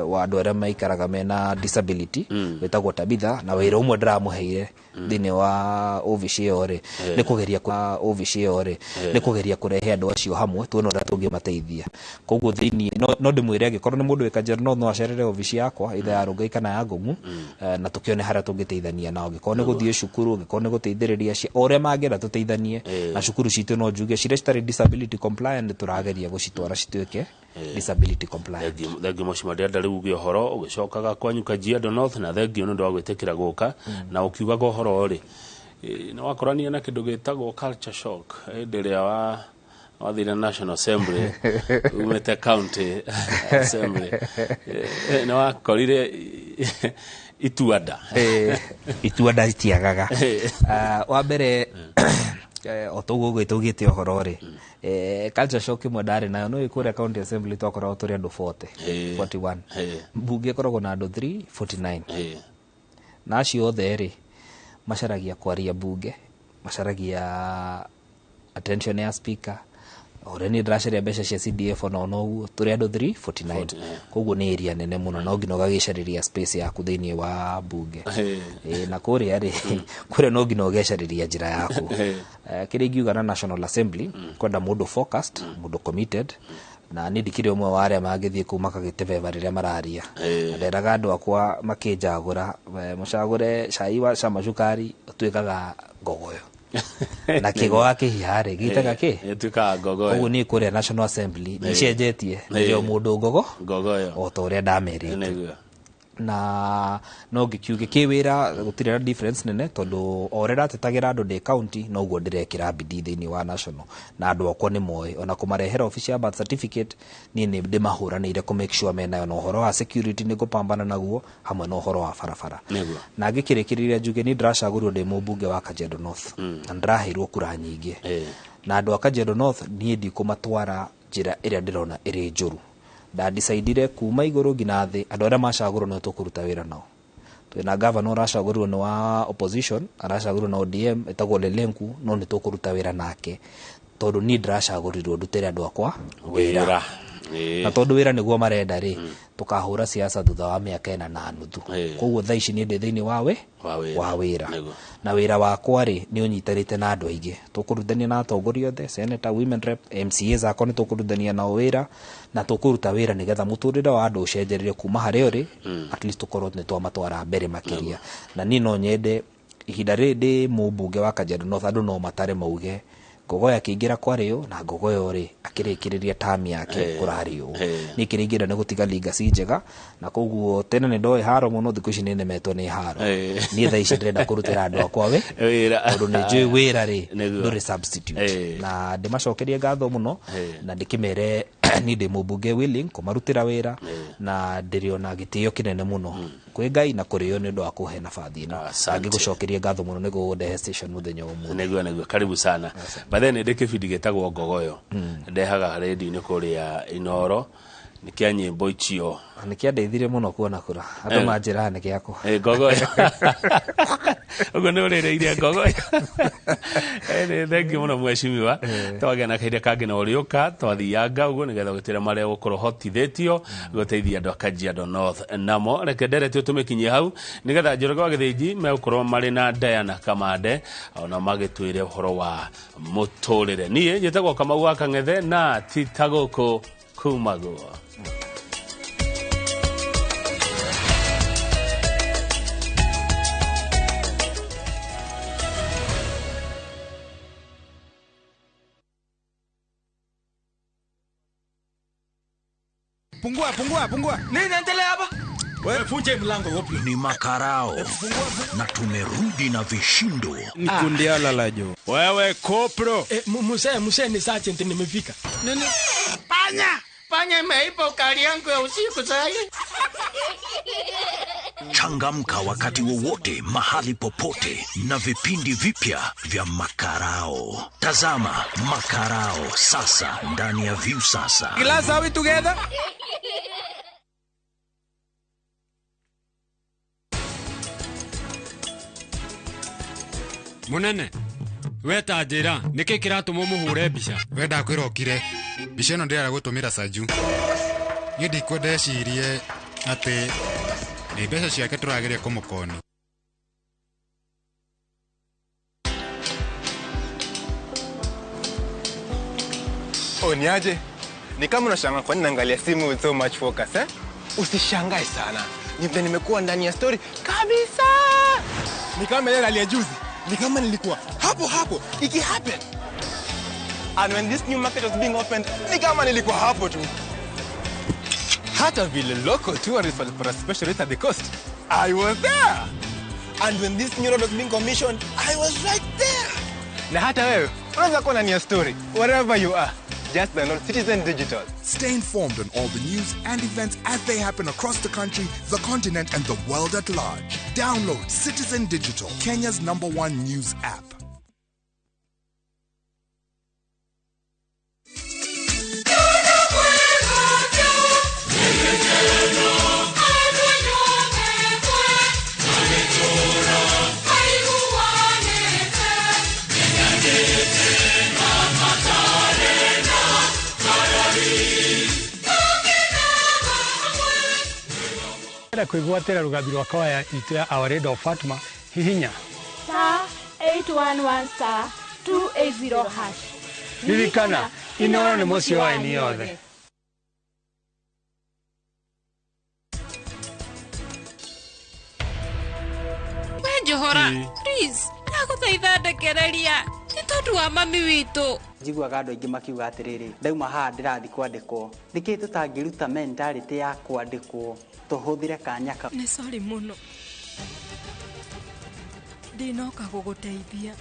wa andũ arĩa maikaraga mena disability, wĩtagwo Tabitha, na wĩra ũmwe ndĩramũheire thĩinĩ wa obici ĩyo rĩ, nĩ kũgeria obici ĩyo rĩ, nĩ kũgeria kũrehe andũ acio hamwe tuone ũrĩa tũngĩmateithia. Koguo thĩinĩ no ndĩmwĩre angĩkorwo nĩ mũndũ wĩ Kajiado no acerere obici yakwa either ya Rongai kana ya Ngũng'u, na tũkĩone harĩa tũngĩteithania nao, angĩkorwo nĩ gũthiĩ cukuru, angĩkorwo nĩ gũteithĩrĩria o ũrĩa mangĩenda tũteithanie. Na cukuru citũ no njuge ciria citarĩ disability compliant tũrageria gũcitwara cituĩke disability compliant. Thank you mheshimiwa, ndĩrenda rĩu uge ũhoro ũgĩcokaga kwanyu Kajiado North, na thank you nĩ ũndũ wa gwĩtĩkĩra gũka. Na ũkiugaga ũhoro rĩ, nĩ wakorania na kĩndũ gĩtagwo culture shock hĩndĩ ĩrĩa wathire National Assembly umĩte County Assembly, nĩ wakorire ituanda. Ituanda itiagaga. Wa mbere o toguo ũgĩte ũhoro rĩ, culture shock ĩmwe ndarĩ nayo no kũrĩa County Assembly twakoragwo tũrĩ andũ 40, 41. Mbunge ĩkoragwo na andũ 349. Na acio othe rĩ, macaragia kwaria mbunge, macaragia attention ya speaker. Ore niĩ ndĩracaria mbeca cia CDF ona noguo tũrĩ andũ 349. Koguo nĩ area nene mũno, no nginya ũgagĩcarĩria space yaku thĩinĩ wa mbunge. Na kũrĩa rĩ, kũrĩa no nginya ũgecarĩria njĩra yaku. Kĩrĩa ingiuga na National Assembly, kwenda mũndũ focused, mũndũ committed, Na niĩ ndikĩrĩ ũmwe wa arĩa mangĩthiĩ kũu makagĩtebeba rĩrĩa mararia. Na nderaga andũ akwa makĩnjagũra, mũcagũre cai wa cama cukari ũtuĩkaga ngogoyo. Na kĩgoa kĩhiha-rĩ, gĩtaga kĩ? Gĩtuĩkaga ngogoyo. Koguo niĩ kũrĩa National Assembly nĩcenjetie, ndĩrĩ o mũndũ ngogo ngogoyo o ta ũrĩa ndamerĩte. Nĩguo. Na no ngĩkiuge kĩwĩra gũtirĩ na difference nene tondũ o ũrĩa ndatetagĩra andũ ndĩ county noguo ndĩrekĩra bidii thĩinĩ wa national, na andũ akwa nĩ moĩ ona kũmarehera official birth certificate niĩ nĩ ndĩmahũranĩire kũ make sure menayo, na ũhoro wa security nĩ ngũpambana naguo hamwe na ũhoro wa barabara. Nĩguo. Na ngĩkĩrĩkĩrĩria njuge niĩ ndĩracagũrirwo ndĩ mũmbunge wa Kajiado North na ndĩraheirwo kura nyingĩ, na andũ a Kajiado North niĩ ndikũmatwara njĩra ĩrĩa ndĩrona ĩrĩ njũru. Ndandicaidire kuma igũrũ nginya thĩ andũ arĩa macagũrwo nĩo tũkũruta wĩra nao. Twĩna governor ũracagũrirwo nĩ wa opposition, aracagũrirwo na ODM ĩtagwo Lelenku, no nĩ tũkũruta wĩra nake tondũ niĩ ndĩracagũrirwo ndutĩre andũ akwa wĩra. Na tondũ wĩra nĩguo marenda rĩ, tũkahũra siasa thutha wa mĩaka 4.5. Koguo thaa ici niĩ ndĩ thĩinĩ wa wa wĩra. Na wĩra wakwa rĩ nĩ ũnyitanĩte na andũ aingĩ, tũkũrutithania na atongoria othe, senator, women rep, MCAs akwa nĩ tũkũrutithania nao wĩra, na tũkũruta wĩra nĩgetha mũtũrĩre wa andũ ũcenjerie kuma harĩa ũrĩ, at least tũkorwo nĩ twamatwara mbere makĩria. Na niĩ no nyende ihinda rĩrĩ ndĩ mũmbunge wa Kajiado North andũ no matare mauge Ngogoyo akĩingĩra kwarĩ ũũ na Ngogoyo rĩ akĩrĩkĩrĩria term yake kũrarĩ ũũ. Niĩ kĩrĩa ingĩenda nĩ gũtiga legacy njega, na koguo tene nĩ ndoĩ haro mũno, thikũ ici nĩ nemetwo nĩ haro. Niĩ thaa ici ndĩrenda kũrutĩra andũ akwa wĩra, tondũ nĩ njũĩ wĩra rĩ ndũrĩ substitute. Na ndĩmacokerie ngatho mũno, na ndĩkĩmere niĩ ndĩ mũmbunge willing kũmarutĩra wĩra, na ndĩrĩ ona gĩtĩo kĩnene mũno kwĩ Ngai na kũrĩ o nĩ ũndũ wa kũhe nabathi ĩno. Angĩgũcokeria ngatho mũno nĩ gũkũndehe station mũthenya ũmũthĩ. Nĩguo, nĩguo, karibu sana. Bathe nĩ ndĩ kĩbindi gĩtagwo Ngogoyo, ndehaga rĩndiũ-inĩ kũrĩa Inoro, nĩ kĩa nyĩmbo icio. Nĩ kĩandeithirie mũno kuona kũra andũ manjĩraga nĩ gĩakwa. Ngogoyo. Ũguo nĩ ũrĩrĩirie Ngogoyo. Nĩ thengiũ mũno mheshimiwa. Twagĩa na kahinda kangĩ na ũrĩũka twathianga ũguo nĩgetha ũgĩtwĩre marĩa ũgũkorwo hotithĩtio gũteithia andũ a Kajiado North. Namo reke nderetio tũmĩkinyie hau nĩgetha Njoroge wa Gĩthĩnji megũkorwo marĩ na Diana Kamande ona magĩtwĩre ũhoro wa mũtũrĩre. Niĩ njĩtagwo Kamau wa Kang'ethe na ti ta gũkũ kumagwo. Pungua, pungua, pungua. Nini endelea hapa? Wewe funje mlango wapi? Ni makarao. Na tumerudi na vishindo. Ni kundi ala la jo. Wewe kopro. Mzee ni sergeant nimefika. Nini? Panya! Panya imeiba ukali yangu ya usiku sasa. Changamka wakati wowote, mahali popote na vipindi vipya vya Makarao. Tazama Makarao sasa ndani ya Viusasa. Class, are we together? Munene, we ta njĩra nĩkĩ kĩratũma mũhũre mbica? We ndakwĩra ũkire, mbica ĩno ndĩrara gũtũmĩra Sanju. Niĩ ndikwenda ecirie atĩ nĩ mbeca ciake tũrageria kũmũkoni. Oh, niaje? Ni kama unashangaa kwa nini naangalia simu with so much focus, eh? Usishangae sana. Ni vile nimekuwa ndani ya story kabisa. Ni kama ile ya juzi. Ni kama nilikuwa hapo hapo iki happen. And when this new market was being opened, ni kama nilikuwa hapo tu. Hata vile local tourists walipata special rate at the coast, I was there. And when this new road was being commissioned, I was right there. Na hata wewe unaweza kuwa ndani ya story wherever you are. Just download Citizen Digital. Stay informed on all the news and events as they happen across the country, the continent, and the world at large. Download Citizen Digital, Kenya's #1 news app. Kwĩgwatĩra rũgambi rwa kwaya itũ ya Our Lady of Fatima hihinya *811 *280#. Ririkana Inooro nĩ mũciĩ wa aini othe. njohora. Please, ndagũthaitha ndekereria. Nĩ tondũ wa mami witũ. Njiguaga andũ aingĩ makiuga atĩrĩrĩ, ndauma haha ndĩrathiĩ kwandĩkwo. Nĩkĩĩ tũtangĩruta mentality ya kwandĩkwo tũhũthĩre kanya kau? Nĩ sorry mũno. Ndinoka gũgũteithia.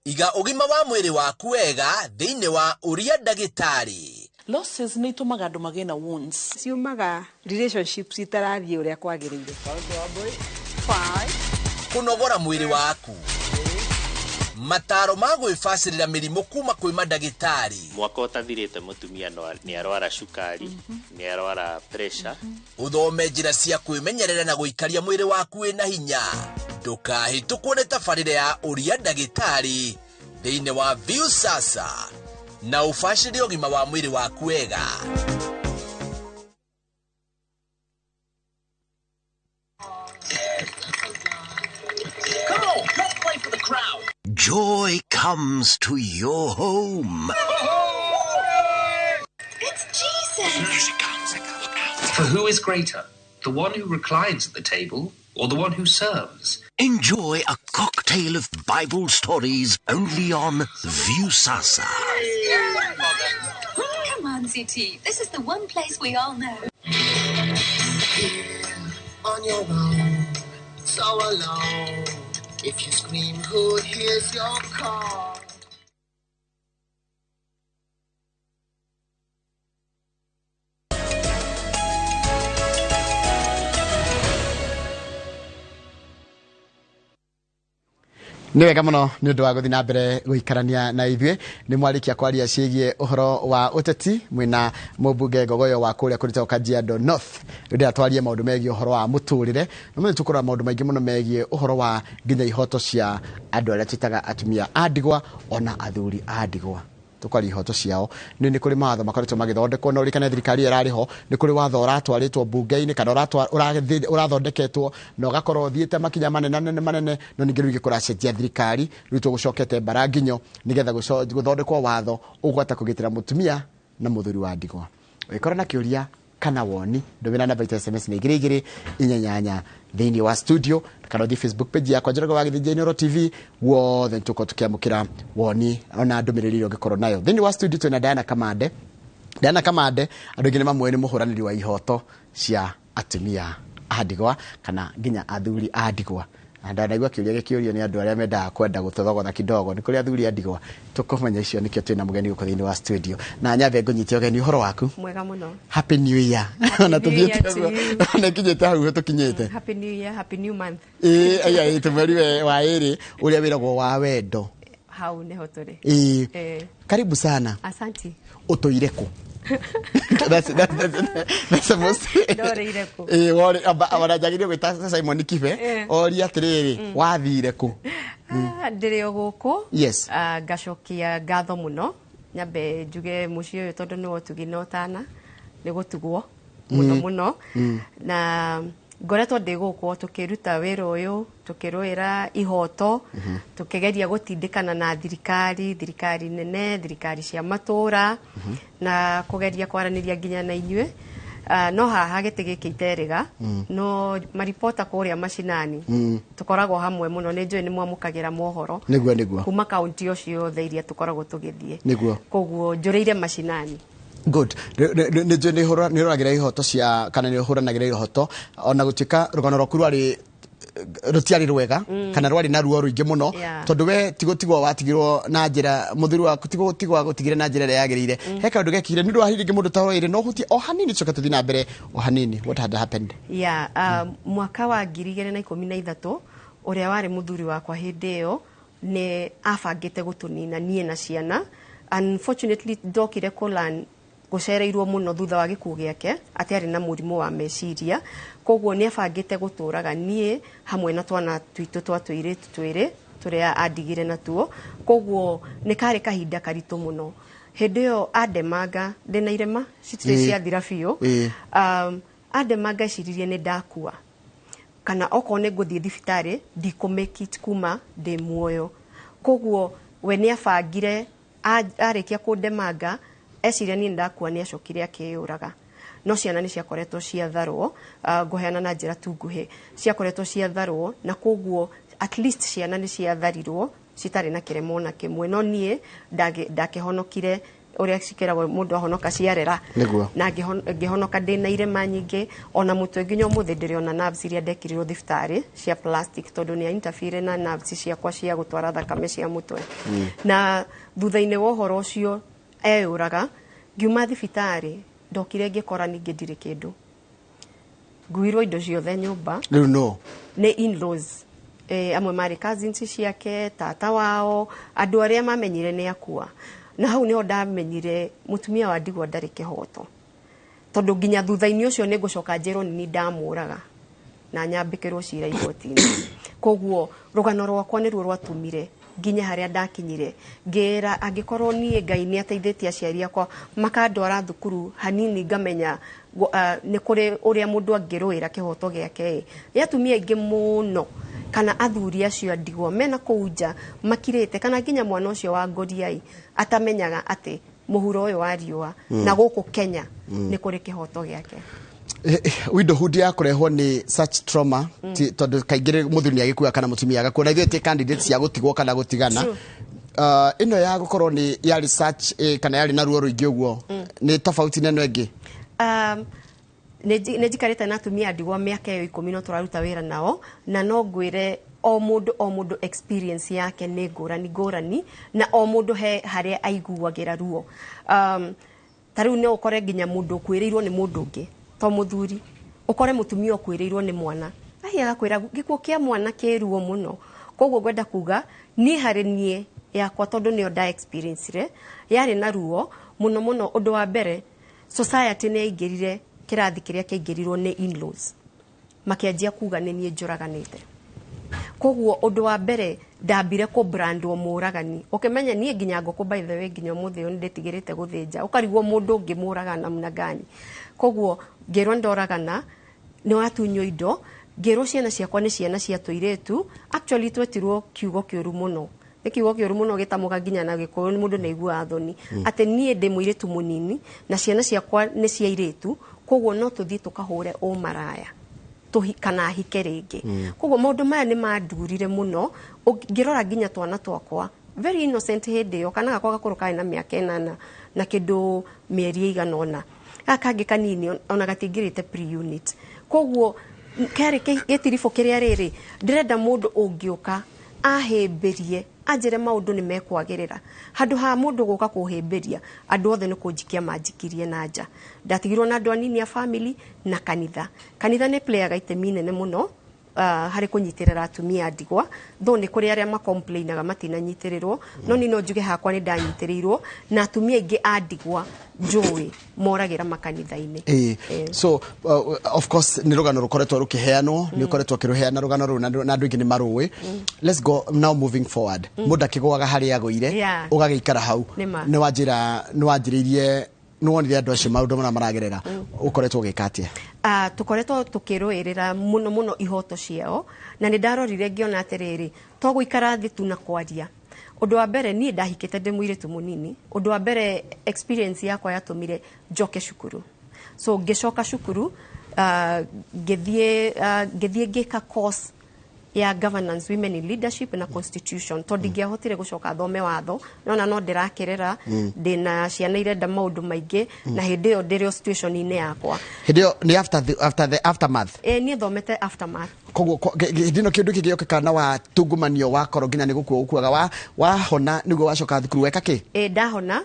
Iga ũgima wa mwĩrĩ waku wega thĩinĩ wa ũria ndagĩtarĩ. Losses nĩ itũmaga andũ magĩe na wounds. Ciumaga relationships itarathiĩ ũrĩa kwagĩrĩire. Kũnogora mwĩrĩ waku. Mataro ma gwĩbacĩrĩra mĩrimũ kuma kwĩ mandagĩtarĩ. Mwaka ũtathirĩte mũtumia nĩ arwara cukari, nĩ arwara pressure. Ũthome njĩra cia kwĩmenyerera na gũikaria mwĩrĩ waku wĩna hinya. Ndũkahĩtũkwo nĩ tabarĩra ya ũria ndagĩtarĩ thĩinĩ wa Viusasa na ũbacĩrĩre ũgima wa mwĩrĩ waku wega. Come on, let's play for the crowd. Joy comes to your home. It's Jesus. Here she comes. Look out. For who is greater, the one who reclines at the table or the one who serves? Enjoy a cocktail of Bible stories only on Viusasa. Come on, CT. This is the one place we all know. Here, on your own, so alone. If you scream, who hears your call? Nĩ wega mũno nĩ ũndũ wa gũthiĩ na mbere gũikarania na ithuĩ. Nĩ mwarĩkia kwaria ciĩgiĩ ũhoro wa ũteti mwĩna mũmbunge Ngogoyo wa kũrĩa kũrĩtagwo Kajiado North. Rĩu ndĩratwaria maũndũ megiĩ ũhoro wa mũtũrĩre na mũthĩ tũkũrora maũndũ maingĩ mũno megiĩ ũhoro wa nginya ihoto cia andũ arĩa twĩtaga atumia a ndigwa ona athuri a ndigwa. Tũkwaria ihoto ciao. Nĩ kũrĩ mawatho makoretwo magĩthondekwo na ũririkane thirikari ĩyo ĩrarĩ ho nĩ kũrĩ watho ũratwarĩtwo mbunge-inĩ kana ũrathondeketwo na ũgakorwo ũthiĩte makinya manene manene no ningĩ rĩu kũracenjia thirikari rĩu tũgũcokete mbara nginyo nĩgetha gũthondekwo watho ũgwata kũgitĩra mũtumia na mũthuri wa ndigwa. Ũngĩkorwo na kĩũria kana woni ndũmĩra namba itũ SMS nĩ 22 8 thĩinĩ wa studio kana ũthiĩ Facebook page yakwa Njoroge wa Gĩthĩnja Inooro TV wothe nĩtũkorwo tũkĩamũkĩra woni ona ndũmĩrĩri ĩrĩa ũngĩkorwo nayo. Thĩinĩ wa studio twĩna Diana Kamande. Diana Kamande andũ aingĩ nĩ mamũĩ nĩ mũhũranĩri wa ihoto cia atumia a ndigwa kana nginya athuri a ndigwa. Na ndaigua kĩũria gĩkĩũrio nĩ andũ arĩa mendaga kwenda gũtũthogotha kidogo nĩ kũrĩ athuri a ndigwa. Tũkũmenya icio nĩkĩo twĩna mũgeni gũkũ thĩinĩ wa studio. Na nyambe ngũnyite ũgeni ũhoro waku. Mwega mũno. Happy New Year. Ona tũthiĩte ũguo. Ona kinyĩte hau tũkinyĩte. Happy New Year, Happy New Month. Ĩĩ aya tũmweri wa ĩrĩ ũrĩa wĩragwo wa wendo. Hau nĩho tũrĩ. Ĩĩ. Karibu sana. Asanti. Ũtũire kũ? That's the most. Wore aba njagĩrĩire gwĩta Simon Kibe oria atĩrĩrĩ wathire kũ? Ndĩrĩ o gũkũ. Yes. Ngacokia ngatho mũno nyambe njuge mũciĩ ũyũ tondũ nĩwo ũtugi na ũtana nĩ gũtugwo mũno mũno na ngoretwo ndĩ gũkũ tũkĩruta wĩra ũyũ tũkĩrũĩra ihoto tũkĩgeria gũtindĩkana na thirikari thirikari nene thirikari cia matũra na kũgeria kwaranĩria nginya na inyuĩ. No haha gĩtĩ gĩkĩ iterĩga no maripota kũrĩa macinani tũkoragwo hamwe mũno nĩ njũĩ nĩ mwamũkagĩra mohoro nĩguo nĩguo kuma kaunti o ciothe iria tũkoragwo tũgĩthiĩ nĩguo koguo njũrĩire macinani. Good. Nĩ ũragĩra ihoto cia kana nĩ ũhũranagĩra ihoto ona gũtuĩka rũgano rwaku rwarĩ rũtiarĩ rwega kana rwarĩ na ruo rũingĩ mũno tondũ we tigũtigwo watigirwo na njĩra mũthuri waku tigũtigwo agũtigire na njĩra ĩrĩa yagĩrĩire. He kaũndũ gekire nĩ ũndũ wa hihi mũndũ ta ũyũ no hutie o hanini tucoke tũthiĩ na mbere o hanini. What had happened? Yeah, mwaka wa 2013 ũrĩa warĩ mũthuri wakwa hĩndĩ ĩyo nĩ abangĩte gũtũnina niĩ na ciana. Unfortunately ndokire kũlan gũcereirwo mũno thutha wa gĩkuũ gĩake atĩ arĩ na mũrimũ wa meciria koguo nĩ abangĩte gũtũraga niĩ hamwe na twana twitũ twa tũirĩtu twĩrĩ tũrĩa andigire natuo koguo nĩ karĩ kahinda karitũ mũno. Hĩndĩ ĩyo andemanga ndĩna irema citirĩ ciathira biũ. Andemanga eciririe nĩ ndakua, kana okorwo nĩ ngũthiĩ thibitarĩ ndikũ make it kuma ndĩ muoyo. Koguo we nĩ abangire, arĩkia kũndemanga eciria niĩ ndakua, nĩ acokire akĩyũraga. No ciana nĩ ciakoretwo ciatharwo, ngũheana na njĩra tu nguhĩ, ciakoretwo ciatharwo, na koguo at least ciana nĩ ciatharirwo citarĩ na kĩrema ona kĩmwe. No niĩ ndakĩhonokire ũrĩa cikĩragwo mũndũ ahonoka ciarera. Nĩguo. Na ngĩhonoka ndĩna irema nyingĩ, ona mũtwe nginya ũmũthĩ ndĩrĩ ona nerves iria ndekĩrirwo thibitarĩ cia plastic, tondũ nĩ interfere na nerves ciakwa cia gũtwara thakame cia mũtwe. Na thutha-inĩ wa ũhoro ũcio eyũraga, ngiuma thibitarĩ, ndokire ngĩkora ningĩ ndirĩ kĩndũ, nguirwo indo ciothe nyũmba. Rĩu no Nĩ in-laws, amwe marĩ cousins ciake, tata wao, andũ arĩa mamenyire nĩ akua. Na hau nĩho ndamenyire mũtumia wa ndigwa ndarĩ kĩhoto, tondũ nginya thutha-inĩ ũcio nĩ ngũcoka njĩrwo nĩ niĩ ndamũraga na nyambĩkĩrwo cira igoti-inĩ. Koguo rũgano rwakwa nĩruo rwatũmire nginya harĩa ndakinyire, ngĩra angĩkorwo niĩ Ngai nĩ ateithĩtie aciari akwa makandwara thukuru hanini, ngamenya nĩ kũrĩ ũrĩa mũndũ angĩrũĩra kĩhoto gĩake, ĩ nĩ atumia aingĩ mũno kana athuri acio a ndigwa mena kũu nja makirĩte, kana nginya mwana ũcio wa ngoriai atamenyaga atĩ mũhuro ũyũ wa riũa na gũkũ Kenya nĩ kũrĩ kĩhoto gĩake. Widowhood ya kũrehwo nĩ such trauma, tondũ kaingĩ mũthuri nĩ agĩkua kana mũtumia agakua, na ithuĩ ti candidates cia gũtigwo kana gũtigana. True. Ĩno ya gũkorwo nĩ yarĩ such, kana yarĩ na ruo rũingĩ ũguo, nĩ tofauti na ĩno ĩngĩ? Nĩ njikarĩte na atumia a ndigwa mĩaka ĩyo 10 no tũraruta wĩra nao, na no ngwĩre o mũndũ, o mũndũ experience yake nĩ ngũrani ngũrani, na o mũndũ he harĩa aiguagĩra ruo. Ta rĩu no ũkore nginya mũndũ ũkuĩrĩirwo nĩ mũndũ ũngĩ to mũthuri, ũkore mũtumia ũkuĩrĩirwo nĩ mwana, ahi agakwĩra gĩkuũ kĩa mwana kĩ ruo mũno. Koguo ngwenda kuga niĩ harĩ niĩ yakwa, tondũ nĩyo nda experience yarĩ na ruo mũno mũno. Ũndũ wa mbere, society nĩ yaingĩrire kĩrathi kĩrĩa kĩaingĩrirwo nĩ in-laws, makĩanjia kuga nĩ niĩ njũraganĩte. Koguo ũndũ wa mbere ndambire kũbrandwo mũragani, ũkĩmenya niĩ nginya ngũkũ, by the way, nginya ũmũthĩ ũyũ nĩndĩtigĩrĩte gũthĩnja, ũkarigwo mũndũ ũngĩ mũragana namna gani. Koguo ngĩrwo ndoragana, nĩ watunywo indo, ngĩrwo ciana ciakwa nĩ ciana cia tũirĩtu. Actually twetirwo kiugo kĩũru mũno, nĩ kiugo kĩũru mũno gĩtamũka nginya na Gĩkũyũ nĩ mũndũ nĩ aiguaga thoni, atĩ niĩ ndĩ mũirĩtu mũnini na ciana ciakwa nĩ cia airĩtu, koguo no tũthiĩ tũkahũre ũmaraya kana hike rĩngĩ. Koguo maũndũ maya nĩ mandurire mũno. Ngĩrora nginya twana twakwa very innocent hĩndĩ ĩyo, kana gakwa gakũrũ karĩ na mĩaka 8 na kĩndũ mĩeri ĩigana ũna, gaka kangĩ kanini ona gatingĩrĩte pre-unit. Koguo kerĩ gĩtiribũ kĩrĩa rĩrĩ ndĩrenda mũndũ ũngĩũka ahĩmbĩrie, anjĩre maũndũ nĩ mekwagĩrĩra, handũ ha mũndũ gũka kũhĩmbĩria andũ othe nĩ kũnjikia manjikirie na nja. Ndatigirwo na andũ anini a family na kanitha. Kanitha nĩ playaga itemi inene mũno harĩ kũnyitĩrĩra atumia a ndigwa, though nĩ kũrĩ arĩa macomplainaga matinanyitĩrĩrwo, no niĩ no njuge hakwa nĩ ndanyitĩrĩirwo, na atumia aingĩ a ndigwa njũĩ moragĩra makanitha-inĩ. So of course nĩ rũgano rũkoretwo rũkĩheanwo, nĩ ũkoretwo ũkĩrũheana rũgano rũu na andũ aingĩ nĩ marũĩ. Let's go now, moving forward. Mũndũ akĩgũaga harĩa agũire, ũgagĩikara hau. Nĩ ma. Nĩ wanjĩra nĩ wanjĩrĩirie, nĩ wonire andũ acio maũndũ marĩa maragerera, ũkoretwo ũgĩka atĩa? Tũkoretwo tũkĩrũĩrĩra mũno mũno ihoto ciao, na nĩ ndarorire ngĩona atĩrĩrĩ, to gũikara thĩ tu na kwaria. Ũndũ wa mbere, niĩ ndahikĩte ndĩ mũirĩtu mũnini. Ũndũ wa mbere, experience yakwa yatũmire njoke cukuru. So ngĩcoka cukuru, ngĩthiĩ ngĩka course ya governance, women in leadership na constitution, tondũ ndingĩahotire gũcoka thome watho nona no ndĩrakerera, ndĩna ciana irenda maũndũ maingĩ, na hĩndĩ ĩyo ndĩrĩ o situation-inĩ yakwa. Hĩndĩ ĩyo nĩ after the aftermath? Niĩ thomete aftermath. Koguo hĩndĩ ĩno kĩndũ kĩngĩ na watungumanio wakorwo nginya nĩ gũkua ũkuaga, wahona nĩguo wacoka thukuru weka kĩ? Ndahona,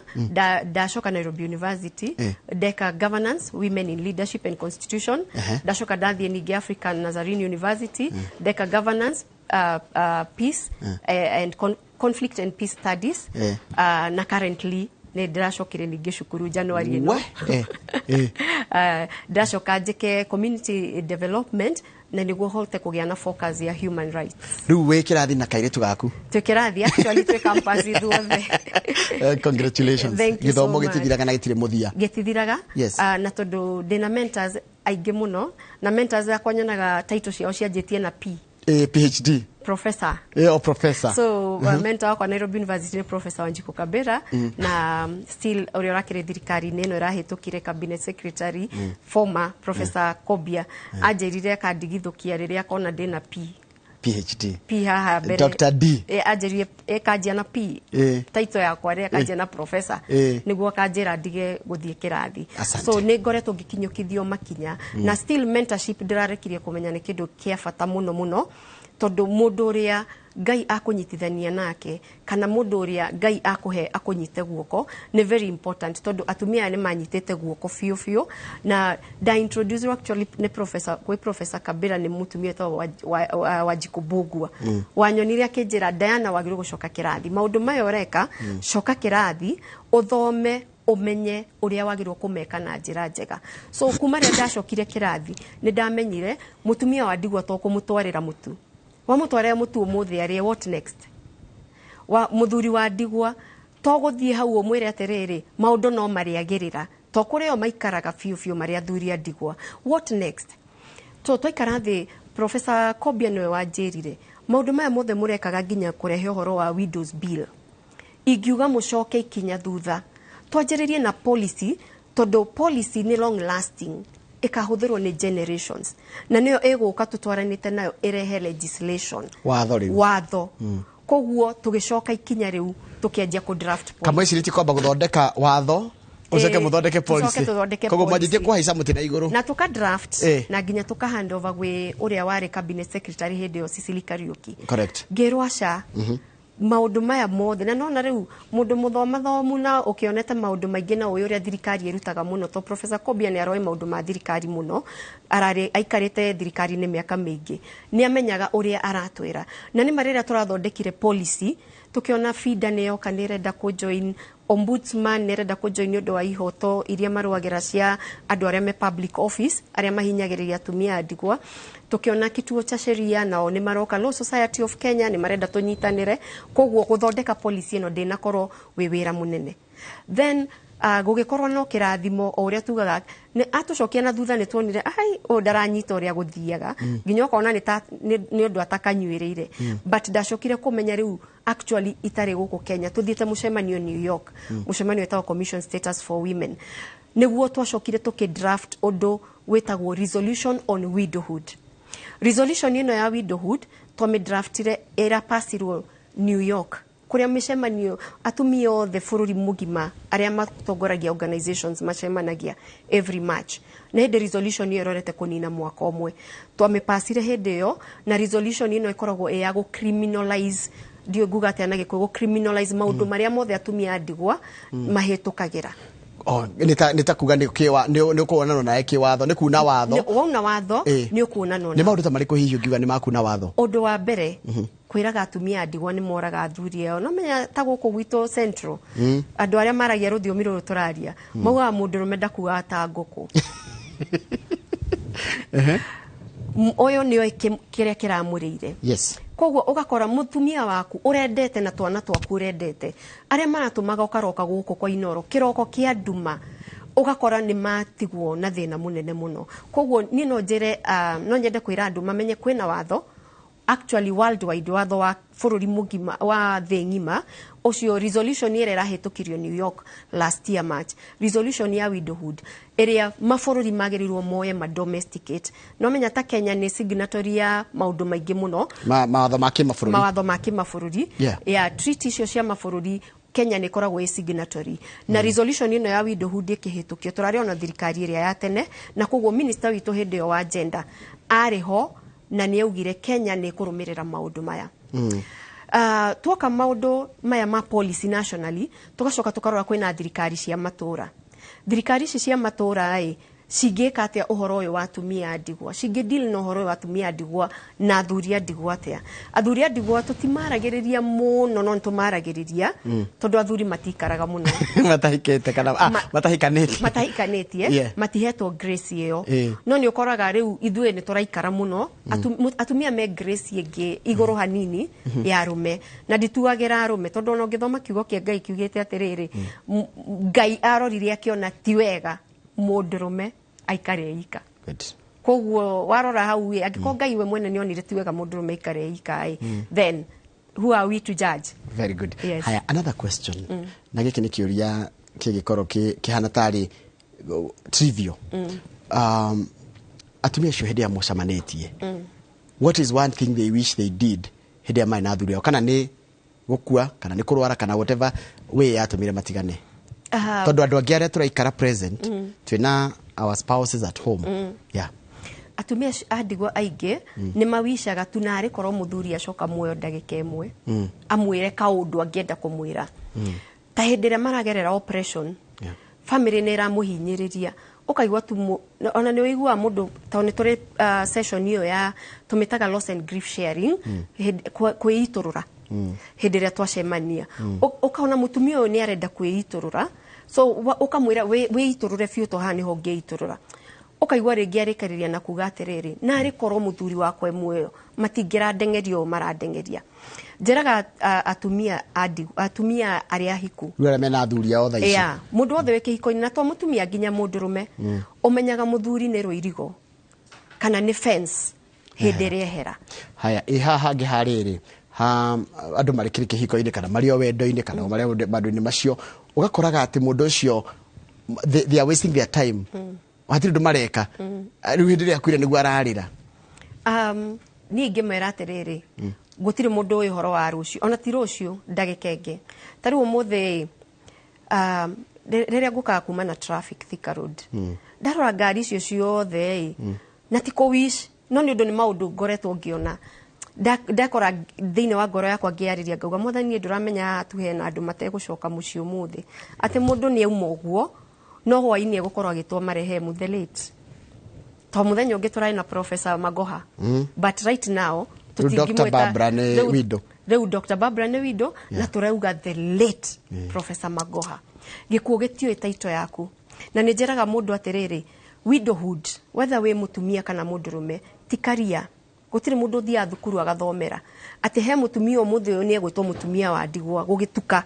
ndacoka Nairobi University, ndeka governance, women in leadership and constitution. Ndacoka ndathiĩ ningĩ African Nazarene University, ndeka governance, peace and conflict and peace studies. Na currently nĩ ndĩracokire ningĩ cukuru January ĩno. We, eh. Ndacoka njĩke community development na nĩguo hote kũgĩa na focus ya human rights. Rĩu wĩ kĩrathi na kairĩtu gaku? Twĩ kĩrathi, actually twĩ campus ithuothe. Congratulations. Thank you so Gĩthomo much. gĩtithiraga na gĩtirĩ mũthia. Gĩtithiraga. Yes. Na tondũ ndĩna mentors. Aingĩ mũno, na mentors akwa nyonaga title ciao cianjĩtie na P. PhD. Professor. O professor. So mentor wakwa Nairobi University nĩ Professor Wanjiku Kabera. Na still ũrĩa ũrakĩrĩ thirikari-inĩ ĩno ĩrahĩtũkire, cabinet secretary, former Professor Kobia, anjĩrire akandigithũkia rĩrĩa akona ndĩna P. PhD. P haha mbere. Dr. D. Anjĩrire ĩkanjia na P, title yakwa rĩ akanjia na professor, nĩguo akanjĩra ndige gũthiĩ kĩrathi. Asante. So nĩ ngoretwo ngĩkinyũkithio makinya. Na still mentorship ndĩrarekirie kũmenya nĩ kĩndũ kĩa bata mũno mũno, tondũ mũndũ ũrĩa Ngai akũnyitithania nake kana mũndũ ũrĩa Ngai akũhe akũnyite guoko nĩ very important, tondũ atumia aya nĩ manyitĩte guoko biũ biũ. Na nda introduce actually nĩ professor, kwĩ Professor Kabira, nĩ mũtumia wĩtagwo Wanjikũ Mbũgua. Wanyonire akĩnjĩra, "Diana, wagĩrĩirwo gũcoka kĩrathi, maũndũ maya ũreka, coka kĩrathi ũthome ũmenye ũrĩa wagĩrĩirwo kũmeka na njĩra njega." So kuma rĩrĩa ndacokire kĩrathi, nĩ ndamenyire mũtumia wa ndigwa to kũmũtwarĩra mũtu, wamũtwarĩra mũtu ũmũthĩ arĩe, what next? Wa mũthuri wa ndigwa to gũthiĩ hau ũmwĩre atĩrĩrĩ, maũndũ no marĩagĩrĩra, to kũrĩa o maikaraga biũ biũ marĩ athuri a ndigwa, what next? So twaikara thĩ, Professor Kobia nĩwe wanjĩrire maũndũ maya mothe mũrekaga nginya kũrehe ũhoro wa widows bill, ingiuga mũcoke ikinya thutha, twanjĩrĩrie na policy, tondũ policy nĩ long lasting, ĩkahũthĩrwo nĩ generations, na nĩyo ĩgũka tũtwaranĩte nayo ĩrehe legislation. Watho rĩu. Watho. Koguo tũgĩcoka ikinya rĩu tũkĩanjia kũ draft policy. Kamwĩcirĩtie kwamba gũthondeka watho, ũcoke mũthondeke tũcoke policy. Tũthondeke Koguo mwanjĩtie policy. kũhaica mũtĩ na igũrũ. Na tũka draft na nginya tũka hand over gwĩ ũrĩa warĩ cabinet secretary hĩndĩ ĩyo, Cecily Kariuki. Ngĩrwo aca, maũndũ maya mothe na nona rĩu mũndũ mũthomathomu na ũkĩonete maũndũ maingĩ na ũĩ ũrĩa thirikari ĩrutaga mũno, to Professor Kobia nĩ aroĩ maũndũ ma thirikari mũno, ararĩ aikarĩte thirikari-inĩ mĩaka mĩingĩ, nĩ amenyaga ũrĩa aratwĩra. Na nĩ ma rĩrĩa tũrathondekire policy, tũkĩona FIDA nĩ yoka, nĩ ĩrenda kũ join, ombudsman nĩ ĩrenda kũ join nĩ ũndũ wa ihoto iria marũagĩra cia andũ arĩa me public office arĩa mahinyagĩrĩria atumia a ndigwa. Tukiona Kituo cha Sheria nao nĩ maroka, Law Society of Kenya nĩ marenda tũnyitanĩre. Koguo gũthondeka policy ĩno ndĩnakorwo wĩ wĩra mũnene. Then gũgĩkorwo no kĩrathimo, o ũrĩa tugaga nĩ atũcokia na thutha, nĩ tuonire ai ũyũ ndaranyita ũrĩa gũthiaga, nginya ũkona nĩ ũndũ atakanyuĩrĩire. But ndacokire kũmenya rĩu actually itarĩ gũkũ Kenya, tũthiĩte mũcemanio New York, mũcemanio wĩtagwo Commission Status for Women, nĩguo twacokire tũkĩ draft ũndũ wĩtagwo resolution on widowhood. Resolution ĩno ya widowhood twamĩdraftire, ĩrapasirwo New York, kũrĩa mĩcemanio atumia othe bũrũri mũgima arĩa matongoragia organizations macemanagia every March. Na hĩndĩ resolution ĩyo ĩrorete kũnina mwaka ũmwe, twamĩpasire hĩndĩ ĩyo. Na resolution ĩno ĩkoragwo ĩ ya gũ-criminalize, ndiũĩ nguga atĩa na Gĩkũyũ, gũ-criminalize maũndũ marĩa mothe atumia a ndigwa mahĩtũkagĩra. Oh, nĩ ta kuga nĩ ũkuonanwo nawe kĩwatho, nĩ kuna watho. Wauna watho, nĩ ũkuonanwo. Nĩ maũndũ ta marĩkũ hihi ũngiuga nĩ makuna watho? Ũndũ wa mbere, kwĩraga atumia a ndigwa nĩ moraga athuri ao. No menya ta gũkũ gwitũ Central, andũ arĩa maragia rũthiomi rũrũ tũraria maugaga mũndũrũme ndakuaga ta ngũkũ. Ũyũ nĩoĩ kĩrĩa kĩramũrĩire. Koguo ũgakora mũtumia waku ũrendete na twana twaku ũrendete, arĩa maratũmaga ũkaroka gũkũ kwa Inoro kĩroko kĩa nduma, ũgakora nĩ matigwo na thĩna mũnene mũno. Koguo niĩ no njĩre, no nyende kwĩra andũ mamenye kwĩna watho actually worldwide, watho wa bũrũri mũgima, wa thĩ ng'ima. Ũcio resolution ĩrĩa ĩrahĩtũkirio New York last year March, resolution ya widowhood ĩrĩa mabũrũri magĩrĩirwo moye ma domesticate. No menya ta Kenya nĩ signatory ya maũndũ maingĩ mũno. Mawatho ma kĩmabũrũri. Mawatho ma kĩmabũrũri. Ya treaty icio cia mabũrũri, Kenya nĩ ĩkoragwo ĩ signatory. Na resolution ĩno ya widowhood ĩkĩhĩtũkio, tũrarĩ ona thirikari ĩrĩa ya tene, na koguo minister witũ hĩndĩ ĩyo wa gender arĩ ho, na nĩ augire Kenya nĩ ĩkũrũmĩrĩra maũndũ maya. Tuoka maũndũ maya ma policy nationally, tũgacoka tũkarora kwĩna thirikari cia matũra. Thirikari ici cia matũra ĩ cingĩka atĩa ũhoro ũyũ wa atumia a ndigwa? Cingĩ deal na ũhoro ũyũ wa atumia a ndigwa na athuri a ndigwa atĩa? Athuri a ndigwa tũtimaragĩrĩria mũno, no nĩtũmaragĩrĩria, tondũ athuri matikaraga mũno matahikĩte kana matahikanĩtie. Matahikanĩtie. Matihetwo grace ĩyo. No nĩ ũkoraga rĩu ithuĩ nĩ tũraikara mũno. Atumia me grace ĩngĩ igũrũ hanini ya arũme, na ndituagĩra arũme, tondũ ona ũngĩthoma kiugo kĩa Ngai kiugĩte atĩrĩrĩ, Ngai arorire akĩona ti wega mũndũrũme aikare ika. Good. Koguo warora hau ĩ, angĩkorwo Ngai we mwene nĩonire ti wega mũndũrũme aikare ika ĩ, then who are we to judge? Very good. Yes. Haya, another question. Na gĩkĩ nĩ kĩũria kĩngĩkorwo kĩhana tarĩ trivial. Atumia acio hĩndĩ ĩrĩa mũcemanĩtie, what is one thing they wish they did hĩndĩ ĩrĩa marĩ na athuri ao, kana nĩ gũkua, kana nĩ kũrwara, kana whatever way yatũmire matigane? Tondũ andũ angĩ arĩa tũraikara present, twĩna our spouses at home. Yeah. Atumia a ndigwa aingĩ nĩ mawicaga tu narĩ korwo mũthuri acoka muoyo ndagĩka ĩmwe, amwĩre kaũndũ angĩenda kũmwĩra, ta hĩndĩ ĩrĩa maragerera operation, family nĩ ĩramũhinyĩrĩria, ũkaigua tu ona nĩ ũiguaga mũndũ, tondũ nĩ tũrĩ session ĩyo ya tũmĩtaga loss and grief sharing, kwĩitũrũra hĩndĩ ĩrĩa twacemania. Ũkaona mũtumia ũyũ nĩ arenda kwĩitũrũra, so ũkamwĩra wĩitũrũre biũ, to haha nĩho ũngĩitũrũra. Ũkaigua rĩngĩ arĩkarĩria na kuga atĩrĩrĩ, narĩ korwo mũthuri wakwa e muoyo, matingĩrandengeria ũũ marandengeria. Njĩraga atumia atumia arĩa ahiku, Rĩu arĩa mena athuri ao thaa ici. Yeah, mũndũ wothe wĩ kĩhiko-inĩ, na to mũtumia, nginya mũndũrũme, ũmenyaga mũthuri nĩ rũirigo kana nĩ fence hĩndĩ ĩrĩa ehera. Haya, ĩ haha hangĩ harĩrĩ ha andũ marĩ kĩrĩ kĩhiko-inĩ, kana marĩ o wendo-inĩ, kana o marĩ maũndũ-inĩ macio, ũgakoraga atĩ mũndũ ũcio, they are wasting their time, hatirĩ ũndũ mareka. Rĩu hĩndĩ ĩrĩa akuire nĩguo ararĩra. Niĩ ingĩmwĩra atĩrĩrĩ, gũtirĩ mũndũ ũĩ ũhoro wa rũciũ, ona ti rũciũ, ndagĩka ĩngĩ. Ta rĩu ũmũthĩ, rĩrĩa ngũkaga kuma na traffic Thika Road, ndarora ngari icio ciothe ĩ, na ti kũ wish, no nĩ ũndũ nĩ maũndũ ngoretwo ngĩona. Ndakora thĩinĩ wa ngoro yakwa ngĩarĩria, ngauga, "Mwathani, niĩ ndũramenya haha tu hena andũ mategũcoka mũciĩ ũmũthĩ, atĩ mũndũ nĩ auma ũguo, no hwainĩ egũkorwo agĩtwo marehemu the late." To mũthenya ũngĩ tũrarĩ na Professor Magoha, but right now Rĩu Dr. tũtingĩmwĩta- Barbara nĩ widow. Rĩu Dr. Barbara nĩ widow, na tũrauga the late Professor Magoha. Gĩkuũ gĩtiũĩ taito yaku, na nĩ njĩraga mũndũ atĩrĩrĩ, widowhood, whether wĩ mũtumia kana mũndũrũme, ti karia. Gũtirĩ mũndũ ũthiaga thukuru agathomera atĩ he mũtumia ũmũthĩ ũyũ nĩ egwĩtwo mũtumia wa ndigwa gũgĩtuka,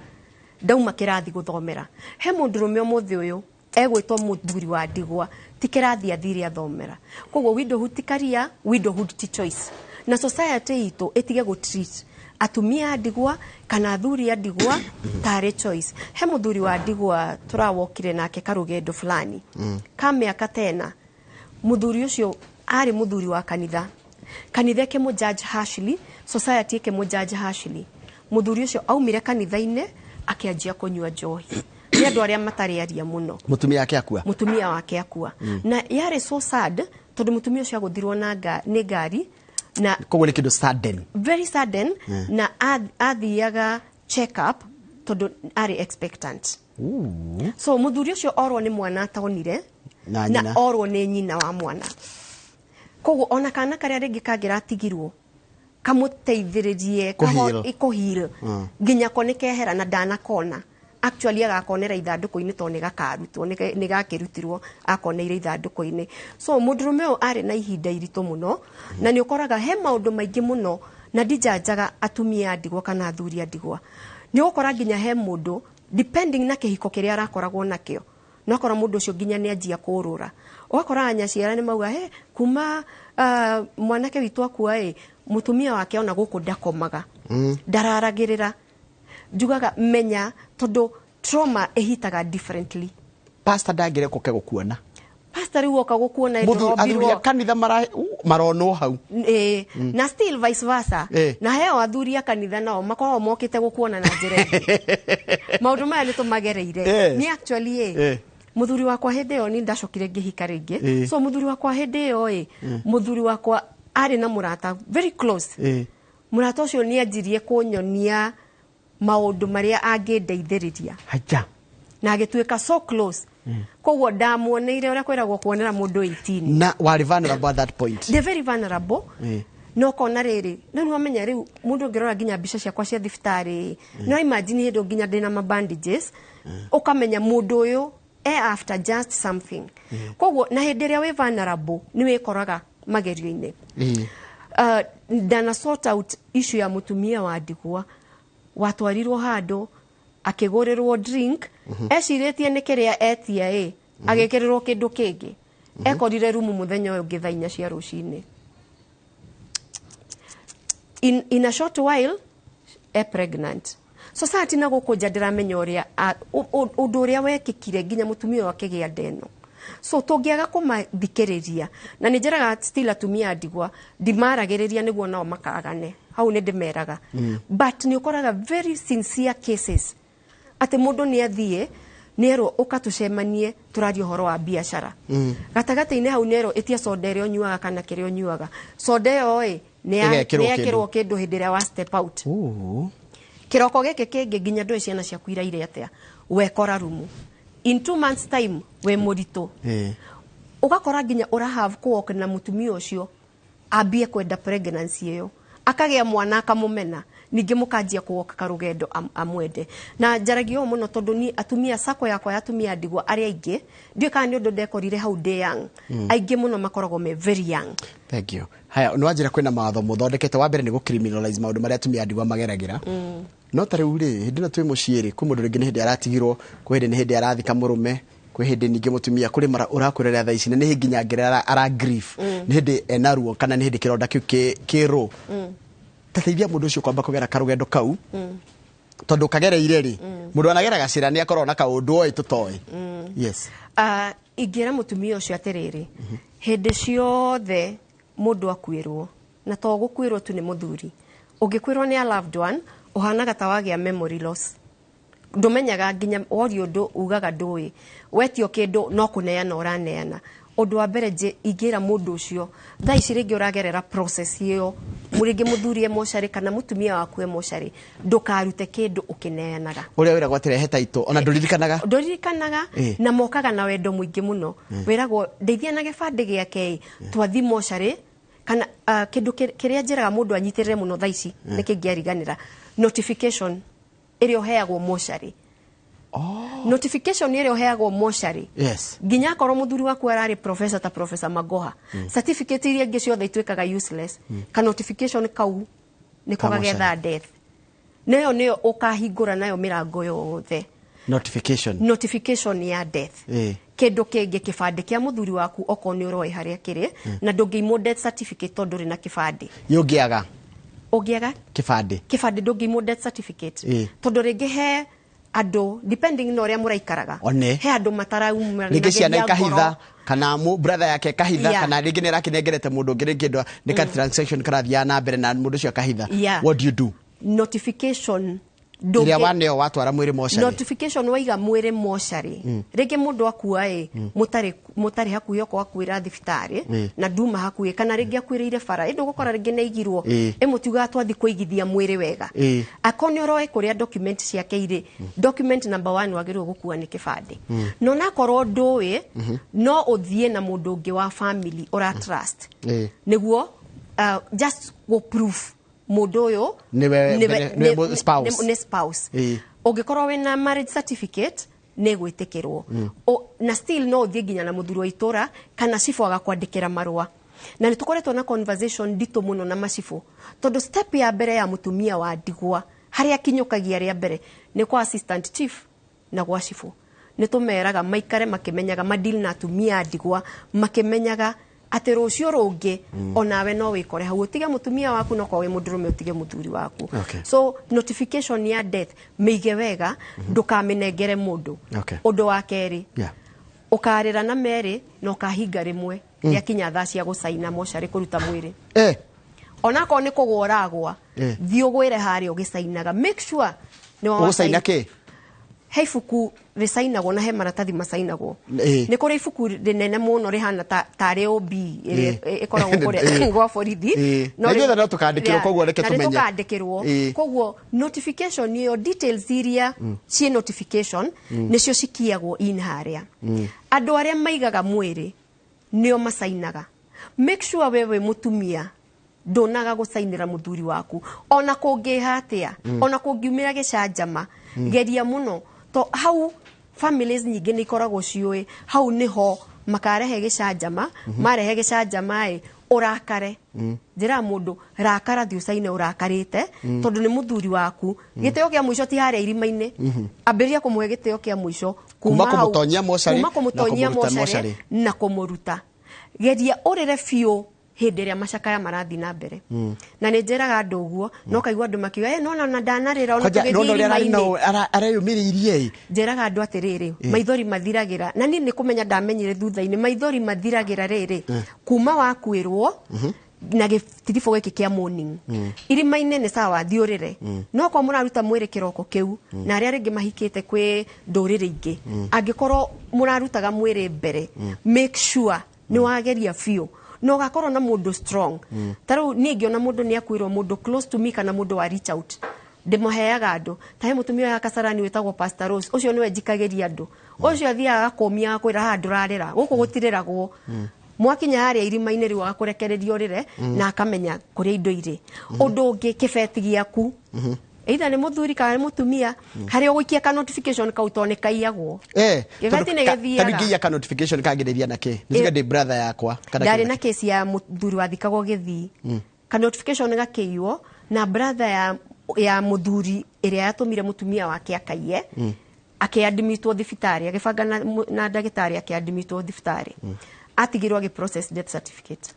ndauma kĩrathi gũthomera. He mũndũrũme ũmũthĩ ũyũ egwĩtwo mũthuri wa ndigwa, ti kĩrathi athire athomera. Koguo widowhood ti karia, widowhood ti choice, na society itũ ĩtige gũtreat atumia a ndigwa kana athuri a ndigwa tarĩ choice. He mũthuri wa ndigwa tũrawokire nake karũgendo fulani ka mĩaka tena. Mũthuri ũcio arĩ mũthuri wa kanitha, kanitha ĩkĩmũ judge harshly, society ĩkĩmũ judge harshly. Mũthuri ũcio aumire kanitha-inĩ akĩanjia kũnyua njohi. Nĩ andũ arĩa matarĩ aria mũno. Mũtumia wake akua. Mũtumia wake akua. Na yarĩ so sad, tondũ mũtumia ũcio agũthirwo na nĩ ngari na Koguo nĩ kĩndũ sudden. Very sudden. Na athiaga check up tondũ arĩ expectant. So mũthuri ũcio orwo nĩ mwana atonire na na nyina. Orwo nĩ nyina wa mwana. Koguo ona kana karĩa rĩngĩ kangĩratigirwo kamũteithĩrĩrie Kũheal. Kũheal, nginya ko nĩ kehera na ndanakona. Actually agakonera ithandũkũ-inĩ, tondũ nĩ gakarutwo, nĩ gakĩrutirwo, akoneire ithandũkũ-inĩ. So mũndũrũme ũyũ arĩ na ihinda iritũ mũno, na nĩ ũkoraga he maũndũ maingĩ mũno, na ndinjanjaga atumia a ndigwa kana athuri a ndigwa. Nĩ ũgũkora nginya he mũndũ, depending na kĩhiko kĩrĩa arakoragwo nakĩo, nokora mũndũ ũcio nginya nĩ anjia kũrũra. Ũgakora nyaciara nĩ mauga he kuma mwanake witũ akua ĩ, mũtumia wake ona gũkũ ndakomaga, ndararagĩrĩra. Njugaga menya, tondũ trauma ĩhitaga differently. Pastor ndangĩrekwo ke gũkuona. Pastor rĩu oka gũkuona Athuri a kanitha maronwo hau. Ĩĩ, na still vice versa. Na heo athuri a kanitha nao makoragwo mokĩte gũkuona na njĩra ĩngĩ. Maũndũ maya nĩ tũmagereire. Nĩ actually ĩ, mũthuri wakwa hĩndĩ ĩyo, nĩ ndacokire ngĩhika rĩngĩ. So mũthuri wakwa hĩndĩ ĩyo ĩ, mũthuri wakwa arĩ na mũrata very close. Mũrata ũcio nĩ anjirie kũnyonia maũndũ marĩa angĩndeithĩrĩria, Haja. na agĩtuĩka so close. Koguo ndamuoneire ũrĩa kwĩragwo kuonera mũndũ 18. Na warĩ vulnerable at that point. They're very vulnerable. No kona rĩrĩ, rĩu wamenya, rĩu mũndũ ũngĩrora nginya mbica ciakwa cia thibitarĩ, no imagine hĩndĩ nginya ndĩna ma bandages, ũkamenya mũndũ ũyũ e after just something. Koguo na hĩndĩ ĩrĩa wĩ vulnerable nĩ wĩkoraga magerio-inĩ. Ndana sort out issue ya mũtumia wa ndigwa watwarirwo handũ akĩgũrĩrwo drink, ecirĩtie nĩ kĩrĩa etia ĩ, agĩkĩrĩrwo kĩndũ kĩngĩ. Ekorire rumu muthenya ũyũ ũngĩ thaa 4 cia rũcinĩ. In a short while e pregnant. Society na gũkũ nja ndĩramenya ũrĩa ũndũ ũrĩa wekĩkire nginya mũtumia ũyũ akĩgĩa nda ĩno. So tũngĩaga kũmathikĩrĩria, na nĩ njĩraga still atumia a ndigwa ndimaragĩrĩria nĩguo nao makagane, hau nĩ ndĩmeraga. But nĩ ũkoraga very sincere cases atĩ mũndũ nĩ athiĩ nĩ erwo ũka tũcemanie tũrarie ũhoro wa biacara. Gatagatĩ-inĩ hau nĩ erwo ĩtia soda ĩrĩa ũnyuaga kana kĩrĩa ũnyuaga, soda ĩyo ĩ nĩ Ĩgekĩrwo nĩ yekĩrwo kĩndũ hĩndĩ ĩrĩa wa step out. Kĩroko gĩkĩ kĩngĩ nginya ndũĩ ciana ciaku iraire atĩa, wekora rumu in 2 months time wĩ mũritũ. Ũgakora nginya ũra have kũ walk na mũtumia ũcio ambie kwenda pregnancy ĩyo, akagĩa mwana akamũmena, ningĩ mũkanjia kũ walk karũgendo amwende. Na njaragia ũũ mũno tondũ ni atumia sako yakwa ya atumia a ndigwa arĩa aingĩ, ndiũĩ kana nĩ ũndũ ndekorire hau ndĩ young. Aingĩ mũno makoragwo me very young. Thank you. Haya, nĩ wanjĩra kwĩna mawatho mũthondekete. Wa mbere nĩ gũ-criminalize maũndũ marĩa atumia a ndigwa mageragĩra. No ta rĩu rĩ, hĩndĩ ĩno twĩ mũciĩ rĩ, kwĩ mũndũ rĩngĩ nĩ hĩndĩ aratigirwo, kwĩ hĩndĩ nĩ hĩndĩ arathika mũrũme, kwĩ hĩndĩ ningĩ mũtumia kũrĩ mara ũrakwĩrĩra thaa ici na nĩ hĩndĩ nginya ngĩrĩa ara grief, nĩ hĩndĩ ena ruo kana nĩ hĩndĩ kĩronda kĩu kĩ raw. Tateithia mũndũ ũcio kwamba kũgera karũgendo kau, tondũ kagereire rĩ, mũndũ anagera gacĩra nĩ akorwo na kaũndũ oĩ tũtoĩ. Yes. Ingĩra mũtumia ũcio atĩrĩrĩ, hĩndĩ ciothe mũndũ akuĩrwo, na to gũkuĩrwo tu nĩ mũthuri, ũngĩkwĩrwo nĩ a loved one, ũhanaga ta wagĩa memory loss. Ndũmenyaga nginya woria ũndũ ugaga ndũĩ, wetio kĩndũ no kũneana ũraneana. Ũndũ wa mbere ingĩra mũndũ ũcio thaa ici rĩngĩ ũragerera process ĩyo, rĩngĩ mũthuri e mocarĩ kana mũtumia waku e mocarĩ, ndũkarute kĩndũ ũkĩneanaga. Ũrĩa wĩragwo atĩrehe taitũ ona ndũririkanaga. Ndũririkanaga. Na mokaga na wendo mũingĩ mũno. Wĩragwo ndeithia na gĩbandĩ gĩake ĩ twathi mocarĩ kana kĩndũ kĩrĩa njĩraga mũndũ anyitĩrĩre mũno thaa ici nĩ kĩngĩariganĩra notification ĩrĩa ũheagwo mocarĩ, notification ĩrĩa ũheagwo mocarĩ. Nginya akorwo mũthuri waku ararĩ professor ta Professor Magoha, certificate iria ingĩ ciothe ituĩkaga useless. Ka notification kau nĩko Ka gagetha death, nĩyo nĩyo ũkahingũra nayo mĩrango yothe. Notification. Notification ya death. Kĩndũ kĩngĩ, kĩbandĩ kĩa mũthuri waku okorwo nĩ ũroĩ harĩa kĩrĩ. Na ndũngĩimwo death certificate tondũ ndũrĩ na kĩbandĩ. Yũngĩaga Ũngĩaga kĩbandĩ. Kĩbandĩ ndũngĩimwo death certificate. Tondũ rĩngĩ he andũ, depending na ũrĩa mũraikaraga, One. he andũ matarauma. Rĩngĩ ciana ikahitha kana brother yake kahitha, kana rĩngĩ nĩ arakĩnengerete mũndũ ũngĩ, rĩngĩ nĩ ka transaction karathiaga na mbere na mũndũ ũcio akahitha. What do you do? Notification Ĩrĩa waneo watwara mwĩrĩ mocarĩ. Notification waiga mwĩrĩ mocarĩ. Rĩngĩ mũndũ akua ĩ, mũtarĩ hakuhĩ, okorwo akuĩra thibitarĩ na nduma hakuhĩ, kana rĩngĩ akuĩrĩire bara ĩndĩ ũgũkora rĩngĩ nĩ aigirwo, ĩmũtiugaga twathi kũigithia mwĩrĩ wega. Akorwo nĩ ũroĩ kũrĩa document ciake irĩ, document number one wagĩrĩirwo gũkua nĩ kĩbandĩ. No nakorwo ndũĩ, no ũthiĩ na mũndũ ũngĩ wa family ũra trust, nĩguo just go proof mũndũ ũyũ Nĩwe spouse. Nĩ spouse. Ũngĩkorwo wĩna marriage certificate nĩ gwĩtĩkĩrwo. Na still no ũthiĩ nginya na mũthuri wa itũra kana cibũ agakwandĩkĩra marũa. Na nĩ tũkoretwo na conversation nditũ mũno na macibũ, tondũ step ya mbere ya mũtumia wa ndigwa harĩa akinyũkagia rĩa mbere nĩ kwa assistant chief na gwa cibũ. Nĩ tũmeraga maikare makĩmenyaga madeal na atumia a ndigwa makĩmenyaga atĩ rũciũ rũngĩ onawe no wĩkore hau, ũtige mũtumia waku, no korwo wĩ mũndũrũme ũtige mũthuri waku. So notification ya death mĩige wega, ndũkamĩnengere mũndũ. Ũndũ wa kerĩ, ũkarĩra na merĩ na ũkahinga rĩmwe rĩakinya thaa cia gũcaina mocarĩ kũruta mwĩrĩ. Onakorwo nĩ kũgwa ũragwa, thiĩ ũgwĩre harĩa ũgĩcainaga, make sure nĩ wa Ũgũcaina kĩ? He ibuku rĩcainagwo na he maratathi macainagwo. Nĩ kũrĩ ibuku rĩnene mũno rĩhana tarĩ OB ĩrĩa ĩkoragwo kũrĩa gwa borithi. No Na ithuothe no tũkandĩkĩrwo, koguo reke na nĩ tũmenye. tũkandĩkĩrwo. Koguo notification ĩyo, details iria ciĩ notification nĩcio cikiagwo in harĩa. Andũ arĩa maigaga mwĩrĩ nĩo macainaga. Make sure we wĩ mũtumia ndunaga gũcainĩra mũthuri waku ona kũngĩha atĩa, ona kũngiumĩra gĩcanjama. Geria mũno to hau families nyingĩ nĩ ikoragwo ciũĩ hau nĩho makarehe gĩcanjama. Marehe gĩcanjama ĩ, Ũrakare. Njĩraga mũndũ rakara, thiĩ ũcaine ũrakarĩte, tondũ nĩ mũthuri waku. Gĩtĩo kĩa mũico ti harĩa irima-inĩ. Ambĩrĩria kũmũhe gĩtĩo kĩa mũico Kuma hau- kũmũtonyia mocarĩ kuma na kũmũtonyia kũmũruta mocarĩ mocarĩ. na kũmũruta. Geria ũrĩre biũ hĩndĩ ĩrĩa macakaya marathiĩ na mbere. Na nĩ njĩraga andũ ũguo, no kaigua andũ makiuga, "Eh, nona ona ndanarĩra ona Kwanja tũgĩthiĩ nona ũrĩa ararĩ irima-inĩ." no areyũmĩrĩirie ĩ. Njĩraga andũ atĩrĩrĩ, maithori mathiragĩra, na niĩ nĩ kũmenya ndamenyire thutha-inĩ maithori mathiragĩra rĩrĩ kuma wakuĩrwo na gĩtiribũ gĩkĩ kĩa morning. Irima-inĩ nĩ sawa, thiĩ ũrĩre, no kwa mũraruta mwĩrĩ kĩroko kĩu, na arĩa rĩngĩ mahikĩte kwĩ ndũrĩrĩ ingĩ, angĩkorwo mũrarutaga mwĩrĩ mbere, make sure nĩ wageria biũ na ũgakorwo na mũndũ strong. Ta rĩu niĩ ingĩona mũndũ nĩ akuĩrwo, mũndũ close to me kana mũndũ wa reach out, ndĩmũheaga andũ. Ta he mũtumia ũyũ wa Kasarani wĩtagwo Pastor Rose, ũcio nĩwe njikagĩria andũ. Ũcio athiaga agakũmia, agakwĩra, "Haha ndũrarĩra, gũkũ gũtirĩragwo." Mwakinya harĩa irima-inĩ rĩu, agakũrekereria ũrĩre na akamenya kũrĩa indo irĩ. Ũndũ ũngĩ, kĩbeti gĩaku, either nĩ mũthuri kana nĩ mũtumia, harĩa ũgũikia ka notification kau, tondũ nĩ kaiyagwo. Kĩbeti nĩ gĩthiaga. Tarĩu ingĩiya ka notification kangĩrĩria na kĩ? Nĩ tuge ndĩ brother yakwa kana Ndarĩ kĩ? Na kesi ya mũthuri wathikagwo Gĩthii, ka notification gakĩiywo na brother ya mũthuri ĩrĩa yatũmire mũtumia wake akaiye, akĩadmitwo thibitarĩ, agĩbanga na ndagĩtarĩ, akĩadmitwo thibitarĩ, atigirwo agĩ process death certificate.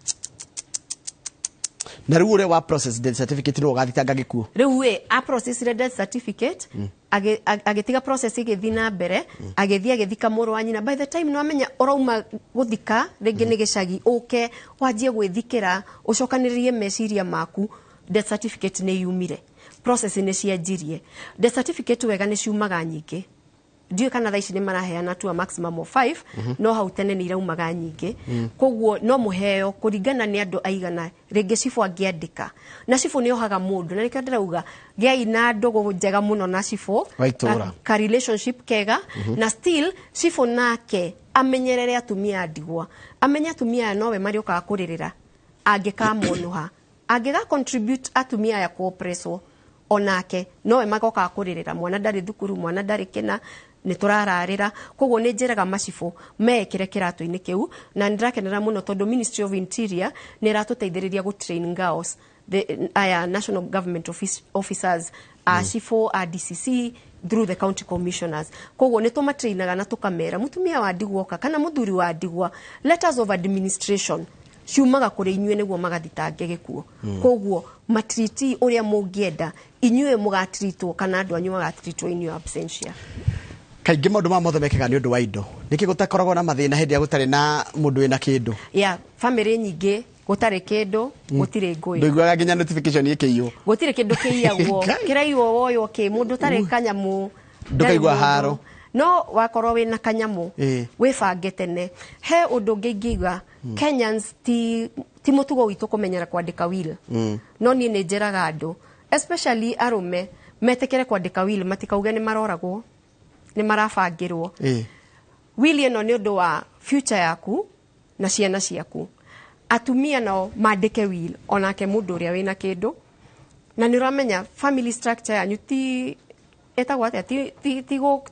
Na rĩu ũrĩa wa process death certificate nĩwe ũgathitanga gĩkuũ? Rĩu ĩ a processire death certificate, agĩtiga process ĩgĩthiĩ na mbere, agĩthiĩ agĩthika mũrũ wa nyina. By the time nĩwamenya ũrauma gũthika rĩngĩ nĩ gĩcagi, ũke wanjie gwĩthikĩra, ũcokanĩrĩrie meciria maku, death certificate nĩ yumire, process nĩ cianjirie. Death certificate wega nĩ ciumaga nyingĩ, ndiũĩ kana thaa ici nĩ maraheana to a maximum of 5, no hau tene nĩ iraumaga nyingĩ. Koguo no mũheo kũringana nĩ andũ aigana. Rĩngĩ cibũ angĩandĩka, na cibũ nĩ ohaga mũndũ, na nĩkĩo ndĩrauga gĩai na ndũgũ njega mũno na cibũ. Wa itũũra. Ka relationship kega. Na still cibũ nake amenyerere atumia a ndigwa, amenye atumia aya nowe marĩũkaga kũrĩrĩra angĩkamonũha, angĩga contribute atumia aya kũopreswo, onake nowe magokaga kũrĩrĩra, mwana ndarĩ thukuru, mwana ndarĩ kĩna, nĩ tũrararĩra. Koguo nĩ njĩraga macibũ meekĩre kĩratũ-inĩ kĩu, na nĩ ndĩrakenera mũno tondũ Ministry of Interior nĩ ĩratũteithĩrĩria gũ train girls, the, aya national government officers, a cibũ, a DCC, through the county commissioners. Koguo nĩ tũmatrainaga na tũkamera mũtumia wa ndigwa oka kana mũthuri wa ndigwa, letters of administration ciumaga kũrĩ inyuĩ nĩguo magathitange gĩkuũ. Koguo matriti ũrĩa mũngĩenda inyuĩ mũgatritwo kana andũ anyu magatritwo in your absentia. Kaingĩ maũndũ maya mothe mekĩkaga nĩ ũndũ wa indo. Nĩkĩ gũtakoragwo na mathĩna hĩndĩ ĩrĩa gũtarĩ na mũndũ wĩna kĩndũ? Ya famĩlĩ nyingĩ gũtarĩ kĩndũ, gũtirĩ ngũĩ. Ndũiguaga nginya notification ĩkĩiywo? Gũtirĩ kĩndũ kĩiyagwo. Ngai. Kĩraiywo woywo kĩ mũndũ ũtarĩ kanyamũ Ndũkaigua ndarĩ mũndũ. haro. No wakorwo wĩna kanyamũ, wĩbange tene. He ũndũ ũngĩ ingiuga, Kenyans ti mũtugo witũ kũmenyera kwandĩka will. No niĩ nĩ njĩraga andũ, especially arũme, metĩkĩre kwandĩka will, matikauge nĩ maroragwo, nĩ marabangĩrwo. Will ĩno nĩ ũndũ wa future yaku na ciana ciaku. Atumia nao mandĩke will, onake mũndũ ũrĩa wĩna kĩndũ, na nĩ ũramenya family structure yanyu ti ĩtagwo atĩa,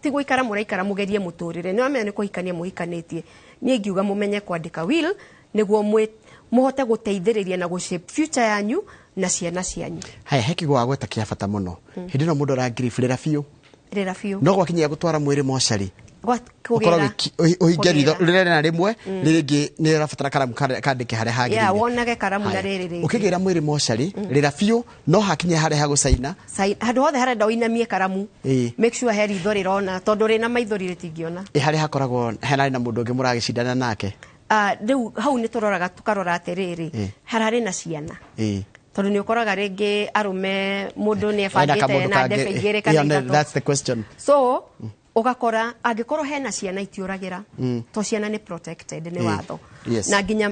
ti gũikara mũraikara mũgerie mũtũrĩre, nĩ ũramenya nĩ kũhikania mũhikanĩtie. Niĩ ingiuga mũmenye kwandĩka will nĩguo mũhote gũteithĩrĩria na gũ-shape future yanyu na ciana cianyu. Haya, he kiugo wagweta kĩa bata mũno. Hĩndĩ ĩno mũndũ arangiribũ, rĩra biũ. Rĩra biũ. No gwakinyia gũtwara mwĩrĩ mocarĩ, ũkorwo kũgĩra. Ũhinge ritho Kũgĩra. rĩrĩa na rĩmwe, rĩrĩ nĩ ũrabatara karamu kandĩke harĩa Ya hagĩrĩire. Wonage karamu na Haya. rĩrĩ rĩngĩ. Ũkĩgĩra mwĩrĩ mocarĩ, rĩra biũ, no hakinya harĩa hagũcaina. Handũ hothe harenda ũinamie karamu, make sure he ritho rĩrona, tondũ rĩna maithori rĩtingĩona. Ĩ harĩa hakoragwo henarĩ na mũndũ ũngĩ mũragĩcindana nake? Ah, rĩu hau nĩ tũroraga, tũkarora atĩrĩrĩ, hararĩ na ciana, tondũ nĩ ũkoraga rĩngĩ arũme mũndũ nĩ Ena ebangĩte kamũndũ na kangĩ. ndebe igĩrĩ kana Yeah, ithatũ. that's the question. So ũgakora angĩkorwo hena ciana itiũragĩra, to ciana nĩ protected nĩ watho. Na nginya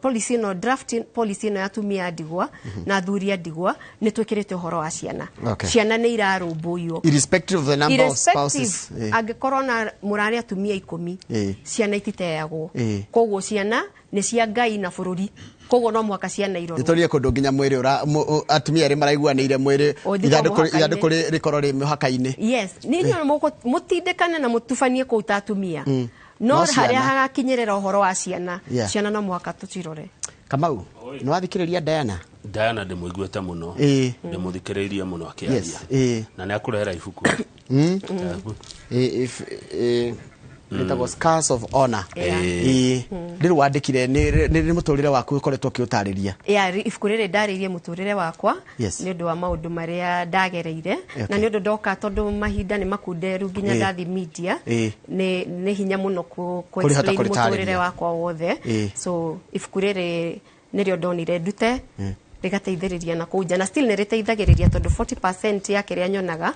policy ĩno, draft policy ĩno ya atumia a ndigwa na athuri a ndigwa, nĩ twĩkĩrĩte ũhoro wa ciana. Ciana nĩ irarũmbũiywo Irrespective of the number of Irrespective, spouses. Angĩkorwo na mũrarĩ atumia 10, ciana ititeagwo. Koguo ciana nĩ cia Ngai na bũrũri, koguo no mũhaka ciana irorwo. Nĩtũrire kũndũ nginya mwĩrĩ atumia erĩ maraiguanĩire mwĩrĩ Ũthikwo mũhaka-inĩ. ithandũkũ rĩkorwo rĩ mũhaka-inĩ. Yes, nĩ inyuĩ mũtindĩkane na mũtubanie kũu ta atumia, no No harĩa ciana. hagakinyĩrĩra ũhoro wa ciana, ciana no mũhaka tũcirore. Kamau, nĩ wathikĩrĩria Diana? Diana ndĩmũiguĩte mũno. Ĩĩ. Ndĩmũthikĩrĩirie mũno akĩaria. Yes, ĩĩ. Na nĩ akũrehera ibuku. Ĩĩ, if rĩtagwo Scars of Honor. Yeah. Ĩĩ. Rĩrĩ wandĩkire nĩ mũtũrĩre waku ũkoretwo ũkĩũtarĩria. Ya, ibuku rĩrĩ ndarĩirie mũtũrĩre wakwa Yes. nĩ ũndũ wa maũndũ marĩa ndagereire, na nĩ ũndũ ndoka tondũ mahinda nĩ makunderu nginya ndathi media, nĩ hinya mũno kũ Kũrĩhota explain kũrĩtarĩria. mũtũrĩre wakwa wothe. So ibuku rĩrĩ nĩrĩo ndonire ndute, rĩgateithĩrĩria na kũu nja, na still nĩ rĩteithagĩrĩria tondũ 40% ya kĩrĩa nyonaga,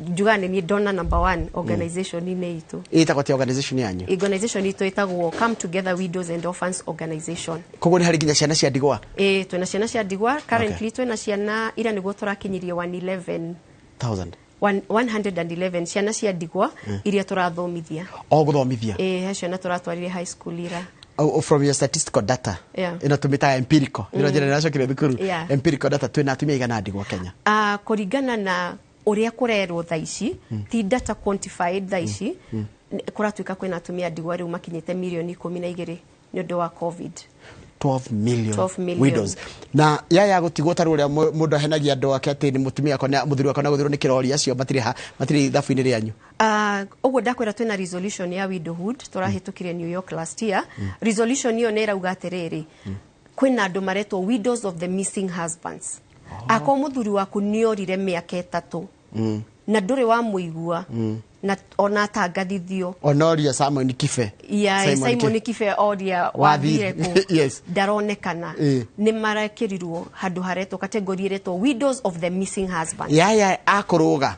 njugaga nĩ niĩ donor number one organization-inĩ itũ. Ĩtagwo atĩa organization yanyu? Organization itũ ĩtagwo Come Together Widows and Orphans Organization. Koguo nĩ harĩ nginya ciana cia ndigwa? Ĩĩ, twĩna ciana cia ndigwa. Currently twĩna ciana, ira nĩguo tũrakinyirie 111 thousand. 111 ciana cia ndigwa iria tũrathomithia. O gũthomithia? Ĩĩ, he ciana tũratwarire high school ira. Oh, from your statistical data, ĩno tũmĩtaga empirical, ĩno njĩra nĩracokire thukuru, empirical data, twĩna atumia aigana ndigwa Kenya? Kũringana na ũrĩa kũrerwo thaa ici, ti data quantified thaa ici, kũratuĩka kwĩna atumia ndigwa rĩu makinyĩte mirioni 12 nĩ ũndũ wa COVID. 12 million, 12 million. widows. Na ya gũtigwo ta ũrĩa mũndũ ahenagia andũ ake atĩ nĩ mũtumia akwa mũthuri wakwa nĩagũthirwo nĩ kĩrori, acio matirĩ ha, matirĩ ithabu-inĩ rĩanyu? Ũguo ndakwĩra, twĩna resolution ya widowhood tũrahĩtũkire New York last year. Resolution ĩyo nĩ ĩrauga atĩrĩrĩ, kwĩna andũ maretwo widows of the missing husbands. Akorwo mũthuri waku nĩorire mĩaka 3 na ndũrĩ wa mũigua na ona atangathithio, Onoria Simon Kibe. Ya Simon Kibe oria wathire kũ, ndaronekana, nĩ marekĩrirwo handũ haretwo category ĩretwo widows of the missing husbands. Yaya akũrũga.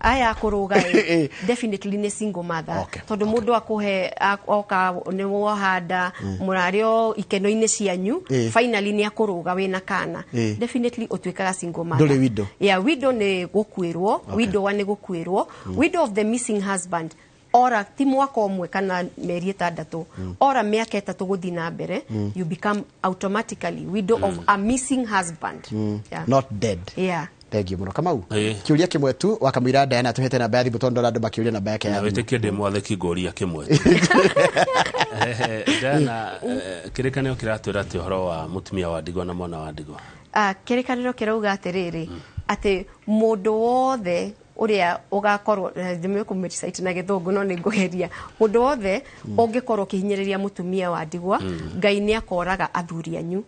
Aya akũrũga ĩ, definitely nĩ single mother, tondũ mũndũ akũhe oka nĩ wohanda mũrarĩ o ikeno-inĩ cianyu, finally nĩ akũrũga wĩna kana, definitely ũtuĩkaga single mother. Ndũrĩ widow. Yeah, widow nĩ gũkuĩrwo, widower nĩ gũkuĩrwo. Widow of the missing husband, ora ti mwaka ũmwe kana mĩeri 6, ora mĩaka 3 gũthiĩ na mbere, you become automatically widow of a missing husband. Yeah. Not dead. Yeah. Thank you mũno, Kamau. Kĩũria kĩmwe tu wakamũira Diana tũhete namba ya thimũ, tondũ ndona andũ makĩũria namba yake ya Na thimũ. wĩtĩkie ndĩ mwathĩki, ngũria kĩmwe tu. Diana, kĩrĩkanĩro kĩratwĩra atĩ ũhoro wa mũtumia wa ndigwa na mwana wa ndigwa? Kĩrĩkanĩro kĩrauga atĩrĩrĩ, atĩ mũndũ wothe ũrĩa ũgakorwo, ndĩmĩkũmĩrecite na Gĩthũngũ no nĩ ngũgeria, mũndũ wothe ũngĩkorwo ũkĩhinyĩrĩria mũtumia wa ndigwa, Ngai nĩ akoraga athuri anyu,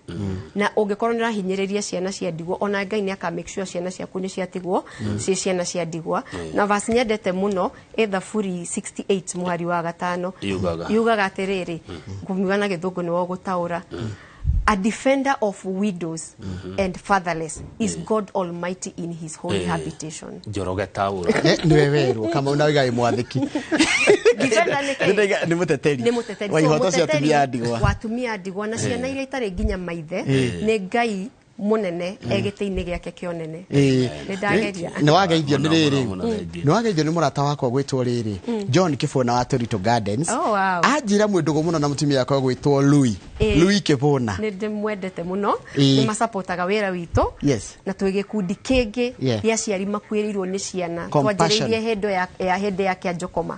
na ũngĩkorwo nĩ ũrahinyĩrĩria ciana cia ndigwa, ona Ngai nĩ aka make sure ciana ciaku nĩ ciatigwo ciĩ ciana cia ndigwa. Na verse nyendete mũno ĩ Thaburi 68 mũhari wa 5. Yugaga? Yugaga atĩrĩrĩ, ngũmiuga na Gĩthũngũ nĩwe ũgũtaũra: "A defender of widows and fatherless is God Almighty in his holy habitation." Njoroge taũra. Nĩwe werwo, Kamau, na wĩga wĩ mwathĩki. Defender nĩ kĩĩ? Nĩ mũteteri Nĩ mũteteri. wa So, ihoto cia mũteteri atumia a ndigwa. wa atumia a ndigwa na ciana iria itarĩ nginya maithe, nĩ Ngai mũnene egĩtĩ-inĩ gĩake kĩa ũnene. Nĩ ndageria. Nĩ wageithio nĩ Mũno, rĩrĩ, mũno, mũno, thengiũ. nĩ wageithio nĩ mũrata wakwa gwĩtwo rĩrĩ John Kĩbũna wa Torito Gardens. Oh, wow. Anjĩra mwĩ ndũgũ mũno na mũtumia wakwa gwĩtwo Louis, Louis Kĩbũna. Nĩ ndĩmwendete mũno. Nĩ macapotaga wĩra witũ, na twĩ gĩkundi kĩngĩ gĩa aciari makuĩrĩirwo nĩ ciana. Compassion. Twanjĩrĩirie hĩndĩ ya hĩndĩ ya kĩanjokoma,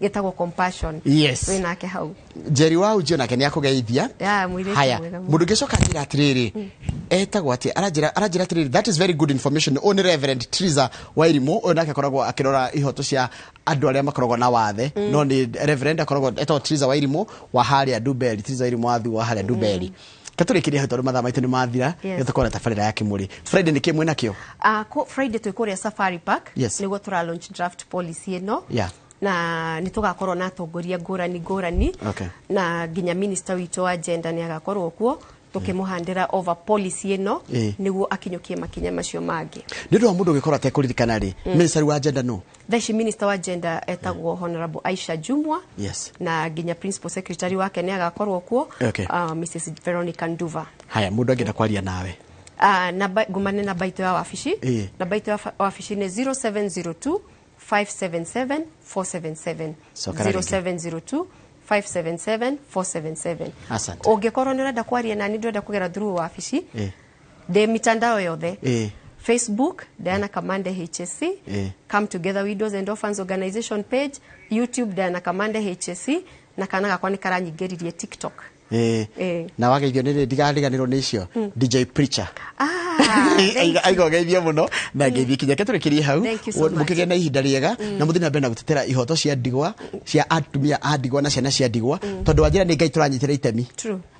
gĩtagwo Compassion. Wĩ nake hau. Njeri wa Ujio nake nĩ akũgeithia. Ya mũirĩtu Haya, mwega mũno. mũndũ ũngĩcoka anjĩra atĩrĩrĩ, etagwo atĩ, aranjĩra atĩrĩrĩ, "That is very good information." Ũyũ nĩ Reverend Triza Wairimũ, ũyũ nake akoragwo akĩrora ihoto cia andũ arĩa makoragwo na wathe, no nĩ Reverend, akoragwo etagwo Triza Wairimũ wa harĩa Nduberi, Triza Wairimũ wa Thu wa harĩa Nduberi. Katũrĩkĩrie hau tondũ mathaa maitũ nĩ mathira. Nĩ tũkorwo na tabarĩra ya Kĩmũrĩ Friday. Nĩ kĩ mwĩ nakĩo? Friday twĩ kũrĩa Safari Park, nĩguo tũra launch draft policy ĩno, na nĩ tũgakorwo na atongoria ngũrani ngũrani, na nginya minister witũ wa gender nĩ agakorwo kuo tũkĩmũhandĩra over policy ĩno, nĩguo akinyũkie makinya macio mangĩ. Nĩ ũndũ wa mũndũ ũgĩkorwo atekũririkana rĩ, minister wa gender no? Thaa ici minister wa gender etagwo Honorable Aisha Jumwa, na nginya principal secretary wake nĩ agakorwo kuo, Mrs Veronica Nduva. Haya, mũndũ angĩenda kwaria nawe? Namba ngumane namba itũ ya wabici. Namba itũ ya wabici nĩ 0702 577 477. Coka rĩngĩ. 0702 577 477. Asante. Ũngĩkorwo nĩ ũrenda kwaria nani, ndũrenda kũgera through wabici, ndĩ mitandao yothe: Facebook Diana Kamande HSC, Come Together Widows and Orphans Organization page, YouTube Diana Kamande HSC, na kana gakwa nĩ karanyingĩririe TikTok. Na wageithio nĩ ndigariganĩrwo nĩ icio DJ Preacher. Aiga geithio muno na ngeithie kinya ke tũrĩkĩrie hau mũkĩgĩa na ihinda rĩega na mũthiĩ na mbere na gũtetera ihoto cia ndigwa cia atumia a ndigwa na ciana cia ndigwa tondũ wanjĩra nĩ Ngai tũranyitĩra itemi.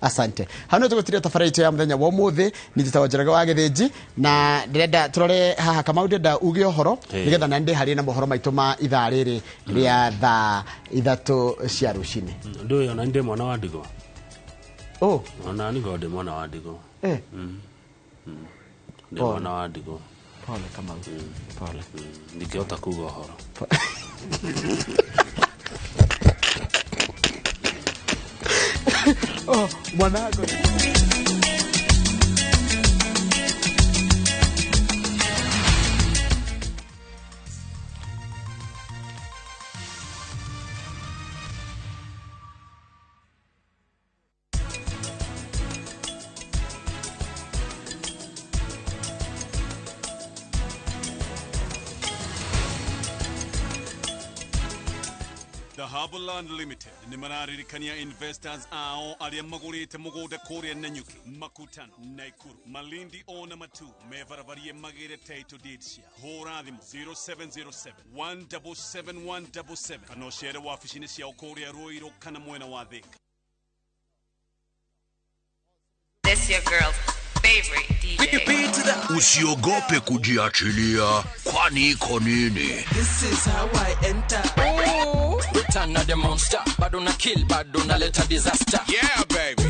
Asante. Hau no tũgũtiria tabarĩra itũ ya mũthenya wa ũmũthĩ. Nĩ njĩtagwo Njoroge wa Gĩthĩnji na ndĩrenda tũrore haha Kamau, ndĩrenda uge ũhoro nĩgetha na ndĩharĩrie na mohoro maitũ ma ithaa rĩrĩ rĩa thaa 3 cia rũcinĩ. Ndũĩ ona ndĩ mwana wa ndigwa. Oh. Ona nĩ ndĩ mwana wa ndigwa. Ndĩ mwana wa ndigwa. Pole Kamau. Pole. Ndingĩhota kuga ũhoro. Oh, mwanangu. Dhahabu Land Limited nĩ mararirikania investors ao arĩa magũrĩte mũgũnda kũrĩa Nanyuki, Makutano, Naikuru, Malindi ona Matu mebarabariĩ magĩre title deed cia. Hũra thimũ 0707 177 177 kana ũcere wabici-inĩ ciao kũrĩa Ruiru kana mwena wa Thika. This your girl's favorite DJ. Usiogope kujiachilia, kwani iko nini? This is how I enter. Oh. Return of the monster. Bado na kill, bado na leta disaster. Yeah, baby.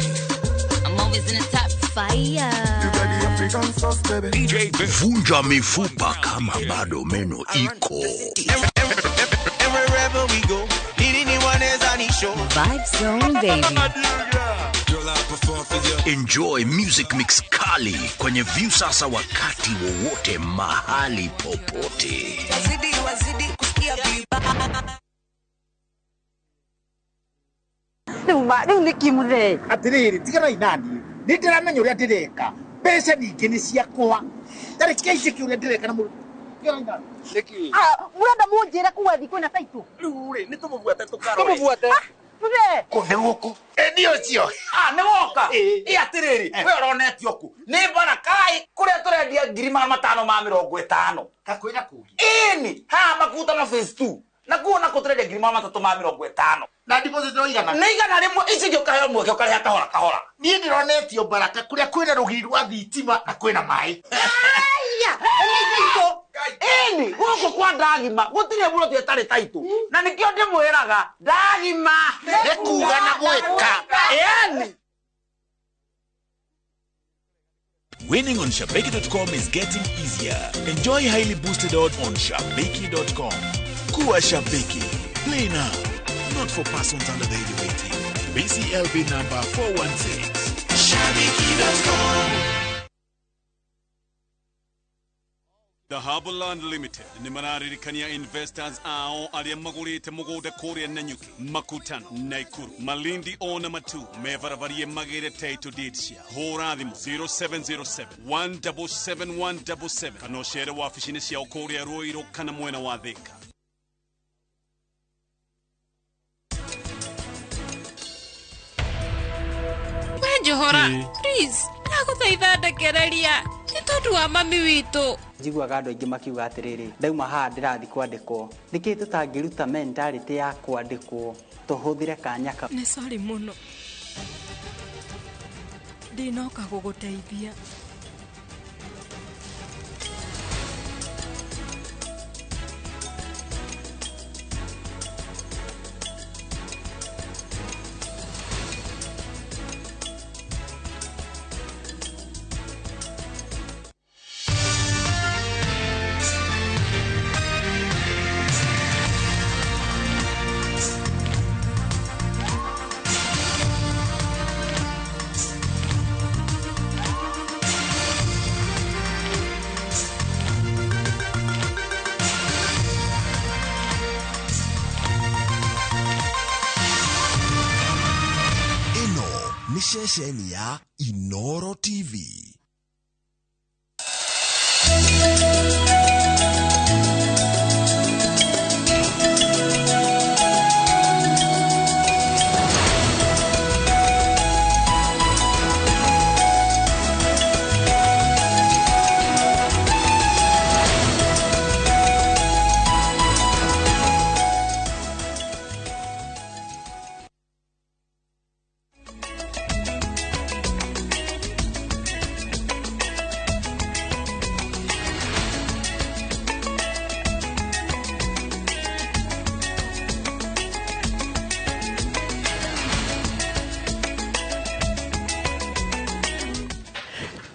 I'm always in the top fire. You got the African sauce, baby. DJ vunja mifupa kama bado meno iko. Wherever we go, Vibe Zone, baby. Enjoy music mix kali kwenye Viusasa wakati wowote mahali popote. Rĩu nĩ kĩmũthee. Atĩrĩrĩ, tiganai naniĩ. Nĩ ndĩramenya ũrĩa ndĩreka. Mbeca ningĩ nĩ ciakwa. Tarĩ kĩaici ũrĩa ndĩreka na mũndũ. Tiganai naniĩ. Nĩkĩ? Mũrenda mũnjĩre kuga thiĩ kwĩna taitũ? Rĩu rĩ, nĩ tũmũbuate tũkarore. Tũmũbuate. Mũthee. Kũ nĩ gũkũ? Ĩ nĩ ũcio. Nĩ woka. Ĩ atĩrĩrĩ, we ũronetio kũ? Nĩ Barakai kũrĩa tũrendia 550,000. Ta kwĩna kũngĩ? Ĩni, haha Makutano phase 2. Na kuo nako tũrendia 350,000. Na deposit no igana? Nĩ 100, ici ingĩ ũkaheo mweke ũkarĩha kahora kahora. Niĩ ndĩronetio Baraka kũrĩa kwĩna rũgiri rwa thitima na kwĩna maĩ. Aya, nĩ taitũ. Ĩni, gũkũ kwa Ndagima gũtirĩ mũroti ĩtarĩ taitũ. Na nĩkĩo ndĩmwĩraga Ndagima nĩ kuga na gwĩka. Ĩni. Winning on Shabiki.com is getting easier. Enjoy highly boosted odds on Shabiki.com. Kuwa Shabiki. Play now. Not for persons under the age of 18. BCLB number 416. Shabiki.com. Dhahabu Land Limited nĩ mararirikania investors ao arĩa magũrĩte mũgũnda kũrĩa Nanyuki, Makutano, Naikuru, Malindi ona Matu mebarabariĩ magĩre title deed cia. Hũra thimũ 0707 177 177 kana ũcere wabici-inĩ ciao kũrĩa Ruiru kana mwena wa Thika. Njohora, please, ndagũthaitha ndekereria nĩ tondũ wa mami witũ. Njiguaga andũ aingĩ makiuga atĩrĩrĩ, ndauma haha ndĩrathiĩ kwandĩkwo. Nĩkĩĩ tũtangĩruta mentality ya kwandĩkwo tũhũthĩre kanya kau? Nĩ sorry mũno, ndinoka gũgũteithia. Ceceni ya Inoro TV.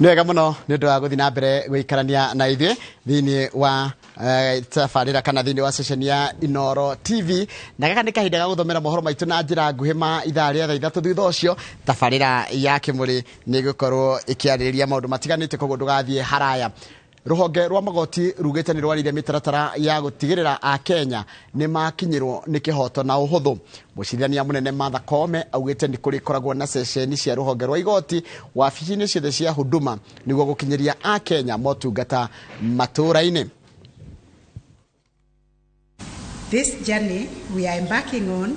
Nĩ wega mũno nĩ ũndũ wa gũthiĩ na mbere gũikarania na ithuĩ thĩinĩ wa tabarĩra kana thĩinĩ wa ceceni ya Inoro TV, na gaka nĩ kahinda ga gũthomera mohoro maitũ na njĩra nguhĩ ma ithaa rĩa thaa 3. Thutha ũcio tabarĩra ya Kĩmũrĩ nĩ ĩgũkorwo ĩkĩarĩrĩria maũndũ matiganĩte, koguo ndũgathiĩ haraya. Rũhonge rwa magoti rugĩte nĩ rwarĩire mĩtaratara ya gũtigĩrĩra Akenya nĩ makinyĩrwo nĩ kĩhoto na ũhũthũ. Mũcirithania mũnene Martha Koome augĩte nĩ kũrĩkoragwo na ceceni cia rũhonge rwa igoti wabici-inĩ ciothe cia Huduma nĩguo gũkinyĩria Akenya motungata matũũra-inĩ. This journey we are embarking on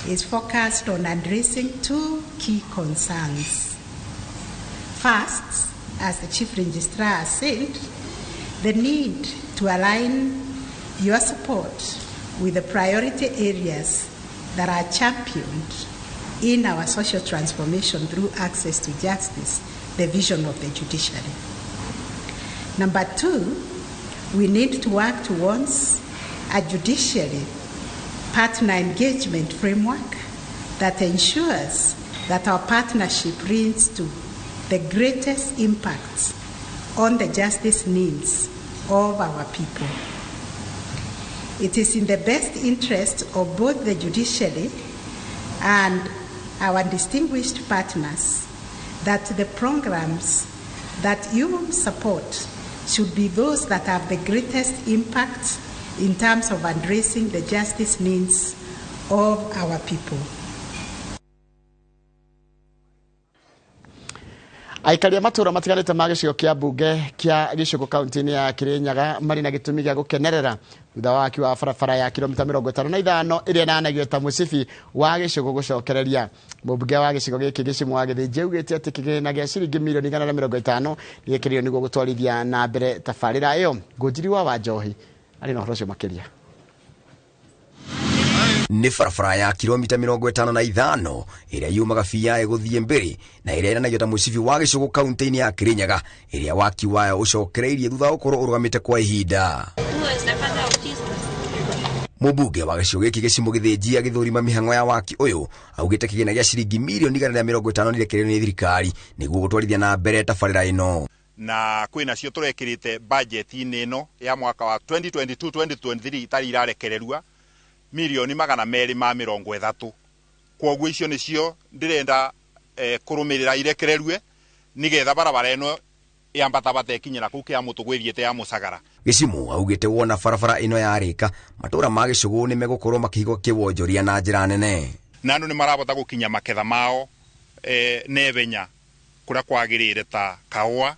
is focused on addressing two key concerns. First, as the Chief Registrar has said, the need to align your support with the priority areas that are championed in our social transformation through access to justice, the vision of the judiciary. Number two, we need to work towards a judiciary partner engagement framework that ensures that our partnership leads to the greatest impact on the justice needs of our people. It is in the best interest of both the judiciary and our distinguished partners that the programs that you support should be those that have the greatest impact in terms of addressing the justice needs of our people. Aikari a matũũra matiganĩte ma gĩcigo kĩa mbunge kĩa Gĩcũgũ kaunti-inĩ ya Kĩrĩnyaga marĩ na gĩtũmi gĩa gũkenerera thutha wa waki wa barabara ya kilomita 55 ĩrĩa ĩnanagio ta mũcibi wa Gĩcũgũ gũcokereria. Mũmbunge wa gĩcigo gĩkĩ Gĩcimũ wa Gĩthĩnji augĩte atĩ kĩgĩna gĩa ciringi milioni 150 nĩgĩkĩrĩirwo nĩguo gũtwarithia na mbere tabarĩra ĩyo. Ngũnjiri wa Wanjohi arĩ na ũhoro ũcio makĩria. Nĩ barabara ya kilomita 55 ĩrĩa yumaga Biaĩ gũthiĩ Mbĩrĩ na ĩrĩa ĩnanagio ta mũcibi wa Gĩcũgũ kaunti-inĩ ya Kĩrĩnyaga, ĩrĩa waki wayo ũcokereirie thutha wa gũkorwo ũrũgamĩte kwa ihinda. Mũmbunge wa gĩcigo gĩkĩ Gĩcimũ Gĩthĩnji agĩthũrima mĩhang'o ya waki ũyũ augĩte kĩgĩna gĩa ciringi milioni 150 nĩrekereirio nĩ thirikari nĩguo gũtwarithia na mbere tabarĩra ĩno. Na kwĩna cio tũrekĩrĩte budget-inĩ ĩno ya mwaka wa 2022-2023 itarĩ irarekererua milioni 230. Kwoguo icio nĩcio ndĩrenda kũrũmĩrĩra irekererue nĩgetha barabara ĩno yambatabata ĩkinye na kũu kĩa mũtũ gwĩthiĩte ya Mũcagara. Gĩcimũ augĩte wona barabara ĩno yarĩka matũũra ma Gĩcũgũ nĩ megũkorwo makĩhingwo kĩwonjoria na njĩra nene, na andũ nĩ marabota gũkinya maketha mao nebenya kũrĩa kwagĩrĩire ta kahũa,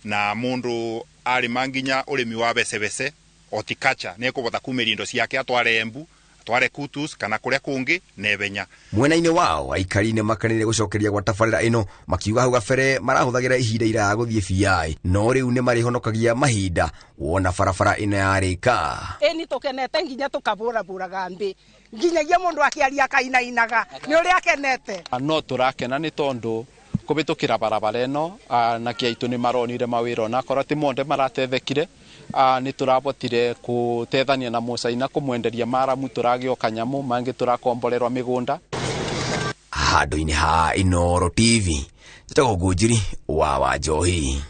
na mũndũ arĩma nginya ũrĩmi wa becebece horticulture nĩekũbota kumĩria indo ciake atware Embu, atware Kutus kana kũrĩa kũngĩ nebenya. Mwena-inĩ wao aikari nĩ makenire gũcokeria gwa tabarĩra ĩno makiuga hau gabere marahũthagĩra ihinda iraya gũthiĩ Biaĩ, no rĩu nĩ marĩhonokagia mahinda wona barabara ĩno yarĩka. Ĩni tũkenete nginya tũkabũrabũraga mbĩ nginyagia mũndũ akĩaria akainainaga nĩ ũrĩa akenete. No tũrakena nĩ tondũ kũhĩtũkĩra barabara ĩno na kĩaitũ nĩ maronire mawĩra onakorwo ti monde maratethekire. Nĩ tũrabotire kũtethania na Mũcaina kũmwenderia maramu tũragĩoka nyamũ mangĩ tũrakomborerwa mĩgũnda. Handũ-inĩ ha Inoro TV njĩtagwo Ngũnjiri wa Wanjohi.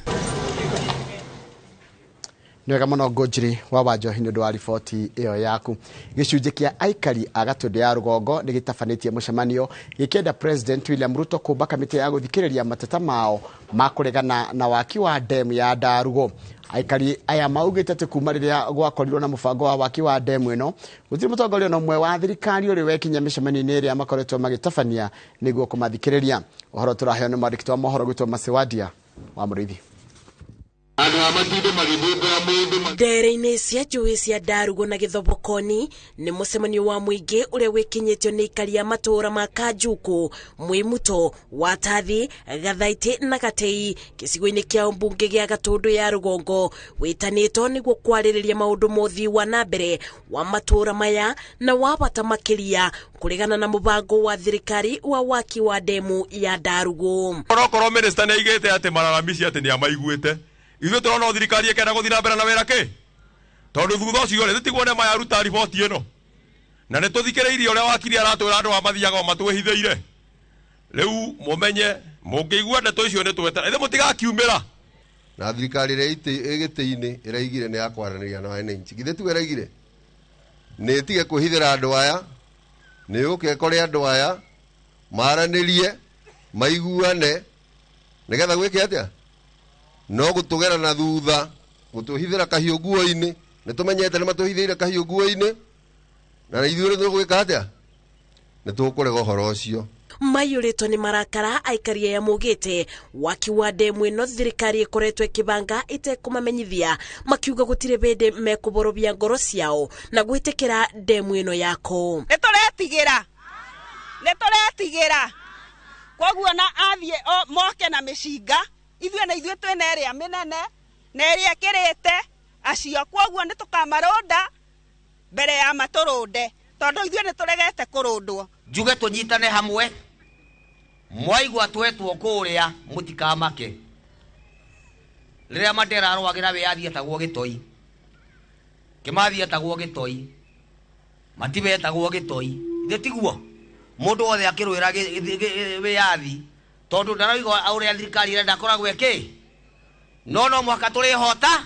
Nĩ wega mũno Ngũnjiri wa Wanjohi nĩ ũndũ wa riboti ĩyo yaku. Gĩcunjĩ kĩa aikari a Gatũndũ ya rũgongo nĩ gĩtabanĩtie mũcemanio gĩkĩenda President William Ruto kũmba kamĩtĩ ya gũthikĩrĩria mateta mao ma kũregana na waki wa demu ya Ndarugo. Aikari aya maugĩte atĩ kuma rĩrĩa gwakorirwo na mũbango wa waki wa demu ĩno gũtirĩ mũtongoria ona ũmwe wa thirikari ũrĩ wekinyia mĩcemanio-inĩ ĩrĩa makoretwo magĩtabania nĩguo kũmathikĩrĩria. Ũhoro tũraheo nĩ mwandĩki wa mohoro gwĩtwo Masewadia wa Mũrĩithi. Ndere-inĩ cia njũĩ cia Ndarugo na Gĩthobokoni nĩ mũcemanio wa mũingĩ ũrĩa wĩkinyĩtio nĩ aikari a matũũra ma Kanjuku, Mwĩmuto, Watathi, Gathaitĩ na Gatei gĩcigo-inĩ kĩa mbunge gĩa Gatũndũ ya rũgongo wĩtanĩtwo nĩguo kwarĩrĩria maũndũ ma ũthii wa na mbere wa matũũra maya na wa bata makĩria kũregana na mũbango wa thirikari wa waki wa demu ya Ndarugo. Onokorwo minister nĩ aigĩte atĩ malalamici atĩ nĩ amaiguĩte, ithuĩ tũrona thirikari ĩkenda gũthiĩ na mbere na wĩra kĩ tondũ thutha ũcio rĩ tũtiguo nĩ mayaruta riboti ĩno na nĩ tũthikĩrĩirie ũrĩa wakiri aratwĩra andũ a mathiaga o matwĩhithĩire. Rĩu mũmenye Mũngĩigua ndeto icio nĩ twetera ithe mũtigakiumĩra. Na thirikari ĩrĩa ĩ gĩtĩ-inĩ ĩraigire nĩ ya kwaranĩria na wananchi. Githĩ tiguo ĩraigire? Nĩ ĩtige kwĩhithĩra andũ aya, nĩ yũke ĩkore andũ aya, maranĩrie, maiguane, nĩgetha gwĩke atĩa? No gũtũgera na thutha, gũtũhithĩra kahiũ nguo-inĩ, nĩ tũmenyete nĩ matũhithĩire kahiũ nguo-inĩ, na ithuĩ nĩ tũgwĩka atĩa? Nĩ tũkũrega ũhoro ũcio. Maiyũrĩtwo nĩ marakara aikari aya maugĩte waki wa ndemu ĩno thirikari ĩkoretwo ĩkĩbanga ĩtekũmamenyithia, makiuga gũtirĩ bĩndĩ mekũborobia ngoro ciao na gwĩtĩkĩra ndemu ĩno yako. Nĩ tũretigĩra, nĩ tũretigĩra, koguo na athiĩ moke na mĩcinga, ithuĩ na ithuĩ twĩna ĩrĩa mĩnene na ĩrĩa ĩkĩrĩte acio, koguo nĩ tũkamarũnda mbere ya matũrũnde, tondũ ithuĩ nĩ tũregete kũrũndwo. Njuge tũnyitane hamwe, mwaigua twetwo kũrĩa mũtikamake. Rĩrĩa Mandela arũagĩra wĩyathi etagwo gĩtoi, Kĩmathi etagwo gĩtoi, Matiba etagwo gĩtoi, ithe tiguo mũndũ wothe akĩrũĩra wĩyathi, tondũ ndaroiga ũrĩa thirikari ĩrenda akoragwo ĩkĩ, no mũhaka tũrĩhota.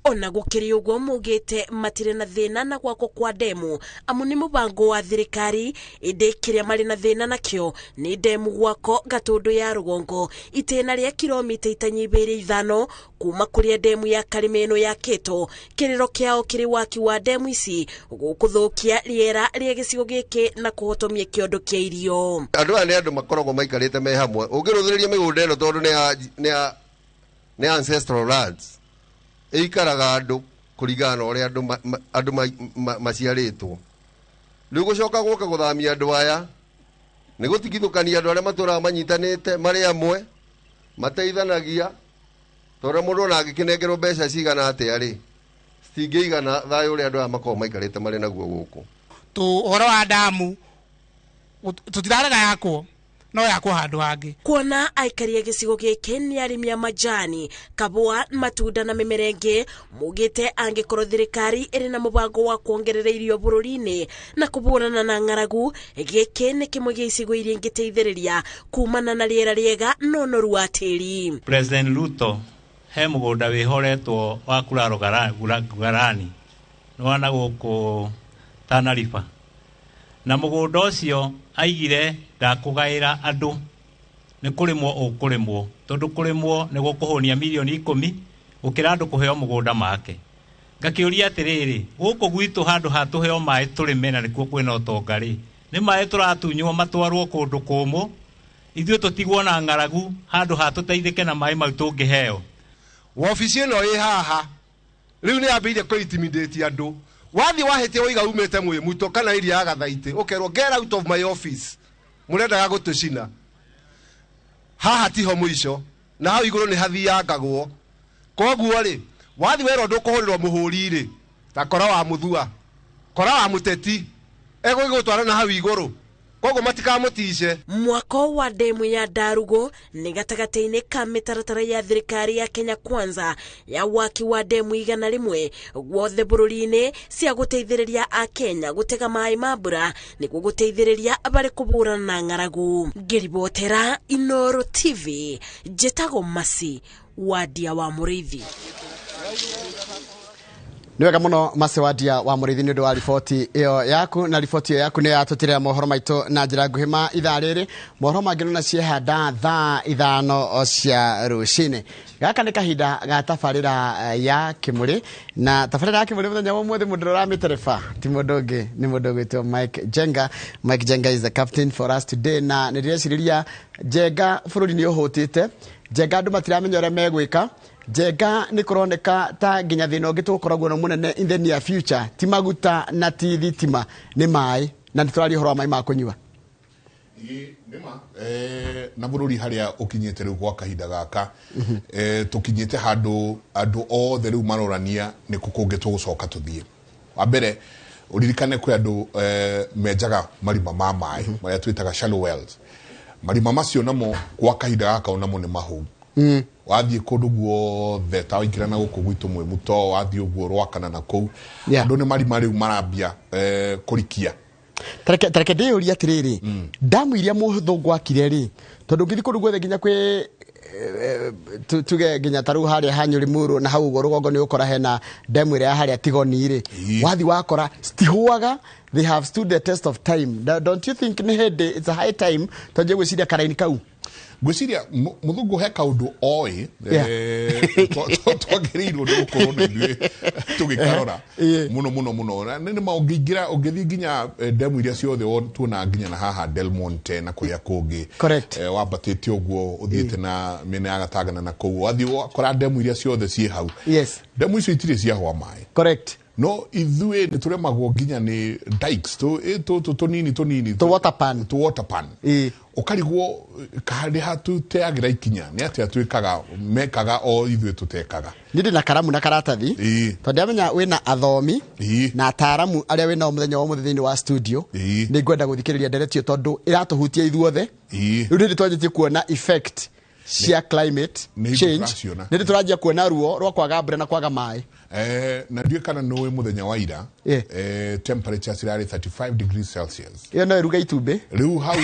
Ona gũkĩrĩ ũguo maugĩte matirĩ na thĩna na gwakwo kwa ndemu amu nĩ mũbango wa thirikari, ĩndĩ kĩrĩa marĩ na thĩna nakĩo nĩ ndemu gwakwo Gatũndũ ya rũgongo itĩna rĩa kilomita itanyihĩire 5 kuma kũrĩa ndemu ya Karĩma ĩno yakĩtwo. Kĩrĩro kĩao kĩrĩ waki wa ndemu ici gũkũthũkia rĩera rĩa gĩcigo gĩkĩ na kũhotomia kĩondo kĩa irio. Andũ aya nĩ andũ makoragwo maikarĩte me hamwe, ũngĩrũthĩrĩria mĩgũnda ĩno tondũ nĩ ancestral lands, ĩikaraga andũ kũringana na ũrĩa andũ maciarĩtwo. Rĩu gũcoka gũka gũthamia andũ aya nĩ gũtigithũkania andũ arĩa matũraga manyitanĩte marĩ amwe, mateithanagia, tondũ mũndũ ona angĩkĩnengerwo mbeca cigana atĩa rĩ, citingĩigana thayũ ũrĩa andũ aya makoragwo maikarĩte marĩ naguo gũkũ. Ũhoro wa ndamu tũtirarega yakwo, no yakwo handũ hangĩ. Kuona aikari a gĩcigo gĩkĩ nĩ arĩmi a majani, kabũa, matunda na mĩmera ĩngĩ, maugĩte angĩkorwo thirikari ĩrĩ na mũbango wa kuongerera irio bũrũri-inĩ na kũhũrana na ng'aragu, gĩkĩ nĩ kĩmwe gĩa icigo iria ingĩteithĩrĩria kumana na rĩera rĩega na ũnoru wa tĩri. President Ruto he mũgũnda wĩhoretwo wa Kuraro Garani nĩ gũkũ Tana River, na mũgũnda ũcio aigire ndakũgaĩra andũ, nĩ kũrĩmwo ũkũrĩmwo, tondũ kũrĩmwo nĩ gũkũhũnia mirioni 10 gũkĩra andũ kũheo mũgũnda make. Ngakĩũria atĩrĩrĩ, gũkũ gwitũ handũ ha tũheo maĩ tũrĩme na nĩkuo kwĩna ũtonga rĩ, nĩ maĩ tũratunywo matwarwo kũndũ kũmũ, ithuĩ tũtigwo na ng'aragu handũ ha tũteithĩke na maĩ mau tũngĩheo. Wabici ĩno ĩ haha rĩu nĩ yambĩrĩirie kũ intimidate andũ. Wathiĩ wahĩtia waiga umĩte Mwĩmuto kana iria ya Gathaitĩ, ũkerwo get out of my office, mũrendaga gũtũcina. Haha tiho mũico, na hau igũrũ nĩ hathiangagwo. Koguo rĩ, wathiĩ werwo ndũkũhũrĩrwo mũhũri rĩ, ta kora wa mũthua, kora wa mũteti, egũgĩgũtwara na hau igũrũ, koguo matikamũtice. Mwako wa ndemu ya Ndarugo nĩ gatagatĩ-inĩ ka mĩtaratara ya thirikari ya Kenya Kwanza ya waki wa ndemu 100 guothe bũrũri-inĩ cia gũteithĩrĩria Akenya gũtega maĩ ma mbura nĩguo gũteithĩrĩria barĩ kũhũrana na ng'aragu. Ngĩribotera Inooro TV, njĩtagwo Masi Wadia wa Mũrĩithi. Nĩ wega mũno Masi Wadia wa Mũrĩithi nĩ ũndũ wa riboti ĩyo yaku, na riboti ĩyo yaku nĩ yatũtirĩra mohoro maitũ na njĩra nguhĩ ma ithaa rĩrĩ. Mohoro mangĩ no ciehanda thaa 5 cia rũcinĩ. Gaka nĩ kahinda ga tabarĩra ya Kĩmũrĩ, na tabarĩra ya Kĩmũrĩ mũthenya wa ũmũthĩ mũndũ ũramĩtereba ti mũndũ ũngĩ, nĩ mũndũ ũgwĩtwo Mike Jenga. Mike Jenga is the captain for us today, na nĩ ndĩrecirĩria Jenga bũrũri nĩ ũhũtĩte, Jenga andũ matiramenya ũrĩa megwĩka, Jenga nĩ kũroneka ta nginya thĩna ũngĩ tũgũkoragwo na mũnene in the near future ti maguta na ti thitima, nĩ maĩ, na nĩ tũraria ũhoro wa maĩ ma kũnyua. Na bũrũri harĩa ũkinyĩte rĩu gwa kahinda gaka, tũkinyĩte handũ andũ othe rĩu marorania nĩ kũ kũngĩ tũgũcoka tũthiĩ. Wa mbere ũririkane kwĩ andũ menjaga marima ma maĩ marĩa twĩtaga shallow wells. Marima macio namo gwa kahinda gaka onamo nĩ mahũu. Wathiĩ kũndũ guothe ta waingĩra na gũkũ gwitũ Mwĩmuto, wathiĩ ũguo Rwakana na kũu, andũ nĩ marima rĩu marambia kũrikia Tareke ndĩyũrie atĩrĩrĩ, ndamu iria mũthũngũ akire rĩ, tondũ ũngĩthiĩ kũndũ guothe nginya kwĩ tuge nginya ta rĩu harĩa ha Nyũrĩmũrũ na hau ũguo rũgongo nĩ ũkora hena ndemu ĩrĩa ya harĩa Tigoni rĩ, wathi wakora citihũaga. They have stood the test of time. Don't you think nĩ hĩndĩ, it's a high time twanjie gwĩciria karaini kau? Ngwĩciria mũthũngũ he kaũndũ oĩ twagĩrĩirwo nĩ gũkorwo na ithuĩ tũgĩkarora mũno mũno mũno. Na nĩ ma ũngĩingĩra, ũngĩthiĩ nginya ndemu iria ciothe tuonaga nginya na haha Del Monte na kũrĩa kũngĩ. Wambatĩte ũguo ũthiĩte na mĩena ya Gatangana na kũu, wathiĩ wakora ndemu iria ciothe ciĩ hau, ndemu icio itirĩ ciahwa maĩ. No ithuĩ nĩ tũremagwo nginya nĩ dikes tũ tũnini tũnini, tũ water pan. Tũ water pan, ũkarigwo harĩ ha tũteagĩra ikinya, nĩ atĩa twĩkaga mekaga o ithuĩ tũtekaga. Niĩ ndĩ na karamu na karatathi tondũ ndamenya wĩna athomi na ataaramu arĩa wĩnao mũthenya wa ũmũthĩ thĩinĩ wa studio. Nĩ ngwenda gũthikĩrĩria ndereti ĩyo tondũ ĩratũhutia ithuothe. Rĩu nĩ twanjĩtie kuona effect cia climate Nĩ change. tũraciona. Nĩ tũranjia kuona ruo rwa kwaga mbura na kwaga maĩ. Na ndiũĩ kana nĩũĩ mũthenya wa ira temperature cirarĩ 35 degrees Celsius. Ĩyo no ĩruge itumbĩ. Rĩu hau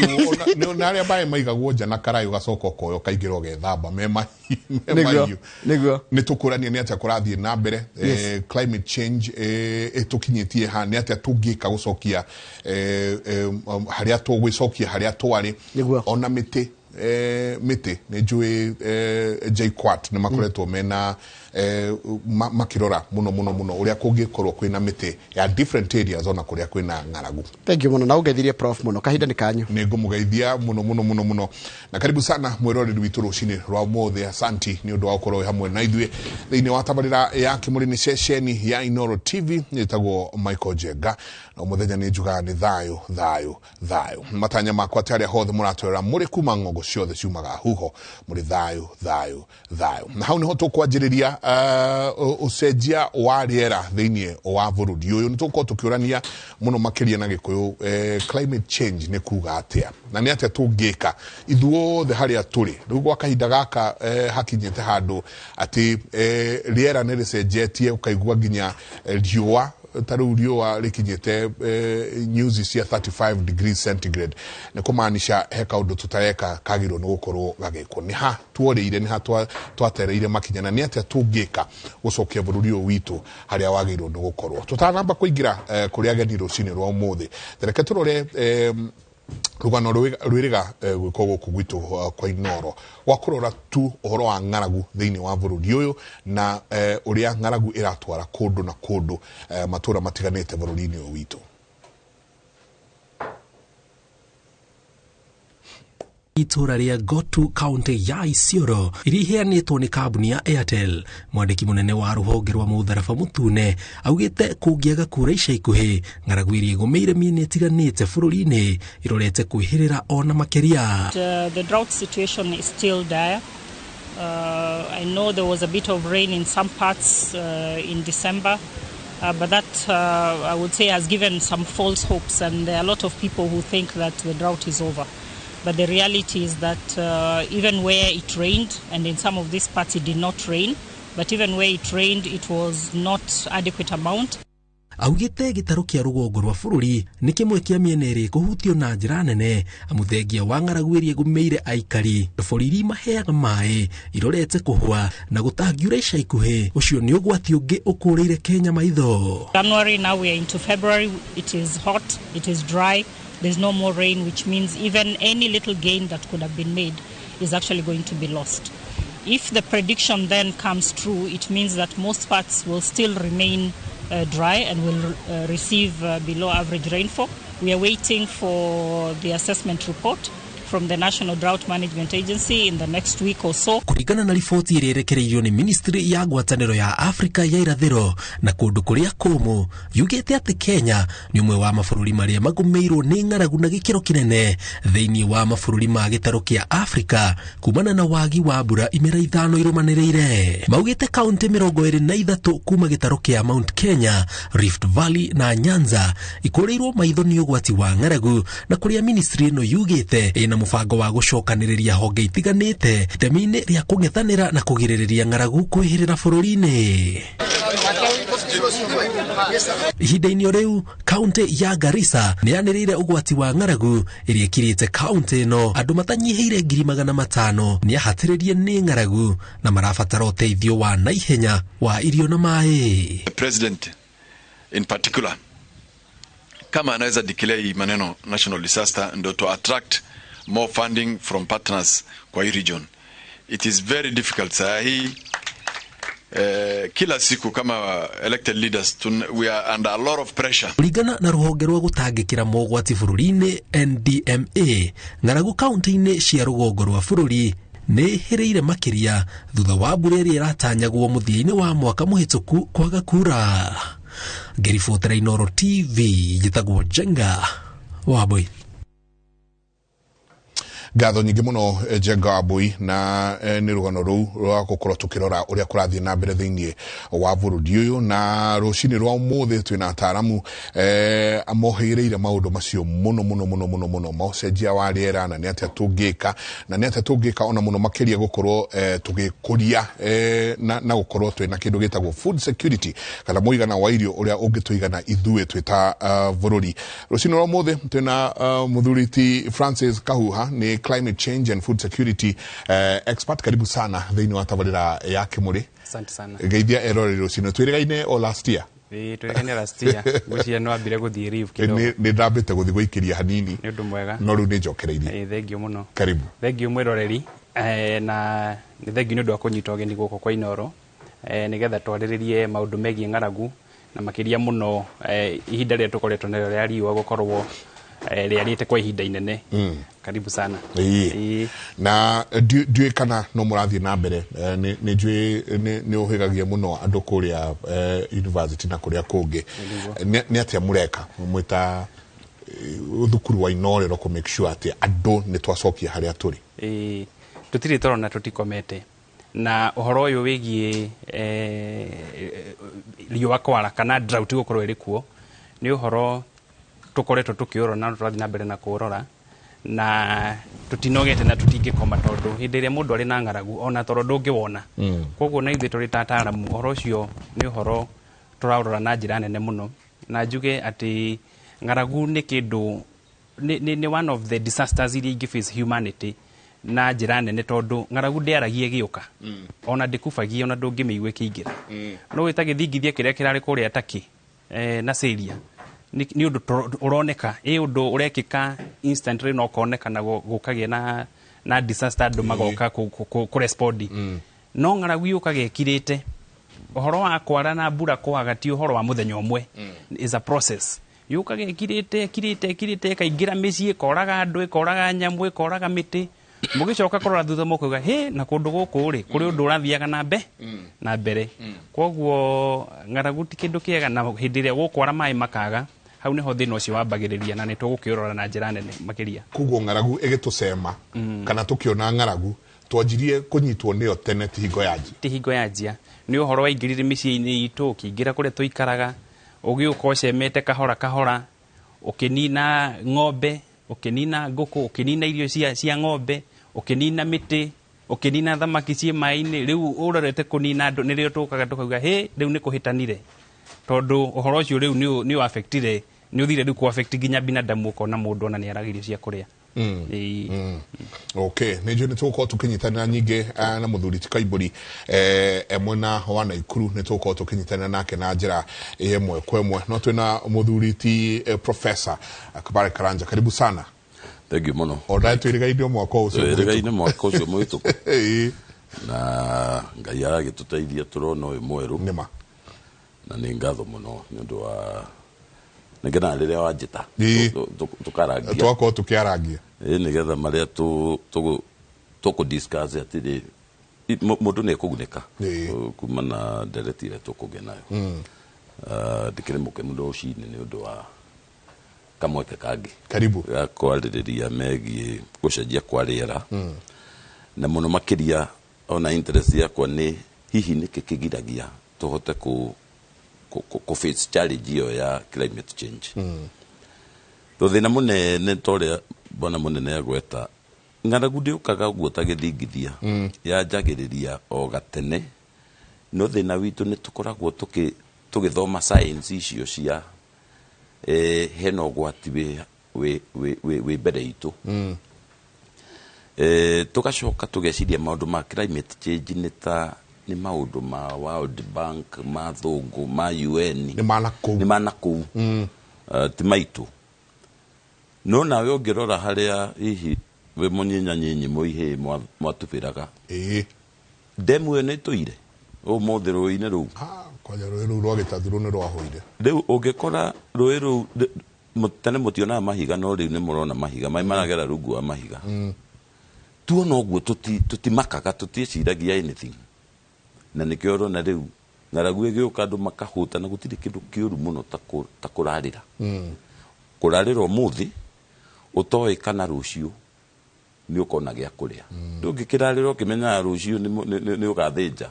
na arĩa maĩ maigagwo nja na karaĩ, ũgacoka ũkoya ũkaingĩra ũgethamba me mahiũ. Nĩ tũkũrania nĩ atĩa kũrathiĩ na mbere, climate change ĩtũkinyĩtie ha, nĩ atĩa tũngĩka gũcokia harĩa tũgwĩcokia harĩa twarĩ. Ona mĩtĩ, mĩtĩ nĩ njũĩ JKUAT nĩ makoretwo mena makĩrora mũno mũno mũno ũrĩa kũngĩkorwo kwĩna mĩtĩ ya different areas ona kũrĩa kwĩna ng'aragu. Thank you mũno na ũngeithirie prof mũno, kahinda nĩ kanyu. Nĩ ngũmũgeithia mũno mũno mũno mũno, na karibu sana mwĩroreri witũ rũcinĩ rwa ũmũthĩ. Asanti nĩ ũndũ wa gũkorwo wĩ hamwe na ithuĩ thĩinĩ wa tabarĩra ya Kĩmũrĩ, nĩ ceceni ya Inoro TV. Nĩtagwo Michael Njenga na mũthenya nĩ njugaga nĩ thayũ thayũ thayũ. Matanya makwa atĩ arĩa hothe mũratwĩrora mũrĩ kuma ng'ongo ciothe ciumaga huho mũrĩ thayũ thayũ thayũ. Na hau nĩho tũkwanjĩrĩria ũcenjia wa rĩera thĩinĩ wa bũrũri ũyũ. Nĩ tũgũkorwo tũkĩũrania mũno makĩria na Gĩkũyũ, climate change nĩ kuga atĩa na nĩ atĩa tũngĩka ithuothe harĩa tũrĩ rĩu gwa kahinda gaka. Hakinyĩte handũ atĩ rĩera nĩ rĩcenjetie, ũkaigua nginya riũa, ta rĩu riũa rĩkinyĩte nyuzi cia 35 degrees centigrade. Nĩ kũmaanisha he kaũndũ tũtareka kagĩrĩirwo nĩ gũkorwo gagĩkwo. Nĩ ha tuorĩire, nĩ ha twatereire makinya, na nĩ atĩa tũngĩka gũcokia bũrũri ũyũ witũ harĩa wagĩrĩirwo nĩ gũkorwo. Tũtanamba kũingĩra kũrĩ ageni rũcinĩ rwa ũmũthĩ, reke tũrore rũgano rwĩrĩga gwĩkwo gũkũ gwitũ kwa Inoro gwa kũrora tu ũhoro wa ng'aragu thĩinĩ wa bũrũri ũyũ na ũrĩa ng'aragu ĩratwara kũndũ na kũndũ, matũra matiganĩte bũrũri-inĩ ũyũ witũ. Itũra rĩa Gotu, kaunti ya Isiolo, iria iheanĩtwo nĩ kambuni ya Airtel. Mwandĩki mũnene wa rũhonge rwa mũtharaba mũtune augĩte kũngĩaga kura ica ikuhĩ, ng'aragu iria ĩgũmĩire mĩena ĩtiganĩte bũrũri-inĩ ĩrorete kwĩhĩrĩra ona makĩria. The drought situation is still dire. I know there was a bit of rain in some parts in December, but that I would say has given some false hopes, and there are a lot of people who think that the drought is over. But the reality is that even where it rained, and in some of these parts it did not rain, but even where it rained, it was not adequate amount. Augĩte gĩtarũ kĩa rũgongo rwa bũrũri nĩ kĩmwe kĩa mĩena ĩrĩ kũhutio na njĩra nene, amu thengia wa ng'aragu ĩrĩa ĩgũmĩire aikari, ndobori iria imaheaga maĩ irorete kũhũa na gũtangiura ica ikuhĩ, ũcio nĩ ũgwati ũngĩ ũkũrĩire Kenya maitho. January, now we are into February, it is hot, it is dry, there's no more rain, which means even any little gain that could have been made is actually going to be lost. If the prediction then comes true, it means that most parts will still remain dry and will receive below average rainfall. We are waiting for the assessment report from the National Drought Management Agency in the next week or so. Kũringana na riboti ĩrĩa ĩrekereirio nĩ ministry ya ngwatanĩro ya Afrika ya irathĩro na kũndũ kũrĩa kũmũ, yugĩte atĩ Kenya nĩ ũmwe wa mabũrũri marĩa magũmĩirwo nĩ ng'aragu na gĩkĩro kĩnene thĩinĩ wa mabũrũri ma gĩtarũ kĩa Afrika kumana na wagi wa mbura imera 5 irũmanĩrĩire. Maugĩte kaunti 23 kuma gĩtarũ kĩa Mount Kenya, Rift Valley na Nyanza ikũrĩirwo maitho nĩ ũgwati wa ng'aragu, na kũrĩa ministry ĩno yugĩte ĩna mũbango wa gũcokanĩrĩria honge itiganĩte itemi-inĩ rĩa kũng'ethanĩra na kũgirĩrĩria ng'aragu kwĩhĩrĩra bũrũri-inĩ. Ihinda-inĩ o rĩu, kaunti ya Garissa nĩ yanĩrĩire ũgwati wa ng'aragu ĩrĩa ĩkirĩte kaunti ĩno. Andũ matanyihĩire 500,000 nĩ ahatĩrĩrie nĩ ng'aragu na marabatara ũteithio wa naihenya wa irio na maĩ. The president in particular, kama anaweza declare hii maneno national disaster ndo to attract more funding from partners kwa hii region. It is very difficult saa hii, kila siku kama elected leaders we are under a lot of pressure. Kũringana na rũhonge rwa gũtangĩkĩra mogwati bũrũri-inĩ NDMA, ng'aragu kaunti-inĩ cia rũgongo rwa bũrũri nĩ ĩhĩrĩire makĩria thutha wa mbura ĩrĩa ĩratanyagwo mũthia-inĩ wa mwaka mũhĩtũku kwaga kura. Ngĩribotera Inooro TV, njĩtagwo Njenga Wambui. Ngatho nyingĩ mũno, Njenga Wambui, na nĩ rũgano rũu rwa gũkorwo tũkĩrora ũrĩa kũrathiĩ na mbere thĩinĩ wa bũrũri ũyũ. Na rũcinĩ rwa ũmũthĩ twĩna ataramu mohĩgĩrĩire maũndũ macio mũno mũno mũno mũno mũno, ma ũcenjia wa rĩera, na nĩ atĩa tũngĩka, na nĩ atĩa tũngĩka ona mũno makĩria gũkorwo tũgĩkũria na gũkorwo twĩna kĩndũ gĩtagwo food security, kana mũigana wa irio ũrĩa ũngĩtũigana ithuĩ twĩ ta bũrũri. Rũcinĩ rwa ũmũthĩ twĩna mũthuri ti Francis Kahuha, nĩ climate change and food security expert. Karibu sana thĩinĩ wa tabarĩra ya Kĩmũrĩ. Asante sana. Geithia eroreri rũcinĩ. Twĩrĩgaine o last year. Ĩĩ, twĩrĩgaine last year. Ngwĩciria nĩ wambire gũthiĩ leave kidogo. Nĩ ndambĩte gũthiĩ gũikĩria hanini. Nĩ ũndũ mwega. No rĩu nĩ njokereirie. Ĩĩ, thengiũ mũno. Karibu. Thengiũ mwĩroreri, na nĩ thengiũ nĩ ũndũ wa kũnyita ũgeni gũkũ kwa Inooro, nĩgetha twarĩrĩrie maũndũ megiĩ ng'aragu, na makĩria mũno ihinda rĩrĩa tũkoretwo narĩo rĩa riũa gũkorwo rĩarĩte kwa ihinda inene. Karibu sana. Ĩĩ. Na ndiũĩ kana no mũrathiĩ na mbere, nĩ njũĩ nĩ ũhĩgagia mũno andũ kũrĩa university na kũrĩa kũngĩ. Nĩ atĩa mũreka mwĩta thukuru wa Inooro kũ make sure atĩ andũ nĩ twacokia harĩa tũrĩ? Ĩĩ, tũtirĩ tũrona tũtikomete na ũhoro ũyũ wĩgiĩ riũa kwara kana drought gũkorwo ĩrĩ kuo, nĩ ũhoro tũkoretwo tũkĩũrora na tũrathiĩ na mbere na kũũrora, na tũtinogete na tũtingĩkoma, tondũ hĩndĩ ĩrĩa mũndũ arĩ na ng'aragu ona toro ndũngĩwona. Koguo na ithuĩ tũrĩ ta ataaramu, ũhoro ũcio nĩ ũhoro tũraũrora na njĩra nene mũno, na njuge atĩ ng'aragu nĩ kĩndũ nĩ one of the disasters iria ingĩ face humanity na njĩra nene, tondũ ng'aragu ndĩaragia ĩgĩũka, ona ndĩkubagia, ona ndũngĩmĩigua ĩkĩingĩra. No wĩta gĩthingithia kĩrĩa kĩrarĩ kũrĩa Turkey na Syria, nĩ ũndũ ũroneka, ĩ ũndũ ũrekĩka instantly na ũkoneka na gũkagĩa na disaster, andũ magoka kũ respond. No ng'aragu yũkaga ĩkirĩte. Ũhoro wa kwara na mbura kwaga ti ũhoro wa mũthenya ũmwe, is a process. Yũkaga ĩkirĩte ĩkirĩte ĩkirĩte, ĩkaingĩra mĩciĩ, ĩkoraga andũ, ĩkoraga nyamũ, ĩkoraga mĩtĩ. Mũgĩcoka kũrora thutha mũkauga hĩ, na kũndũ gũkũ rĩ, kũrĩ ũndũ ũrathiaga na mbe na mbere. Koguo ng'aragu ti kĩndũ kĩega, na hĩndĩ ĩrĩa gũkwara maĩ makaga, hau nĩho thĩna ũcio wambagĩrĩria, na nĩ tũgũkĩũrora na njĩra nene makĩria. Koguo ng'aragu ĩgĩtũcema, kana tũkĩona ng'aragu twanjirie kũnyitwo nĩyo tene, ti hingo yanjia? Ti hingo yanjia, nĩ ũhoro waingĩrire mĩciĩ-inĩ itũ, ũkĩingĩra kũrĩa tũikaraga, ũgĩũka ũcemete kahora kahora, ũkĩnina ng'ombe, ũkĩnina ngũkũ, ũkĩnina irio cia ng'ombe, ũkĩnina mĩtĩ, ũkĩnina thamaki ciĩ maĩ-inĩ. Rĩu ũrorete kũnina andũ, nĩrĩo tũkaga tũkauga hĩ, rĩu nĩ kũhĩtanire, tondũ ũhoro ũcio rĩu nĩ affectire, nĩ ũthire rĩu kũ affect nginya binadamu, ũkona mũndũ ona nĩ araga irio cia kũrĩa. Ĩĩ. Okay, nĩ njũĩ nĩ tũgũkorwo tũkĩnyitanĩra nyingĩ na mũthuri ti Kaimbũri e mwena wa Naikuru, nĩ tũgũkorwo tũkĩnyitanĩra nake na njĩra ĩmwe kwa ĩmwe. No twĩna mũthuri ti Professor Kabare Karanja, karibu sana. Thank you mũno. Ona twĩrĩgaine mwaka ũcio. Twĩrĩgaine mwaka ũcio mũhĩtũku, na Ngai aragĩtũteithia tũrona ũyũ mwerũ. Nĩma. Na nĩ ngatho mũno nĩ ũndũ wa nĩngenaga rĩrĩa wanjĩta tũkarangia. Twakorwo tũkĩarangia. Ĩ, nĩgetha marĩa tũkũ discuss atĩrĩ, mũndũ nĩ ekũgunĩka kuma na ndereti ĩrĩa tũkũgĩa nayo. Ndĩkĩrĩ mũkenu rũcinĩ nĩ ũndũ wa kamweke kangĩ. Karibu. Ga kwarĩrĩria megiĩ gũcenjia kwa rĩera, na mũno makĩria ona interest yakwa nĩ hihi nĩkĩ kĩgiragia tũhote kũ face challenge ĩyo ya climate change. To thĩna mũnene ta ũrĩa bwana mũnene agweta, ng'aragu ndĩũkaga ũguo ta gĩthingithia, yanjagĩrĩria o gatene. No thĩna witũ nĩ tũkoragwo Tũgĩthoma science icio cia hena ũgwati wĩ mbere itũ. Tũgacoka tũgeciria maũndũ ma climate change nĩ ta nĩ maũndũ ma World Bank, ma thũngũ, ma UN, nĩ ma nakũu, nĩ ma nakũu, ti maitũ. No nawe ũngĩrora harĩa hihi wĩ mũnyinyanyinyi mũihĩ mwatubĩraga ndemu ĩyo nĩ ĩtũire ũmũthĩ rũĩ-inĩ rũu. Kwanja rũĩ rũu rwa Gĩtathurũ nĩ rwahũire. Rĩu ũngĩkora rũĩ rũu tene mũtionaga mahiga, no rĩu nĩ mũrona mahiga maĩ maragera rungu wa mahiga. Tuona ũguo tũtimakaga, tũtiĩciragia anything, na nĩkĩo ũrona rĩu ng'aragu ĩgĩũka andũ makahũta, na gũtirĩ kĩndũ kĩũru mũno ta kũrarĩra. Kũrarĩra ũmũthĩ ũtoĩ kana rũciũ nĩ ũkona gĩa kũrĩa. Ndũngĩkĩrarĩra ũkĩmenyaga rũciũ nĩ ũgathĩnja,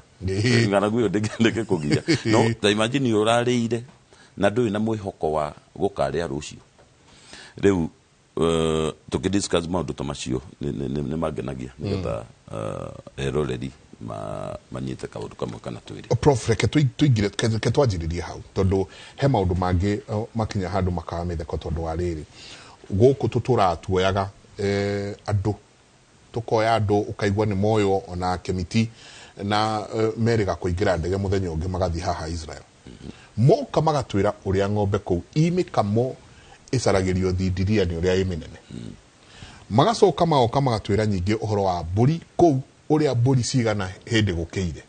ng'aragu ĩyo ndĩngĩkũgia. No ta imagine ũrarĩire na ndũrĩ na mwĩhoko wa gũkarĩa rũciũ. Rĩu tũkĩdiscuss maũndũ ta macio nĩ mangenagia, nĩgetha eroreri manyite kaũndũ kamwe kana twĩrĩ. Prof, reke tũingĩre, reke twanjĩrĩrie hau, tondũ he maũndũ mangĩ makinya handũ makaga mĩtheko, tondũ wa rĩrĩ gũkũ tũtũraga tuoyaga andũ, tũkoya andũ ũkaigua nĩ moywo ona kĩmiti na merĩga kũingĩra ndege mũthenya ũngĩ magathiĩ haha Israel. Moka magatwĩra ũrĩa ng'ombe kũu imĩkamo ĩcaragĩrio thindiria nĩ ũrĩa ĩ mĩnene. Magacoka magoka magatwĩra nyingĩ ũhoro wa mbũri kũu, ũrĩa mbũri cigana hĩndĩ gũkĩire.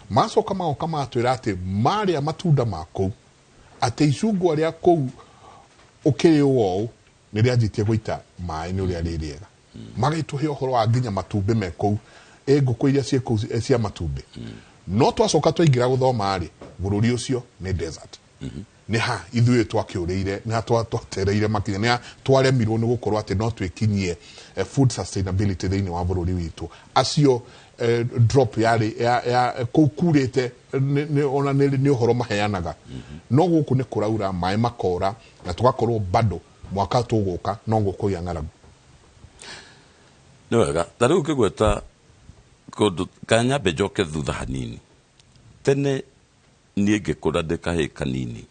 Magacoka magoka magatwĩra atĩ marĩa matunda ma kũu, atĩ icungwa rĩa kũu ũkĩrĩũa ũũ nĩ rĩanjĩtie gũita maĩ nĩ ũrĩa rĩ rĩega. Magĩtũhe ũhoro wa nginya matumbĩ me kũu, ĩ ngũkũ iria ciĩ kũu cia matumbĩ. No twacoka twaingĩra gũthoma rĩ, bũrũri ũcio nĩ desert. Nĩ ha ithuĩ twakĩũrĩire, nĩ ha twatereire makinya, nĩ ha twaremirwo nĩ gũkorwo atĩ no twĩkinyie food sustainability thĩinĩ wa bũrũri witũ. Acio drop yarĩ ya kũu kurĩte ona nĩ ũhoro maheanaga. No gũkũ nĩ kũraura maĩ makora na tũgakorwo bado mwaka tũgũka no gũkũgĩa ng'aragu. Nĩ wega ta rĩu ũkĩgweta kũndũ kanyambe njoke thutha hanini. Tene niĩ ngĩkũra ndĩ kahĩĩ kanini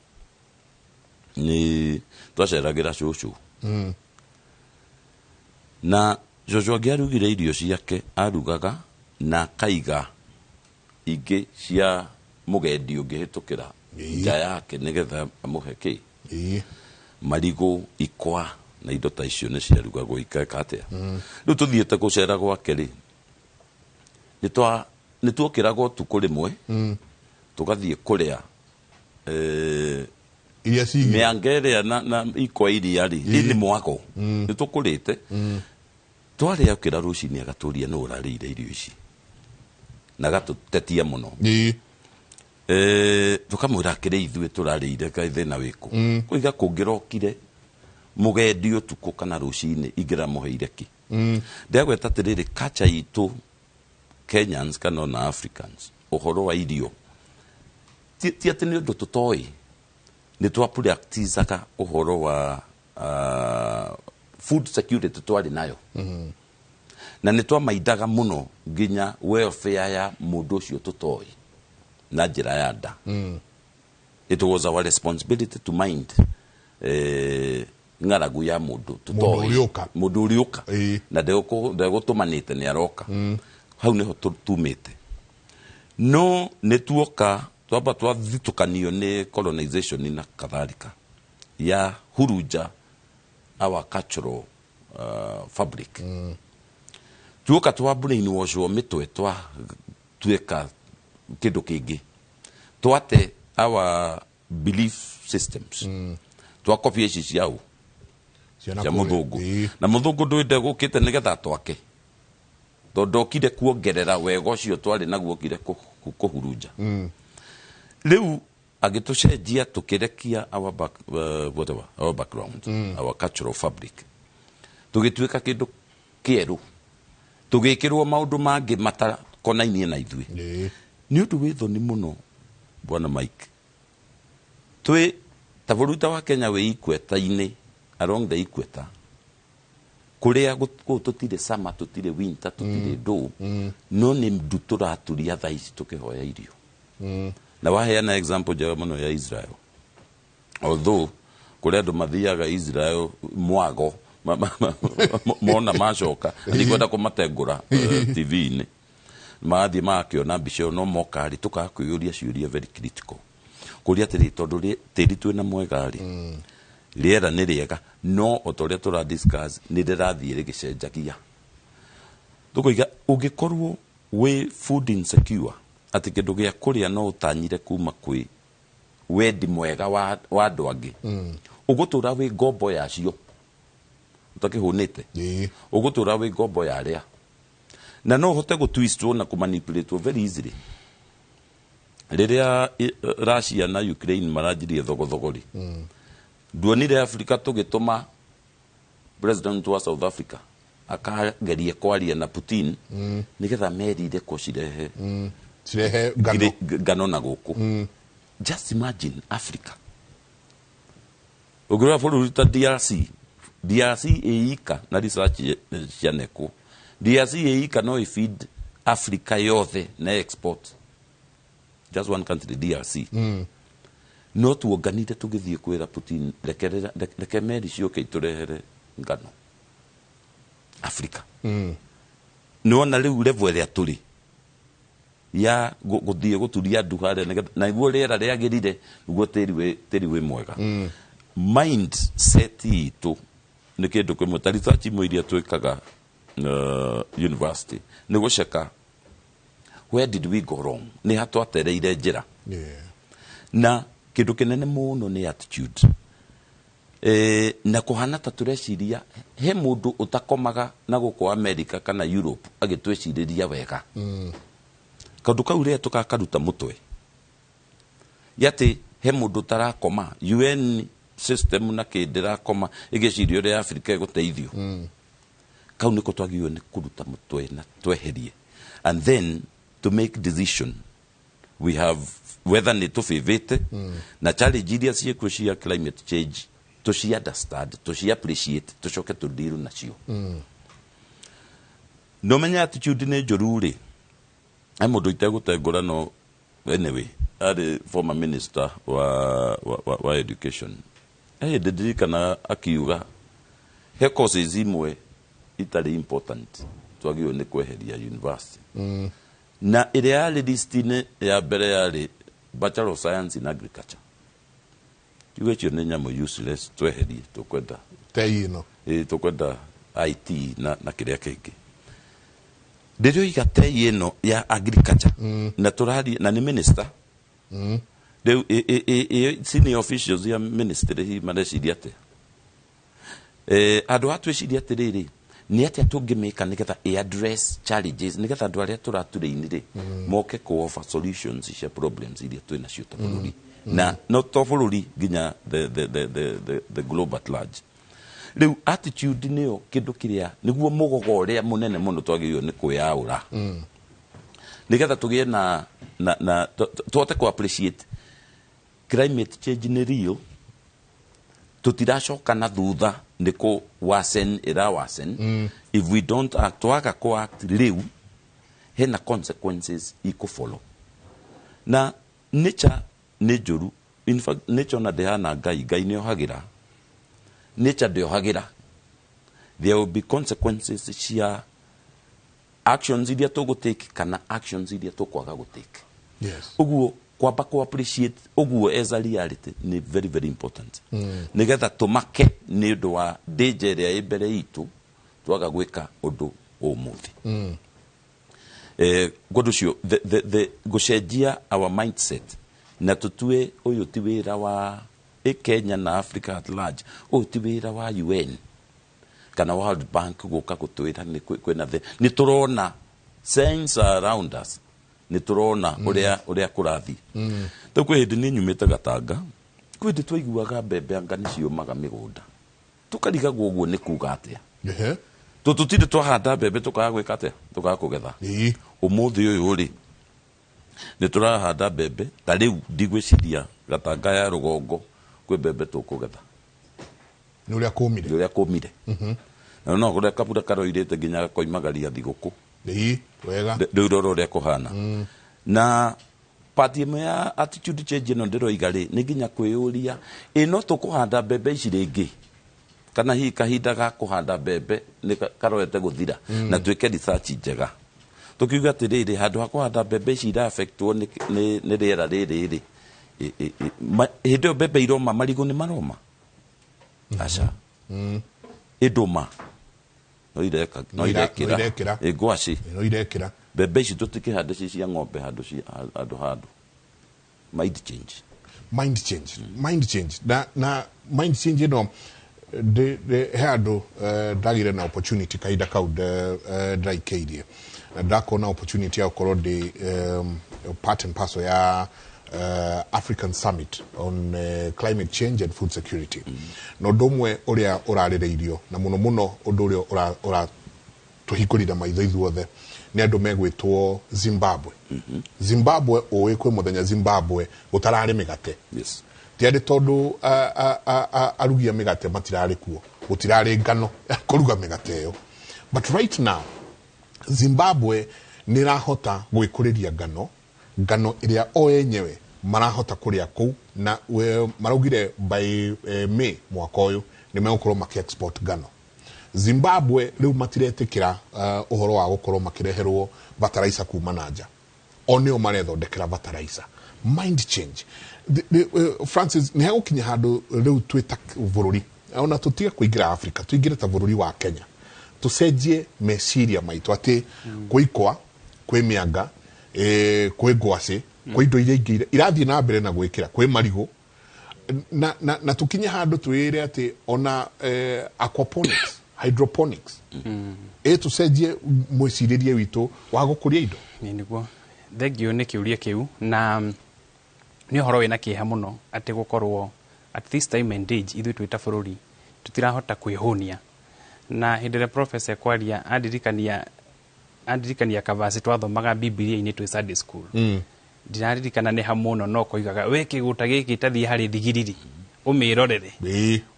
nĩ twaceragĩra cũcũ. Na cũcũ angĩarugire irio ciake arugaga na akaiga ingĩ cia mũgendi ũngĩhĩtũkĩra nja yake nĩgetha amũhe kĩ marigũ, ikwa na indo ta icio nĩ ciarugagwo ikeka atĩa. Rĩu tũthiĩte gũcera gwake rĩ, nĩ tuokĩraga ũtukũ rĩmwe tũgathiĩ kũrĩa iria cigĩrwo mĩanga ĩrĩa na ikwa iria rĩ, nĩ mwago nĩ tũkũrĩte. Twarĩa ũkĩra rũcinĩ agatũria nũ ũrarĩire irio ici, na agatũtetia mũno. Tũkamwĩra akĩrĩ ithuĩ tũrarĩire kaĩ thĩna wĩkũ. Kũiga kũngĩrokire mũgendi ũtukũ kana rũcinĩ ingĩramũheire kĩ. Ndĩragweta atĩrĩrĩ, culture itũ Kenyans kana ona Africans, ũhoro wa irio ti atĩ nĩ ũndũ tũtoĩ, nĩ twa practice-aga ũhoro wa food security twarĩ nayo. Na nĩ twamaindaga mũno nginya welfare ya mũndũ ũcio tũtoĩ na njĩra ya nda. It was our responsibility to mind ng'aragu ya mũndũ tũtoĩ, mũndũ ũrĩũka, mũndũ ũrĩũka na ndegũtũmanĩte nĩ aroka. Hau nĩho tumĩte. No nĩ tuoka twamba twathitũkanio nĩ colonization na kadhalika ya hurunja our cultural fabric. Tuoka twa brainwashwo mĩtwe, twatuĩka kĩndũ kĩngĩ, twate our belief systems, twakobia ici ciao cia cia mũthũngũ. Na mũthũngũ ndũĩ ndegũkĩte nĩgetha twake, tondũ okire kuongerera wega ũcio twarĩ naguo, okire kũhurunja. Rĩu agĩtũcenjia tũkĩrekia our back, whatever, our background, our cultural fabric, tũgĩtuĩka kĩndũ kĩerũ, tũgĩkĩrwo maũndũ mangĩ matakonainie na ithuĩ. Nĩ ũndũ wĩ thoni mũno, bwana Mike, twĩ ta bũrũri ta wa Kenya wĩ equator-inĩ, along the equator, kũrĩa kũu tũtirĩ summer, tũtirĩ winter, tũtirĩ ndũ, no nĩ ndu tũraturia thaa ici tũkĩhoya irio. Na waheana example njega mũno ya Israel, although kũrĩ andũ mathiaga Israel mwago mona macoka ndikwenda kũmatengũra TV-inĩ, magathiĩ magakĩona mbica ĩyo, no moka rĩ, tũkaga kwĩyũria ciũria very critical, kũria atĩrĩ, tondũ tĩri twĩna mwega rĩ, rĩera nĩ rĩega, no o ta ũrĩa tũra discuss nĩ rĩrathiĩ rĩgĩcenjagia. Tũkoiga ũngĩkorwo wĩ food insecure, atĩ kĩndũ gĩa kũrĩa no ũtanyire kuma kwĩ wendi mwega wa andũ angĩ, ũgũtũra wĩ ngombo yacio ũtakĩhũnĩte, ũgũtũra wĩ ngombo ya arĩa, na no ũhote gũtwistwo na kũmanipulatwo very easily. Rĩrĩa Russia na Ukraine maranjirie thogothogo rĩ, nduonire Africa tũgĩtũma president wa South Africa akagerie kwaria na Putin nĩgetha meri irekwo cirehe cirehe ngano. Ngano na gũkũ. Just imagine Africa, ũngĩrora bũrũri ta DRC, DRC ĩika na research cianekwo, DRC ĩika no ĩfeed Africa yothe na export, just one country, DRC. No tuonganire tũgĩthiĩ kwĩra Putin, reke meri ciũke itũrehere ngano Africa. Nĩwona rĩu level ĩrĩa tũrĩ ya gũthiĩ gũturia ndu harĩa nĩgetha na nĩguo rĩera rĩagĩrire, nĩguo tĩri wĩ mwega. Mind set itũ nĩ kĩndũ kĩmwe ta research imwe iria twĩkaga university nĩ gũceka where did we go wrong, nĩ ha twatereire njĩra. Na kĩndũ kĩnene mũno nĩ attitude, na kũhana ta tũreciria he mũndũ ũtakomaga na gũkũ America kana Europe agĩtwĩcirĩria wega. Kaũndũ kau rĩrĩa tũgakaruta mũtwe yatĩ he mũndũ ũtarakoma, UN system na kĩ ndĩrakoma ĩgĩciria ũrĩa Africa ĩgũteithio. Kau nĩko twagĩrĩirwo nĩ kũruta mũtwe na tweherie, and then to make decision we have whether nĩ tũbĩbĩte na challenge iria ciĩkuo cia climate change, tũci understand, tũci appreciate, tũcoke tũ deal nacio. No menye attitude nĩ njũru rĩ, he mũndũ itegũtengũra, no anyway arĩ former minister wa education. He hĩndĩ ndirikana akiuga he courses imwe itarĩ important twagĩrĩirwo nĩ kweheria university. Na ĩrĩa yarĩ list-inĩ ya mbere yarĩ Bachelor of Science in Agriculture. Kiugo icio nĩ nyamũ useless, tweherie, tũkwenda tei ĩno. Ĩ, tũkwenda IT na kĩrĩa kĩngĩ. Ndĩrĩoiga tei ĩno ya agriculture na tũraria na nĩ minister rĩu senior officials ya ministry hihi mareciria atĩa? Andũ a twĩciria atĩrĩrĩ, nĩ atĩa tũngĩmĩka nĩgetha ĩ address challenges, nĩgetha andũ arĩa tũraturĩini rĩ moke kũ offer solutions cia problems iria twĩ nacio ta bũrũri, na no to bũrũri, nginya the globe at large. Rĩu attitude nĩyo kĩndũ kĩrĩa nĩguo mũgogo ũrĩa mũnene mũno twagĩrĩirwo nĩ kwĩyaũra nĩgetha tũgĩe na tũhote kũ appreciate climate change nĩ real, tũtiracoka na thutha, nĩ kũ worsen ĩra worsen. If we don't act, twaga kũ act rĩu, hena consequences ikũ na nature nĩ njũru. In fact, nature ona ndĩhana Ngai. Ngai nĩ ohagĩra, nature ndĩohagĩra. There will be consequences cia actions iria tũgũtake kana actions iria tũkwaga gũtake. Ũguo kwamba kũ appreciate ũguo as a reality nĩ very very important nĩgetha tũmake nĩ ũndũ wa danger ĩrĩa ĩ mbere itũ twaga gwĩka ũndũ ũmũthĩ. Ũndũ ũcio the gũcenjia our mindset na tũtue ũyũ ti wĩra wa ĩ Kenya na Africa at large, ũyũ ti wĩra wa UN kana World Bank gũka gũtwĩra nĩ kwĩna nĩ tũrona signs around us, nĩ tũrona ũrĩa kũrathiĩ. Rĩu kwĩ hĩndĩ niĩ nyumĩte Gatanga, kwĩ hĩndĩ twaiguaga mbembe anga nĩ ciũmaga mĩgũnda, tũkarigagwo ũguo nĩ kuga atĩa. Tũtũtirĩ twahanda mbembe tũkaga gwĩka atĩa, tũkaga kũgetha. Ũmũthĩ ũyũ rĩ, nĩ tũrahanda mbembe ta rĩu ndigwĩciria Gatanga ya rũgongo kwĩ mbembe tũkũgetha. Nĩ ũrĩa kũmire. Nĩ ũrĩa kũmire. Na no kũrĩa kabura karoirĩte nginya gakoimagaria thigũkũ. Ĩĩ, wega. Rĩu rora ũrĩa kũhana. Na Part ĩmwe ya attitude change ĩno ndĩroiga rĩ, nĩ nginya kwĩyũria, ĩ no tũkũhanda mbembe ici rĩngĩ, kana hihi kahinda ga kũhanda mbembe nĩ karorete gũthira? Na twĩke research njega, tũkiuga atĩrĩrĩ, handũ ha kũhanda mbembe ici ira-affectwo nĩ rĩera rĩrĩ rĩ, hĩndĩ ĩyo mbembe iroma, marigũ nĩ maroma? Aca. Ĩndũma no ireka, no irekĩra. No irekĩra. Ĩ ngwacĩ no irekĩra. Mbembe ici tũtikĩhande ci cia ng'ombe handũ handũ mind change. Mind change, mind change, na mind change ĩno he andũ, ndagire na opportunity kahinda kau ndĩraikĩirie na ndakona opportunity ya gũkorwo ndĩ part and parcel ya African Summit on Climate Change and Food Security. Na ũndũ ũmwe ũrĩa ũrarĩrĩirio na mũno mũno ũndũ ũrĩa ũra tũhingũrire maitho ithuothe nĩ andũ megwĩtwo Zimbabwe. Zimbabwe, ũĩ kwĩ mũthenya Zimbabwe gũtararĩ mĩgate. Ti arĩ tondũ arugi a mĩgate matirarĩ kuo, gũtirarĩ ngano ya kũruga mĩgate ĩyo. But right now Zimbabwe nĩ ĩrahota gwĩkũrĩria ngano, ngano ĩrĩa o yenyewe marahota kũrĩa kũu, na maraugire by May mwaka ũyũ nĩ megũkorwo maki-export ngano. Zimbabwe rĩu matiretĩkĩra ũhoro wa gũkorwo makĩreherwo bataraica kuma na nja, o nĩo marethondekera bataraica. Mind change. Francis, nĩ hegũkinya handũ rĩu twĩ ta bũrũri, ona tũtige kũingĩra Africa, tũingĩre ta bũrũri wa Kenya, tũcenjie meciria maitũ atĩ kwĩ ikwa, kwĩ mĩanga, kwĩ ngwacĩ, kwĩ indo iria ingĩ irathiĩ na mbere na gwĩkĩra, kwĩ marigũ, na tũkinye handũ twĩre atĩ ona aquaponics, hydroponics, ĩ tũcenjie mwĩcirĩrie witũ wa gũkũria indo. Ĩ nĩguo, thengio nĩ kĩũria kĩu, na nĩ ũhoro wĩna kĩeha mũno atĩ gũkorwo at this time and age ithuĩ twĩ ta bũrũri tũtirahota kwĩhũnia. Na hĩndĩ ĩrĩa professor kwaria andirikania kavaci twathomaga Bibilia-inĩ twĩ Sunday school. Ndiraririkana nĩ ha mũno, no koigaga we kĩgũta gĩkĩ tathiĩ harĩ thigiriri ũmĩrorere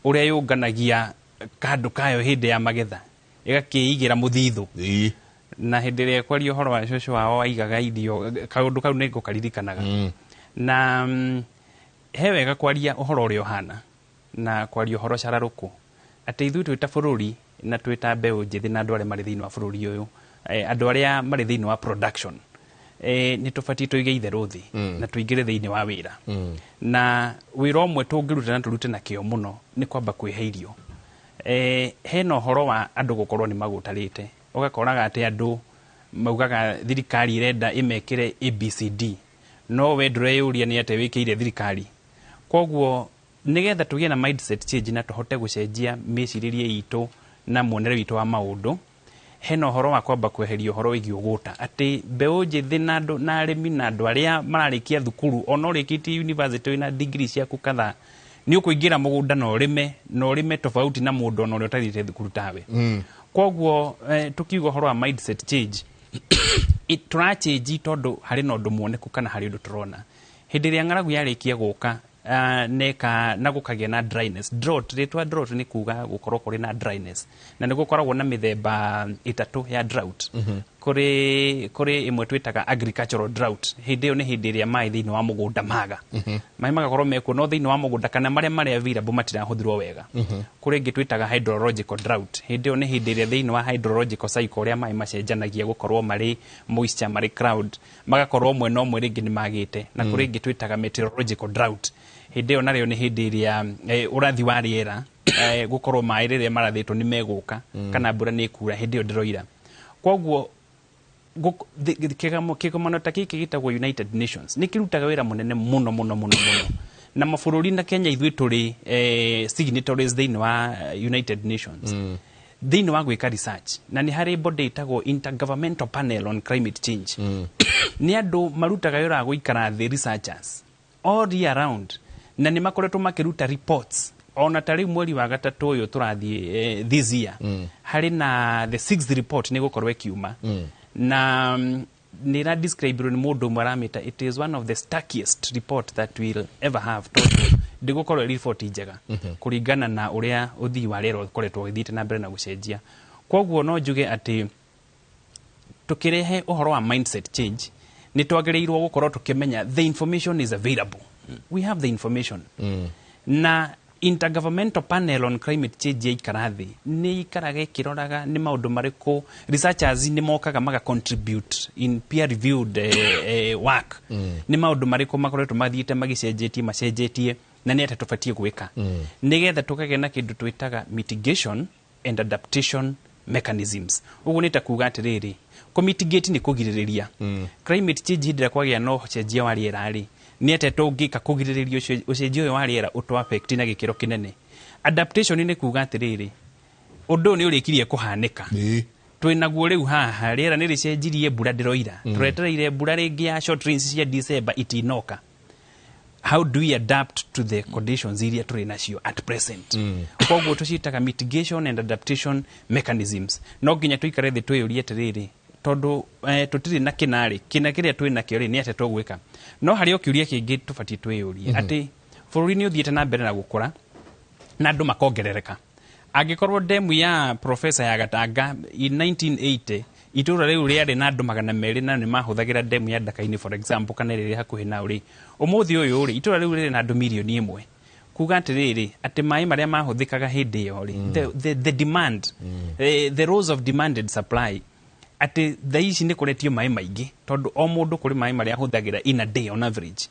ũrĩa yũnganagia kandũ kayo hĩndĩ ya magetha, ĩgakĩigĩra mũthithũ. Na hĩndĩ ĩrĩa kwaria ũhoro wa cũcũ wao aigaga irio, kaũndũ kau nĩ ngũkaririkanaga. Na he wega kwaria ũhoro ũrĩa ũhana na kwaria ũhoro cararũkũ atĩ ithuĩ twĩ ta bũrũri na twĩ ta mbeũ njĩthĩ na andũ arĩa marĩ thĩinĩ wa bũrũri ũyũ, andũ arĩa marĩ thĩinĩ wa production, nĩ tũbatiĩ tũige itherũ thĩ na tũingĩre thĩinĩ wa wĩra. Na wĩra ũmwe tũngĩruta na tũrute na kĩo mũno nĩ kwamba kwĩhe irio. Hena ũhoro wa andũ gũkorwo nĩ magũtarĩte, ũgakoraga atĩ andũ maugaga thirikari ĩrenda ĩmekĩre ABCD, no we ndũreyũria nĩ atĩa wĩkĩire thirikari. Koguo nĩgetha tũgĩe na mindset change na tũhote gũcenjia mĩcirĩrie itũ na muonere witũ wa maũndũ, hena ũhoro wa kwamba kweheria ũhoro wĩgiĩ ũgũta, atĩ mbeũ njĩthĩ na andũ na arĩmi na andũ arĩa mararĩkia thukuru, ona ũrĩkĩtie university wĩna degree ciaku kadhaa, nĩ ũkũingĩra mũgũnda na ũrĩme, na ũrĩme tofauti na mũndũ ona ũrĩa ũtathiĩte thukuru tawe. Koguo tukiuga ũhoro wa mindset change, tũrachange tondũ harĩ na ũndũ muoneku kana harĩ ũndũ tũrona. Hĩndĩ ĩrĩa ng'aragu yarĩkia gũka, neka na gũkagĩa na dryness, drought, rĩtwa drought nĩ kuga gũkorwo kũrĩ na dryness, na nĩ gũkoragwo na mĩthemba ĩtatũ ya drought. Kũrĩ ĩmwe twĩtaga agricultural drought. Hĩndĩ ĩyo nĩ hĩndĩ ĩrĩa maĩ thĩinĩ wa mũgũnda maga, maĩ magakorwo mekuo no thĩinĩ wa mũgũnda kana marĩa marĩ available matirahũthĩrwo wega. Kũrĩ ĩngĩ twĩtaga hydrological drought. Hĩndĩ ĩyo nĩ hĩndĩ ĩrĩa thĩinĩ wa hydrological cycle ũrĩa maĩ macenjanagia gũkorwo marĩ moisture, marĩ cloud, magakorwo mwena ũmwe rĩngĩ nĩ magĩte. Na kũrĩ ĩngĩ twĩtaga meteorological drought. Hĩndĩ ĩyo narĩo nĩ hĩndĩ ĩrĩa ũrathi wa rĩera, gũkorwo maĩ rĩrĩa marathĩtwo nĩ megũka kana mbura nĩ ĩkura, hĩndĩ ĩyo ndĩroira. Koguo kĩgomano ta gĩkĩ gĩtagwo United Nations nĩ kĩrutaga wĩra mũnene mũno mũno mũno mũno na mabũrũri, na Kenya ithuĩ tũrĩ signatories thĩinĩ wa United Nations thĩinĩ wa gwĩka research, na nĩ harĩ body ĩtagwo Intergovernmental Panel on Climate Change. Nĩ andũ marutaga wĩra wa gũikara thĩ, researchers all year round, na nĩ makoretwo makĩruta reports. Ona ta rĩu mweri wa gatatũ ũyũ tũrathiĩ, this year, harĩ na the sixth report nĩ gũkorwo ĩkiuma, na nĩ ĩra describe nĩ mũndũ ũmwe aramĩta it is one of the starkest report that we'll ever have, tondũ ndĩgũkorwo ĩ report njega kũringana na ũrĩa ũthii wa rĩera ũkoretwo ũgĩthiĩte na mbere na gũcenjia. Koguo no njuge atĩ tũkĩrehe ũhoro wa mindset change, Nĩ twagĩrĩirwo gũkorwo tũkĩmenya the information is available. We have the information. Na Intergovernmental Panel on Climate Change yaikara thĩ, nĩ ikaraga ĩkĩroraga nĩ maũndũ marĩkũ researchers nĩ mokaga maga contribute in peer reviewed work, nĩ maũndũ marĩkũ makoretwo mathiĩte magĩcenjetie macenjetie, na nĩ atĩa tũbatiĩ gwĩka nĩgetha tũkagĩa na kĩndũ twĩtaga mitigation and adaptation mechanisms. Ũguo nĩ ta kuga atĩrĩrĩ, kũmitigate nĩ kũgirĩrĩria climate change. Hĩndĩ ĩrĩa kwagĩa na ũcenjia wa rĩera rĩ, nĩ atĩa tũngĩka kũgirĩrĩria ũcenjia ũyũ wa rĩera ũtũ affect na gĩkĩro kĩnene? Adaptation nĩ kuga atĩrĩrĩ, ũndũ ũyũ nĩ ũrĩkirie kũhanĩka, twĩnaguo rĩu haha, rĩera nĩ rĩcenjirie, mbura ndĩroira, tũretereire mbura rĩngĩ ya short rains cia December itinoka. How do we adapt to the conditions iria tũrĩ nacio at present? Koguo tũciĩtaga mitigation and adaptation mechanisms. No nginya tũikare thĩ twĩyũrie atĩrĩrĩ, tondũ tũtirĩ na kĩnarĩ kĩna kĩrĩa twĩ nakĩo rĩ, nĩ atĩa tũgwĩka? No harĩ o kĩũria kĩngĩ tũbatiĩ twĩyũrie, atĩ bũrũri nĩ ũthiĩte na mbere na gũkũra na andũ makongerereka. Angĩkorwo demu ya professor ya Gatanga in 1980, itũra rĩu rĩarĩ na andũ 200 na nĩ mahũthagĩra demu ya Ndaka-inĩ, for example, kana ĩrĩa ĩrĩ hakuhĩ nao rĩ, ũmũthĩ ũyũ rĩ, itũra rĩu rĩrĩ na andũ 1 mirioni. Kuga atĩrĩrĩ, atĩ maĩ marĩa mahũthĩkaga hĩndĩ ĩyo rĩ, the demand, the laws of demand and supply, atĩ thaa ici nĩ kũretio maĩ maingĩ tondũ o mũndũ kũrĩ maĩ marĩa ahũthagĩra in a day on average.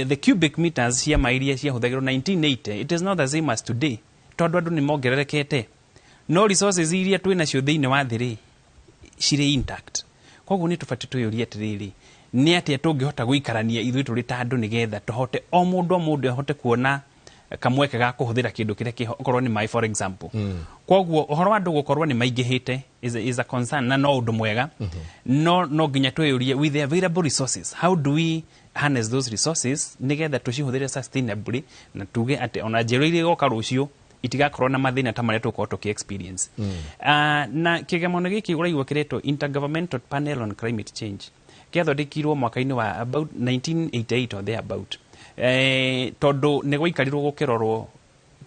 The cubic meters cia maĩ iria ciahũthagĩrwo 1980, it is not the same as today, tondũ andũ nĩ mongererekete, no resources iria twĩ nacio thĩinĩ wa thĩ rĩ, cirĩ intact. Koguo nĩ tũbatiĩ twĩyũrie atĩrĩrĩ, nĩ atĩa tũngĩhota gũikarania ithuĩ tũrĩ ta andũ nĩgetha tũhote o mũndũ ahote kuona kamweke ga kũhũthĩra kĩndũ kĩrĩa kĩho, okorwo nĩ maĩ, for example. Koguo ũhoro wa andũ gũkorwo nĩ maingĩhĩte is a concern, na no ũndũ mwega, no nginya twĩyũrie, with the available resources, how do we harness those resources nĩgetha tũcihũthĩre sustainably, na tuge atĩ ona njerũ iria igoka rũciũ itigakorwo na mathĩna ta marĩa tũgũkorwo tũkĩ experience. Na kĩgemano gĩkĩ ũraigua kĩretwo Intergovernmental Panel on Climate Change kĩathondekirwo mwaka-inĩ wa about 1988 or thereabout, tondũ nĩ gwaikarirwo gũkĩrorwo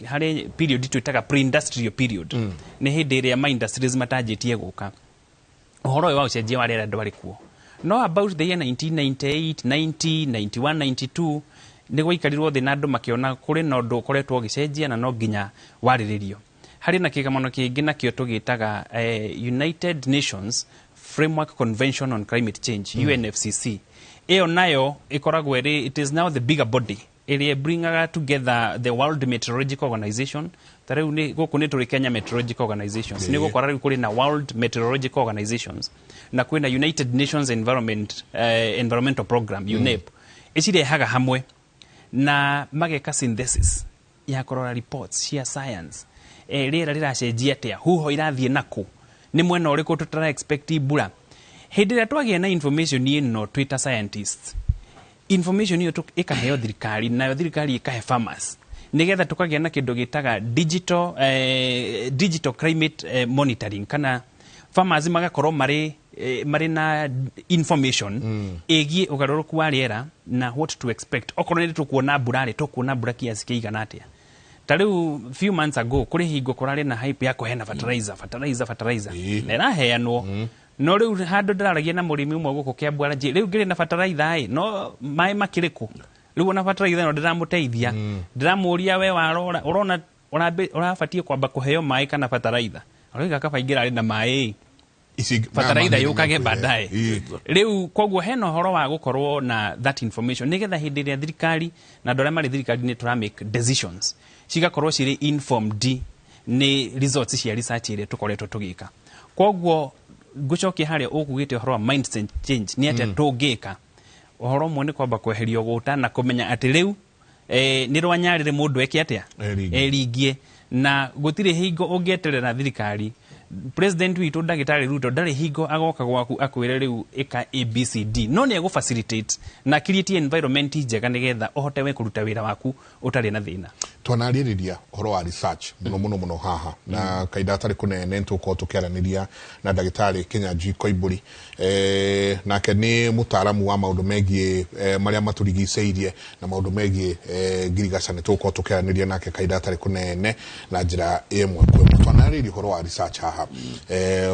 harĩ period twĩtaga pre-industrial period, nĩ hĩndĩ ĩrĩa ma industries matanjĩtie gũka, ũhoro ũyũ wa ũcenjia wa rĩera ndwarĩ kuo. No about the year 1998, 90, 91, 92, nĩ gwaikarirwo thĩ na andũ makĩona kũrĩ na ũndũ ũkoretwo ũgĩcenjia na no nginya warĩrĩrio. Harĩ na kĩgamano kĩngĩ nakĩo tũgĩtaga United Nations Framework Convention on Climate Change, UNFCC. Ĩyo nayo ĩkoragwo ĩrĩ, it is now the bigger body ĩrĩa bringaga together the World Meteorological Organization. Ta rĩu nĩ gũkũ nĩ tũrĩ Kenya Meteorological Organizations, nĩ gũkora rĩu kũrĩ na World Meteorological Organizations na kwĩna United Nations Environmental Program, UNEP. Ĩcirehaga hamwe na mageka synthesis ya kũrora reports cia science, rĩera rĩracenjia atĩa, huho irathiĩ nakũ, nĩ mwena ũrĩkũ tũtara expect mbura. Hĩndĩ ĩrĩa twagĩa na information ĩno twĩ ta scientists, information ĩyo ĩkaheo thirikari, nayo thirikari ĩkahe farmers, nĩgetha tũkagĩa na kĩndũ gĩtaga digital climate monitoring, kana farmers magakorwo marĩ na information ĩgiĩ ũgarũrũku wa rĩera na what to expect. Okorwo nĩ tũkuona mbura rĩ, tũkuona mbura kiasi kĩigana atĩa? Ta rĩu few months ago kũrĩ hingo kũrarĩ na hype ya kũheana fertilizer, fertilizer, fertilizer, na ĩraheanwo, no rĩu handũ ndĩraragia na mũrĩmi ũmwe gũkũ Kĩambu aranjĩra rĩu ngĩrĩ na fertilizer ĩ, no maĩ makĩrĩ kũ? Rĩu ona fertilizer no ndĩramũteithia, ndĩramũria, we warora ũrona ũrabatiĩ kwamba kũheo maĩ kana fertilizer? Aroiga kaba ingĩrarĩ na maĩ, fertilizer yũkage baadaye. Rĩu koguo hena ũhoro wa gũkorwo na that information, nĩgetha hĩndĩ ĩrĩa thirikari na andũ arĩa marĩ thirikari nĩ tũra make decisions, cigakorwo cirĩ informed nĩ results cia research ĩrĩa tũkoretwo tũgĩka. Koguo ngũcokia harĩa ũkugĩte ũhoro wa mindset change, nĩ atĩa tũngĩka? Ũhoro ũmwe nĩ kwamba kweheria ũgũta na kũmenya atĩ rĩu nĩ rwanyarĩrĩ mũndũ eke atĩa? Eringie. Eringie. Na gũtirĩ hingo ũngĩeterera thirikari, president witũ Ndagĩtarĩ Ruto ndarĩ hingo agoka gwaku akwĩre rĩu ĩka ABCD, no nĩ egũ facilitate na create environment njega nĩgetha ũhote we kũruta wĩra waku ũtarĩ na thĩna. Twanarĩrĩria ũhoro wa research mũno mũno mũno haha na kahinda gatarĩ kũnene nĩtũgũkorwo tũkĩaranĩria na ndagĩtarĩ Kĩnyanjui Koimbũri, nake nĩ mũtaaramu wa maũndũ megiĩ marĩa matũrigicĩirie na maũndũ megiĩ ngirigaca. Nĩ tũgũkorwo tũkĩaranĩria nake kahinda gatarĩ kũnene na njĩra ĩmwe kwa ĩmwe. Twanarĩrĩria ũhoro wa research haha,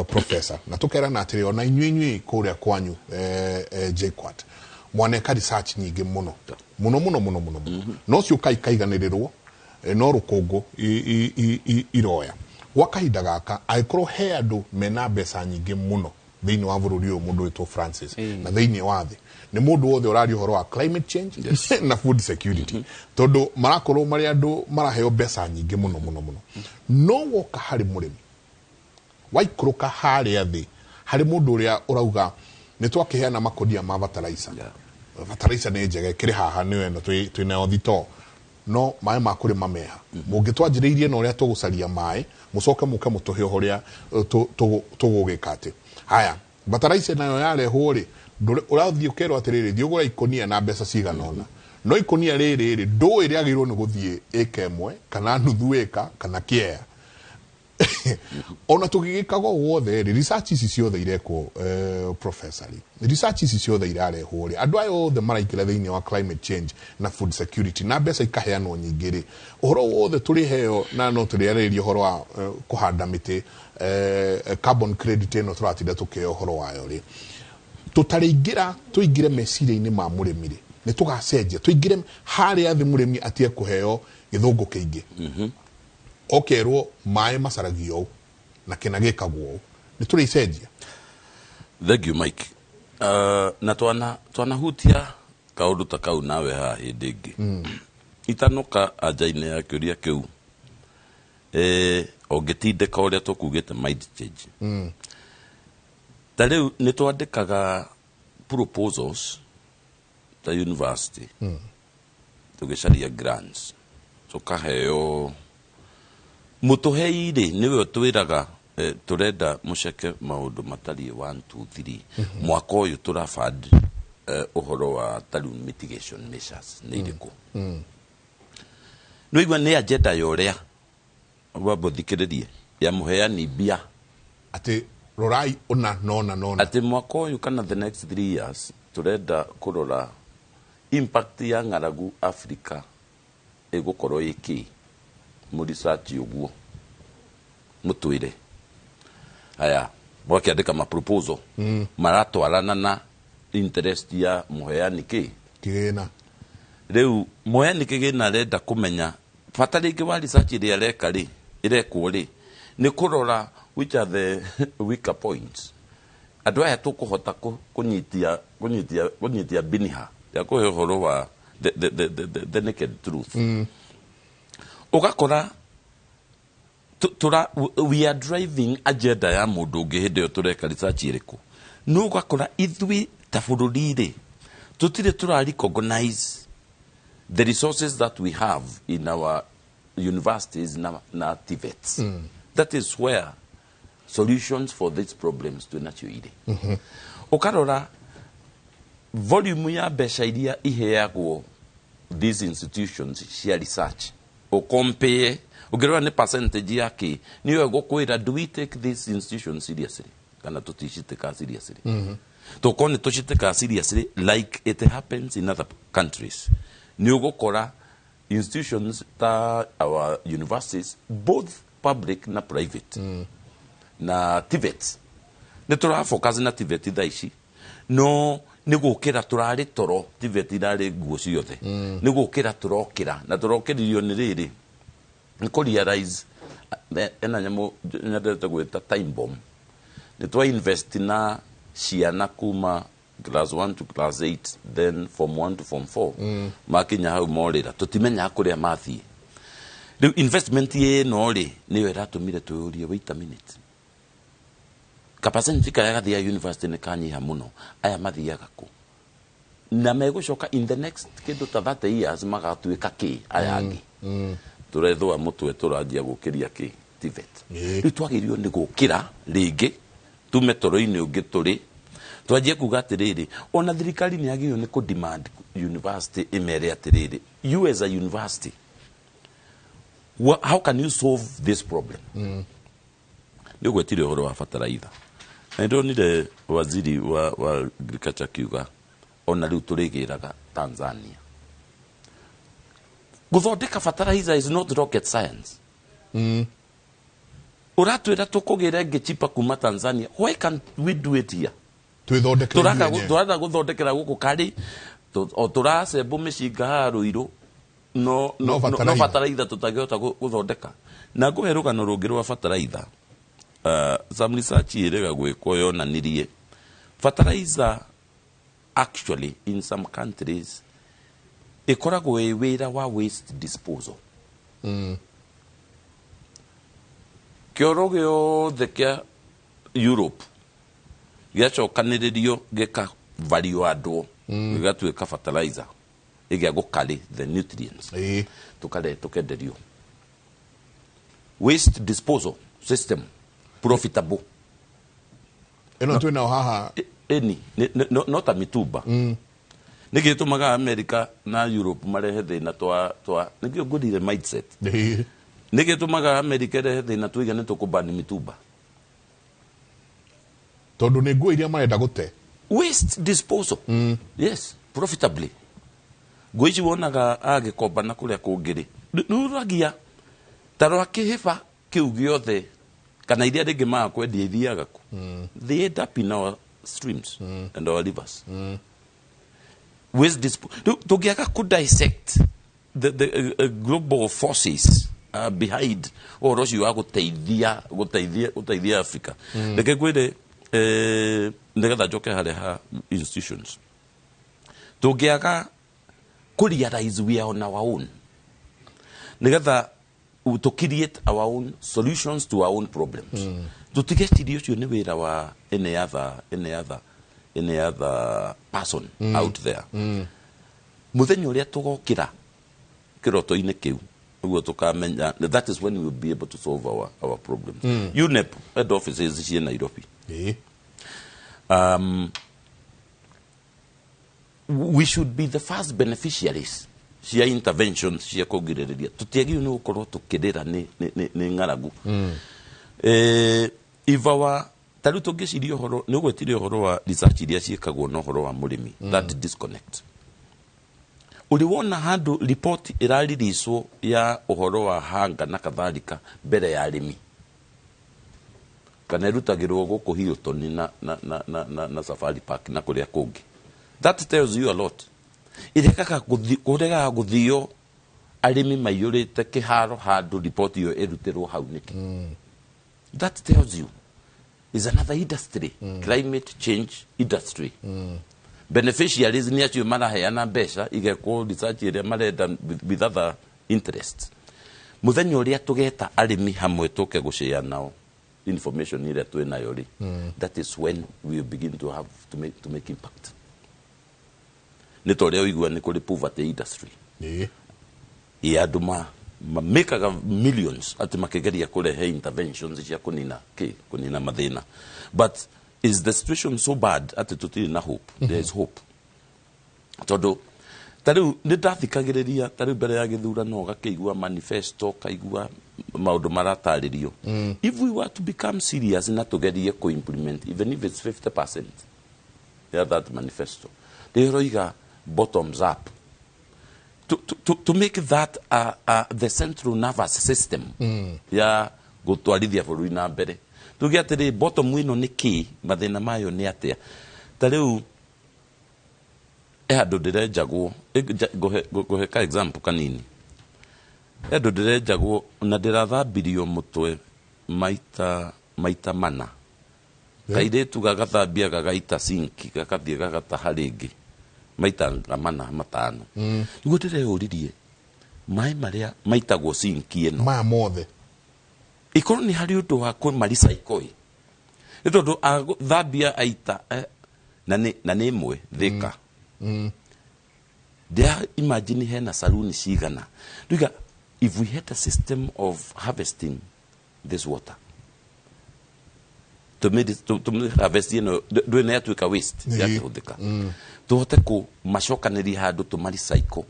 professor, na tũkerana atĩrĩ ona inyuĩ kũrĩa kwanyu JKUAT mwaneka research nyingĩ mũno mũno mũno mũno mũno mũno, no ciũka ikaiganĩrĩrwo, no rũkũngũ iroya gwa kahinda gaka. Angĩkorwo he andũ mena mbeca nyingĩ mũno thĩinĩ wa bũrũri ũyũ, mũndũ wĩtwo Francis, na thĩinĩ wa thĩ nĩ mũndũ wothe ũraria ũhoro wa climate change na food security, tondũ marakorwo marĩ andũ maraheo mbeca nyingĩ mũno mũno mũno. No woka harĩ mũrĩmi, waikũrũka harĩa thĩ harĩ mũndũ ũrĩa ũrauga nĩ twakĩheana makonia ma bataraica, bataraica nĩ njega ĩkĩrĩ haha nĩyo ĩno twĩnayo thitoo, no maĩ ma kũrĩma meha? Mũngĩtwanjĩrĩirie na ũrĩa tũgũcaria maĩ, mũcoke mũke mũtũhe ũrĩa tũgũgĩka atĩ haya bataraica nayo yarehwo rĩ, ũrathiĩ ũkerwo atĩrĩrĩ, thiĩ ũgũre ikũnia na mbeca cigana ũna, no ikũnia rĩrĩ rĩ, ndũĩ rĩagĩrĩirwo nĩ gũthiĩ ĩka ĩmwe kana nuthu ĩka kana kĩea. Ona tũgĩgĩkaga ũũ wothe rĩ, research ici ciothe irekwo, professor rĩ, research ici ciothe irarehwo rĩ, andũ aya othe maraingĩra thĩinĩ wa climate change na food security na mbeca ikaheanwo nyingĩ rĩ, ũhoro wothe tũrĩheo na no tũrĩarĩrĩria ũhoro wa kũhanda mĩtĩ, carbon credit ĩno tũratinda tũkĩoya ũhoro wayo rĩ, tũtarĩingĩra tũingĩre meciria-inĩ ma mũrĩmi rĩ, nĩ tũgacenjia tũingĩre harĩa thĩ, mũrĩmi atige kũheo gĩthũngũ kĩingĩ, okerwo maĩ macaragio ũũ na kĩna gĩkagwo ũũ, nĩ tũrĩcenjia? Thank you, Mike. Na twanahutia kaũndũ ta kau nawe haha hĩndĩ ĩngĩ. Itanoka anja-inĩ ya kĩũria kĩu, ũngĩtindĩka ũrĩa tũkugĩte mind change, ta rĩu nĩ twandĩkaga proposals ta university, tũgĩcaria grants, tũkaheo mũtũhei rĩ, nĩwe ũtwĩraga, tũrenda mũceke maũndũ matariĩ 1 2 3, mwaka ũyũ tũraband ũhoro wa tarĩu mitigation measures nĩ irĩkũ. Nĩwaigua nĩ agenda ya ũrĩa wamba ũthikĩrĩrie ya mũheani mbia. Atĩ rorai ũna nona nona. Atĩ mwaka ũyũ kana the next 3 years tũrenda kũrora impact ya ng'aragu Africa ĩgũkorwo ĩkĩ, mũresearch ũguo mũtwĩre. Haya, mwakĩandĩka ma proposal maratwarana na interest ya mũheani kĩ? Kĩgĩna. Rĩu mũheani kĩgĩna arenda kũmenya bata rĩngĩ wa research ĩrĩa areka rĩ, ĩrekwo rĩ, nĩ kũrora which are the weaker points, andũ aya tũkũhota kũnyitia biniha ya kũhe ũhoro wa the naked truth. Ũgakora tura we are driving agenda ya mũndũ ũngĩ hĩndĩ ĩyo tũreka research ĩrĩkũ. No ũgakora ithuĩ ta bũrũri rĩ, tũtirĩ tũra recognize the resources that we have in our universities na TVETs. That is where solutions for these problems twĩnacio irĩ. Ũkarora volume ya mbeca iria iheagwo these institutions cia research, ũcompare, ũngĩrora nĩ percentage ya kĩ, nĩyo ĩgũkwĩra do we take these institutions seriously kana tũticitĩka seriously. Tũkorwo nĩ tũcitĩkaga seriously like it happens in other countries, nĩ ũgũkora institutions ta our universities, both public na private, na TVETs, nĩ tũrafocus na TVET thaa ici, no nĩ gũkĩra tũrarĩ toro, TVET irarĩ nguo ciothe. Nĩ gũkĩra tũrokĩra na tũrokĩririo nĩ rĩrĩ, nĩ kũ realize ena nyamũ nyendete gwĩta time bomb. Nĩ twa invest na ciana kuma class 1 to class 8, then form 1 to form 4. Makinya hau morĩra, tũtimenyaga kũrĩa mathiĩ. Rĩu investment ĩno rĩ, nĩyo ĩratũmire twĩyũrie, wait a minute, kapercentage karĩa gathiaga university nĩ kanyiha mũno, aya mathiaga kũ na megũcoka in the next kĩndũ ta 30 years magatuĩka kĩ aya angĩ? Tũrethũa mũtwe, tũranjia gũkĩria kĩ TVET. Rĩu twagĩrĩirwo nĩ gũkĩra rĩngĩ, tume toro-inĩ ũngĩ tũrĩ, twanjie kuga atĩrĩrĩ, ona thirikari nĩ yagĩrĩirwo nĩ kũ demand university ĩmere atĩrĩrĩ, you as a university How can you solve this problem? Nĩ ũgwetire ũhoro wa bataraitha na ndonire waziri wa agriculture akiuga ona rĩu tũrĩgĩraga Tanzania gũthondeka fertilizer is not rocket science. Ũratwĩra tũkũgĩra ĩngĩ chipa kuma Tanzania, why can't we do it here? Twĩthondekere Tũraka ithuĩ enyewe. Tũratha gũthondekera gũkũ karĩ o tũracembo mĩcinga haha Rũirũ no No no bataraitha. Bataraitha tũtangĩhota gũthondeka na ngũhe rũgano rũngĩ rwa bataraitha. Some research ĩrĩga gwĩkwo yonanirie fertilizer actually in some countries ĩkoragwo ĩ wĩra wa waste disposal. Kĩoro gĩothe kĩa Europe gĩacokanĩrĩrio gĩkavario andũ gĩgatuĩka fertilizer ĩgĩa gũkarĩ the nutrients tukare tukenderio waste disposal system profitable. Ĩno twĩ nao haha. Ĩni no ta mitumba nĩkĩ gĩtũmaga America na Europe marehe thĩna twa nĩkĩo ngũrire mindset nĩkĩ gĩtũmaga America ĩrehe thĩna tuiga nĩ tũkũbani mitumba? Tondũ nĩ nguo iria marenda gũte. Waste disposal, yes, profitably. Nguo ici wonaga agĩkomba na kũrĩa kũngĩ rĩ nĩ ũragia ta rwa kĩhĩba kĩu gĩothe kana iria rĩngĩ maga kwendia ithiaga kũ? They end up in our streams and our rivers. Waste disposal. Tũngĩaga kũ dissect the global forces behind ũhoro ũcio wa gũteithia Africa. Reke ngwĩre nĩgetha njoke harĩa ha institutions tũngĩaga kũ realize we are on our own nĩgetha to create our own solutions to our own problems. Tũtigecirie ũcio nĩ wĩra wa any other person out there. Mũthenya ũrĩa tũgokĩra kĩroto-inĩ kĩu ũguo tũkamenya that is when we will be able to solve our problems. UNEP head offices ciĩ Nairobi. We should be the first beneficiaries cia interventions cia kũgirĩrĩria tũtiagĩrĩirwo nĩ gũkorwo tũkĩrĩra nĩ ng'aragu. If our ta rĩu tũngĩciria ũhoro nĩ ũgwetire ũhoro wa research iria ciĩkagwo na ũhoro wa mũrĩmi. That disconnect ũrĩ wona handũ report ĩraririswo ya ũhoro wa hanga na kadhalika mbere ya arĩmi kana ĩrutagĩrwo gũkũ Hilton na Safari Park na kũrĩa kũngĩ. That tells you a lot. Ĩrekaga kũregaga gũthio arĩmi maiyũrĩte kĩharo handũ report ĩyo ĩrutĩrwo hau nĩkĩ? That tells you is another industry, climate change industry. Beneficiaries nĩ acio maraheana mbeca igekwo research ĩrĩa marenda with other interests. Mũthenya ũrĩa tũgeta arĩmi hamwe tũke gũshare nao information ĩrĩa twĩ nayo rĩ, that is when we will begin to have to make impact. Nĩ ta ũrĩa ũigua nĩ kũrĩ poverty industry ĩ andũ mamĩkaga millions atĩ makĩgeria kũrehe interventions cia kũnina kĩ kũnina mathĩna. But is the situation so bad atĩ tũtirĩ na hope? There is hope tondũ ta rĩu nĩ ndathikagĩrĩria ta rĩu mbere ya gĩthurano ũgakĩigua manifesto ũkaigua maũndũ maratarĩrio. If we were to become serious na tũgerie kũ-implement even if it's 50% ya that manifesto rĩroiga bottoms up to make that the central nervous system ya gũtwarithia bũrũri na mbere tuge atĩrĩ bottom ĩno nĩ kĩ mathĩna mayo nĩ atĩa. Ta rĩu he handũ ndĩrenjagwo ngũhe ka example kanini. He handũ ndĩrenjagwo na ndĩrathambirio mũtwe maita mana. Kairĩtu gagathambia gagaita sinki gagathiĩ gagataha rĩngĩ maita nga mana matano. Nĩguo ndĩreyũririe maĩ marĩa maitagwo sinki ĩno maya mothe ikorwo nĩ harĩ ũndũ wa kũmarecycle nĩ tondũ athambia aita na nĩ ĩmwe thĩka. Ndĩra imagine hena saluni cigana nduiga if we had a system of harvesting this water tũmĩ harvest ĩno ndũĩ nĩ yatuĩka waste yakĩhũthĩka tũhote kũmacokanĩria handũ tũmarecycle,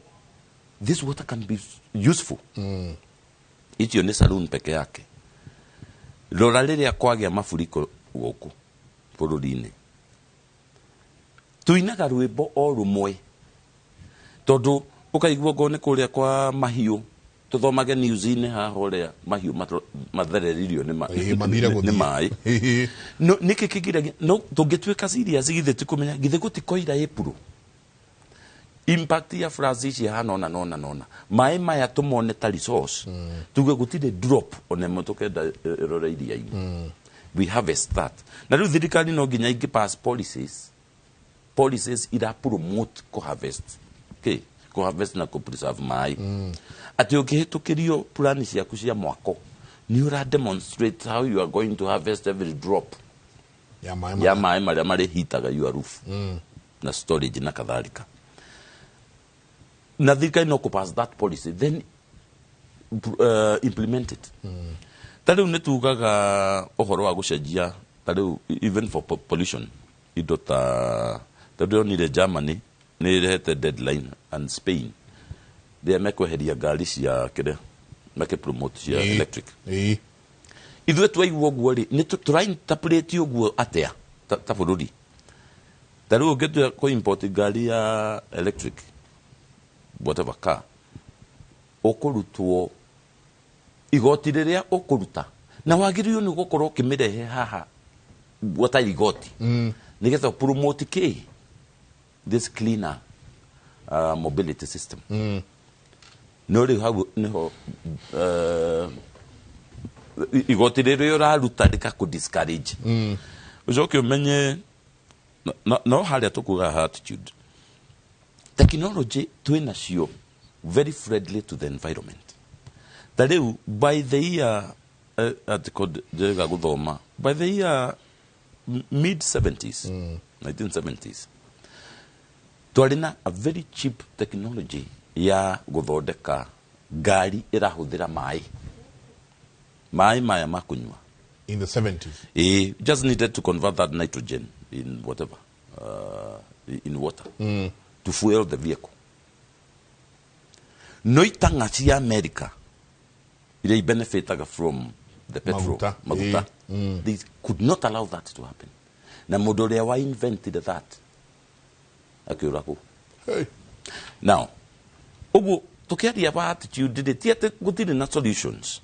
this water can be useful. Icio nĩ saloon peke yake. Rora rĩrĩa kwagĩa mafuriko gũkũ bũrũri-inĩ, tuinaga rwĩmbo o rũmwe, tondũ ũkaigua ngoo nĩ kũrĩa kwa mahiũ, tũthomage news-inĩ haha ũrĩa mahiũ mathereririo nĩ Mathire nĩ gũthiĩ. Maĩ. No nĩkĩ kĩgiragia? No tũngĩtuĩka serious, githĩ ti kũmenya githĩ gũtikoira April impact ya floods ici hana ona nona nona maĩ maya tũmone ta resource, tuge gũtirĩ drop ona ĩmwe tũkenda ĩrore iria-inĩ. We harvest that. Na rĩu thirikari no nginya ingĩ pass policies ira promote ko harvest, okay, ko harvest na ko preserve maĩ, atĩ ũngĩhĩtũkĩrio plani ciaku cia mwako, nĩ ũra demonstrate how you are going to harvest every drop ya maĩ ya maĩ marĩa marĩhitaga your roof na storage na kadhalika. Na thirikari no kũpass that policy, then implement it. Ta rĩu nĩ tugaga ũhoro wa gũcenjia, ta rĩu even for pollution, indo ta tondũ ndĩronire Germany nĩ ĩrehete deadline and Spain rĩrĩa mekweheria ngari cia kĩrĩa makĩ promote cia electric. Ithuĩ twaigua ũguo rĩ, nĩ tũrainterpret ũguo atĩa ta bũrũri? Ta rĩu ũngĩtua kũ import ngari ya electric, whatever car, ũkũrutwo igoti rĩrĩa ũkũruta, na wagĩrĩirwo nĩ gũkorwo ũkĩmĩrehe haha gũtarĩ igoti, nĩgetha promote kĩ this cleaner mobility system. No rĩu hau nĩho igoti rĩrĩa ũraruta rĩkakũ discourage. Ũcoke ũmenye no harĩa tũkugaga attitude, technology twĩ nacio very friendly to the environment. Ta rĩu by the year, article njega gũthoma, by the year mid 70s, 1970s, twarĩ na a very cheap technology ya gũthondeka ngari ĩrahũthĩra maĩ maya ma kũnyua. In the 70s? Just needed to convert that nitrogen in whatever, in water to fuel the vehicle. No itanga cia America iria benefitaga from the petrol, Maguta. maguta, they could not allow that to happen. Na mũndũ ũrĩa wa invented that akĩũragwo. Hey. Now ũguo tũkĩaria wa attitude rĩ, ti atĩ gũtirĩ na solutions.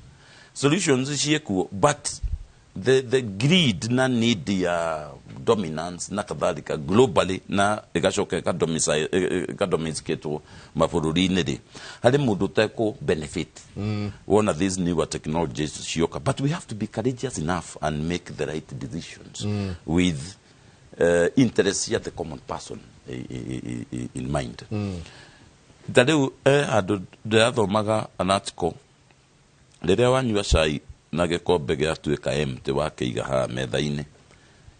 Solutions ciĩkuo, but the greed na need ya dominance na kadhalika globally, na ĩgacoka ĩkadomesticatwo mabũrũri-inĩ rĩ, harĩ mũndũ ũtekũ benefit wona these newer technologies cioka. But we have to be courageous enough and make the right decisions with interest ya the common person in mind. Ta rĩu handũ ndĩrathomaga an article, rĩrĩa wanyua cai na gĩkombe gĩatuĩka empty, wakĩiga haha metha-inĩ,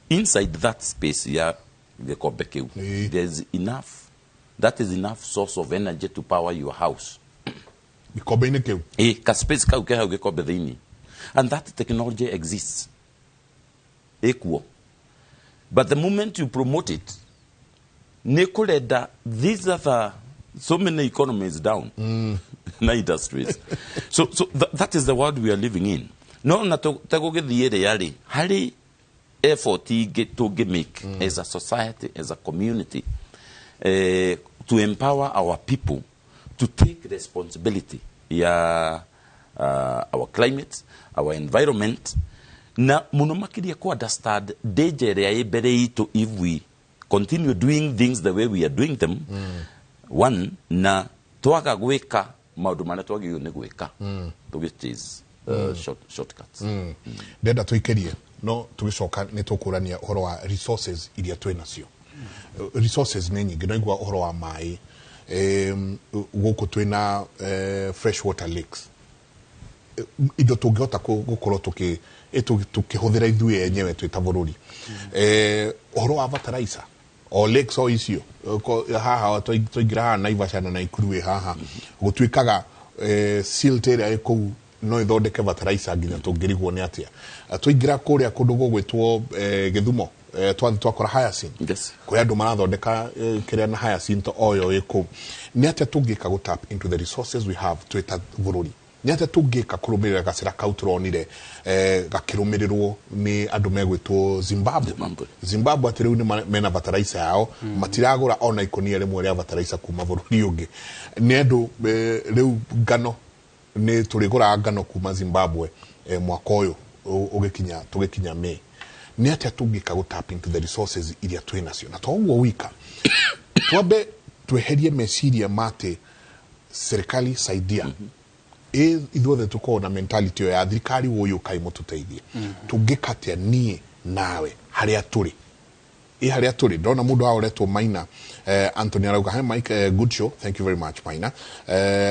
inside that space ya gĩkombe kĩu there's enough, that is enough source of energy to power your house. Gĩkombe-inĩ kĩu? Ka space kau ke hau gĩkombe thĩinĩ. And that technology exists, ĩkuo, but the moment you promote it, nĩ kũrenda these other so many economies down na industries. So that is the world we are living in. No na tegũgĩthiĩ rĩa rĩ, harĩ effort ingĩ tũngĩ make as a society, as a community, to empower our people to take responsibility ya our climate, our environment, na mũno makĩria ku understand danger ĩrĩa ĩ mbere itũ if we continue doing things the way we are doing them. One, na twaga gwĩka maũndũ marĩa twagĩrĩirwo nĩ gwĩka, tũgĩ chase shortcuts. Ndenda tũikĩrie, no tũgĩcoka nĩ tũkũrania ũhoro wa resources iria twĩ nacio. Resources nĩ nyingĩ, no igua ũhoro wa maĩ. Gũkũ twĩna fresh water lakes, indo tũngĩhota gũkorwo tũkĩhũthĩra ithuĩ enyewe twĩ ta bũrũri. Ũhoro wa fertilizer o lakes o icio, haha twaingĩra haha Naivasha na Naikuru ĩ haha, gũtuĩkaga silt ĩrĩa ĩ kũu no ĩthondeke fertilizer nginya tũngĩrigwo nĩ atĩa. Twaingĩra kũrĩa kũndũ gũgwĩtwo Gĩthumo, twathiĩ twakora hyacinth. Kwĩ andũ marathondeka kĩrĩa na hyacinth oyo ĩ kũu. Nĩ atĩa tũngĩka gũ tap into the resources we have twĩ ta bũrũri? Nĩ atĩa tũngĩka kũrũmĩrĩra gacĩra kau tũronire gakĩrũmĩrĩrwo nĩ andũ megwĩtwo Zimbabwe? Zimbabwe atĩ rĩu nĩ mena fertilizer yao, matiragũra ona ikũnia rĩmwe rĩa fertilizer kuma bũrũri ũngĩ. Nĩ andũ rĩu ngano nĩ tũrĩgũraga ngano kuma Zimbabwe mwaka ũyũ ũgĩkinya tũgĩkinya May. Nĩ atĩa tũngĩka gũ tap into the resources iria twĩ nacio? Na to ũguo wika, twambe tweherie meciria ma atĩ serikali saidia. Ithuothe tũkorwo na mentality ĩyo ya thirikari ũyũ kai mũtũteithie. Tũngĩka atĩa niĩ nawe harĩa tũrĩ? Ĩ harĩa tũrĩ ndona mũndũ aoretwo Maina Anthony arauga, "Hi Mike, good show." Thank you very much, Maina.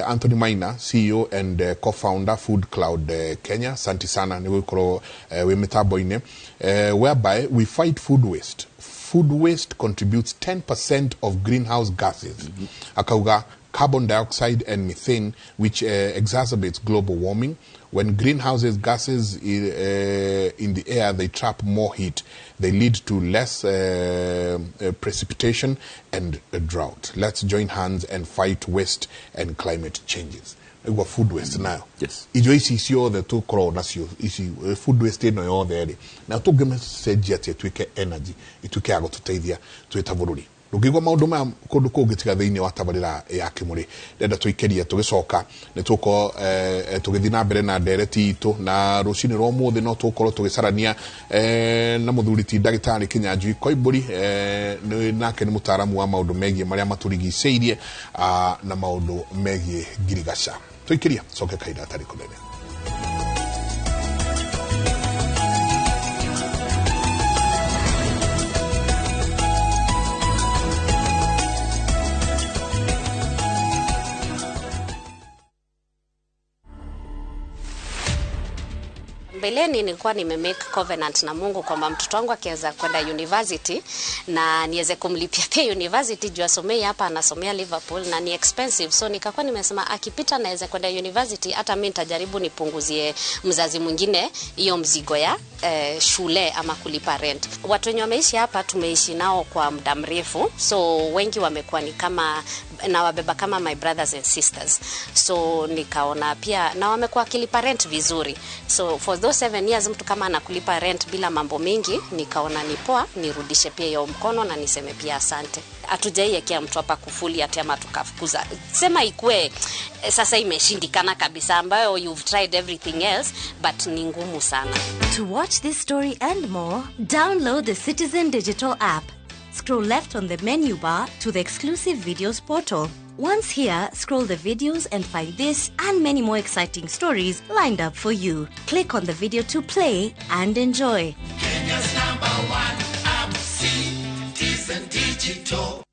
Anthony Maina, CEO and co-founder Food Cloud Kenya, santi sana nĩ gũkorwo wĩ mĩtambo-inĩ. Whereby we fight food waste. Food waste contributes 10% of greenhouse gases, akauga carbon dioxide and methane, which exacerbates global warming. When greenhouses gases in the air, they trap more heat. They lead to less precipitation and a drought. Let's join hands and fight waste and climate changes. Igua food waste nayo, irio ici ciothe tũkoragwo nacio ici, food waste ĩno yothe rĩ, na tũngĩmĩcenjia atĩa ĩtuĩke energy, ĩtuĩke ya gũtũteithia twĩ ta bũrũri? Ndũngĩigua maũndũ maya kũndũ kũngĩ tiga thĩinĩ wa tabarĩra ya Kĩmũrĩ. Ndenda tũikĩrie, tũgĩcoka nĩ tũgũkorwo tũgĩthiĩ na mbere na ndereti itũ, na rũcinĩ rwa ũmũthĩ no tũgũkorwo tũgĩcarania na mũthuri ti ndagĩtarĩ Kĩnyanjui Koimbũri. Nake nĩ mũtaaramu wa maũndũ megiĩ marĩa matũrigicĩirie, na maũndũ megiĩ ngirigaca. Tũikĩria coke kahinda gatarĩ kũnene. Mbeleni nilikuwa nimemake covenant na Mungu kwamba mtoto wangu akiweza kwenda university na niweze kumlipia pia university, juu asomei hapa, anasomea Liverpool na ni expensive. So nikakuwa nimesema akipita naweza kwenda university, hata mimi nitajaribu nipunguzie mzazi mwingine hiyo mzigo ya shule ama kulipa rent. Watu wenye wameishi hapa tumeishi nao kwa muda mrefu, so wengi wamekuwa ni kama nawabeba kama my brothers and sisters. So nikaona pia na wamekuwa wakilipa rent vizuri. So for those 7 years mtu kama anakulipa rent bila mambo mingi, nikaona ni poa nirudishe pia hiyo mkono na niseme pia asante. Hatujaiwekea mtu hapa kufuli ati ama tukafukuza. Sema ikue sasa imeshindikana kabisa, ambayo you've tried everything else but ni ngumu sana. To watch this story and more, download the Citizen Digital app. Scroll left on the menu bar to the exclusive videos portal. Once here, scroll the videos and find this and many more exciting stories lined up for you. Click on the video to play and enjoy. Kenya's number one app, Citizen Digital.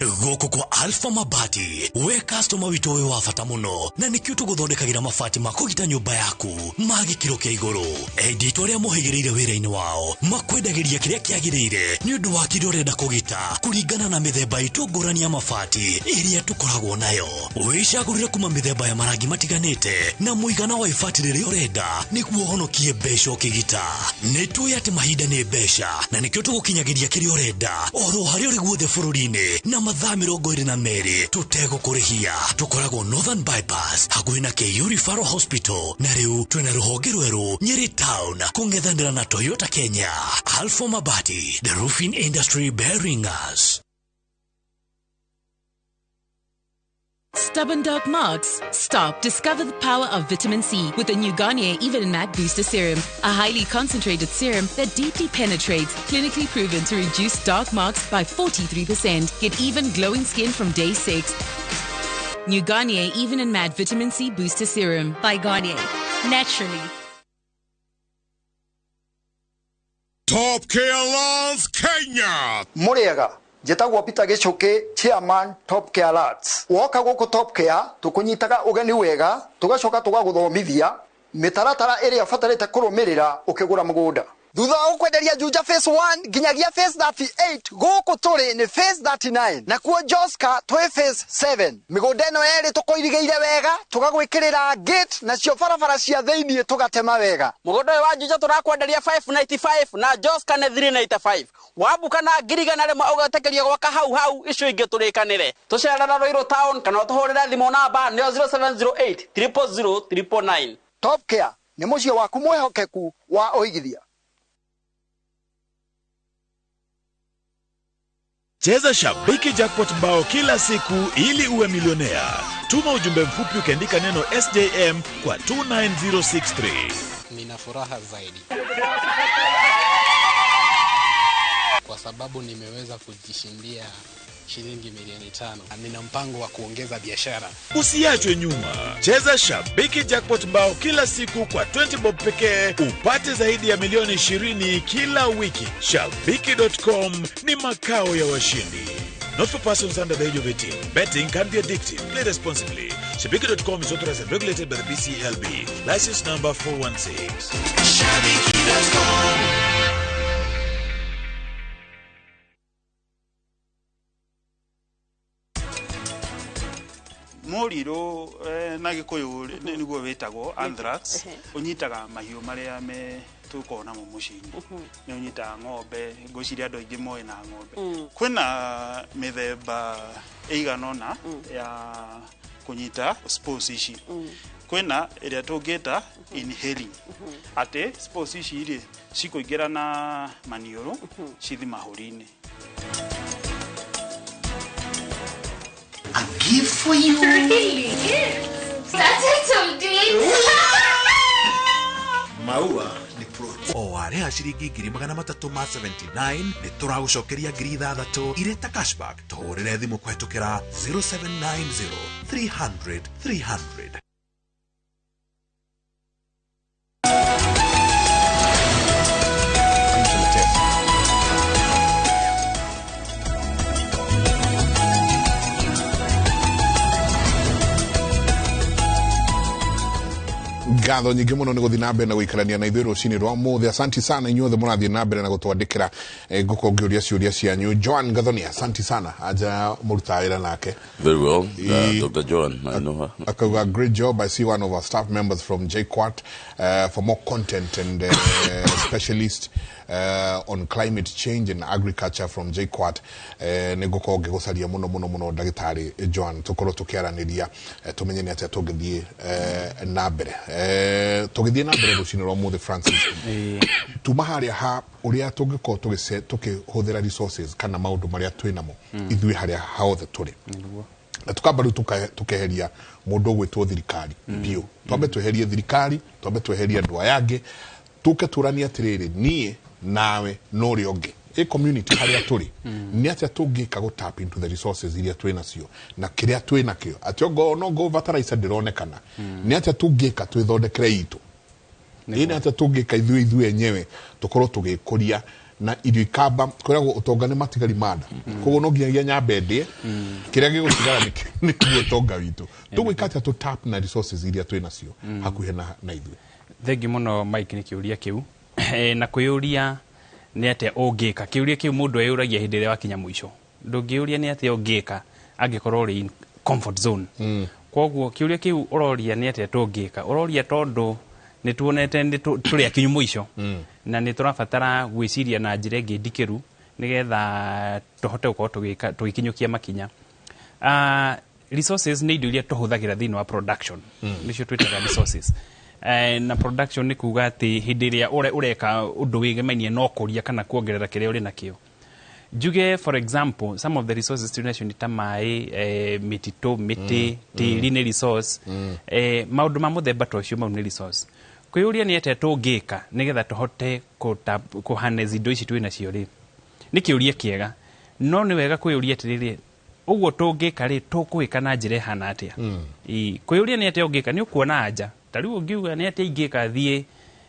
Gũkũ kwa Alpha Mabati, we customer witũ wĩ wa bata mũno, na nĩkĩo tũgũthondekagĩra mabati ma kũgita nyũmba yaku ma gĩkĩro kĩa igũrũ. Endia itũ arĩa mohĩgĩrĩire wĩra-inĩ wao makwendagĩria kĩrĩa kĩagĩrĩire nĩ ũndũ wa kĩrĩa ũrenda kũgita, kũringana na mĩthemba itũ ngũrani ya mabati ĩrĩa tũkoragwo nayo. Wĩcagũrĩre kuma mĩthemba ya marangi matiganĩte na mũigana wa ibati rĩrĩa ũrenda nĩguo ũhonokie mbeca ũkĩgita. Nĩ tũĩ atĩ mahinda nĩ mbeca, na nĩkĩo tũgũkinyagĩria kĩrĩa ũrenda oro harĩa ũrĩ guothe bũrũri-inĩ na mathaa 22 tũtegũkũrĩhia. Tũkoragwo Northern Bypass hakuhĩ na KU Referral Hospital, na rĩu twĩna rũhonge rwerũ Nyeri Town kũng'ethanĩra na Toyota Kenya. Alpha Mabati, the roofing industry bearing us. Stubborn dark marks? Stop. Discover the power of vitamin C with the new Garnier Even and Matte Booster Serum. A highly concentrated serum that deeply penetrates, clinically proven to reduce dark marks by 43%. Get even glowing skin from day 6. New Garnier Even and Matte Vitamin C Booster Serum. By Garnier. Naturally. Top Care Laws Kenya. Mũrĩega, njĩtagwo Peter Gĩchũkĩ, chairman Top Care Lads. Woka gũkũ Top Care tũkũnyitaga ũgeni wega, tũgacoka tũgagũthomithia mĩtaratara ĩrĩa ũbatarĩte kũrũmĩrĩra ũkĩgũra mũgũnda. Thutha wa gũkwenderia Juja phase 1 nginyagia phase 38, gũkũ tũrĩ nĩ phase 39, nakuo Joska twĩ phase 7. Mĩgũnda ĩno yerĩ tũkũirigĩire wega, tũgagwĩkĩrĩra gate, nacio barabara cia thĩiniĩ tũgatema wega. Mũgũnda ũyũ wa Juja tũrakwenderia 595 na Joska nĩ 395. Wambuka na 100,000 ũgetĩkĩrio gwaka hau hau, icio ingĩ tũrĩkanĩre. Tũcerera Ruiru town kana ũtũhũrĩre thimũ namba nĩyo 0708 000 999. Top Care nĩ mũciĩ waku mwĩhokeku wa ũigithia. Cheza Shabiki Jackpot Mbao kila siku ili uwe milionea. Tuma ujumbe mfupi ukiandika neno SJM kwa 29063. Nina furaha zaidi kwa sababu nimeweza kujishindia shilingi milioni 5. Nina mpango wa kuongeza biashara. Usiachwe nyuma. Cheza Shabiki Jackpot Mbao kila siku kwa 20 bob pekee upate zaidi ya milioni 20 kila wiki. Shabiki.com ni makao ya washindi. Not for persons under the age of 18. Betting can be addictive. Play responsibly. Shabiki.com is authorized and regulated by the BCLB. License number 416. Shabiki.com. Mũrirũ na Gĩkũyũ nĩguo wĩtagwo anthrax, ũnyitaga mahiũ marĩa me tũkoragwo namo mũciĩ-inĩ. Nĩ ũnyitaga ng'ombe, ngwĩciria andũ aingĩ moĩ na ng'ombe. Kwĩna mĩthemba ĩigana ũna ya kũnyita spores ici. Kwĩna ĩrĩa tũngĩta inhaling, atĩ spores ici rĩ cikũingĩra na maniũrũ cithi mahũri-inĩ. A gift for you. Really? That's it, Maua ni plot. O warĩha ciringi 379,000 nĩ tũragũcokeria 6,000 irĩ ta cashback. Tũhũrĩre thimũ kũhetũkĩra 0790 300 300. Ngatho nyingĩ mũno nĩ gũthiĩ na mbere na gũikarania na ithuĩ rũcinĩ rwa mũthĩ. Asanti sana inyuothe mũrathiĩ na mbere na gũtwandĩkĩra, ngũkorwo ngĩũria ciũria cianyu. Joan Gathoni, asanti sana, aja mũrutaga wĩra nake. Very well, Dr. Joan, I know her. Akauga great job. I see one of our staff members from JKUAT for more content and specialist on climate change and agriculture from JKUAT. Nĩ ngũkorwo ngĩgũcaria mũno mũno mũno ndagĩtarĩ Joan, tũkorwo tũkĩaranĩria, tũmenye nĩ atĩa tũngĩthiĩ na mbere. Tũgĩthiĩ na mbere rũcinĩ rwa mũthĩ, Francis, tuma harĩa ha ũrĩa tũngĩkorwo tũkĩhũthĩra resources kana maũndũ marĩa twĩ namo ithuĩ harĩa hothe tũrĩ, na tukamba rĩu tukeheria mũndũ ũgwĩtwo thirikari biũ. Twambe tweherie thirikari, twambe tweherie andũ aya angĩ, tũke tũranie atĩrĩrĩ, niĩ nawe na ũrĩa ũngĩ, ĩ community harĩa tũrĩ, nĩ atĩa tũngĩka gũ tap into the resources iria twĩ nacio na kĩrĩa twĩ nakĩo, atĩ ongo no ngo fertilizer ndĩronekana, nĩ atĩa tũngĩka twĩthondekere itũ, ĩ nĩ atĩa tũngĩka ithuĩ enyewe tũkorwo tũgĩkũria na irio ikamba. Kwĩragwo ũtonga nĩ matigari ma nda, koguo no nginyagia nyambe ndĩe, kĩrĩa gĩgũtigara nĩguo ũtonga witũ. Tũgwĩka atĩa tũ tap na resources iria twĩ nacio hakuhĩ na ithuĩ? Thengiũ mũno Mike nĩ kĩũria kĩu. Na kwĩyũria nĩ atĩa ũngĩka, kĩũria kĩu mũndũ eyũragia hĩndĩ ĩrĩa wakinya mũico. Ndũngĩũria nĩ atĩa ũngĩka angĩkorwo ũrĩ in comfort zone. Koguo kĩũria kĩu ũroria nĩ atĩa tũngĩka, ũroria tondũ nĩ tuonete nĩ tũrĩ akinyu mũico na nĩ tũrabatara gwĩciria na njĩra ĩngĩ ndikĩru nĩgetha tũhote gũkorwo tũgĩkinyũkia makinya. Resources nĩ indo iria tũhũthagĩra thĩinĩ wa production, nĩcio twĩtaga resources. Na production nĩ kuga atĩ hĩndĩ ĩrĩa ũreka ũndũ wĩgemainie na ũkũria kana kuongerera kĩrĩa ũrĩ nakĩo. Njuge for example, some of the resources twĩ nacio nĩ ta maĩ, mĩtitũ, mĩtĩ, tĩri nĩ resource. Maũndũ ma mũthemba ta ũcio mau nĩ resource. Kwĩyũria nĩ atĩa tũngĩka nĩgetha tũhote kũharness indo ici twĩ nacio rĩ, nĩ kĩũria kĩega, no nĩ wega kwĩyũria atĩrĩrĩ, ũguo tũngĩka rĩ, tũkũĩka na njĩra ĩhana atĩa? Kwĩyũria nĩ atĩa ũngĩka, nĩ ũkuona anja. Ta rĩu ũngiuga nĩ atĩa ingĩka thiĩ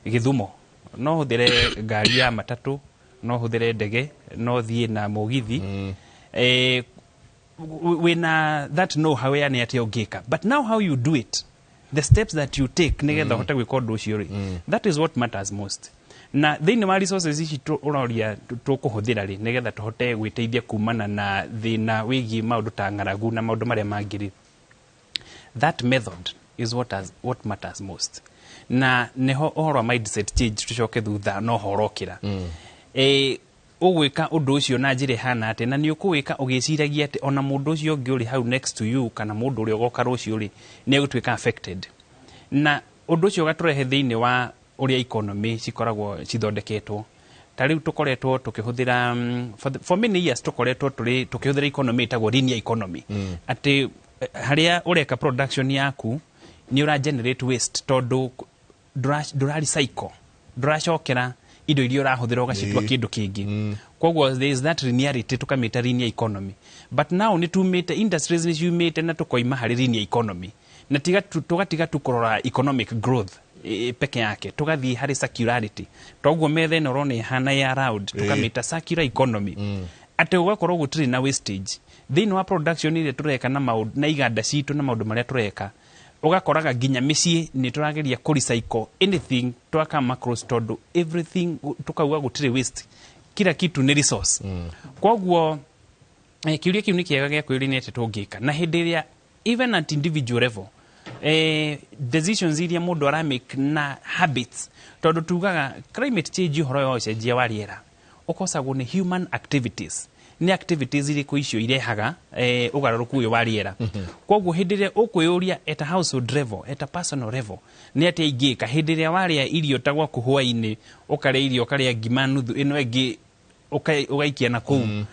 Gĩthumo, no hũthĩre ngari ya matatũ, no hũthĩre ndege, no thiĩ na mũgithi. Wĩna that know how ya nĩ atĩa ũngĩka, but now how you do it, the steps that you take nĩgetha ũhote gwĩka ũndũ ũcio rĩ, that is what matters most. Na thĩinĩ wa resources ici ũroria tũkũhũthĩra rĩ, nĩgetha tũhote gwĩteithia kumana na thĩna wĩgiĩ maũndũ ta ng'aragu na maũndũ marĩa mangĩ rĩ, that method is what matters most. Na nĩho ũhoro wa mindset change tũcoke thutha no ũhoro ũkĩra. Ũgwĩka ũndũ ũcio na njĩra ĩhana atĩa, na nĩ ũkũwĩka ũgĩciragia atĩ ona mũndũ ũcio ũngĩ ũrĩ hau next to you kana mũndũ ũrĩa ũgoka rũciũ rĩ, nĩ egũtuĩka affected. Na ũndũ ũcio ũgatũrehe thĩinĩ wa ũrĩa economy cikoragwo cithondeketwo. Ta rĩu tũkoretwo tũkĩhũthĩra for many years tũkoretwo tũkĩhũthĩra economy ĩtagwo linear economy. Atĩ harĩa ũreka production yaku nĩ ũra generate waste tondũ ndũra recycle, ndũracokera indo iria ũrahũthĩra ũgacitua kĩndũ kĩngĩ. Koguo there is that linearity, tũkamĩta linear economy. But now nĩ tumĩte, industries nĩ ciumĩte na tũkoima harĩ linear economy. Na tũgatiga tu kũrora economic growth peke yake, tũgathiĩ harĩ circularity. Toguo metha ĩno ũrona ĩhana ya round, tũkamĩta circular economy. Atĩ gũgakorwo gũtirĩ na wastage thĩinĩ wa production ĩrĩa tũreka na maũndũ na iganda citũ na maũndũ marĩa tũreka. Ũgakoraga nginya mĩciĩ nĩ tũrageria kũ recycle anything twakama across, tondũ everything tukauga gũtirĩ waste, kila kitu nĩ resource. Koguo kĩũria kĩu nĩ kĩega gĩa kwĩyũria nĩ atĩa tũngĩka. Na hĩndĩ ĩrĩa even at individual level, decisions iria mũndũ aramake na habits, tondũ tugaga climate change, ũhoro wa ũcenjia wa rĩera ũkosagwo nĩ human activities. Nĩ activities irĩkũ icio irehaga ũgarũrũku ũyũ wa rĩera? Koguo hĩndĩ ĩrĩa ũkwĩyũria at a household level, at a personal level, nĩ atĩa ingĩka hĩndĩ ĩrĩa warĩa irio ta gwaku hwaĩ-inĩ, ũkarĩa irio, ũkarĩa ngima nuthu, ĩno ĩngĩ ũgaikia na kũu.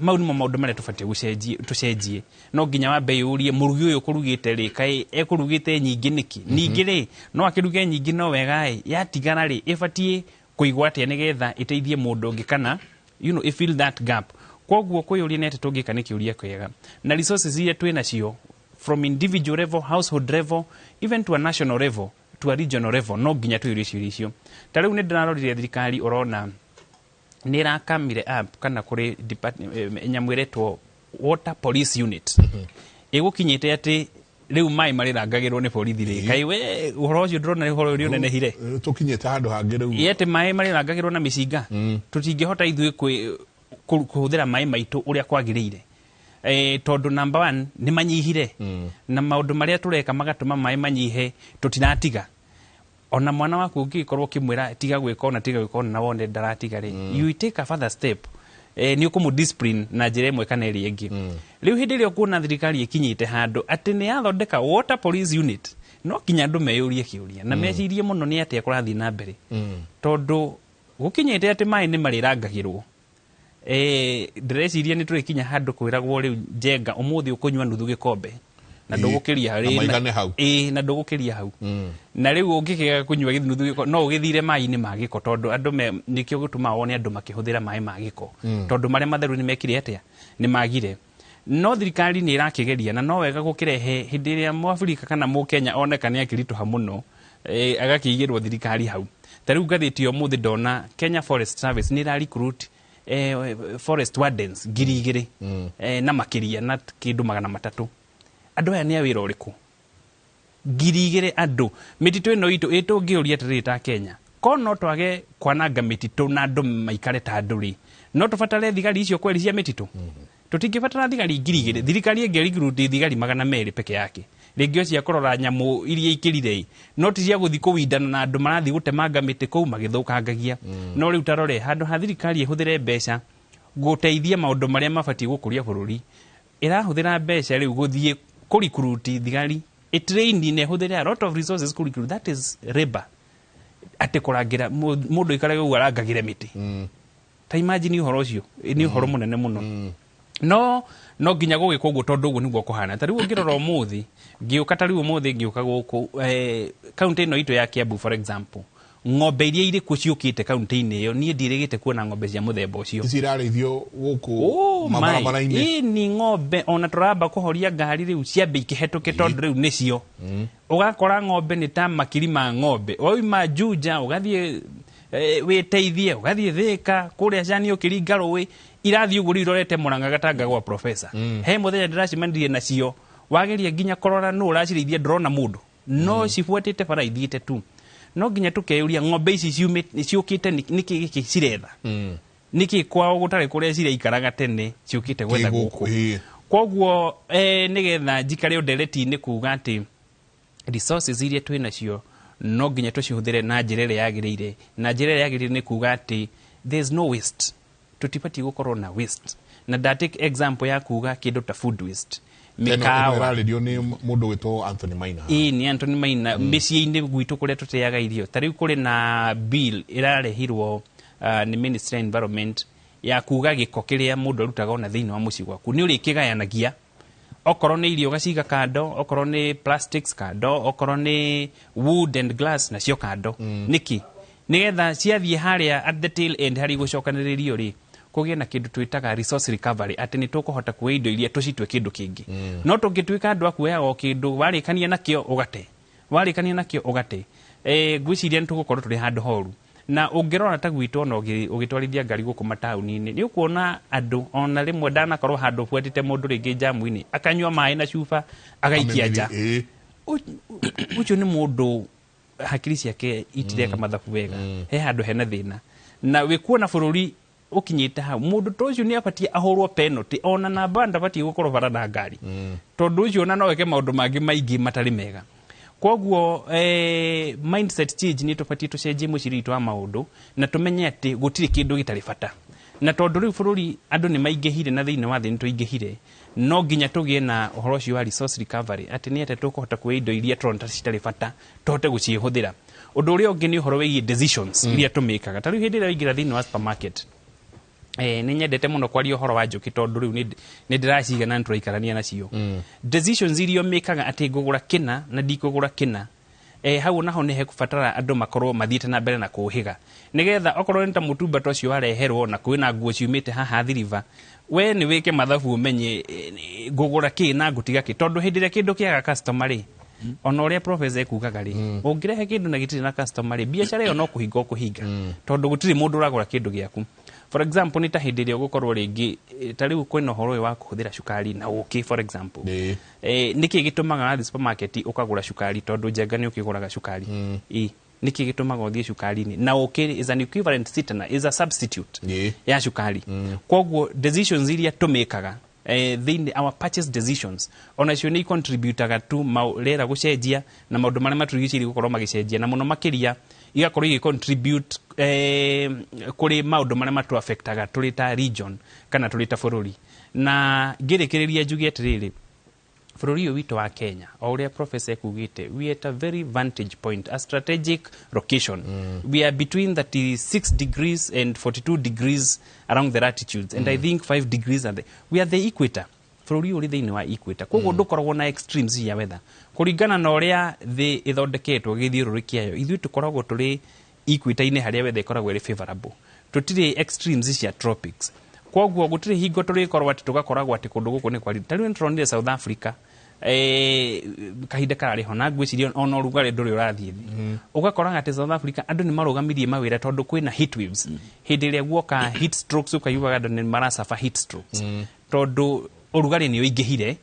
Mau nĩmo maũndũ marĩa tũbatiĩ tũcenjie. No nginya wambe yũrie mũrugi ũyũ ũkũrugĩte rĩ, kaĩ ekũrugĩte nyingĩ nĩkĩ? Ningĩ rĩ, no akĩruge nyingĩ no wega ĩ, yatigara rĩ, ĩbatiĩ kũigwo atĩa nĩgetha ĩteithie mũndũ ũngĩ kana fill that gap. Koguo kwĩyũria nĩ atĩa tũngĩka nĩ kĩũria kĩega. Na resources iria twĩ nacio from individual level, household level, even to a national level, to a regional level, no nginya twĩyũrie ciũria icio. Ta rĩu nĩ ndĩrarorire thirikari, ũrona nĩ ĩrakamire up kana kũrĩ nyamũ ĩretwo water police unit. Ĩgũkinyĩte atĩ rĩu maĩ marĩrangagĩrwo nĩ borithi rĩ, kaĩ we ũhoro ũcio ndũrona nĩ ũhoro ũrĩa ũnenehire? Tũkinyĩte handũ hangĩ rĩu. Ĩ atĩ maĩ marĩrangagĩrwo na mĩcinga. Tũtingĩhota ithuĩ kũhũthĩra maĩ maitũ ũrĩa kwagĩrĩire. Tondũ number one nĩ manyihire. Na maũndũ marĩa tũreka magatũma maĩ manyihe tũtiratiga. Ona mwana waku ũngĩkorwo ũkĩmwĩra tiga gwĩka ũna, tiga gwĩka ũna, na wone ndaratiga rĩ, you take a further step. Nĩ ũkũmũ discipline na njĩra ĩmwe kana ĩrĩa ĩngĩ. Rĩu hĩndĩ ĩrĩa ũkuona thirikari ĩkinyĩte handũ atĩ nĩ yathondeka water police unit, no nginya andũ meyũrie kĩũria na mecirie mũno nĩ atĩa kũrathiĩ na mbere. Tondũ gũkinyĩte atĩ maĩ nĩ marĩrangagĩrwo. Ndĩreciria nĩ tũrĩkinya handũ kwĩragwo rĩu Njenga ũmũthĩ ũkũnyua nuthu gĩkombe na ndũgũkĩria Na maigane hau. Na ndũgũkĩria hau. Na rĩu ũngĩkĩaga kũnyua nuthu gĩko no ũgĩthire maĩ-inĩ ma gĩko, tondũ andũ nĩkĩo gĩtũmaga wone andũ makĩhũthĩra maĩ ma gĩko. Tondũ marĩa matheru nĩ mekire atĩa? Nĩ magire. No thirikari nĩ ĩrakĩgeria na no wega gũkĩrehe hĩndĩ ĩrĩa Mũabirika kana Mũkenya oneka nĩ akĩritũha mũno, agakĩigĩrwo thirikari hau. Ta rĩu ngathĩti ya ũmũthĩ ndona Kenya Forest Service nĩ ĩra recruit forest wardens 2,000 na makĩria na kĩndũ 300. Andũ aya nĩ a wĩra ũrĩkũ? 2,000 andũ. Mĩtitũ ĩno itũ ĩtũngĩũria atĩrĩrĩ ta Kenya, ko no twage kwananga mĩtitũ na andũ maikare ta andũ rĩ, no tũbatare thigari icio kweri cia mĩtitũ? Tũtingĩbatara thigari 2,000. Thirikari ĩngĩ recruit thigari 200 peke yake, rĩngĩ o cia kũrora nyamũ iria ikĩrire ĩ, no ti cia gũthiĩ kũwindana na andũ marathiĩ gũtemanga mĩtĩ kũu magĩthũkangagia. No rĩu ta rore handũ ha thirikari ĩhũthĩre mbeca gũteithia maũndũ marĩa mabatiĩ gũkũria bũrũri, ĩrahũthĩra mbeca rĩu gũthiĩ kũrikuruti thigari, ĩtrain na ĩhũthĩre a lot of resources kũrecruit. That is labor. Atĩ kũrangĩra mũndũ aikarage ũguo arangagĩre mĩtĩ. Ta imagine ũhoro ũcio, nĩ ũhoro mũnene mũno. No no nginya gũgĩkwo ũguo tondũ ũguo nĩguo kũhana. Ta rĩu ũngĩrora ũmũthĩ, ngĩũka ta rĩu ũmũthĩ ngĩũka gũkũ, kaunti ĩno itũ ya Kiambu for example, ng'ombe iria irĩ kuo ciũkĩte kaunti-inĩ ĩyo, niĩ ndirĩgĩte kuona ng'ombe cia mũthemba ũcio. Ici irarĩithio gũkũ Oh, my. mabarabara-inĩ. Ĩ, ni ng'ombe ona tũramba kũhoria ngari rĩu ciambe ikĩhetũke tondũ rĩu nĩcio. Ũgakora ng'ombe nĩ ta makiri ma ng'ombe. Wauma Juja ũgathiĩ wĩteithie, ũgathiĩ Thĩka, kũrĩa Cani ũkĩringa rũĩ, irathiĩ ũguo rĩu irorete Mũrang'a gatanga gwa professor. He mũthenya ndĩracemanirie nacio, wageria nginya kũrora nũ ũracirĩithia ndũrona mũndũ. No cibuatĩte bara ithiĩte tu. No nginya tũkeyũria ng'ombe ici ciũkĩte nĩkĩ gĩkĩ ciretha, nĩkĩ kwao gũtarĩ kũrĩa ciraikaraga tene ciũkĩte gwetha Kĩ gũkũ. Koguo nĩgetha njikare ũndereti-inĩ kuga atĩ resources iria twĩ nacio no nginya tũcihũthĩre na njĩra ĩrĩa yagĩrĩire, na njĩra ĩrĩa yagĩrĩire nĩ kuga atĩ there is no waste, tũtibatiĩ gũkorwo na waste. Na nda take example ya kuga kĩndũ ta food waste, Ĩno mĩkawa. Ĩrarĩrio nĩ mũndũ wĩtwo Anthony Maina. Ĩĩ, nĩ Anthony Maina. Mĩciĩ-inĩ gwitũ kũrĩa tũteaga irio, ta rĩu kũrĩ na bill ĩrarehirwo nĩ Ministry of Environment ya kuga gĩko kĩrĩa mũndũ arutaga ona thĩinĩ wa mũciĩ gwaku nĩ ũrĩkĩgayanagia, okorwo nĩ irio ũgaciga kando, okorwo nĩ plastics kando, okorwo nĩ wood and glass nacio kando. Nĩkĩ? Nĩgetha ciathiĩ harĩa at the tail end harĩa igũcokanĩrĩrio rĩ, kũgĩe na kĩndũ twĩtaga resource recovery, atĩ nĩ tũkũhota kuoya indo iria tũcitue kĩndũ kĩngĩ. No tũngĩtuĩka andũ a kuoyaga o kĩndũ warĩkania nakĩo ũgate, warĩkania nakĩo ũgate, ngwĩciria nĩ tũgũkorwo tũrĩ handũ horu. Na ũngĩrora ta gwitũ, ona ũgĩtwarithia ngari gũkũ mataũni-inĩ, nĩ ũkuona andũ ona rĩmwe ndanakorwo handũ buatĩte mũndũ rĩngĩ njamu-inĩ akanyua maĩ na cuba agaikia nja. Ũcio nĩ mũndũ hakiri ciake itireka mathabu wega, he handũ hena thĩna. Na wĩkuona bũrũri ũkinyĩte hau, mũndũ ta ũcio nĩ abatiĩ ahũrwo penalty, ona namba ndabatiĩ gũkorwo bara na ngari, tondũ ũcio ona no eke maũndũ mangĩ maingĩ matarĩ mega. Koguo mindset change, nĩ tũbatiĩ tũcenjie mũciri witũ wa maũndũ na tũmenye atĩ gũtirĩ kĩndũ gĩtarĩ bata. Na tondũ rĩu bũrũri andũ nĩ maingĩhire na thĩinĩ wa thĩ nĩ tũingĩhire, no nginya tũgĩe na ũhoro ũcio wa resource recovery, atĩ nĩ atĩ tũkũhota kuoya indo iria tũrona ta citarĩ bata tũhote gũcihũthĩra. Ũndũ ũrĩa ũngĩ nĩ ũhoro wĩgiĩ decisions iria tũmĩkaga. Ta rĩu hĩndĩ ĩrĩa waingĩra thĩinĩ wa supermarket, nĩ nyendete mũno kwaria ũhoro wa njũkĩ, tondũ rĩu nĩ ndĩraciga na nĩ tũraikarania nacio. Decisions iria ũmĩkaga atĩ ngũgũra kĩna na ndikũgũra kĩna, hau naho nĩ hekũbatara andũ makorwo mathiĩte na mbere na kũhĩga, nĩgetha okorwo nĩ ta mũtumba ta ũcio wareherwo na kwĩna nguo ciumĩte haha thiriba, we nĩ wĩke mathabu ũmenye ngũgũra kĩ na ngũtiga kĩ, tondũ hĩndĩ ĩrĩa kĩndũ kĩaga customer rĩ, ona ũrĩa professor ekugaga rĩ, ũngĩrehe kĩndũ na gĩtirĩ na customer rĩ, biacara ĩyo no kũhinga ũkũhinga, tondũ gũtirĩ mũndũ ũragũra kĩndũ gĩaku. For example, nĩ ta hĩndĩ ĩrĩa ũgũkorwo rĩngĩ ta rĩu kwĩna ũhoro ũyũ wa kũhũthĩra cukari na ũkĩ, for example. Nĩkĩ gĩtũmaga wathiĩ supermarket ũkagũra cukari, tondũ Njenga nĩ ũkĩgũraga cukari? Nĩkĩ gĩtũmaga ũthiĩ cukari-inĩ na ũkĩ is an equivalent sweetener, is a substitute ya cukari? Koguo decisions iria tũmĩkaga thĩinĩ our purchase decisions onacio nĩ contributaga tu rĩera gũcenjia na maũndũ marĩa matũrigicĩirie gũkorwo magĩcenjia, na mũno makĩria igakorwo igĩ contribute kũrĩ maũndũ marĩa matũ affectaga tũrĩ ta region kana tũrĩ ta bũrũri. Na ngĩrĩkĩrĩria njuge atĩrĩrĩ, bũrũri ũyũ witũ wa Kenya, o ũrĩa professor ekugĩte, we are at a very vantage point, a strategic location. We are between 36 degrees and 42 degrees around the latitudes, and I think 5 degrees are the, we are the equator. Bũrũri ũyũ ũrĩ thĩinĩ wa equator, koguo ndũkoragwo na extremes cia weather kũringana na ũrĩa thĩ ĩthondeketwo gĩthiũrũrĩ kĩayo. Ithuĩ tũkoragwo tũrĩ equator-inĩ harĩa weather ĩkoragwo ĩrĩ favorable, tũtirĩ extremes cia tropics. Koguo gũtirĩ hingo tũrĩkorwo atĩ tũgakoragwo atĩ kũndũ gũkũ nĩ kwari. Ta rĩu nĩtũronire South Africa kahinda kararĩ ho, na ngwĩciria ona ũrugarĩ ndũrĩ ũrathiĩ thĩ. Ũgakoraga atĩ South Africa andũ nĩ marũgamirie mawĩra tondũ kwĩna heat waves. Hĩndĩ ĩrĩa guoka heat strokes, ũkaiguaga andũ nĩ maracaba heat strokes, tondũ ũrugarĩ nĩ ũingĩhire,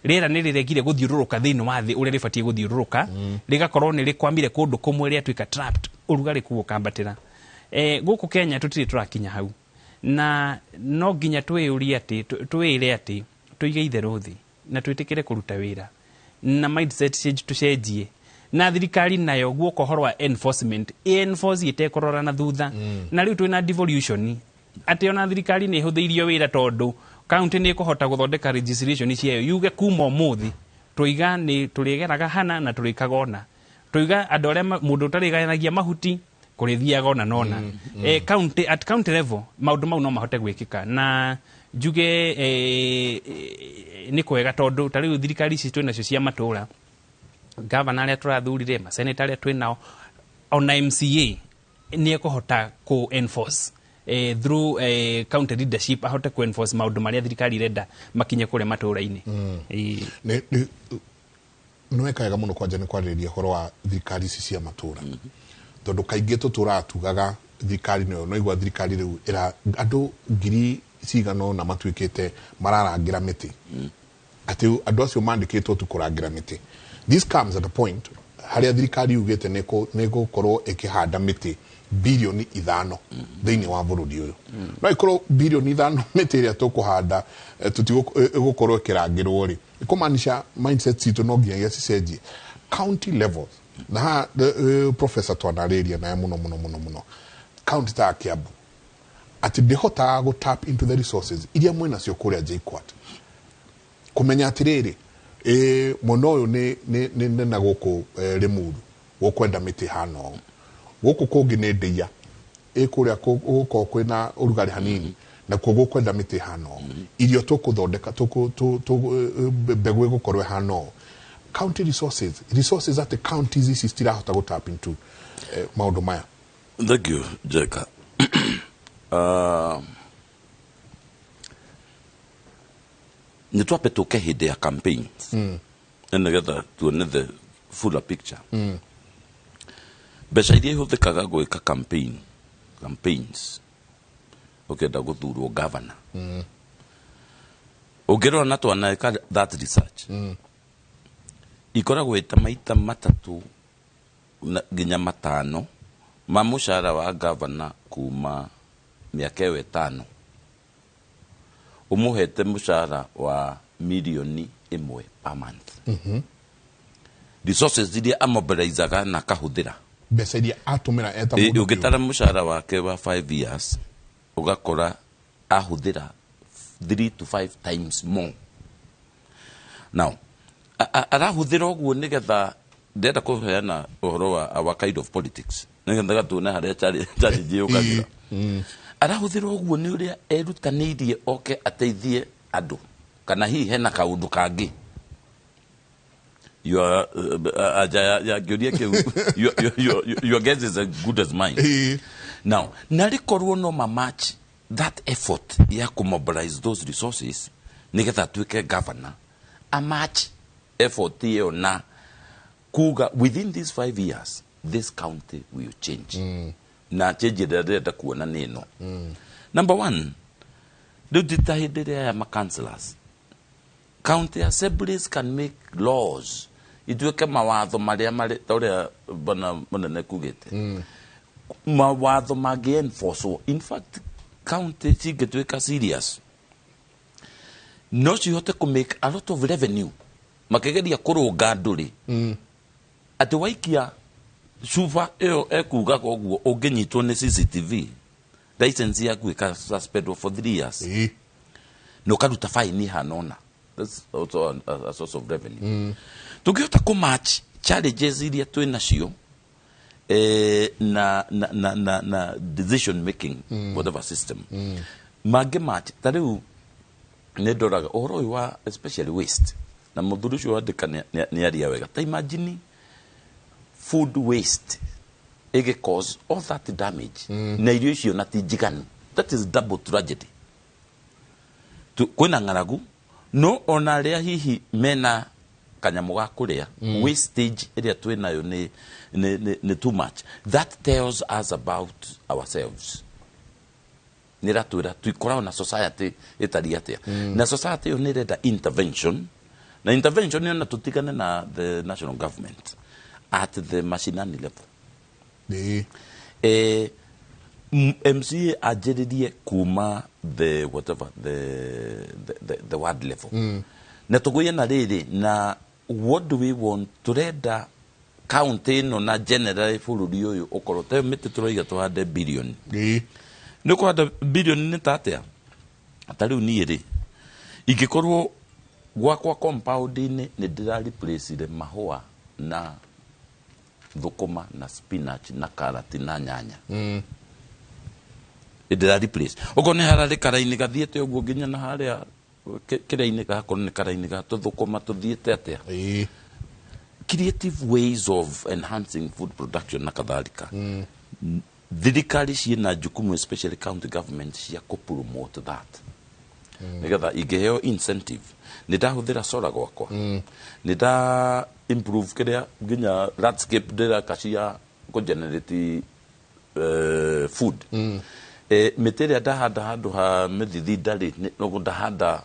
rĩera nĩ rĩregire gũthiũrũrũka thĩinĩ wa thĩ ũrĩa rĩbatiĩ gũthiũrũrũka, rĩgakorwo nĩ rĩkwamire kũndũ kũmwe, rĩatuĩka trapped, ũrugarĩ kuo ũkambatĩra. Gũkũ Kenya tũtirĩ tũrakinya hau, na no nginya twĩyũrie atĩ twĩre atĩ tũige itherũ thĩ na twĩtĩkĩre kũruta wĩra na mindset change tũcenjie, na thirikari nayo guoka ũhoro wa enforcement enforce ĩtekũrora na thutha. Na rĩu twĩna devolution, atĩ ona thirikari nĩ ĩhũthĩirio wĩra, tondũ county nĩ ĩkũhota gũthondeka legislation ciayo yuge kuma ũmũthĩ tũiga nĩ tũrĩgeraga hana na tũrĩkaga ona tũiga andũ arĩa mũndũ ũtarĩgayanagia mahuti kũrĩthiaga ona nona. County, at county level maũndũ mau no mahote gwĩkĩka. Na njuge nĩ kwega, tondũ ta rĩu thirikari ici twĩnacio cia matũra, gavana arĩa tũrathurire, maseneta arĩa twĩnao, ona MCA nĩ ekũhota kũ enforce through county leadership, ahote ku enforce maũndũ marĩa thirikari irenda makinye kũrĩa matũra-inĩ. Nĩ weka wega mũno kwanja nĩ kwarĩrĩria ũhoro wa thirikari ici cia matũra, tondũ kaingĩ tũtũraga tugaga thirikari nĩyo no igua thirikari rĩu ĩra andũ ngiri cigana ũna matuĩkĩte mararangĩra mĩtĩ, atĩ andũ acio mandĩkĩtwo tu kũrangĩra mĩtĩ. This comes at a point Harĩa thirikari yugĩte nĩ ĩgũkorwo ĩkĩhanda mĩtĩ 5 bilioni thĩinĩ wa bũrũri ũyũ, no ĩkorwo 5 bilioni mĩtĩ ĩrĩa tũkũhanda tũtigũkorwo ĩkĩrangĩrwo rĩ, ĩkũmaanisha mindset citũ no nginyagia cicenjie county level. Na haha professor twanarĩria naye mũno mũno mũno mũno, county ta ya Kiambu atĩ ndĩhotaga gũ tap into the resources iria mwĩnacio kũrĩa JKUAT, kũmenya atĩrĩrĩ, mwena ũyũ nĩ na gũkũ Limuru gũkwenda mĩtĩ hana ũũ, gũkũ kũngĩ nĩ ndĩia ĩ kũrĩa gũkorwo kwĩna ũrugarĩ hanini nakuo gũkwenda mĩtĩ hana ũũ, irio tũkũthondeka mbegũ ĩgũkorwo ĩhana ũũ. County resources atĩ counties ici citirahota gũ tap into maũndũ maya. Thank you, Jeka. Nĩ twambe tũke hĩndĩ ya campaigns na nĩgetha tuone the fuller picture. Mbeca iria ihũthĩkaga gwĩka campaigns ũkĩenda gũthurwo governor, ũngĩrora na twaneka that research, ikoragwo ĩta maita matatũ nginya matano ma mũcara wa governor kuma mĩaka ĩyo 5. Ũmũhete mũcara wa 1 mirioni per month, resources iria amobilizaga na akahũthĩra, mbeca iria atũmĩra eta mũndũ. Ũngĩtara mũcara wake wa 5 years, ũgakora ahũthĩra 3 to 5 times more. Now arahũthĩra ũguo nĩgetha ndĩrenda kũheana ũhoro wa our kind of politics, nĩgetha tuone harĩa challenge yũkagĩra. Arahũthĩra ũguo nĩ ũrĩa erutanĩirie oke ateithie andũ, kana hihi hena kaũndũ kangĩ? You are, aja ya ngĩũria kĩu, your guess is as good as mine. Now narĩ korwo no ma match that effort ya kũmobilize those resources nĩgetha atuĩke governor, a match effort ĩyo na kuga within these 5 years this county will change, na change ĩrĩa ndĩrenda kuona nĩ ĩno. Number one, rĩu ti ta hĩndĩ ĩrĩa aya ma-councillors, county assemblies can make laws, ituĩke mawatho marĩa marĩ ta ũrĩa bwana mũnene kugĩte, mawatho mangĩ enforcewo. In fact, county cingĩtuĩka serious no cihote kũ make a lot of revenue makĩgeria kũrũnga andũ rĩ, atĩ waikia cuba ĩyo ekugaga ũguo, ũngĩnyitwo nĩ CCTV, license yaku ĩka suspendwo for 3 years na ũkaruta fine ihana ũna. That's also a source of revenue. Tũngĩhota kũ match challenges iria twĩ nacio na decision making, whatever system mangĩ match. Ta rĩu nĩ ndoraga ũhoro ũyũ wa especially waste, na mũthuri ũcio wandĩka nĩ aria wega. Ta imagine food waste ĩgĩ cause all that damage, na irio icio na ti njiganu. That is double tragedy. Kwĩna ng'aragu, no ona arĩa hihi mena kanyamũ ga kũrĩa, wastage ĩrĩa twĩ nayo nĩ too much. That tells us about ourselves, nĩ ĩratwĩra tũikoragwo na society ĩtariĩ atĩa, na society ĩyo nĩ ĩrenda intervention, na intervention ĩyo na tũtigane na the national government at the mashinani level. MCA anjĩrĩrie kuma the whatever the ward level, na tũgũie na rĩrĩ na what do we want, tũrenda county ĩno na generally bũrũri ũyũ ũkorwo tayo mĩtĩ tũroiga tũhande bilioni, nĩ ũkũhanda bilioni nĩ ta atĩa? Ta rĩu niĩ rĩ, ingĩkorwo gwakwa compound-inĩ nĩ ndĩra replace mahũa na thũkũma na spinach na karati na nyanya, ndĩra replace okorwo nĩ hararĩ karaini gathiĩte ũguo nginya na harĩa kĩrĩa-inĩ, gakorwo nĩ karaini ga tũthũkũma tũthiĩte atĩa, creative ways of enhancing food production na kadhalika. Thirikari ciĩna jukumu, especially county government, cia kũ promote that, nigetha ingĩheo incentive, nĩ ndahũthĩra solar gwakwa, nĩ nda improve kĩrĩa nginya landscape ndĩraka cia kũ generate food, mĩtĩ ĩrĩa ndahanda handũ ha mĩthithinda rĩ, ndahanda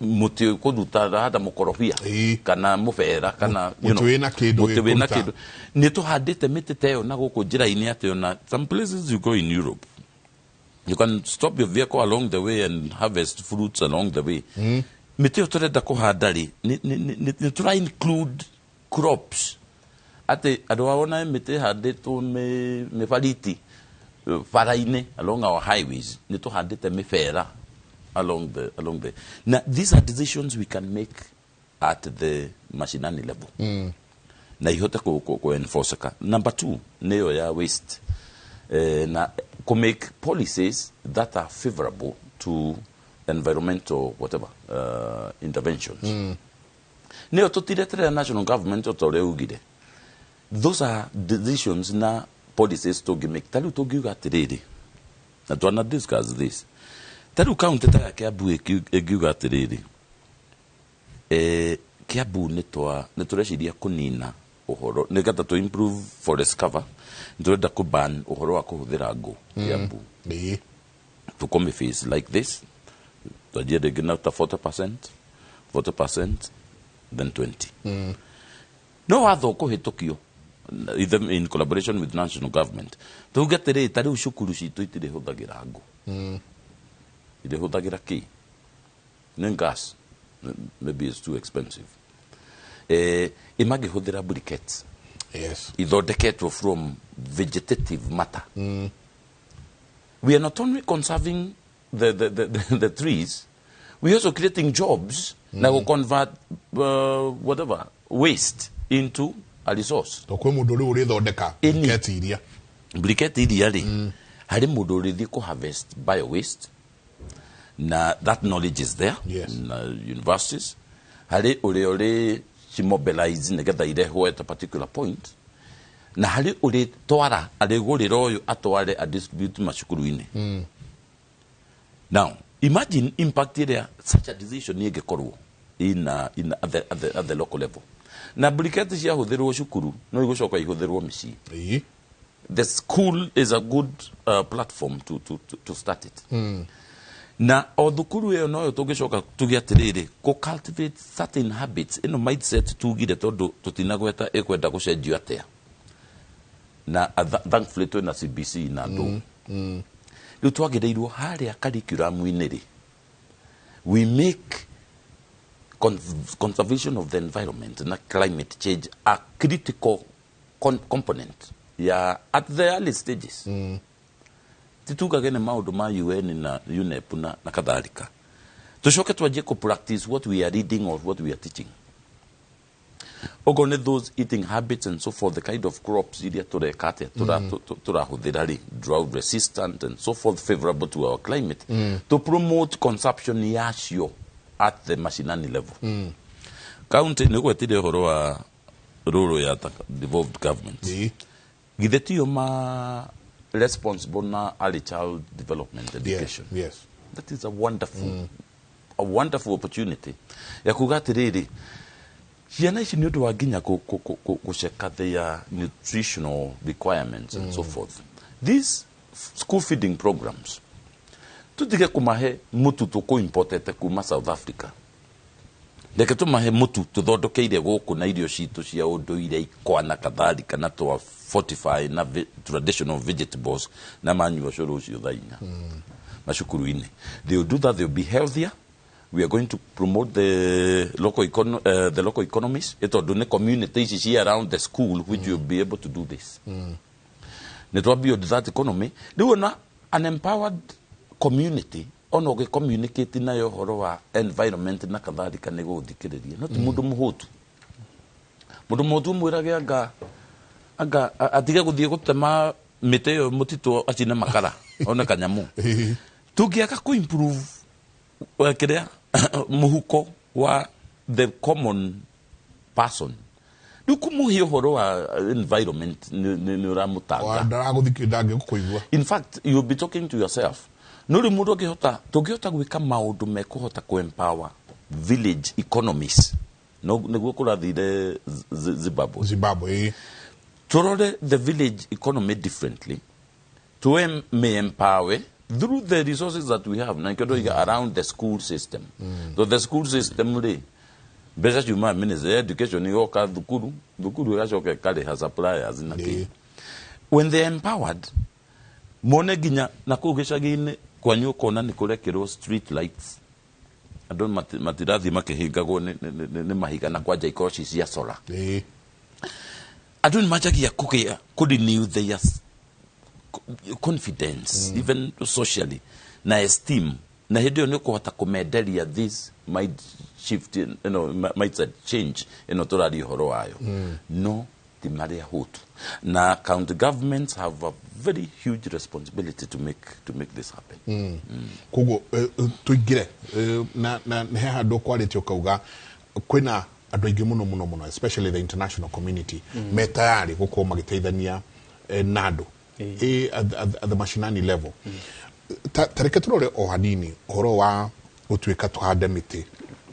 Mũtĩ kũruta handa mũkorobia kana mũbera kana you Mũtĩ know, wĩna kĩndũ mũtĩ wĩna gĩkũruta. kĩndũ. Nĩ tũhandĩte mĩtĩ ta ĩyo na gũkũ njĩra-inĩ, atĩ ona some places you go in Europe, you can stop your vehicle along the way and harvest fruits along the way. Mĩtĩ ĩyo tũrenda kũhanda rĩ, nĩ tũra include crops, atĩ andũ ao na mĩtĩ ĩhandĩtwo mĩbariti bara-inĩ along our highways, nĩ tũhandĩte mĩbera along the na these are decisions we can make at the mashinani level na ihote ku enforceka. Number two nĩyo ya waste, na ku make policies that are favorable to environmental whatever interventions. Nĩyo tũtireterera national government, o ta ũrĩa ugire. Those are decisions na policies tũngĩmake. Ta rĩu tũngiuga atĩrĩrĩ, na twana discuss this, ta rĩu kaunti ta ya Kiambu ĩngiuga atĩrĩrĩ, Kiambu nĩ tũreciria kũnina ũhoro nĩgetha tũ improve forest cover, nĩ tũrenda kũ ban ũhoro wa kũhũthĩra ngũ Kiambu. Tũkũmĩ face like this, twanjie rĩngĩ na ta 40%, 40%, then 20. No watho kũhĩtũkio either in collaboration with national government, tuge atĩrĩrĩ, ta rĩu cukuru citũ itirĩ hũthagĩra ngũ, irĩhũthagĩra kĩ? Nĩ gas, maybe it's too expensive. Ĩmangĩhũthĩra briquettes ithondeketwo from vegetative matter. We are not only conserving the trees, we are also creating jobs na go convert whatever waste into a resource. To kwĩ mũndũ rĩu ũrĩthondeka briquette iria. Briquette iria rĩ, harĩ mũndũ ũrĩthiĩ kũ harvest bio waste, na that knowledge is there na universities, harĩ ũrĩa ũrĩ mobilize nĩgetha irehwo at a particular point, na harĩ ũrĩ twara arĩgũrĩra ũyũ atware a distribute macukuru-inĩ. Now imagine impact ĩrĩa such a decision ĩngĩkorwo in at the local level. Na briquette ciahũthĩrwo cukuru no igũcoka ihũthĩrwo mĩciĩ. The school is a good platform to start it. Na o thukuru ĩyo noyo tũngĩcoka tuge atĩrĩrĩ, kũ cultivate certain habits, ĩno mindset tugire, tondũ tũtinagweta ĩkwenda gũcenjio atĩa. Na thankfully twĩna CBC na andũ rĩu twagĩrĩirwo harĩa curriculum-inĩ rĩ, we make conservation of the environment na climate change a critical component ya at the early stages. Titugage nĩ maũndũ ma UN na UNEP na kadhalika. Tucoke twanjie kũ practice what we are reading or what we are teaching. Ogo nĩ those eating habits and so forth, the kind of crops iria tũreka atĩa, tũrahũthĩra rĩ, drought resistant and so forth, favorable to our climate, to promote consumption yacio at the mashinani level. County nĩ gwetire ũhoro wa role ya devolved government. Githĩ tiyo ma responsible na early child development education? Yes. That is a wonderful opportunity ya kuga atĩrĩrĩ, ciana ici nĩ ũndũ wa nginya gũceka their nutritional requirements and so forth, these school feeding programs, tutige kũmahe mũtu tũkũ-importete kuma South Africa. Reke tũmahe mũtu tũthondokeire gũkũ na irio citũ cia ũndũire, ikwa na kadhalika, na twa fortify na traditional vegetables, na manyua cũrũ ũcio thaa 4 macukuru-inĩ. They will do that, they will be healthier. We are going to promote the local economies, tondũ nĩ community ici ci around the school which will be able to do this. Nĩ twa build that economy. Rĩu ona an empowered community, ona ũgĩ communicate nayo ũhoro wa environment na kadhalika, nĩ gũgũthikĩrĩria, no ti mũndũ mũhũtu. Mũndũ mũhũtu ũmwĩrage anga atige gũthiĩ gũtema mĩtĩ ĩyo mũtitũ acine makara one kanyamũ. Tũngĩaga kũ improve kĩrĩa mũhuko wa the common person, rĩu kũmũhe ũhoro wa environment nĩ ũramũtanga. Ndangĩgũkũigua. In fact, you'll be talking to yourself. No rĩu mũndũ angĩhota, tũngĩhota gwĩka maũndũ mekũhota kũ-empower village economies, no nĩguo kũrathire Zimbabwe. Zimbabwe, ĩĩ. Tũrore the village economy differently, tume empower. Through the resources that we have, na nikĩo ndoiga around the school system. So the school system rĩ, mbeca ciumaga Ministry ya Education, igoka thukuru, thukuru ĩgacoka ĩkarĩha suppliers na kĩ. When they are empowered, mone nginya na kũu gĩcagi-inĩ kwanyu, ũkona nĩ kũrekĩrwo street lights, andũ matirathiĩ makĩhingagwo nĩ mahiga, na kwanja ikorwo ci cia solar. Andũ nĩ manjagia kũgĩa kũ renew their confidence, even socially, na esteem, na hĩndĩ ĩyo nĩ ũkũhota kũmenderia this mind shift, mindset change ĩno tũraria ũhoro wayo. No ti marĩa hũtu, na county governments have a very huge responsibility to make this happen. Koguo tũingĩre na nĩ he handũ kwarĩtie ũkauga kwĩna andũ aingĩ mũno mũno mũno, especially the international community, me tayari gũkorwo magĩteithania na andũ at the mashinani level. Ta reke tũrore o hanini ũhoro wa gũtuĩka tũhande mĩtĩ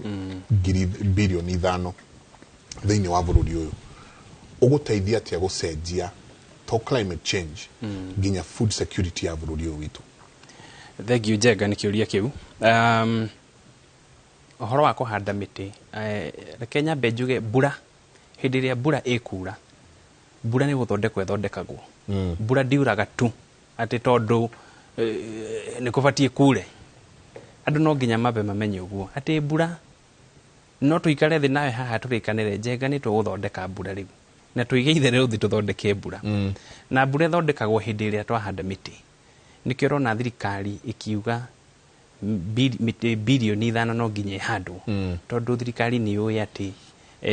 5 billion thĩinĩ wa bũrũri ũyũ. Ũgũteithia atĩa gũcenjia to climate change nginya food security ya bũrũri ũyũ witũ? Thank you, Njenga, nĩ kĩũria kĩu. Ũhoro wa kũhanda mĩtĩ, reke nyambe njuge mbura, hĩndĩ ĩrĩa mbura ĩkura, mbura nĩ gũthondekwo ĩthondekagwo. Mbura ndiuraga tu atĩ tondũ nĩ kũbatiĩ kure. Andũ no nginya mambe mamenye ũguo atĩ mbura no tũikare thĩ nawe haha tũrĩkanĩre, Njenga, nĩ tũgũthondeka mbura rĩu, na tũige itherero thĩ tũthondeke mbura. Na mbura ĩthondekagwo hĩndĩ ĩrĩa twahanda mĩtĩ. Nĩkĩo ũrona thirikari ĩkiuga mĩtĩ 5 billion no nginya ĩhandwo, tondũ thirikari nĩ yũĩ atĩ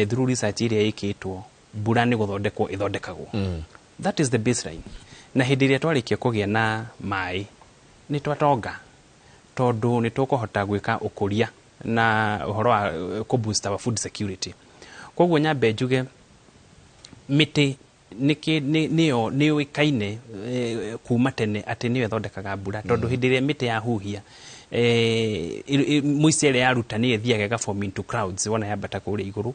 through research ĩrĩa ĩkĩtwo, mbura nĩ gũthondekwo ĩthondekagwo. That is the baseline. Na hĩndĩ ĩrĩa twarĩkia kũgĩa na maĩ, nĩ twatonga, tondũ nĩ tũkũhota gwĩka ũkũria na ũhoro wa kũ boost our food security. Koguo nyambe njuge mĩtĩ nĩyo nĩyũĩkaine kuma tene atĩ nĩyo ĩthondekaga mbura, tondũ hĩndĩ ĩrĩa mĩtĩ yahuhia mũico ĩrĩa yaruta nĩ ĩthiaga ĩga form into clouds. Wona yambata kũrĩa igũrũ,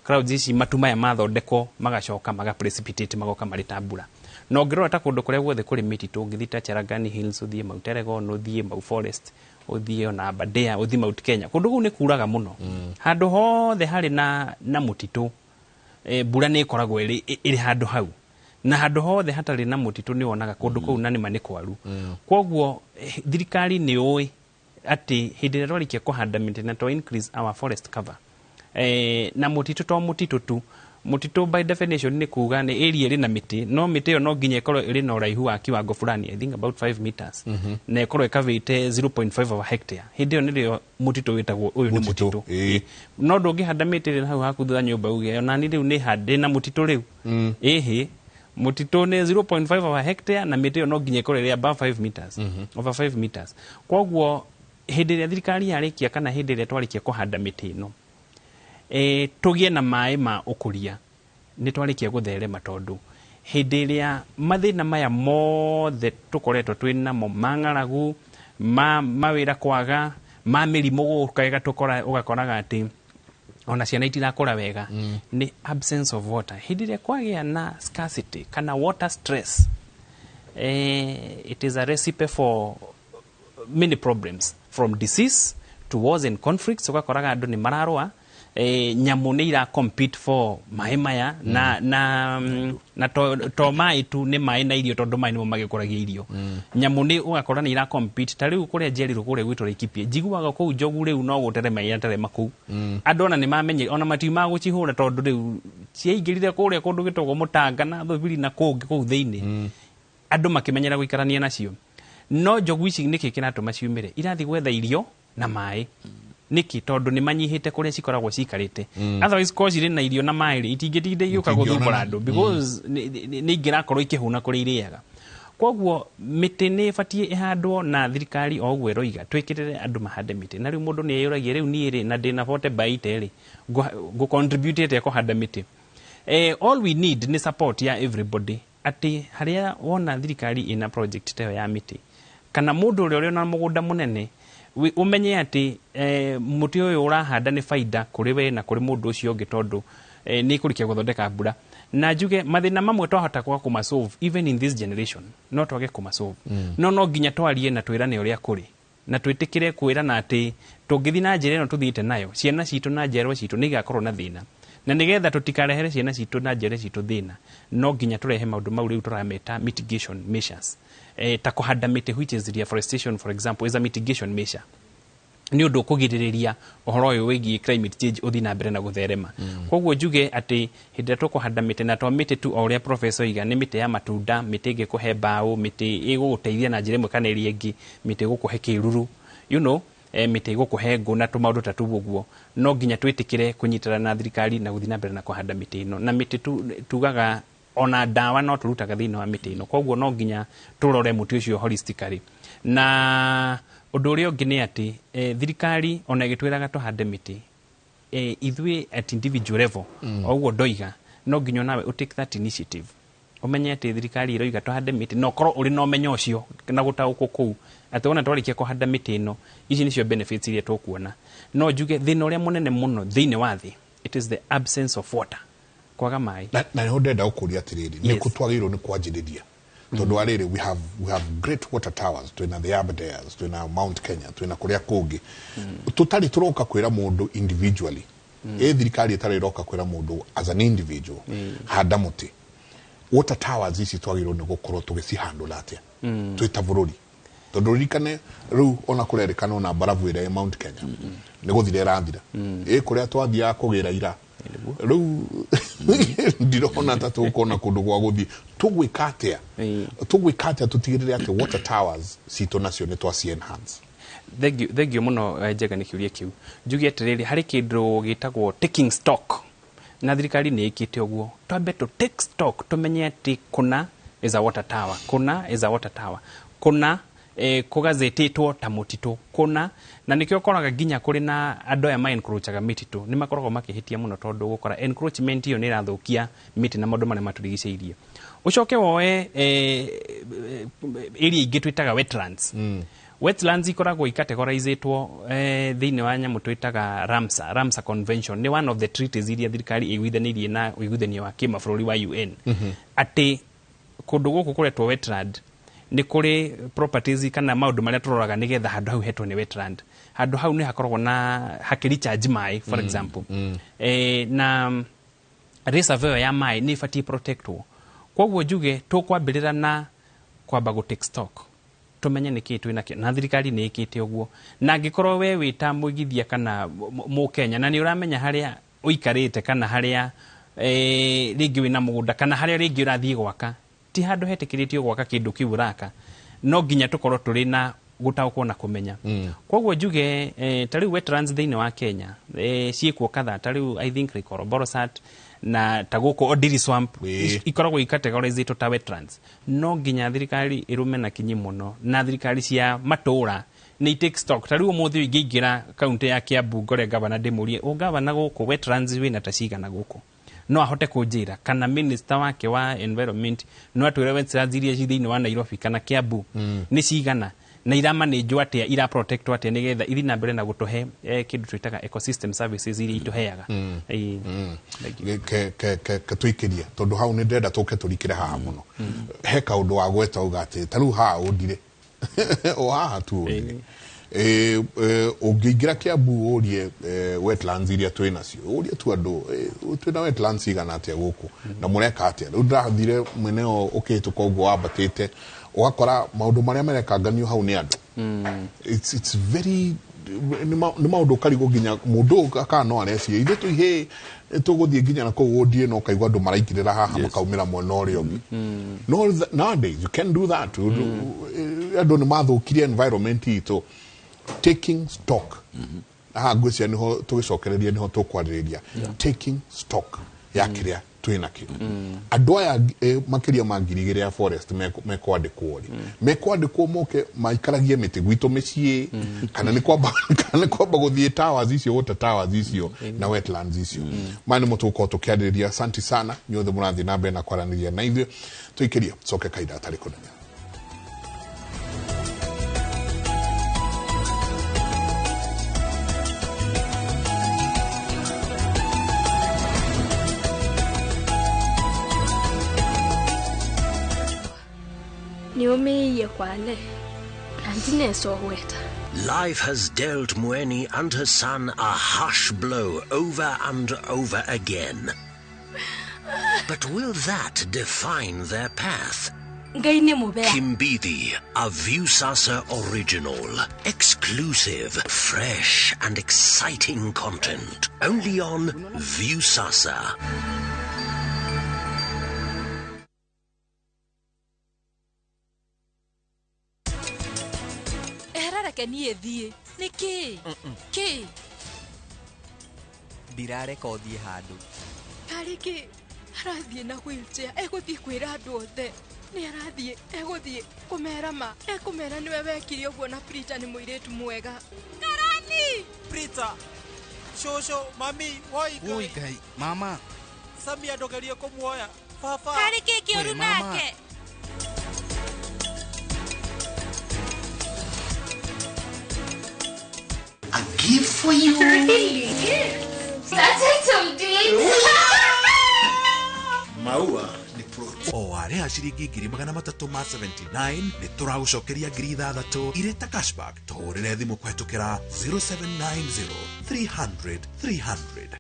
clouds ici, matu maya mathondekwo, magacoka maga precipitate, magoka marĩ ta mbura. Na ũngĩrora ta kũndũ kũrĩa guothe kũrĩ mĩtitũ, ũngĩthiĩ ta Cherangani Hills, ũthiĩ Mount Elgon, ũthiĩ Mau Forest, ũthiĩ ona Aberdare, ũthiĩ Mount Kenya, kũndũ kũu nĩ kuraga mũno. Handũ hothe harĩ na mũtitũ, mbura nĩ ĩkoragwo ĩrĩ handũ hau, na handũ hothe hatarĩ na mũtitũ nĩ wonaga kũndũ kũu na nĩma nĩ kwaru. Koguo thirikari nĩ ũĩ atĩ hĩndĩ ĩrĩa twarĩkia kũhanda mĩtĩ na to increase our forest cover, na mũtitũ to mũtitũ tu, mũtitũ by definition nĩ kuga nĩ area ĩrĩ na mĩtĩ, no mĩtĩ ĩyo no nginya ĩkorwo ĩrĩ na ũraihu wa kiwango fulani, I think about 5 meters, na ĩkorwo ĩkavĩte 0.5 of a hectare. Hĩndĩ ĩyo nĩrĩo mũtitũ wĩtagwo ũyũ nĩ mũtitũ. No ndũngĩhanda mĩtĩ ĩrĩ hau haku thutha nyũmba uge onani rĩu nĩ hande na mũtitũ rĩu. Ĩhĩ, mũtitũ nĩ 0.5 of a hectare, na mĩtĩ ĩyo no nginya ĩkorwo ĩrĩ above 5 meters, over 5 meters. Koguo hĩndĩ ĩrĩa thirikari yarĩkia, kana hĩndĩ ĩrĩa twarĩkia kũhanda mĩtĩ ĩno, tũgĩe na maĩ ma ũkũria, nĩ twarĩkia gũtherema, tondũ hĩndĩ ĩrĩa mathĩna maya mothe tũkoretwo twĩ namo, ma ng'aragu, ma mawĩra kwaga, ma mĩrimũ gũka ĩgatũkora, ũgakoraga atĩ ona ciana itirakũra wega, nĩ absence of water. Hĩndĩ ĩrĩa kwagĩa na scarcity kana water stress, it is a recipe for many problems, from disease to wars and conflicts. Ũgakoraga andũ nĩ mararũa, nyamũ nĩ ira compete for maĩ maya, na to maĩ tu, nĩ maĩ na irio, tondũ maĩ nĩmo magĩkũragia irio. Nyamũ nĩ ũgakora nĩ ira compete. Ta rĩu kũrĩa njerirwo, kũrĩa gwitũ Laikipia, njiguaga kũu njogu rĩu no gũterema iraterema kũu. Andũ ona nĩ mamenye, ona matiumaga gũcihũra, tondũ rĩu ciaingĩrire kũrĩa kũndũ gĩtagwo Mũtanga na Thubiri na kũngĩ kũu thĩinĩ, andũ makĩmenyera gũikarania nacio. No njogu ici nĩkĩ kĩratũma ciumĩre? Irathiĩ gwetha irio na maĩ. Nĩkĩ? Tondũ nĩ manyihĩte kũrĩa cikoragwo cikarĩte. Otherwise, korwo cirĩ na irio na maĩ rĩ, itingĩtinda igĩũka gũthumbũra andũ, because nĩ ingĩrakorwo ikĩhũna kũrĩa irĩaga. Koguo mĩtĩ nĩ ĩbatiĩ ĩhandwo, na thirikari o ũguo ĩroiga twĩkĩrĩre andũ mahande mĩtĩ. Na rĩu mũndũ nĩ eyũragia, rĩu niĩ rĩ, na ndĩna 40 by 80 rĩ, ngũ contribute atĩa kũhanda mĩtĩ? All we need nĩ support ya everybody, atĩ harĩa wona thirikari ĩna project ta ĩyo ya mĩtĩ, kana mũndũ ũrĩa ũrĩ na mũgũnda mũnene, ũmenye atĩ mũtĩ ũyũ ũrahanda nĩ baida kũrĩ we na kũrĩ mũndũ ũcio ũngĩ, tondũ nĩ ĩkũrĩkia gũthondeka mbura. Na njuge mathĩna mamwe twahota kwaga kũmasolve even in this generation, no twage kũmasolve. No no nginya twarie na twĩrane ũrĩa kũrĩ, na twĩtĩkĩre kwĩrana atĩ tũngĩthiĩ na njĩra ĩno tũthiĩte nayo, ciana citũ na njiarwa citũ nĩ igakorwo na thĩna. Na nĩgetha tũtikarehere ciana citũ na njiarwa citũ thĩna, no nginya tũrehe maũndũ mau rĩu tũrameta mitigation measures, ta kũhanda mĩtĩ, which is reforestation, for example, is a mitigation measure, nĩ ũndũ ũkũgirĩrĩria ũhoro ũyũ wĩgiĩ climate change ũthiĩ na mbere na gũtherema. Koguo njuge atĩ hĩndĩ ĩrĩa tũkũhanda mĩtĩ, na to mĩtĩ tu, o ũrĩa professor oiga, nĩ mĩtĩ ya matunda, mĩtĩ ĩngĩkũhe mbaũ, mĩtĩ ĩgũgũteithia na njĩra ĩmwe kana ĩrĩa ĩngĩ, mĩtĩ ĩgũkũhe kĩruru, mĩtĩ ĩgũkũhe ngũ na tũmaũndũ ta tũu ũguo. No nginya twĩtĩkĩre kũnyitana na thirikari na gũthiĩ na mbere na kũhanda mĩtĩ ĩno. Na mĩtĩ tugaga ona ndawa no tũrutaga thĩinĩ wa mĩtĩ ĩno, koguo no nginya tũrore mũtĩ ũcio holistically. Na ũndũ ũrĩa ũngĩ nĩ atĩ thirikari ona ĩgĩtwĩraga tũhande mĩtĩ, ithuĩ at individual level, o ũguo ndoiga, no nginya nawe ũ take that initiative, ũmenye atĩ thirikari ĩroiga tũhande mĩtĩ, na ũkorwo ũrĩ na ũmenyo ũcio na gũtaũkwo kũu atĩ wona twarĩkia kũhanda mĩtĩ ĩno, ici nĩcio benefits iria tũkuona. No njuge thĩna ũrĩa mũnene mũno thĩinĩ wa thĩ, it is the absence of water, kwaga maĩ. Na nĩho ndĩrenda gũkũria atĩrĩrĩ, nĩ kũ twagĩrĩirwo nĩ kwanjĩrĩria? Tondũ wa rĩrĩ, we have great water towers, twĩna the Aberdares, twĩna Mount Kenya, twĩna kũrĩa kũngĩ. Tũtarĩ tũroka kwĩra mũndũ individually, ĩ thirikari ĩtarĩ ĩroka kwĩra mũndũ as an individual handa mũtĩ, water towers ici twagĩrĩirwo nĩ gũkorwo tũgĩcihandũra atĩa twĩ ta bũrũri? Tondũ ririkane rĩu ona kũrerĩkana ona mbarabu ĩrĩa ĩ Mount Kenya nĩ gũthira ĩrathira, ĩ kũrĩa twathiaga kũgĩra ira, rĩu ndirona ta tũkuona kũndũ gwa gũthiĩ. Tũgwĩka atĩa? Tũgwĩka atĩa tũtigĩrĩre atĩ water towers citũ nacio nĩ twaci enhance? Thank you mũno, Njega, nĩ kĩũria kĩu. Njuge atĩrĩrĩ, harĩ kĩndũ gĩtagwo taking stock, na thirikari nĩ ĩkĩte ũguo. Twambe tũ take stock, tũmenye atĩ kũna is a water tower, kũna is a water tower, kũna kũgazetĩtwo ta mũtitũ kũna. Na nĩkĩo ũkoraga nginya kũrĩ na andũ aya ma encroachaga mĩtitũ, nĩ makoragwo makĩhĩtia mũno, tondũ gũkora encroachment ĩyo nĩ ĩrathũkia mĩtĩ na maũndũ marĩa matũrigicĩirie. Ũcoke woe area ingĩ twĩtaga wetlands. Wetlands ikoragwo icategorizĩtwo thĩinĩ wa nyamũ twĩtaga Ramsar Convention. Nĩ one of the treaties iria thirikari ĩiguithanĩirie na ũiguithanio wa kĩmabũrũri wa UN, atĩ kũndũ gũkũ kũretwo wetland nĩ kũrĩ properties kana maũndũ marĩa tũroraga nĩgetha handũ hau hetwo nĩ wetland. Handũ hau nĩ hakoragwo na hakĩrecharge maĩ, for example, na reserve ĩyo ya maĩ nĩ ĩbatiĩ protectwo. Koguo njuge tũkwambĩrĩra na kwamba gũ take stock, tũmenye nĩkĩĩ twĩ nakĩo, na thirikari nĩ ĩkĩte ũguo. Na angĩkorwo we wĩ ta mũigithia kana mũkenya na nĩ ũramenya harĩa ũikarĩte kana harĩa rĩngĩ wĩna mũgũnda kana harĩa rĩngĩ ũrathiĩ gwaka ti handũ hetĩkĩrĩtio gwaka kĩndũ kĩu ũraka, no nginya tũkorwo tũrĩ na gũtaũkwo na kũmenya. Koguo njuge ta rĩu wetlands thĩinĩ wa Kenya ciĩkuo kadhaa, ta rĩu I think Rikorobosat na ta gũkũ Ondiri Swamp ikoragwo icategorizĩtwo ta wetlands. No nginya thirikari ĩrũme na kinyi mũno, na thirikari cia matũũra nĩ take stock. Ta rĩu ũmũthĩ ingĩingĩra kaunti ya Kiambu ngore gavana, ndĩmũrie, "Ũ gavana, gũkũ wetlands wĩna ta cigana gũkũ?" No ahote kũnjĩra, kana minister wake wa environment no atwĩre wetlands iria ci thĩinĩ wa Nairobi kana Kiambu nĩ cigana, na iramanĩnjwo atĩa, ira protectwo atĩa, nĩgetha ithi na mbere na gũtũhe kĩndũ twĩtaga ecosystem services iria itũheaga. Ĩĩ. Ke tũikĩrie, tondũ hau nĩ ndĩrenda tũke tũrikĩre haha mũno. He kaũndũ wa gweta uga atĩ ta rĩu haha ũndire, o haha tu ũndire, ũngĩingĩra Kiambu ũrie wetlands iria twĩ nacio, ũrie tu andũ, twĩna wetlands igana atĩa gũkũ na mũreka atĩa? Rĩu ndĩrathire mwena ũyũ ũkĩhĩtũka ũguo wambatĩte, ũgakora maũndũ marĩa marekanganio hau nĩ andũ, it's very nĩ maũndũ ũkarigwo nginya mũndũ ũyũ kana no areciria ithuĩ tũihĩ tũgũthiĩ nginya na kũu ũndie, no ũkaigua andũ maraingĩrĩra haha makaumĩra mwena ũrĩa ũngĩ. No nowadays you can do that. Andũ nĩ mathũkirie environment itũ. Taking stock haha ngwĩciria nĩho tũgĩcokereria, nĩho tũkwarĩrĩria taking stock ya kĩrĩa twĩ nakĩo. Andũ aya makĩria ma 2,000 ya forest mekwandĩkwo rĩ, mekwandĩkwo moke maikaragie mĩtĩ gwitũ mĩciĩ, kana nĩ kwamba gũthiĩ towers icio, water towers icio na wetlands icio? Maya nĩmo tũgũkorwo tũkĩarĩrĩria. Asante sana inyuothe mũrathiĩ na mbere na kwaranĩria na ithuĩ. Tũikĩrie coke kahinda gatarĩ kũnene. Niumiie kwale na ndinesoweta. Life has dealt Mueni and her son a harsh blow over and over again. But will that define their path? Ngai nĩ mũbea. Kimbithi, a Viusasa original. Exclusive, fresh and exciting content. Only on Viusasa. Reke niĩ thiĩ. Nĩ kĩ? Kĩ? Ndirareka ũthiĩ handũ. Tarĩ kĩ? Arathiĩ na wheelchair, egũthiĩ kwĩra andũ othe. Nĩ arathiĩ, egũthiĩ kũmera ma. Ekũmera nĩwe wekire ũguo na Prita nĩ mũirĩtu mwega. Karani! Prita! Shosho, mami, woi Ngai. Woi Ngai, mama. Samia ndogerie kũmuoya. Baba. Karĩ kĩ kĩũru nake? A gift for you. Really? That's it. Maua ni plot. O warĩha ciringi 379 nĩ tũragũcokeria 6,000 irĩ ta cashback. Tũhũrĩre thimũ kũhetũkĩra 0790 300 300.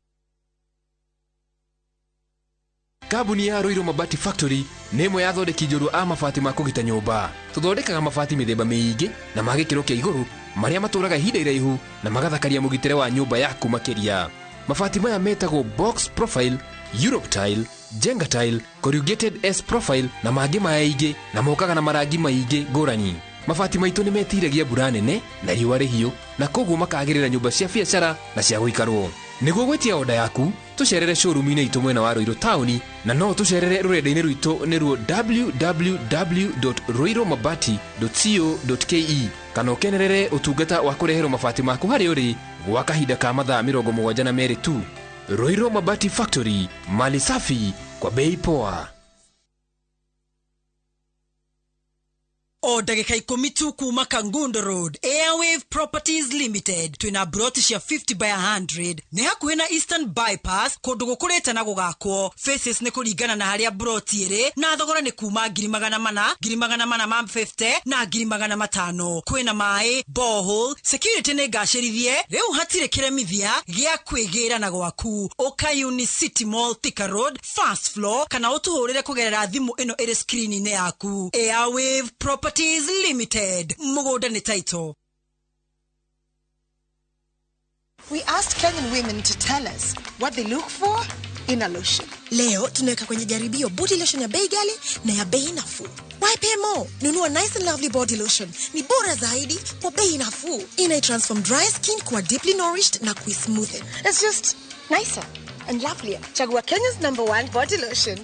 Kambuni ya Ruiru Mabati Factory nĩ ĩmwe ya athondeki njorua a mabati ma kũgita nyũmba. Tũthondekaga mabati mĩthemba mĩingĩ na ma gĩkĩro kĩa igũrũ marĩa matũraga ihinda iraihu na magathakaria mũgitĩre wa nyũmba yaku makĩria. Mabati maya metagwo box profile, Europe tile, Jenga tile, corrugated S profile na mangĩ maingĩ na mokaga na marangi maingĩ ngũrani. Mabati maitũ nĩ metiragia mbura nene na riũa rĩhiũ na koguo makagĩrĩra nyũmba cia biacara na cia gũikarwo. Nĩguo gwĩtia oda yaku, tũcerere showroom-inĩ itũ mwena wa Ruiru taũni na no tũcerere rũrenda-inĩ rwitũ nĩruo www.ruirumabati.co.ke kana ũkenerere ũtungata wa kũreherwo mabati maku harĩa ũrĩ gwa kahinda ka mathaa 72 tu. Ruiru Mabati Factory, mali safi kwa bei poa. O ndagĩka 10 tu kuma Kangundo Road, Airwave Properties Limited. Twĩna broti cia 50 by 100 nĩ hakuhĩ na Eastern Bypass, kũndũ gũkũrĩte na gũgakwo. Faces nĩ kũringana na harĩa broti ĩrĩ na thogora nĩ kuma 400,000, 450,000 na 500,000. Kwĩna maĩ, borehole, security nĩ ngacĩrithie, rĩu hatirĩ kĩremithia gĩa kwĩgĩra na gwaku. Ũka Unicity Mall, Thika Road, first floor, kana ũtũhũrĩre kũgerera thimũ ĩno ĩrĩ screen-inĩ yaku. Airwave Properties Limited. Mũgũnda nĩ title. We asked Kenyan women to tell us what they look for in a lotion. Leo tunaweka kwenye jaribio body lotion ya bei ghali na ya bei nafuu. Why pay more? Nunua Nice and Lovely body lotion. Ni bora zaidi kwa bei nafuu. Ina transform dry skin kuwa deeply nourished na kuismoothen. It's just nicer and lovelier. Chagua Kenya's #1 body lotion.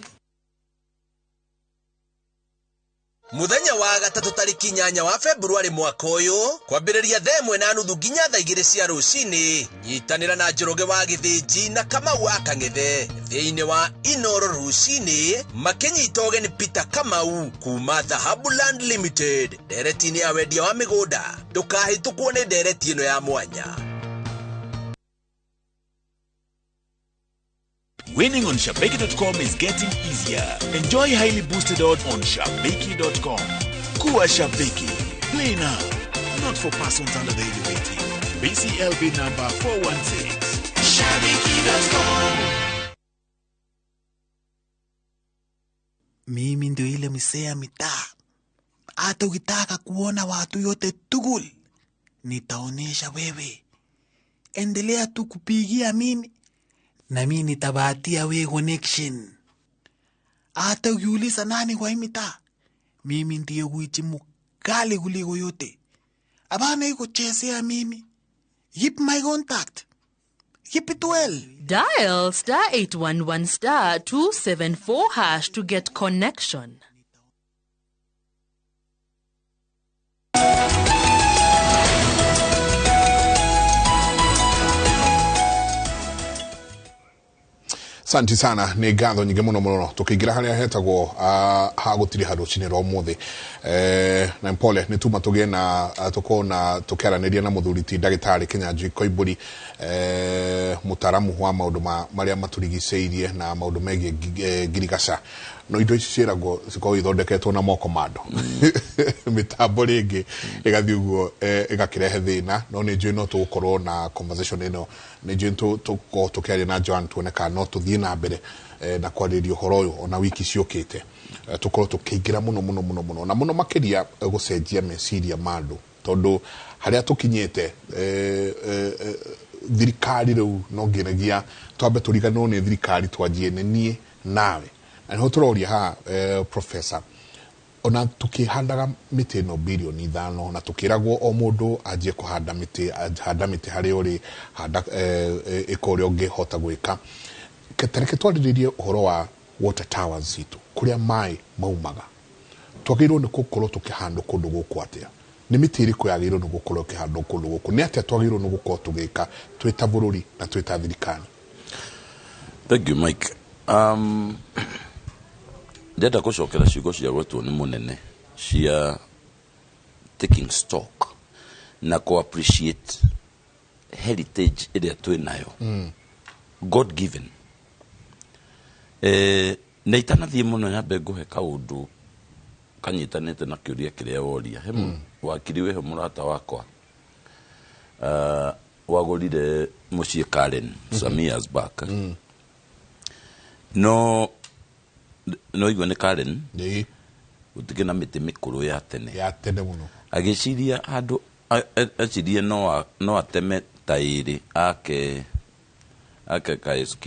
Muthenya wa gatatũ tarĩki 8 wa Februarĩ mwaka ũyũ kwambĩrĩria thaa 1:30 nginya thaa 2 cia rũcinĩ nyitanĩra na Njoroge wa Gĩthĩnji na Kamau wa Kang'ethe thĩinĩ wa Inoro rũcinĩ makĩnyita ũgeni Peter Kamau kuma Dhahabu Land Limited ndereti-inĩ ya wendia wa mĩgũnda. Ndũkahĩtũkwo nĩ ndereti ĩno ya mwanya. Winning on Shabiki.com is getting easier. Enjoy highly boosted odds on Shabiki.com. Kuwa Shabiki. Play now. Not for persons under the age of 18. BCLB number 416. Shabiki.com. Mimi ndio ile msea mitaa. Hata ukitaka kuona watu yote tugul, nitaonesha wewe. Endelea tu kupigia mimi na mimi nitabahatia wewe connection. Hata ukiuliza nani kwa hii mitaa, mimi ndiye gwiji mkali kuliko yote. Abana iko chezea mimi. Keep my contact. Keep it well. Dial *811 *274# to get connection. Santi sana nĩ ngatho nyingĩ mũno mũno tũkĩingĩra harĩa hetagwo ha gũtiriha rũcinĩ rwa ũmũthĩ na mpole nĩ tuma tũgĩe na tũkorwo na tũkĩaranĩria na mũthuri ti ndagĩtarĩ Kĩnyanjui Koimbũri mũtaramu wa maũndũ marĩa matũrigicĩirie na maũndũ megiĩ ngirigaca. No indo ici ciĩragwo cikoragwo ithondeketwo na moko ma andũ, mĩtambo rĩngĩ ĩgathiĩ ũguo, ĩgakĩrehe thĩna. No nĩ njũĩ no tũgũkorwo na conversation ĩno, nĩ njũĩ tũgũkorwo tũkĩaria na Joan, tuone kana no tũthiĩ na mbere na kwarĩrĩria ũhoro ũyũ ona wiki ciũkĩte. Tũkorwo tũkĩingĩra mũno mũno mũno mũno na mũno makĩria, gũcenjia meciria ma andũ, tondũ harĩa tũkinyĩte, thirikari rĩu no nginyagia twambe tũriganĩrwo nĩ thirikari, twanjie nĩ niĩ nawe. Na nĩho tũroria haha, professor, ona tukĩhandaga mĩtĩ ĩno 5 bilioni na tukĩragwo o mũndũ anjie kũhanda mĩtĩ, handa mĩtĩ harĩa ũrĩ, handa, ĩka ũrĩa ũngĩhota gwĩka. Tareke twarĩrĩrie ũhoro wa water towers citũ, kũrĩa maĩ maumaga. Twagĩrĩirwo nĩ gũkorwo tũkĩhandwo kũndũ gũkũ atĩa? Nĩ mĩtĩ ĩrĩkũ yagĩrĩirwo nĩ gũkorwo ĩkĩhandwo kũndũ gũkũ? Nĩ atĩa twagĩrĩirwo nĩ gũkorwo tũgĩka twĩ ta bũrũri na twĩ ta thirikari? Thank you, Mike. Ndĩrenda gũcokera ciugo cia gwetwo nĩ mũnene cia taking stock na kũ appreciate heritage ĩrĩa twĩ nayo, God given. Na itanathiĩ mũno, nyambe ngũhe kaũndũ kanyitanĩte na kĩũria kĩrĩa woria. He wakiri wĩho, mũrata wakwa, wagũrire mũciĩ Karen some years back. No igua nĩ Karen gũtikĩ na mĩtĩ mĩkũrũ ya tene. Ya tene mũno. Agĩciria handũ ecirie no ateme ta ĩrĩ ake ka SQ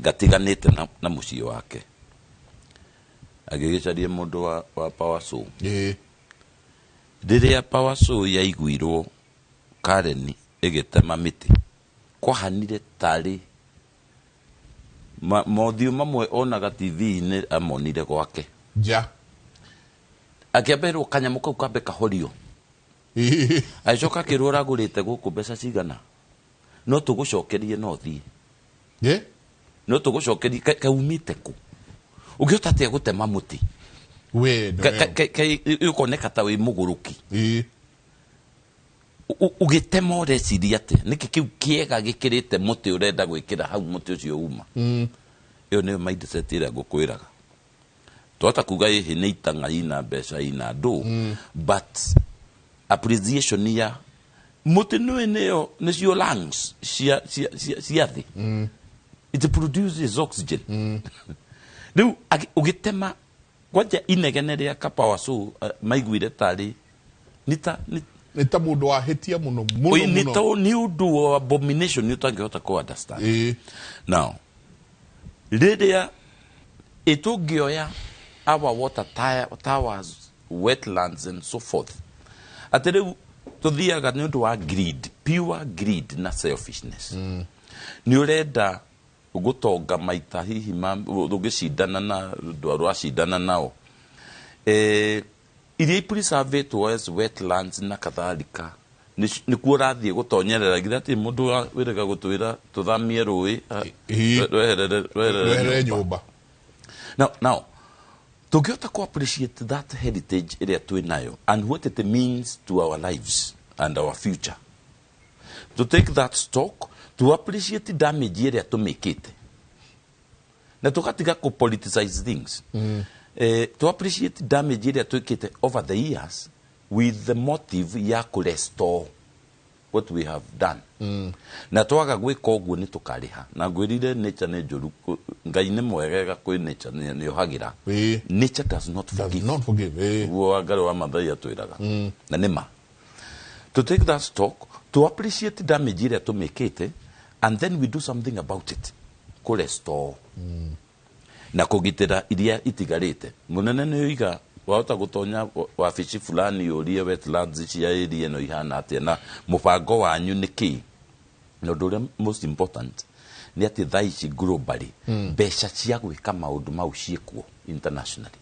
gatiganĩte na mũciĩ wake. Agĩgĩcaria mũndũ wa power saw. Rĩrĩa power saw yaiguirwo Karen ĩgĩtema mĩtĩ, kwahanire tarĩ mothiũ mamwe onaga TV-inĩ amonire gwake. Nja. Akĩambĩrwo kanyamũ kau kambe kahorio. Agĩcoka akĩrwo, ũragũrĩte gũkũ mbeca cigana? No tũgũcokerie, no thiĩ no tũgũcokerie. Kaumĩte kũ? Ũngĩhota atĩa gũtema mũtĩ? We Ũkoneka ta wĩ mũgũrũki. Ũgĩtema ũreciria atĩa? Nĩkĩ kĩu kĩega gĩkĩrĩte mũtĩ ũrenda gwĩkĩra hau mũtĩ ũcio uma? Ĩyo nĩyo mindset ĩrĩa ngũkwĩraga. Twahota kuga ĩhĩ nĩ itang'a ina mbeca ina ndũ, but appreciation ya mũtĩ nĩwe nĩyo nĩcio lungs cia thĩ. It produces oxygen. Rĩu ũgĩtema kwanja inegene rĩa kapower saw, maiguire tarĩ nĩ ta Nĩ ta mũndũ wahĩtia mũno mũno. Oi, nĩ Mũno. Ta nĩ ũndũ wa abomination ũtangĩhota kũ understand. Now rĩrĩa ĩtũngĩoya our water towers, wetlands and so forth, atĩ rĩu tũthiaga nĩ ũndũ wa greed, pure greed na selfishness. Nĩ ũrenda gũtonga maita hihi ũgĩcindana na andũ ũracindana nao, iria ipreservĩtwo as wetlands na kadhalika, nĩkuo ũrathiĩ gũtonyerera githĩ atĩ mũndũ wĩrĩga gũtwĩra tũthamie rũĩ, rweherere rweherere nyũmba. Now tũngĩhota ku appreciate that heritage ĩrĩa twĩ nayo and what it means to our lives and our future, to take that stock, to appreciate damage ĩrĩa tũmĩkĩte na tũgatiga kũ politicize things, to appreciate damage ĩrĩa twĩkĩte over the years with the motive ya kũ restore what we have done. Na twaga gwĩka ũguo nĩ tũkarĩha. Na ngwĩrire nature nĩ njũru. Ngai nĩ mwegega kwĩ nature, nĩ ohagĩra. Nature does not forgive. Not forgive. Guo Wangari wa Maathai atwĩraga. Na nĩ ma to take that stock, to appreciate damage ĩrĩa tũmĩkĩte, and then we do something about it, kũ restore na kũgitĩra iria itigarĩte. Mũnene nĩ oiga wahota gũtonya wabici fulani ũrie wetlands cia area ĩno ihana atĩa na mũbango wanyu nĩ kĩĩ. Na ũndũ ũrĩa most important nĩ atĩ thaa ici globally, mbeca cia gwĩka maũndũ mau ciĩkuo internationally.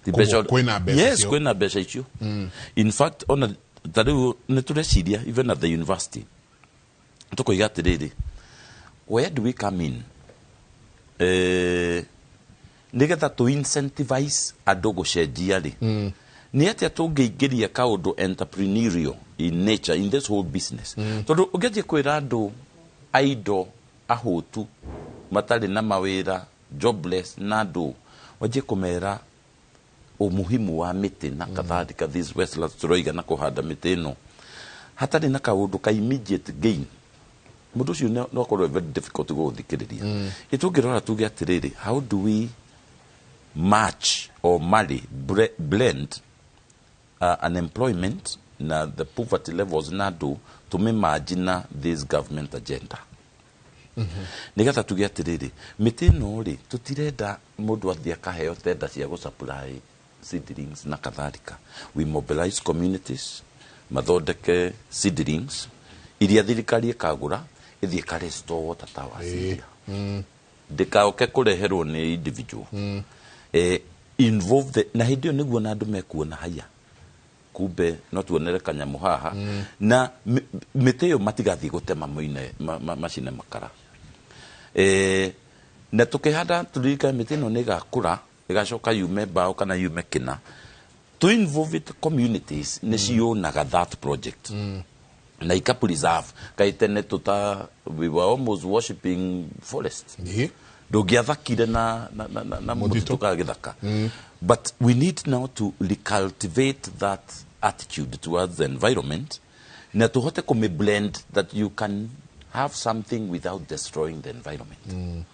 Ti Koguo kwĩna mbeca Yes, icio. Kwĩna mbeca icio. In fact, ona ta rĩu nĩ tũreciria even at the university tũkoiga atĩrĩrĩ, where do we come in, nĩgetha tũ incentivize andũ gũcenjia rĩ, nĩ atĩa tũngĩingĩria kaũndũ entrepreneurial in nature in this whole business? Tondũ ũngĩanjia kwĩra andũ aindo ahũtu matarĩ na mawĩra, jobless, na andũ wanjie kũmera umuhimu wa mĩtĩ na kadhalika. This Westlands tũroiga na kũhanda mĩtĩ ĩno hatarĩ na kaũndũ ka immediate gain, mũndũ ũcio no akorwo very difficult gũgũthikĩrĩria. Ĩtũngĩrora tuge atĩrĩrĩ, how do we match or marry, blend unemployment na the poverty levels na andũ, tũmĩmanji na this government agenda, nigetha tuge atĩrĩrĩ, mĩtĩ ĩno rĩ, tũtirenda mũndũ athiĩ akaheo tenda cia gũ supply seedlings na kadhalika. We mobilize communities mathondeke seedlings iria thirikari ĩkagũra, ĩthiĩ ĩka restore water towers iria ndĩkaoke kũreherwo nĩ individual. Involve the, na hĩndĩ ĩyo nĩguo na andũ mekuona haya, kumbe no tuonere kanyamũ haha na mĩtĩ ĩyo matigathiĩ gũtema moine macine makara. Na tukĩhanda, tũririkane mĩtĩ ĩno nĩ ĩgakũra, ĩgacoka yume mbaũ kana yume kĩna. To involve it, communities nĩ cionaga that project na ika preserve. Kaĩ tene tuta we were almost worshiping forest, ndũngĩathakire na mũtitũ kana gĩthaka. But we need now to recultivate that attitude towards the environment na tuhote kũmĩ blend that you can have something without destroying the environment.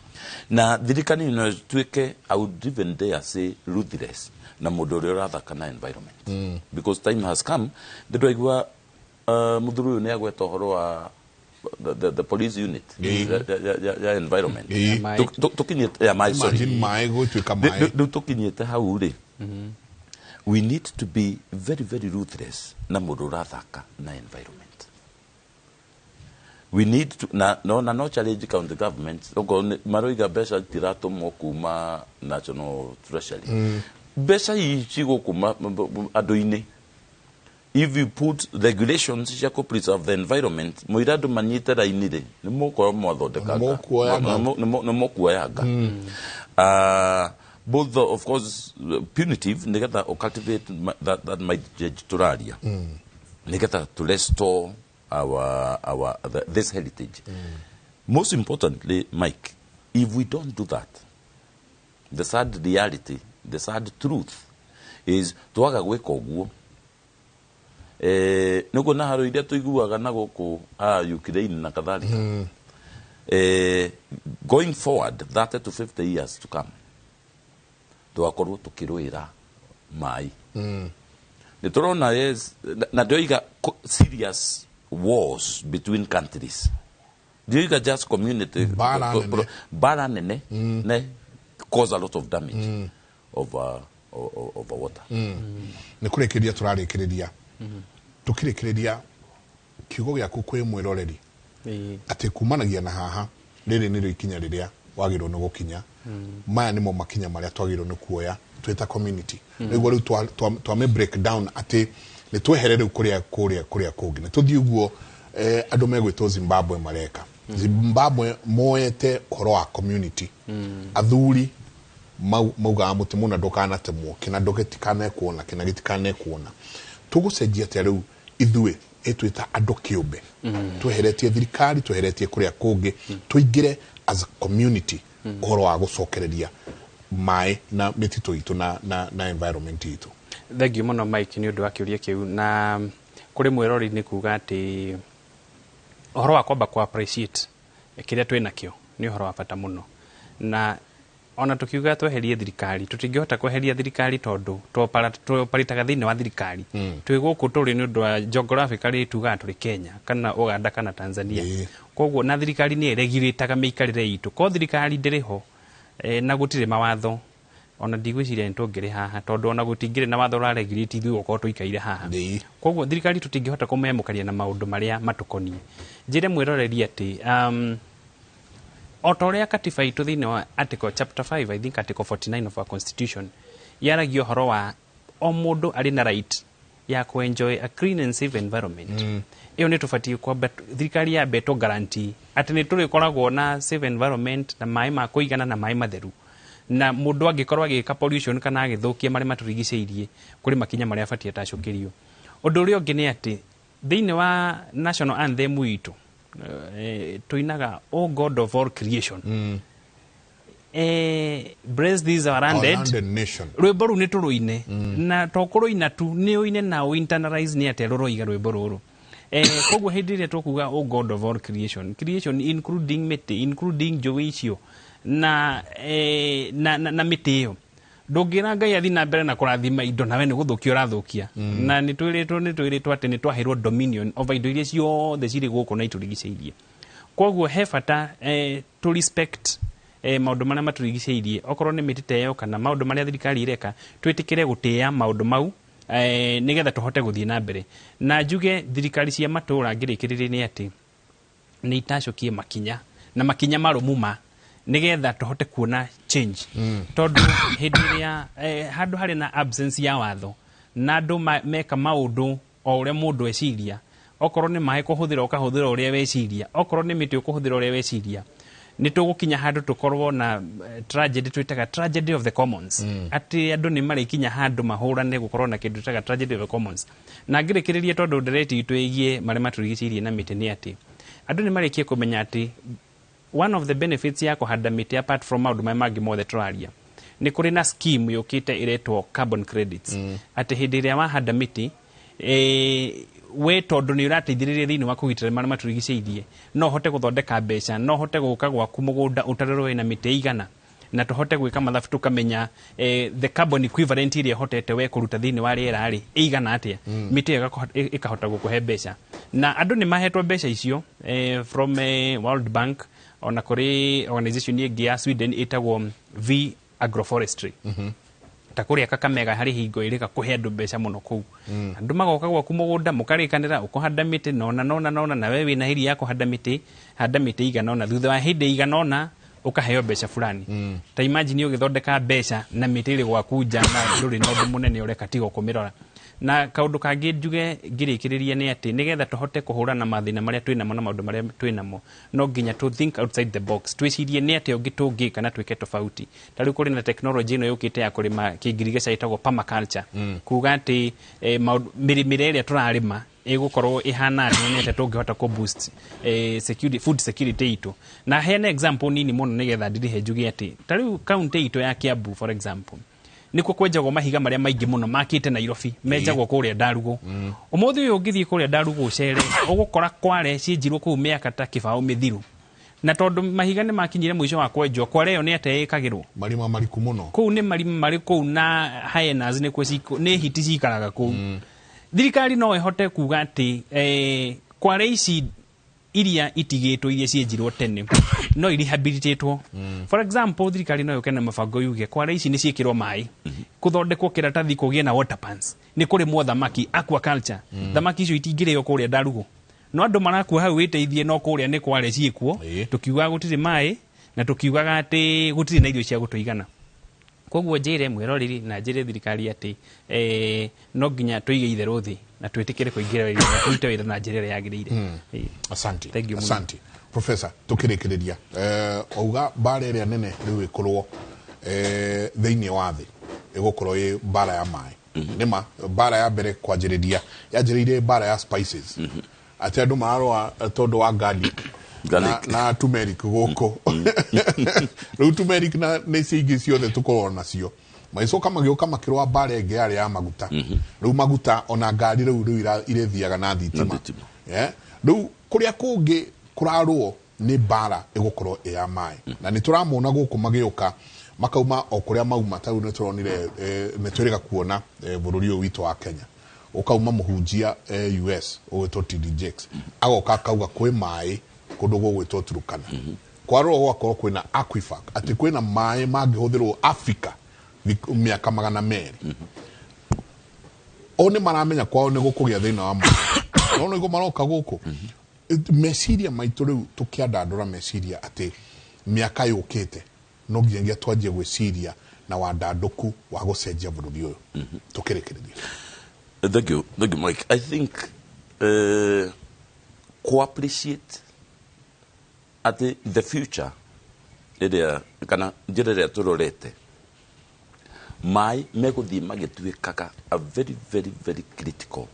Na thirikari no tuĩke, I would even dare say, ruthless na mũndũ ũrĩa ũrathaka na environment, because time has come. Ndĩraigua mũthuri ũyũ nĩ agweta ũhoro wa the police unit ya environment. Tũkinyĩte ya maĩ, sorry. Imagine maĩ gũtuĩka maĩ. Rĩu tũkinyĩte hau rĩ, we need to be very very ruthless na mũndũ ũrathaka na environment. We need to na no challenge county government. Okorwo maroiga mbeca itiratũmwo kuma National Treasury, mbeca ici gũkũ andũ-inĩ, if you put regulations cia kũ preserve the environment, mũira andũ manyite raini rĩ, nĩ mũgũkorwo mwathondekanga. Nĩ mũkuoyanga. Nĩ mũkuoyanga. Both the, of course, punitive, nĩgetha cultivate that might judge tũraria, nĩgetha to restore this heritage. Most importantly, Mike, if we don't do that, the sad reality, the sad truth is twaga gwĩka ũguo, nĩguo na haro iria tũiguaga na gũkũ Ukraine na kadhalika, going forward 30 to 50 years to come, tũgakorwo tũkĩrũĩra maĩ. Nĩ tũrona, yes, na ndĩoiga serious wars between countries, ndĩoiga just community. Mbara nene. Mbara nene ne cause a lot of damage over water. Nĩ kũrĩkĩrĩria tũrarĩkĩrĩria, tũkĩrĩkĩrĩria, kiugo gĩaku kwĩ mwĩroreri atĩ kumanagia na haha, rĩrĩ nĩrĩo ikinya rĩrĩa wagĩrĩirwo nĩ gũkinya, maya nĩmo makinya marĩa twagĩrĩirwo nĩ kuoya twĩ ta community, nĩguo rĩu twame break down atĩ nĩ twehere rĩu kũrĩa kũngĩ, nĩ tũthiĩ ũguo andũ megwĩtwo Zimbabwe mareka. Zimbabwe moete ũhoro wa community, athuri maugaga mũtĩ mũna ndũkanatemwo, kĩna gĩtikanekuona, kĩna gĩtikanekuona. Tũgũcenjia atĩa rĩu ithuĩ ĩtwĩta andũ kĩũmbe, tweheretie thirikari, tweheretie kũrĩa kũngĩ, tũingĩre as a community ũhoro wa gũcokereria maĩ na mĩtitũ itũ na environment itũ? Thank you mũno, Mike, nĩ ũndũ wa kĩũria kĩu. Na kũrĩ mwĩrori nĩ kuga atĩ ũhoro wa kwamba ku appreciate kĩrĩa twĩ nakĩo nĩ ũhoro wa bata mũno. Na ona tukiuga tweherie thirikari, tũtingĩhota kweheria thirikari tondũ tũoparĩtaga thĩinĩ wa thirikari. Twĩ gũkũ tũrĩ nĩ ũndũ wa geographically, tugaga tũrĩ Kenya kana Uganda kana Tanzania, koguo na thirikari nĩ ĩregirĩtaga mĩikarĩre itũ. Ko thirikari ndĩrĩ ho, na gũtirĩ mawatho, ona ndigwĩciria nĩ tũngĩrĩ haha, tondũ ona gũtingĩrĩ na watho ũraregirĩte ithuĩ gũkorwo tũikaire haha. Koguo thirikari tũtingĩhota kũmemũkaria na maũndũ marĩa matũkoniĩ. Njĩre mwĩroreri atĩ o ta ũrĩa katiba itũ thĩinĩ wa article chapter 5, I think article 49 of our constitution, yaragia ũhoro wa o mũndũ arĩ na right ya ku enjoy a clean and safe environment. Ĩyo nĩ tũbatiĩ kwamba thirikari yambe tũ guarantee atĩ nĩ tũrĩkoragwo na safe environment na maĩ ma kũigana na maĩ matheru, na mũndũ angĩkorwo agĩka pollution kana agĩthũkia marĩa matũrigicĩirie, kũrĩ makinya marĩa abatiĩ atacũkĩrio. Ũndũ ũrĩa ũngĩ nĩ atĩ thĩinĩ wa national anthem itũ, tũinaga "O God of all creation". Bless this our Our landed landed nation. Rwĩmbo rũu nĩ tũrũine, na to kũrũina tu, nĩ ũine na ũ internalize nĩ atĩa rũroiga rwĩmbo rũrũ. Koguo hĩndĩ ĩrĩa tũkuga, "O God of all creation," creation including mĩtĩ, including njũĩ icio na mĩtĩ ĩyo, ndũngĩra Ngai athi na mbere na kũrathima indo nawe nĩ gũthũkia ũrathũkia. Na nĩ twĩrĩtwo atĩ nĩ twaheirwo dominion over indo iria ciothe cirĩ gũkũ na itũrigicĩirie. Koguo he bata to respect maũndũ marĩa matũrigicĩirie, okorwo nĩ mĩtĩ ta ĩyo kana maũndũ marĩa thirikari ĩreka, twĩtĩkĩre gũtĩĩa maũndũ mau nĩgetha tũhote gũthiĩ na mbere. Na njuge thirikari cia matũũra, ngĩrĩkĩrĩria, nĩ atĩ nĩ itacokie makinya na makinya marũmu ma nĩgetha tũhote kuona change, tondũ hĩndĩ ĩrĩa handũ harĩ na absence ya watho na andũ meka maũndũ o ũrĩa mũndũ eciria, okorwo nĩ maĩ kũhũthĩra ũkahũthĩra ũrĩa weciria, okorwo nĩ mĩtĩ ũkũhũthĩra ũrĩa weciria, nĩ tũgũkinya handũ tũkorwo na tragedy twĩtaga tragedy of the commons, atĩ andũ nĩ marĩkinya handũ mahũrane gũkorwo na kĩndũ twĩtaga tragedy of the commons. Na ngĩrĩkĩrĩria, tondũ ndereti itũ ĩgiĩ marĩa matũrigicĩirie na mĩtĩ, nĩ atĩ andũ nĩ marĩkie kũmenya atĩ one of the benefits ya kũhanda mĩtĩ, apart from maũndũ marĩa mangĩ mothe tũraria, nĩ kũrĩ na scheme yũkĩte ĩretwo carbon credits, atĩ hĩndĩ ĩrĩa wahanda mĩtĩ, we tondũ nĩ ũrateithĩrĩria thĩinĩ wa kũgitĩra marĩa matũrigicĩirie, no ũhote gũthondeka mbeca, no ũhote gũka gwaku mũgũnda ũtarĩrwo wĩna mĩtĩ igana na tũhote gwĩka mathabu tũkamenya the carbon equivalent ĩrĩa ũhotete we kũruta thĩinĩ wa rĩera rĩ ĩigana atĩa. Mĩtĩ ĩyo ĩkahota gũkũhe mbeca, na andũ nĩ mahetwo mbeca icio from World Bank, ona kũrĩ organization ĩngĩ ya Sweden ĩtagwo V Agroforestry. Ta kũrĩa Kakamega harĩ hingo ĩrĩga kũhe andũ mbeca mũno kũu. Andũ magoka gwaku mũgũnda, mũkarĩkanĩra ũkũhanda mĩtĩ nona nona nona, na we wĩna hĩri ya kũhanda mĩtĩ, handa mĩtĩ igana ũna, thutha wa hĩndĩ igana ũna ũkaheo mbeca fulani. Ta imagine ũgĩthondeka mbeca na mĩtĩ ĩrĩ gwaku nja na ndũrĩ na ũndũ mũnene ũreka tiga kũmĩrora. Na kaũndũ kangĩ njuge ngĩrĩkĩrĩria nĩ atĩ nĩgetha tũhote kũhũrana na mathĩna marĩa twĩnamo na maũndũ marĩa twĩnamo, no nginya to think outside the box, twĩcirie nĩ atĩa ũngĩ tũngĩka na twĩke tofauti. Ta rĩu kũrĩ na technology ĩno yũkĩte ya kũrĩma kĩngirigeca ĩtagwo permaculture, kuga atĩ mĩrĩmĩre ĩrĩa tũrarĩma ĩgũkorwo ĩhana atĩa, nĩ atĩa tũngĩhota kũ boost food security itũ. Na heane example nini mũno nĩgetha ndirihe, njuge atĩ ta rĩu kaunti itũ ya Kiambu, for example, nĩkuo kwenjagwo mahiga marĩa maingĩ mũno makĩte Nairobi, menjagwo kũrĩa Ndarugo. Ũmũthĩ ũyũ ũngĩthiĩ kũrĩa Ndarugo ũcere, ũgũkora kware cienjirwo kũu mĩaka ta kĩbaũ mĩthiru, na tondũ mahiga nĩ makinyire mũico wa kwenjwo, kware ĩyo nĩ atĩa ĩkagĩrwo? Marima mariku mũno. Kũu nĩ marima marĩ kũu na hyenas nĩkuo nĩ hiti cikaraga kũu. Thirikari no ĩhote kuga atĩ kware ici iria itigĩtwo, iria cienjirwo tene, no irehabilitatwo. For example, thirikari no yũke na mũbango yuge kware ici nĩ ciĩkĩrwo maĩ, kũthondekwo kĩratathi, kũgĩe na water pans, nĩ kũrĩmwo thamaki, aquaculture. Thamaki icio itingĩrĩo kũrĩa Ndarugo, no andũ marakua hau wĩteithie, no kũrĩa nĩ kware ciĩkuo, tũkiugaga gũtirĩ maĩ na tũkiugaga atĩ gũtirĩ na irio cia gũtũigana. Koguo njĩre mwĩroreri na njĩre thirikari atĩ no nginya tũige itherũ thĩ na twĩtĩkĩre kũingĩra wĩra na tũrute wĩra na njĩra ĩrĩa yagĩrĩire. Asante. Thank you mũno. Asante, Professor. Tukĩrĩkĩrĩria, auga mbara ĩrĩa nene rĩu ĩkorwo thĩinĩ wa thĩ ĩgũkorwo ĩ mbara ya maĩ. Nĩma mbara ya mbere kwanjĩrĩria yanjĩrĩirie mbara ya spices, atĩ andũ mararũa tondũ wa garlic Garlic. na turmeric gũkũ. Rĩu turmeric na nĩ icio ingĩ ciothe tũkorwo nacio, magĩcoka magĩũka makĩrũa mbara ĩngĩ yarĩ ya maguta. Rĩu maguta ona ngari rĩu irĩthiaga na thitima. Yeah. Rĩu kũrĩa kũngĩ kũrarũo nĩ mbara ĩgũkorwo ĩ ya maĩ, na nĩ tũramona gũkũ magĩũka makauma o kũrĩa mauma. Ta rĩu nĩ tũronire, nĩ twĩrĩga kuona bũrũri ũyũ witũ wa Kenya ũkauma mũhunjia US ũgwĩtwo TD Jakes, agoka akauga kwĩ maĩ kũndũ gũgwĩtwo Turukana, kwarorwo gũgakorwo kwĩna aquifer, atĩ kwĩna maĩ mangĩhũthĩrwo Africa mĩaka 200. O nĩ maramenya kwao nĩ gũkũgĩa thĩna wa maĩ, no nĩguo maroka gũkũ. Meciria maitũ rĩu tũkĩandandũra meciria atĩ mĩaka yũkĩte no nginyagia twanjie gwĩciria na wandandũku wa gũcenjia bũrũri ũyũ. Tũkĩrĩkĩrĩria. Thank you, thank you, Mike. I think ku-appreciate atĩ the future ĩrĩa kana njĩra ĩrĩa tũrorete, maĩ megũthiĩ magĩtuĩkaga a very, very, very critical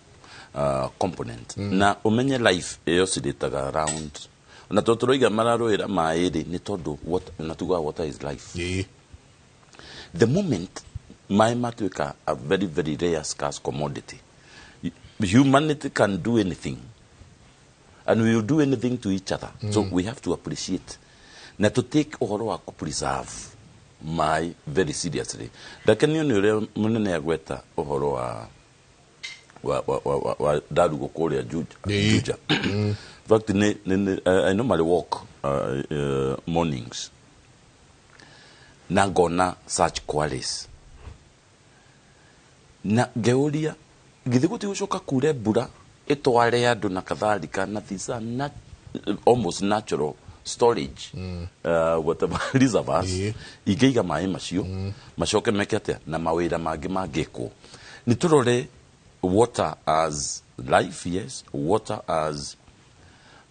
component. Na ũmenye life ĩyo cirĩtaga around Na tondũ tũroiga mararũĩra maĩ rĩ, nĩ tondũ na tugaga water is life. The moment maĩ matuĩka a very very rare scarce commodity, humanity can do anything and we will do anything to each other. So we have to appreciate na to take ũhoro wa kũ preserve maĩ very seriously. Ndakenio nĩ ũrĩa mũnene agweta ũhoro wa Ndarugo kũrĩa Juja. Juja. In fact, I normally walk mornings na ngona such quarries na ngeuria githĩ gũtigũcoka kure mbura ĩtware andũ na kadhalika, na these are almost natural storage whatever reservoirs ingĩiga maĩ macio macoke meke atĩa na mawĩra mangĩ mangĩkwo. Nĩ tũrore water as life, yes, water as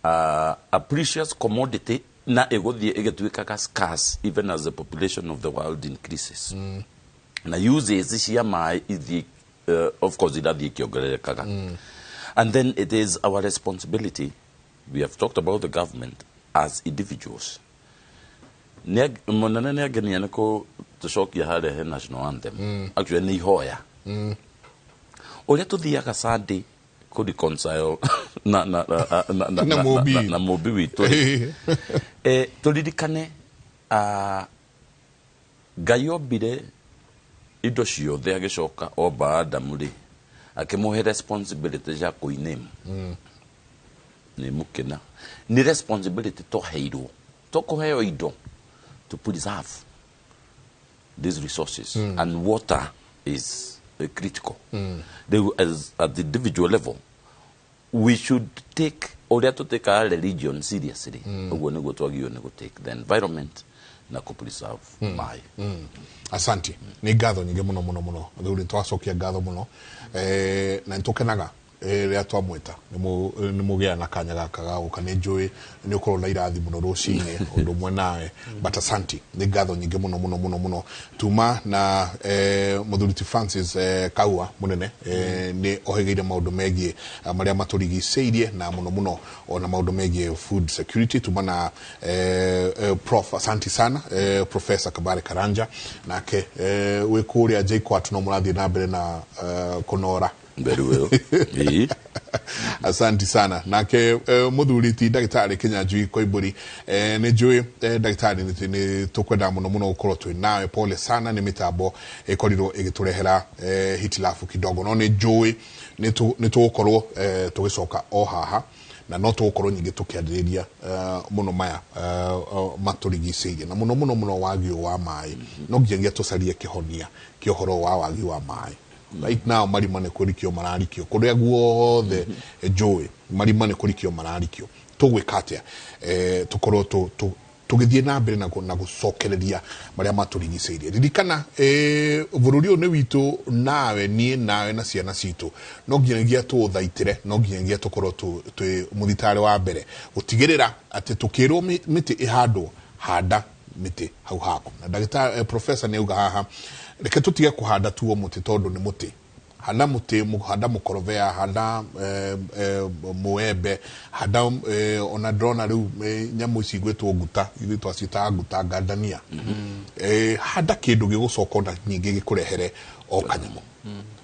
a precious commodity na ĩgũthiĩ ĩgĩtuĩkaga scarce even as the population of the world increases. Na uses cia maĩ ithiĩ of course irathiĩ ikĩongererekaga. And then it is our responsibility. We have talked about the government as individuals. Mũnene nĩ angenia nĩ kũtũcokia harĩa he national anthem. Actually nĩ ihoya. Ũrĩa tũthiaga Sunday kũ reconcile na Na Mũũmbi. Na Mũũmbi witũ. Tũririkane Ngai ombire indo ciothe agĩcoka omba Adamu rĩ, akĩmũhe responsibility cia kũiname. Nĩ mũkĩna nĩ responsibility twaheirwo to kũheo indo to preserve these resources. And water is critical. Rĩu as at the individual level we should take ũrĩa tũtĩkaga religion seriously. Ũguo nĩguo twagĩrĩirwo nĩ gũtake the environment na kũ preserve maĩ. Asante, nĩ ngatho nyingĩ mũno mũno mũno thuri, twacokia ngatho mũno na nĩ tũkenaga rĩrĩa twamwĩta nĩ mũgĩa na kanya gaka ga gũka. Nĩ njũĩ nĩ ũkorwo na irathi mũno rũcinĩ ũndũ ũmwe nawe, but asanti, nĩ ngatho nyingĩ mũno mũno mũno mũno tuma na mũthuri ti Francis Kaua mũnene nĩ ohĩgĩire maũndũ megiĩ marĩa matũrigicĩirie na mũno mũno ona maũndũ megiĩ food security. Tuma na prof, asanti sana, Professor Kabare Karanja nake wĩ kũrĩa JKUAT no mũrathiĩ na mbere na kũnora. Very well. Ĩĩ. Asanti sana nake muthuri ti ndagĩtarĩ Kinyanjui Koimbũri. Nĩ njũĩ ndagĩtarĩ nĩ tũkwenda mũno mũno gũkorwo twĩ nawe. Pole sana nĩ mĩtambo ĩkorirwo ĩgĩtũrehera hitilafu kidogo, no nĩ njũĩ nĩ tũgũkorwo tũgĩcoka o haha na no tũgũkorwo nyingĩ tũkĩarĩrĩria mũno maya matũrigicĩirie na mũno mũno mũno wagi wa maĩ. No nginyagia tũcarie kĩhonia kĩa ũhoro wa wagi wa maĩ. Right now marima nĩ kũrikio mararikio kũrĩa guothe njũĩ, marima nĩ kũrikio mararikio. Tũgwĩka atĩa tũkorwo tũgĩthiĩ na mbere na gũcokereria marĩa matũrigicĩirie? Ririkana bũrũri ũyũ nĩ witũ, nawe, niĩ nawe na ciana citũ. No nginyagia tũũthaitĩre, no nginyagia tũkorwo twĩ mũthitarĩ wa mbere gũtigĩrĩra atĩ tũkĩrwo mĩtĩ ĩhandwo, handa mĩtĩ hau haku. Na ndagĩtarĩ professor nĩ auga haha, reke tũtige kũhanda tuo mũtĩ tondũ nĩ mũtĩ. Handa mũtĩ, handa mũkorobea, handa mũembe, handa ona ndĩrona rĩu nyamũ ici igwĩtwo nguta, ithuĩ twaciĩtaga nguta ngandania. Handa kĩndũ gĩgũcoka ona nyingĩ gĩkũrehere o kanyamũ.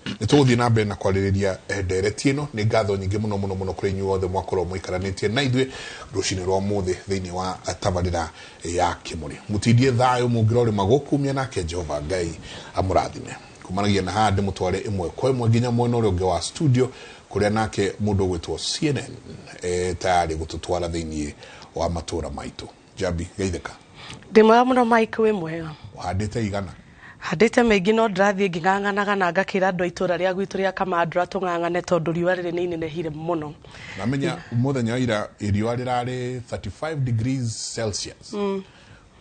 Nĩ tũgũthiĩ na mbere na kwarĩrĩria ndereti ĩno. Nĩ ngatho nyingĩ mũno mũno mũno kũrĩ inyuĩ othe mwakorwo mũikaranĩtie na ithuĩ rũcinĩ rwa ũmũthĩ thĩinĩ wa tabarĩra ya Kĩmũrĩ. Mũtindie thayũ mũngĩrorĩma gũkumia, nake Jehova Ngai amũrathime. Kumanagia na haha ndĩmũtware ĩmwe kwa ĩmwe nginya mwena ũrĩa ũngĩ wa studio kũrĩa nake mũndũ ũgwĩtwo CNN tayarĩ gũtũtwara thĩinĩ wa matũra maitũ. Jambi geithĩka. Ndĩ mwega mũno Mike, wĩ mwega? Ũhandĩte igana? Handĩte maingĩ, no ndĩrathiĩ ngĩng'ang'anaga na ngakĩra andũ a itũra rĩa gwitũ rĩa Kamandũra tũng'ang'ane tondũ riũa rĩrĩ nĩ inenehire mũno. Namenya mũthenya wa ira riũa rĩrarĩ 35 degrees Celsius.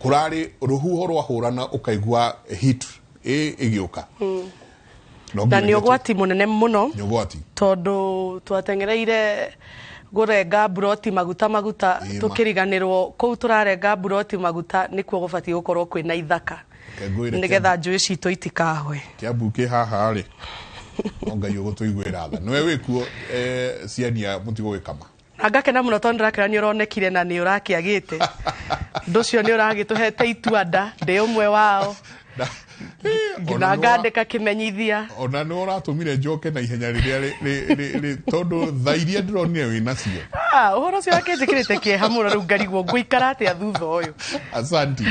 Kũrarĩ rũhuho rwahũrana ũkaigua heat ĩgĩũka. No Na nĩ nginyagia ũgwati mũnene mũno. Nĩ ũgwati. Tondũ twateng'ereire gũrenga mburoti maguta maguta tũkĩriganĩrwo kũu tũrarenga mburoti maguta nĩkuo gũbatiĩ gũkorwo kwĩna ithaka. Ngwĩre nĩgetha njũĩ citũ itikahwe. Kĩambu kĩ haha rĩ, no Ngai ũgũtũiguĩra tha. Nĩwe wĩkuo ciania mũtigũgĩkama. Na ngakena mũno tondũ ndĩrakena nĩ ũronekire na nĩ ũrakĩagĩte. Ũndũ ũcio nĩ ũragĩtũhete itua nda, ndĩ ũmwe wao. Nginya ngandĩka kĩmenyithia. Ona nĩ ũratũmire njoke na ihenya rĩrĩa tondũ tha iria ndĩronire wĩ nacio. Ũhoro ũcio wakĩnjĩkĩrĩte kĩeha mũno, rĩu ngarigwo ngũikara atĩa thutha ũyũ. Asanti.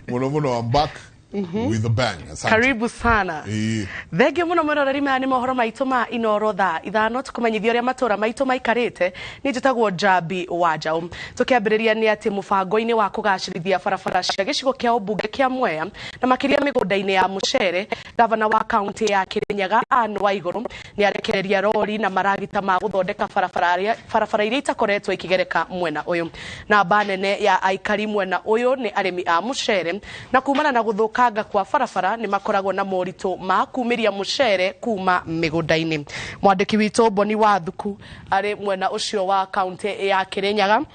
Mũno mũno, I'm back with a bang. Asante. Karibu sana. Thengio muno mwiroreri, maya nĩ mohoro maitũ ma Inoro thaa 5, tũkũmenyithia ũrĩa matũra maitũ maikarĩte. Nĩ njĩtagwo Njambi wa Njaũ. Tũkĩambĩrĩria nĩ atĩ mũbango-inĩ wa kũgacĩrithia barabara cia gĩcigo kĩa ũmbunge kĩa Mwea na makĩria mĩgũnda-inĩ ya mũcere, gavana wa kaunti ya Kirinyaga Anne Waigũrũ nĩ arekereria rori na maragita ma gũthondeka barabara iria itakoretwo ikigereka mwena ũyũ. Namba nene ya aikari mwena ũyũ nĩ arĩmi a mũcere, na kumana na gũthũkanga kwa barabara nĩ makoragwo na moritũ ma kumĩria mũcere kuma mĩgũnda-inĩ. Mwandĩki witũ Boni Wathuku arĩ mwena ũcio wa kaunti ya Kirinyaga,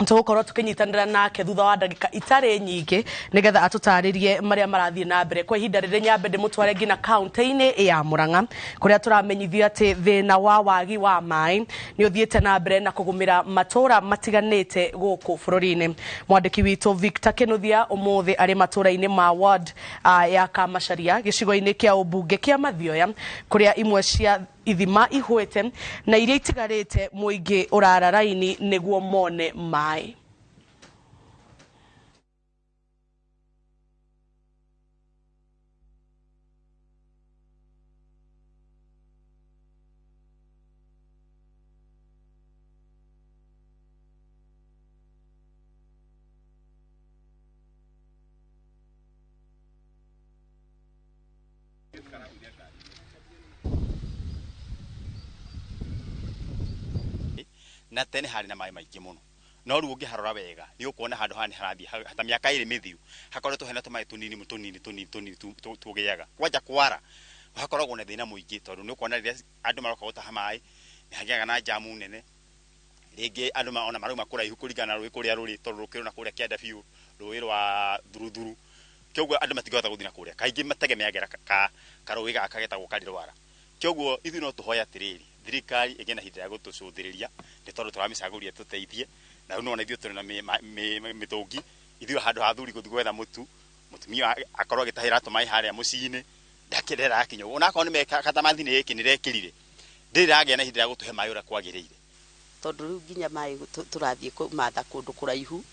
tũgũkorwo tũkĩnyitanĩra nake thutha wa ndagĩka itarĩ nyingĩ nĩgetha atũtarĩrie marĩa marathiĩ na mbere. Kwa ihinda rĩrĩ nyambe ndĩmũtware nginya kaunti-inĩ ya Murang'a kũrĩa tũramenyithio atĩ thĩna wa wagi wa maĩ nĩ ũthiĩte na mbere na kũgũmĩra matũra matiganĩte gũkũ bũrũri-inĩ. Mwandĩki witũ Victor Kinuthia ũmũthĩ arĩ matũra-inĩ ma ward ya Kamacharia gĩcigo-inĩ kĩa ũmbunge kĩa Mathioya kũrĩa imwe cia ithima ihwete na iria itigarĩte mũingĩ ũrara raini nĩguo mone maĩ. Na tene harĩ na maĩ maingĩ mũno, no rĩu ũngĩharora wega nĩ ũkuona handũ haha nĩ harathiĩ ta mĩaka 2 mĩthiru hakoretwo hena tũmaĩ tũnini tũnini tũnini tũnini tũgĩaga. Kwanja kwara hakoragwo na thĩna mũingĩ tondũ nĩ ũkuona rĩrĩa andũ maroka gũtaha maĩ nĩ hagĩaga na jamu nene, rĩngĩ andũ ona marauma kũraihu kũringana na rũĩ kũrĩa rũrĩ tondũ rũkĩrĩ na kũrĩa kĩanda biũ, rũĩ rwa Thuruthuru, kĩoguo andũ matingĩhota gũthiĩ na kũrĩa, kaingĩ mategemeagĩra karũĩ gaka getagwo Karirwara. Kĩoguo ithuĩ no tũhoe atĩrĩrĩ, thirikari ĩgĩe na ihinda rĩa gũtũcũthĩrĩria nĩ tondũ tũramĩcagũria tũteithie, na rĩu nĩwona ithuĩ tũrĩ na mĩtũngi, ithuĩ handũ ha athuri gũthiĩ gwetha mũtu, mũtumia akorwo agĩtahĩra tũmaĩ harĩa mũciĩ-inĩ ndarakinya ũguo, onakorwo nĩ katamathi nĩ ĩkĩ nĩrekĩrire, ndĩrĩ ĩragĩa na ihinda rĩa gũtũhe maĩ ũrĩa kwagĩrĩire. Tondũ rĩu nginya maĩ tũrathiĩ kũmatha kũndũ kũraihu,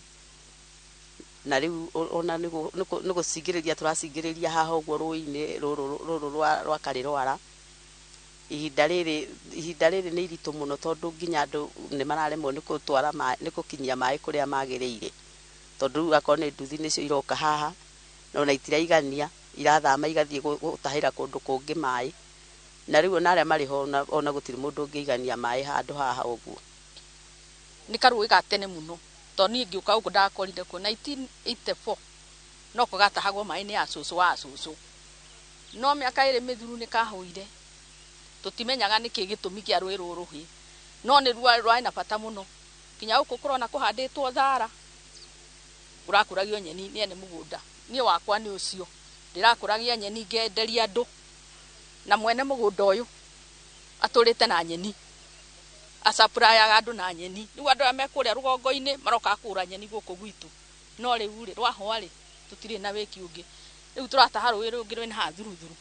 na rĩu ona nĩ gũcingĩrĩria tũracingĩrĩria haha ũguo rũĩ-inĩ rũrũ rwa Karirwara. Ihinda rĩrĩ nĩ iritũ mũno tondũ nginya andũ nĩ mararemwo nĩ gũtwara maĩ, nĩ gũkinyia maĩ kũrĩa magĩrĩire, tondũ rĩu akorwo nĩ nduthi nĩcio iroka haha na ona itiraigania, irathama igathiĩ gũtahĩra kũndũ kũngĩ maĩ, na rĩu ona arĩa marĩ ho ona gũtirĩ mũndũ ũngĩigania maĩ handũ haha ũguo. Nĩ karũĩ ga tene mũno tondũ niĩ ngĩũka gũkũ ndakorire kuo 1984 noko gatahagwo maĩ nĩ acũcũ wa acũcũ, no mĩaka 2 mĩthiru nĩ kahũire. Tũtimenyaga nĩkĩ gĩtũmi kĩa rũĩ rũrũ rũhĩ, no nĩ rwarĩ na bata mũno nginya gũkũ kũrona kũhandĩtwo thara, kũrakũragio nyeni nĩ ene mũgũnda. Niĩ wakwa nĩ ũcio, ndĩrakũragia nyeni ngenderia andũ, na mwene mũgũnda ũyũ atũrĩte na nyeni, acapurayaga andũ na nyeni, rĩu andũ arĩa me kũrĩa rũgongo-inĩ maroka kũgũra nyeni gũkũ gwitũ, no rĩu rĩ rwahwa rĩ tũtirĩ na wĩki ũngĩ, rĩu tũrataha rũĩ rũngĩ rwĩna haha Thuruthuru.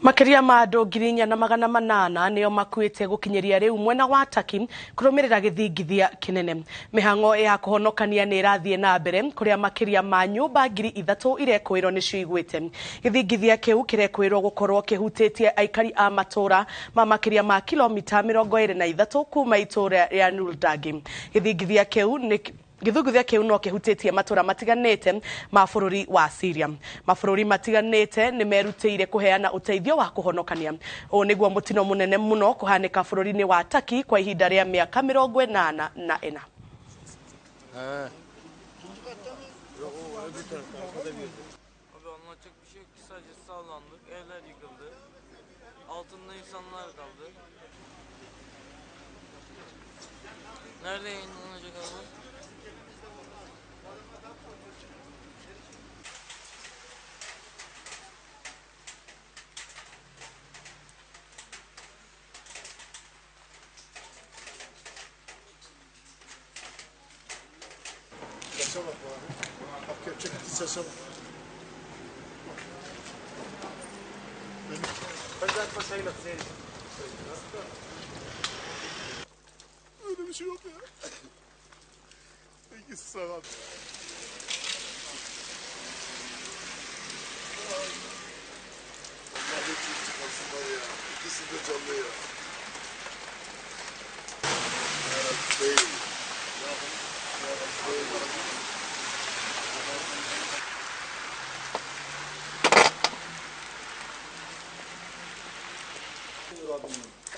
Makĩria ma andũ 4,800 nĩo makuĩte gũkinyĩria rĩu mwena wa Turkey kũrũmĩrĩra gĩthingithia kĩnene. Mĩhang'o ya kũhonokania nĩ ĩrathiĩ na mbere kũrĩa makĩria ma nyũmba 3,000 irekũĩrwo nĩcio igwĩte. Gĩthingithia kĩu kĩrekũĩrwo gũkorwo kĩhutĩtie aikari a matũra ma makĩria ma kilomita 23 kuma itũra rĩa Nurdagi. Gĩthingithia kĩu nĩ Gĩthingithia kĩu no kĩhutĩtie matũra matiganĩte ma bũrũri wa Syria. Mabũrũri matiganĩte nĩ merutĩire kũheana ũteithio wa kũhonokania. Ũũ nĩguo mũtino mũnene mũno kũhanĩka bũrũri-inĩ wa Turkey kwa ihinda rĩa mĩaka 84. Abi anlatacak bir şey yok ki, sadece sallandık, evler yıkıldı, altında insanlar kaldı. Nerede yayınlanacak abi? Öyle bir şey yok ya. Çıkarsınlar ya. İkisi de canlı ya.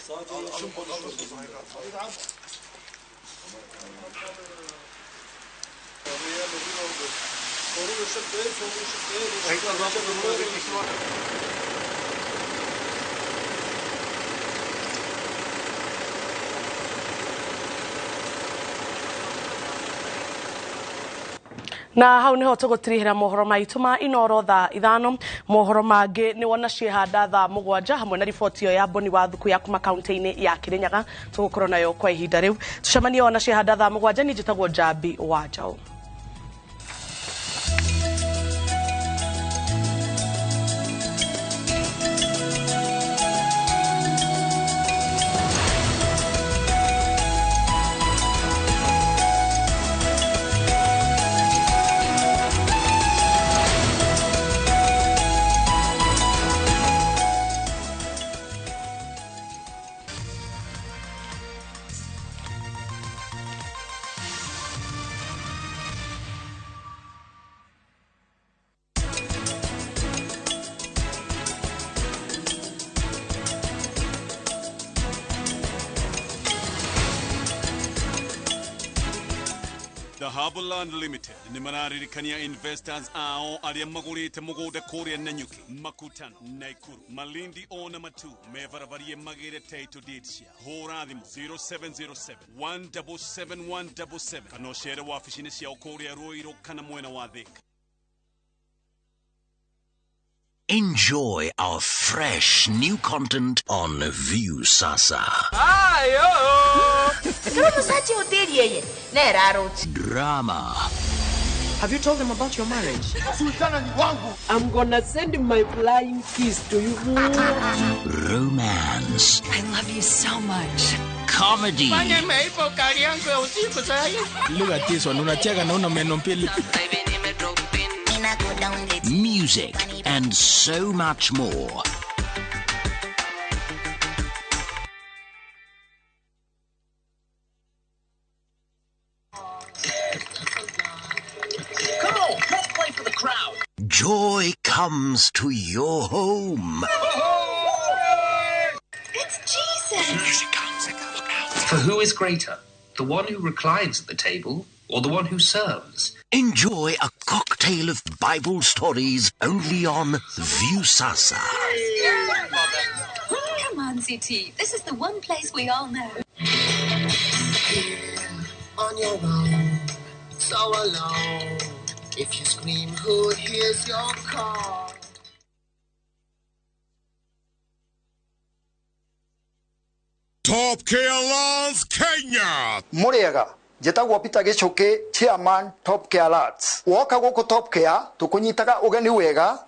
Sadece yaşım konuşuyoruz. Na hau niho tugutirihira mohoro maitu ma Inoro thaa 5. Mohoro mangi ni wona ciehanda thaa 7 hamwe na riboti iyo ya Boni wa Thuku ya kuma kaunti-ini ya Kirinyaga tugukorwo nayo kwa ihinda riu. Tucemanie wona ciehanda thaa 7. Ni njitagwo Njambi wa Njaũ. Dhahabu Land Limited nĩ mararirikania investors ao arĩa magũrĩte mũgũnda kũrĩa Nanyuki, Makutano, Naikuru, Malindi ona Matu mebarabariĩ magĩre title deed cia. Hũra thimũ 0707 177 177 kana ũcere wabici-inĩ ciao kũrĩa Ruiru kana mwena wa Thika. Enjoy our fresh new content on Viusasa. Drama. Have you told them about your marriage? I'm gonna send my flying kiss to you. Romance. I love you so much. Comedy. Look at this one. Unacheka na una meno mbili. Music and so much more. Come on, don't play for the crowd. Joy comes to your home. It's Jesus. Here she comes. Look out. For who is greater, the one who reclines at the table or the one who serves? Enjoy a cocktail of Bible stories only on Viusasa. Come on, CT. This is the one place we all know. Here, on your own, so alone. If you scream, who hears your call? Top Care Laws Kenya. Muriega. Njĩtagwo Peter Gĩchũkĩ, chairman Top Care Lads. Woka gũkũ Top Care, tũkũnyitaga ũgeni wega.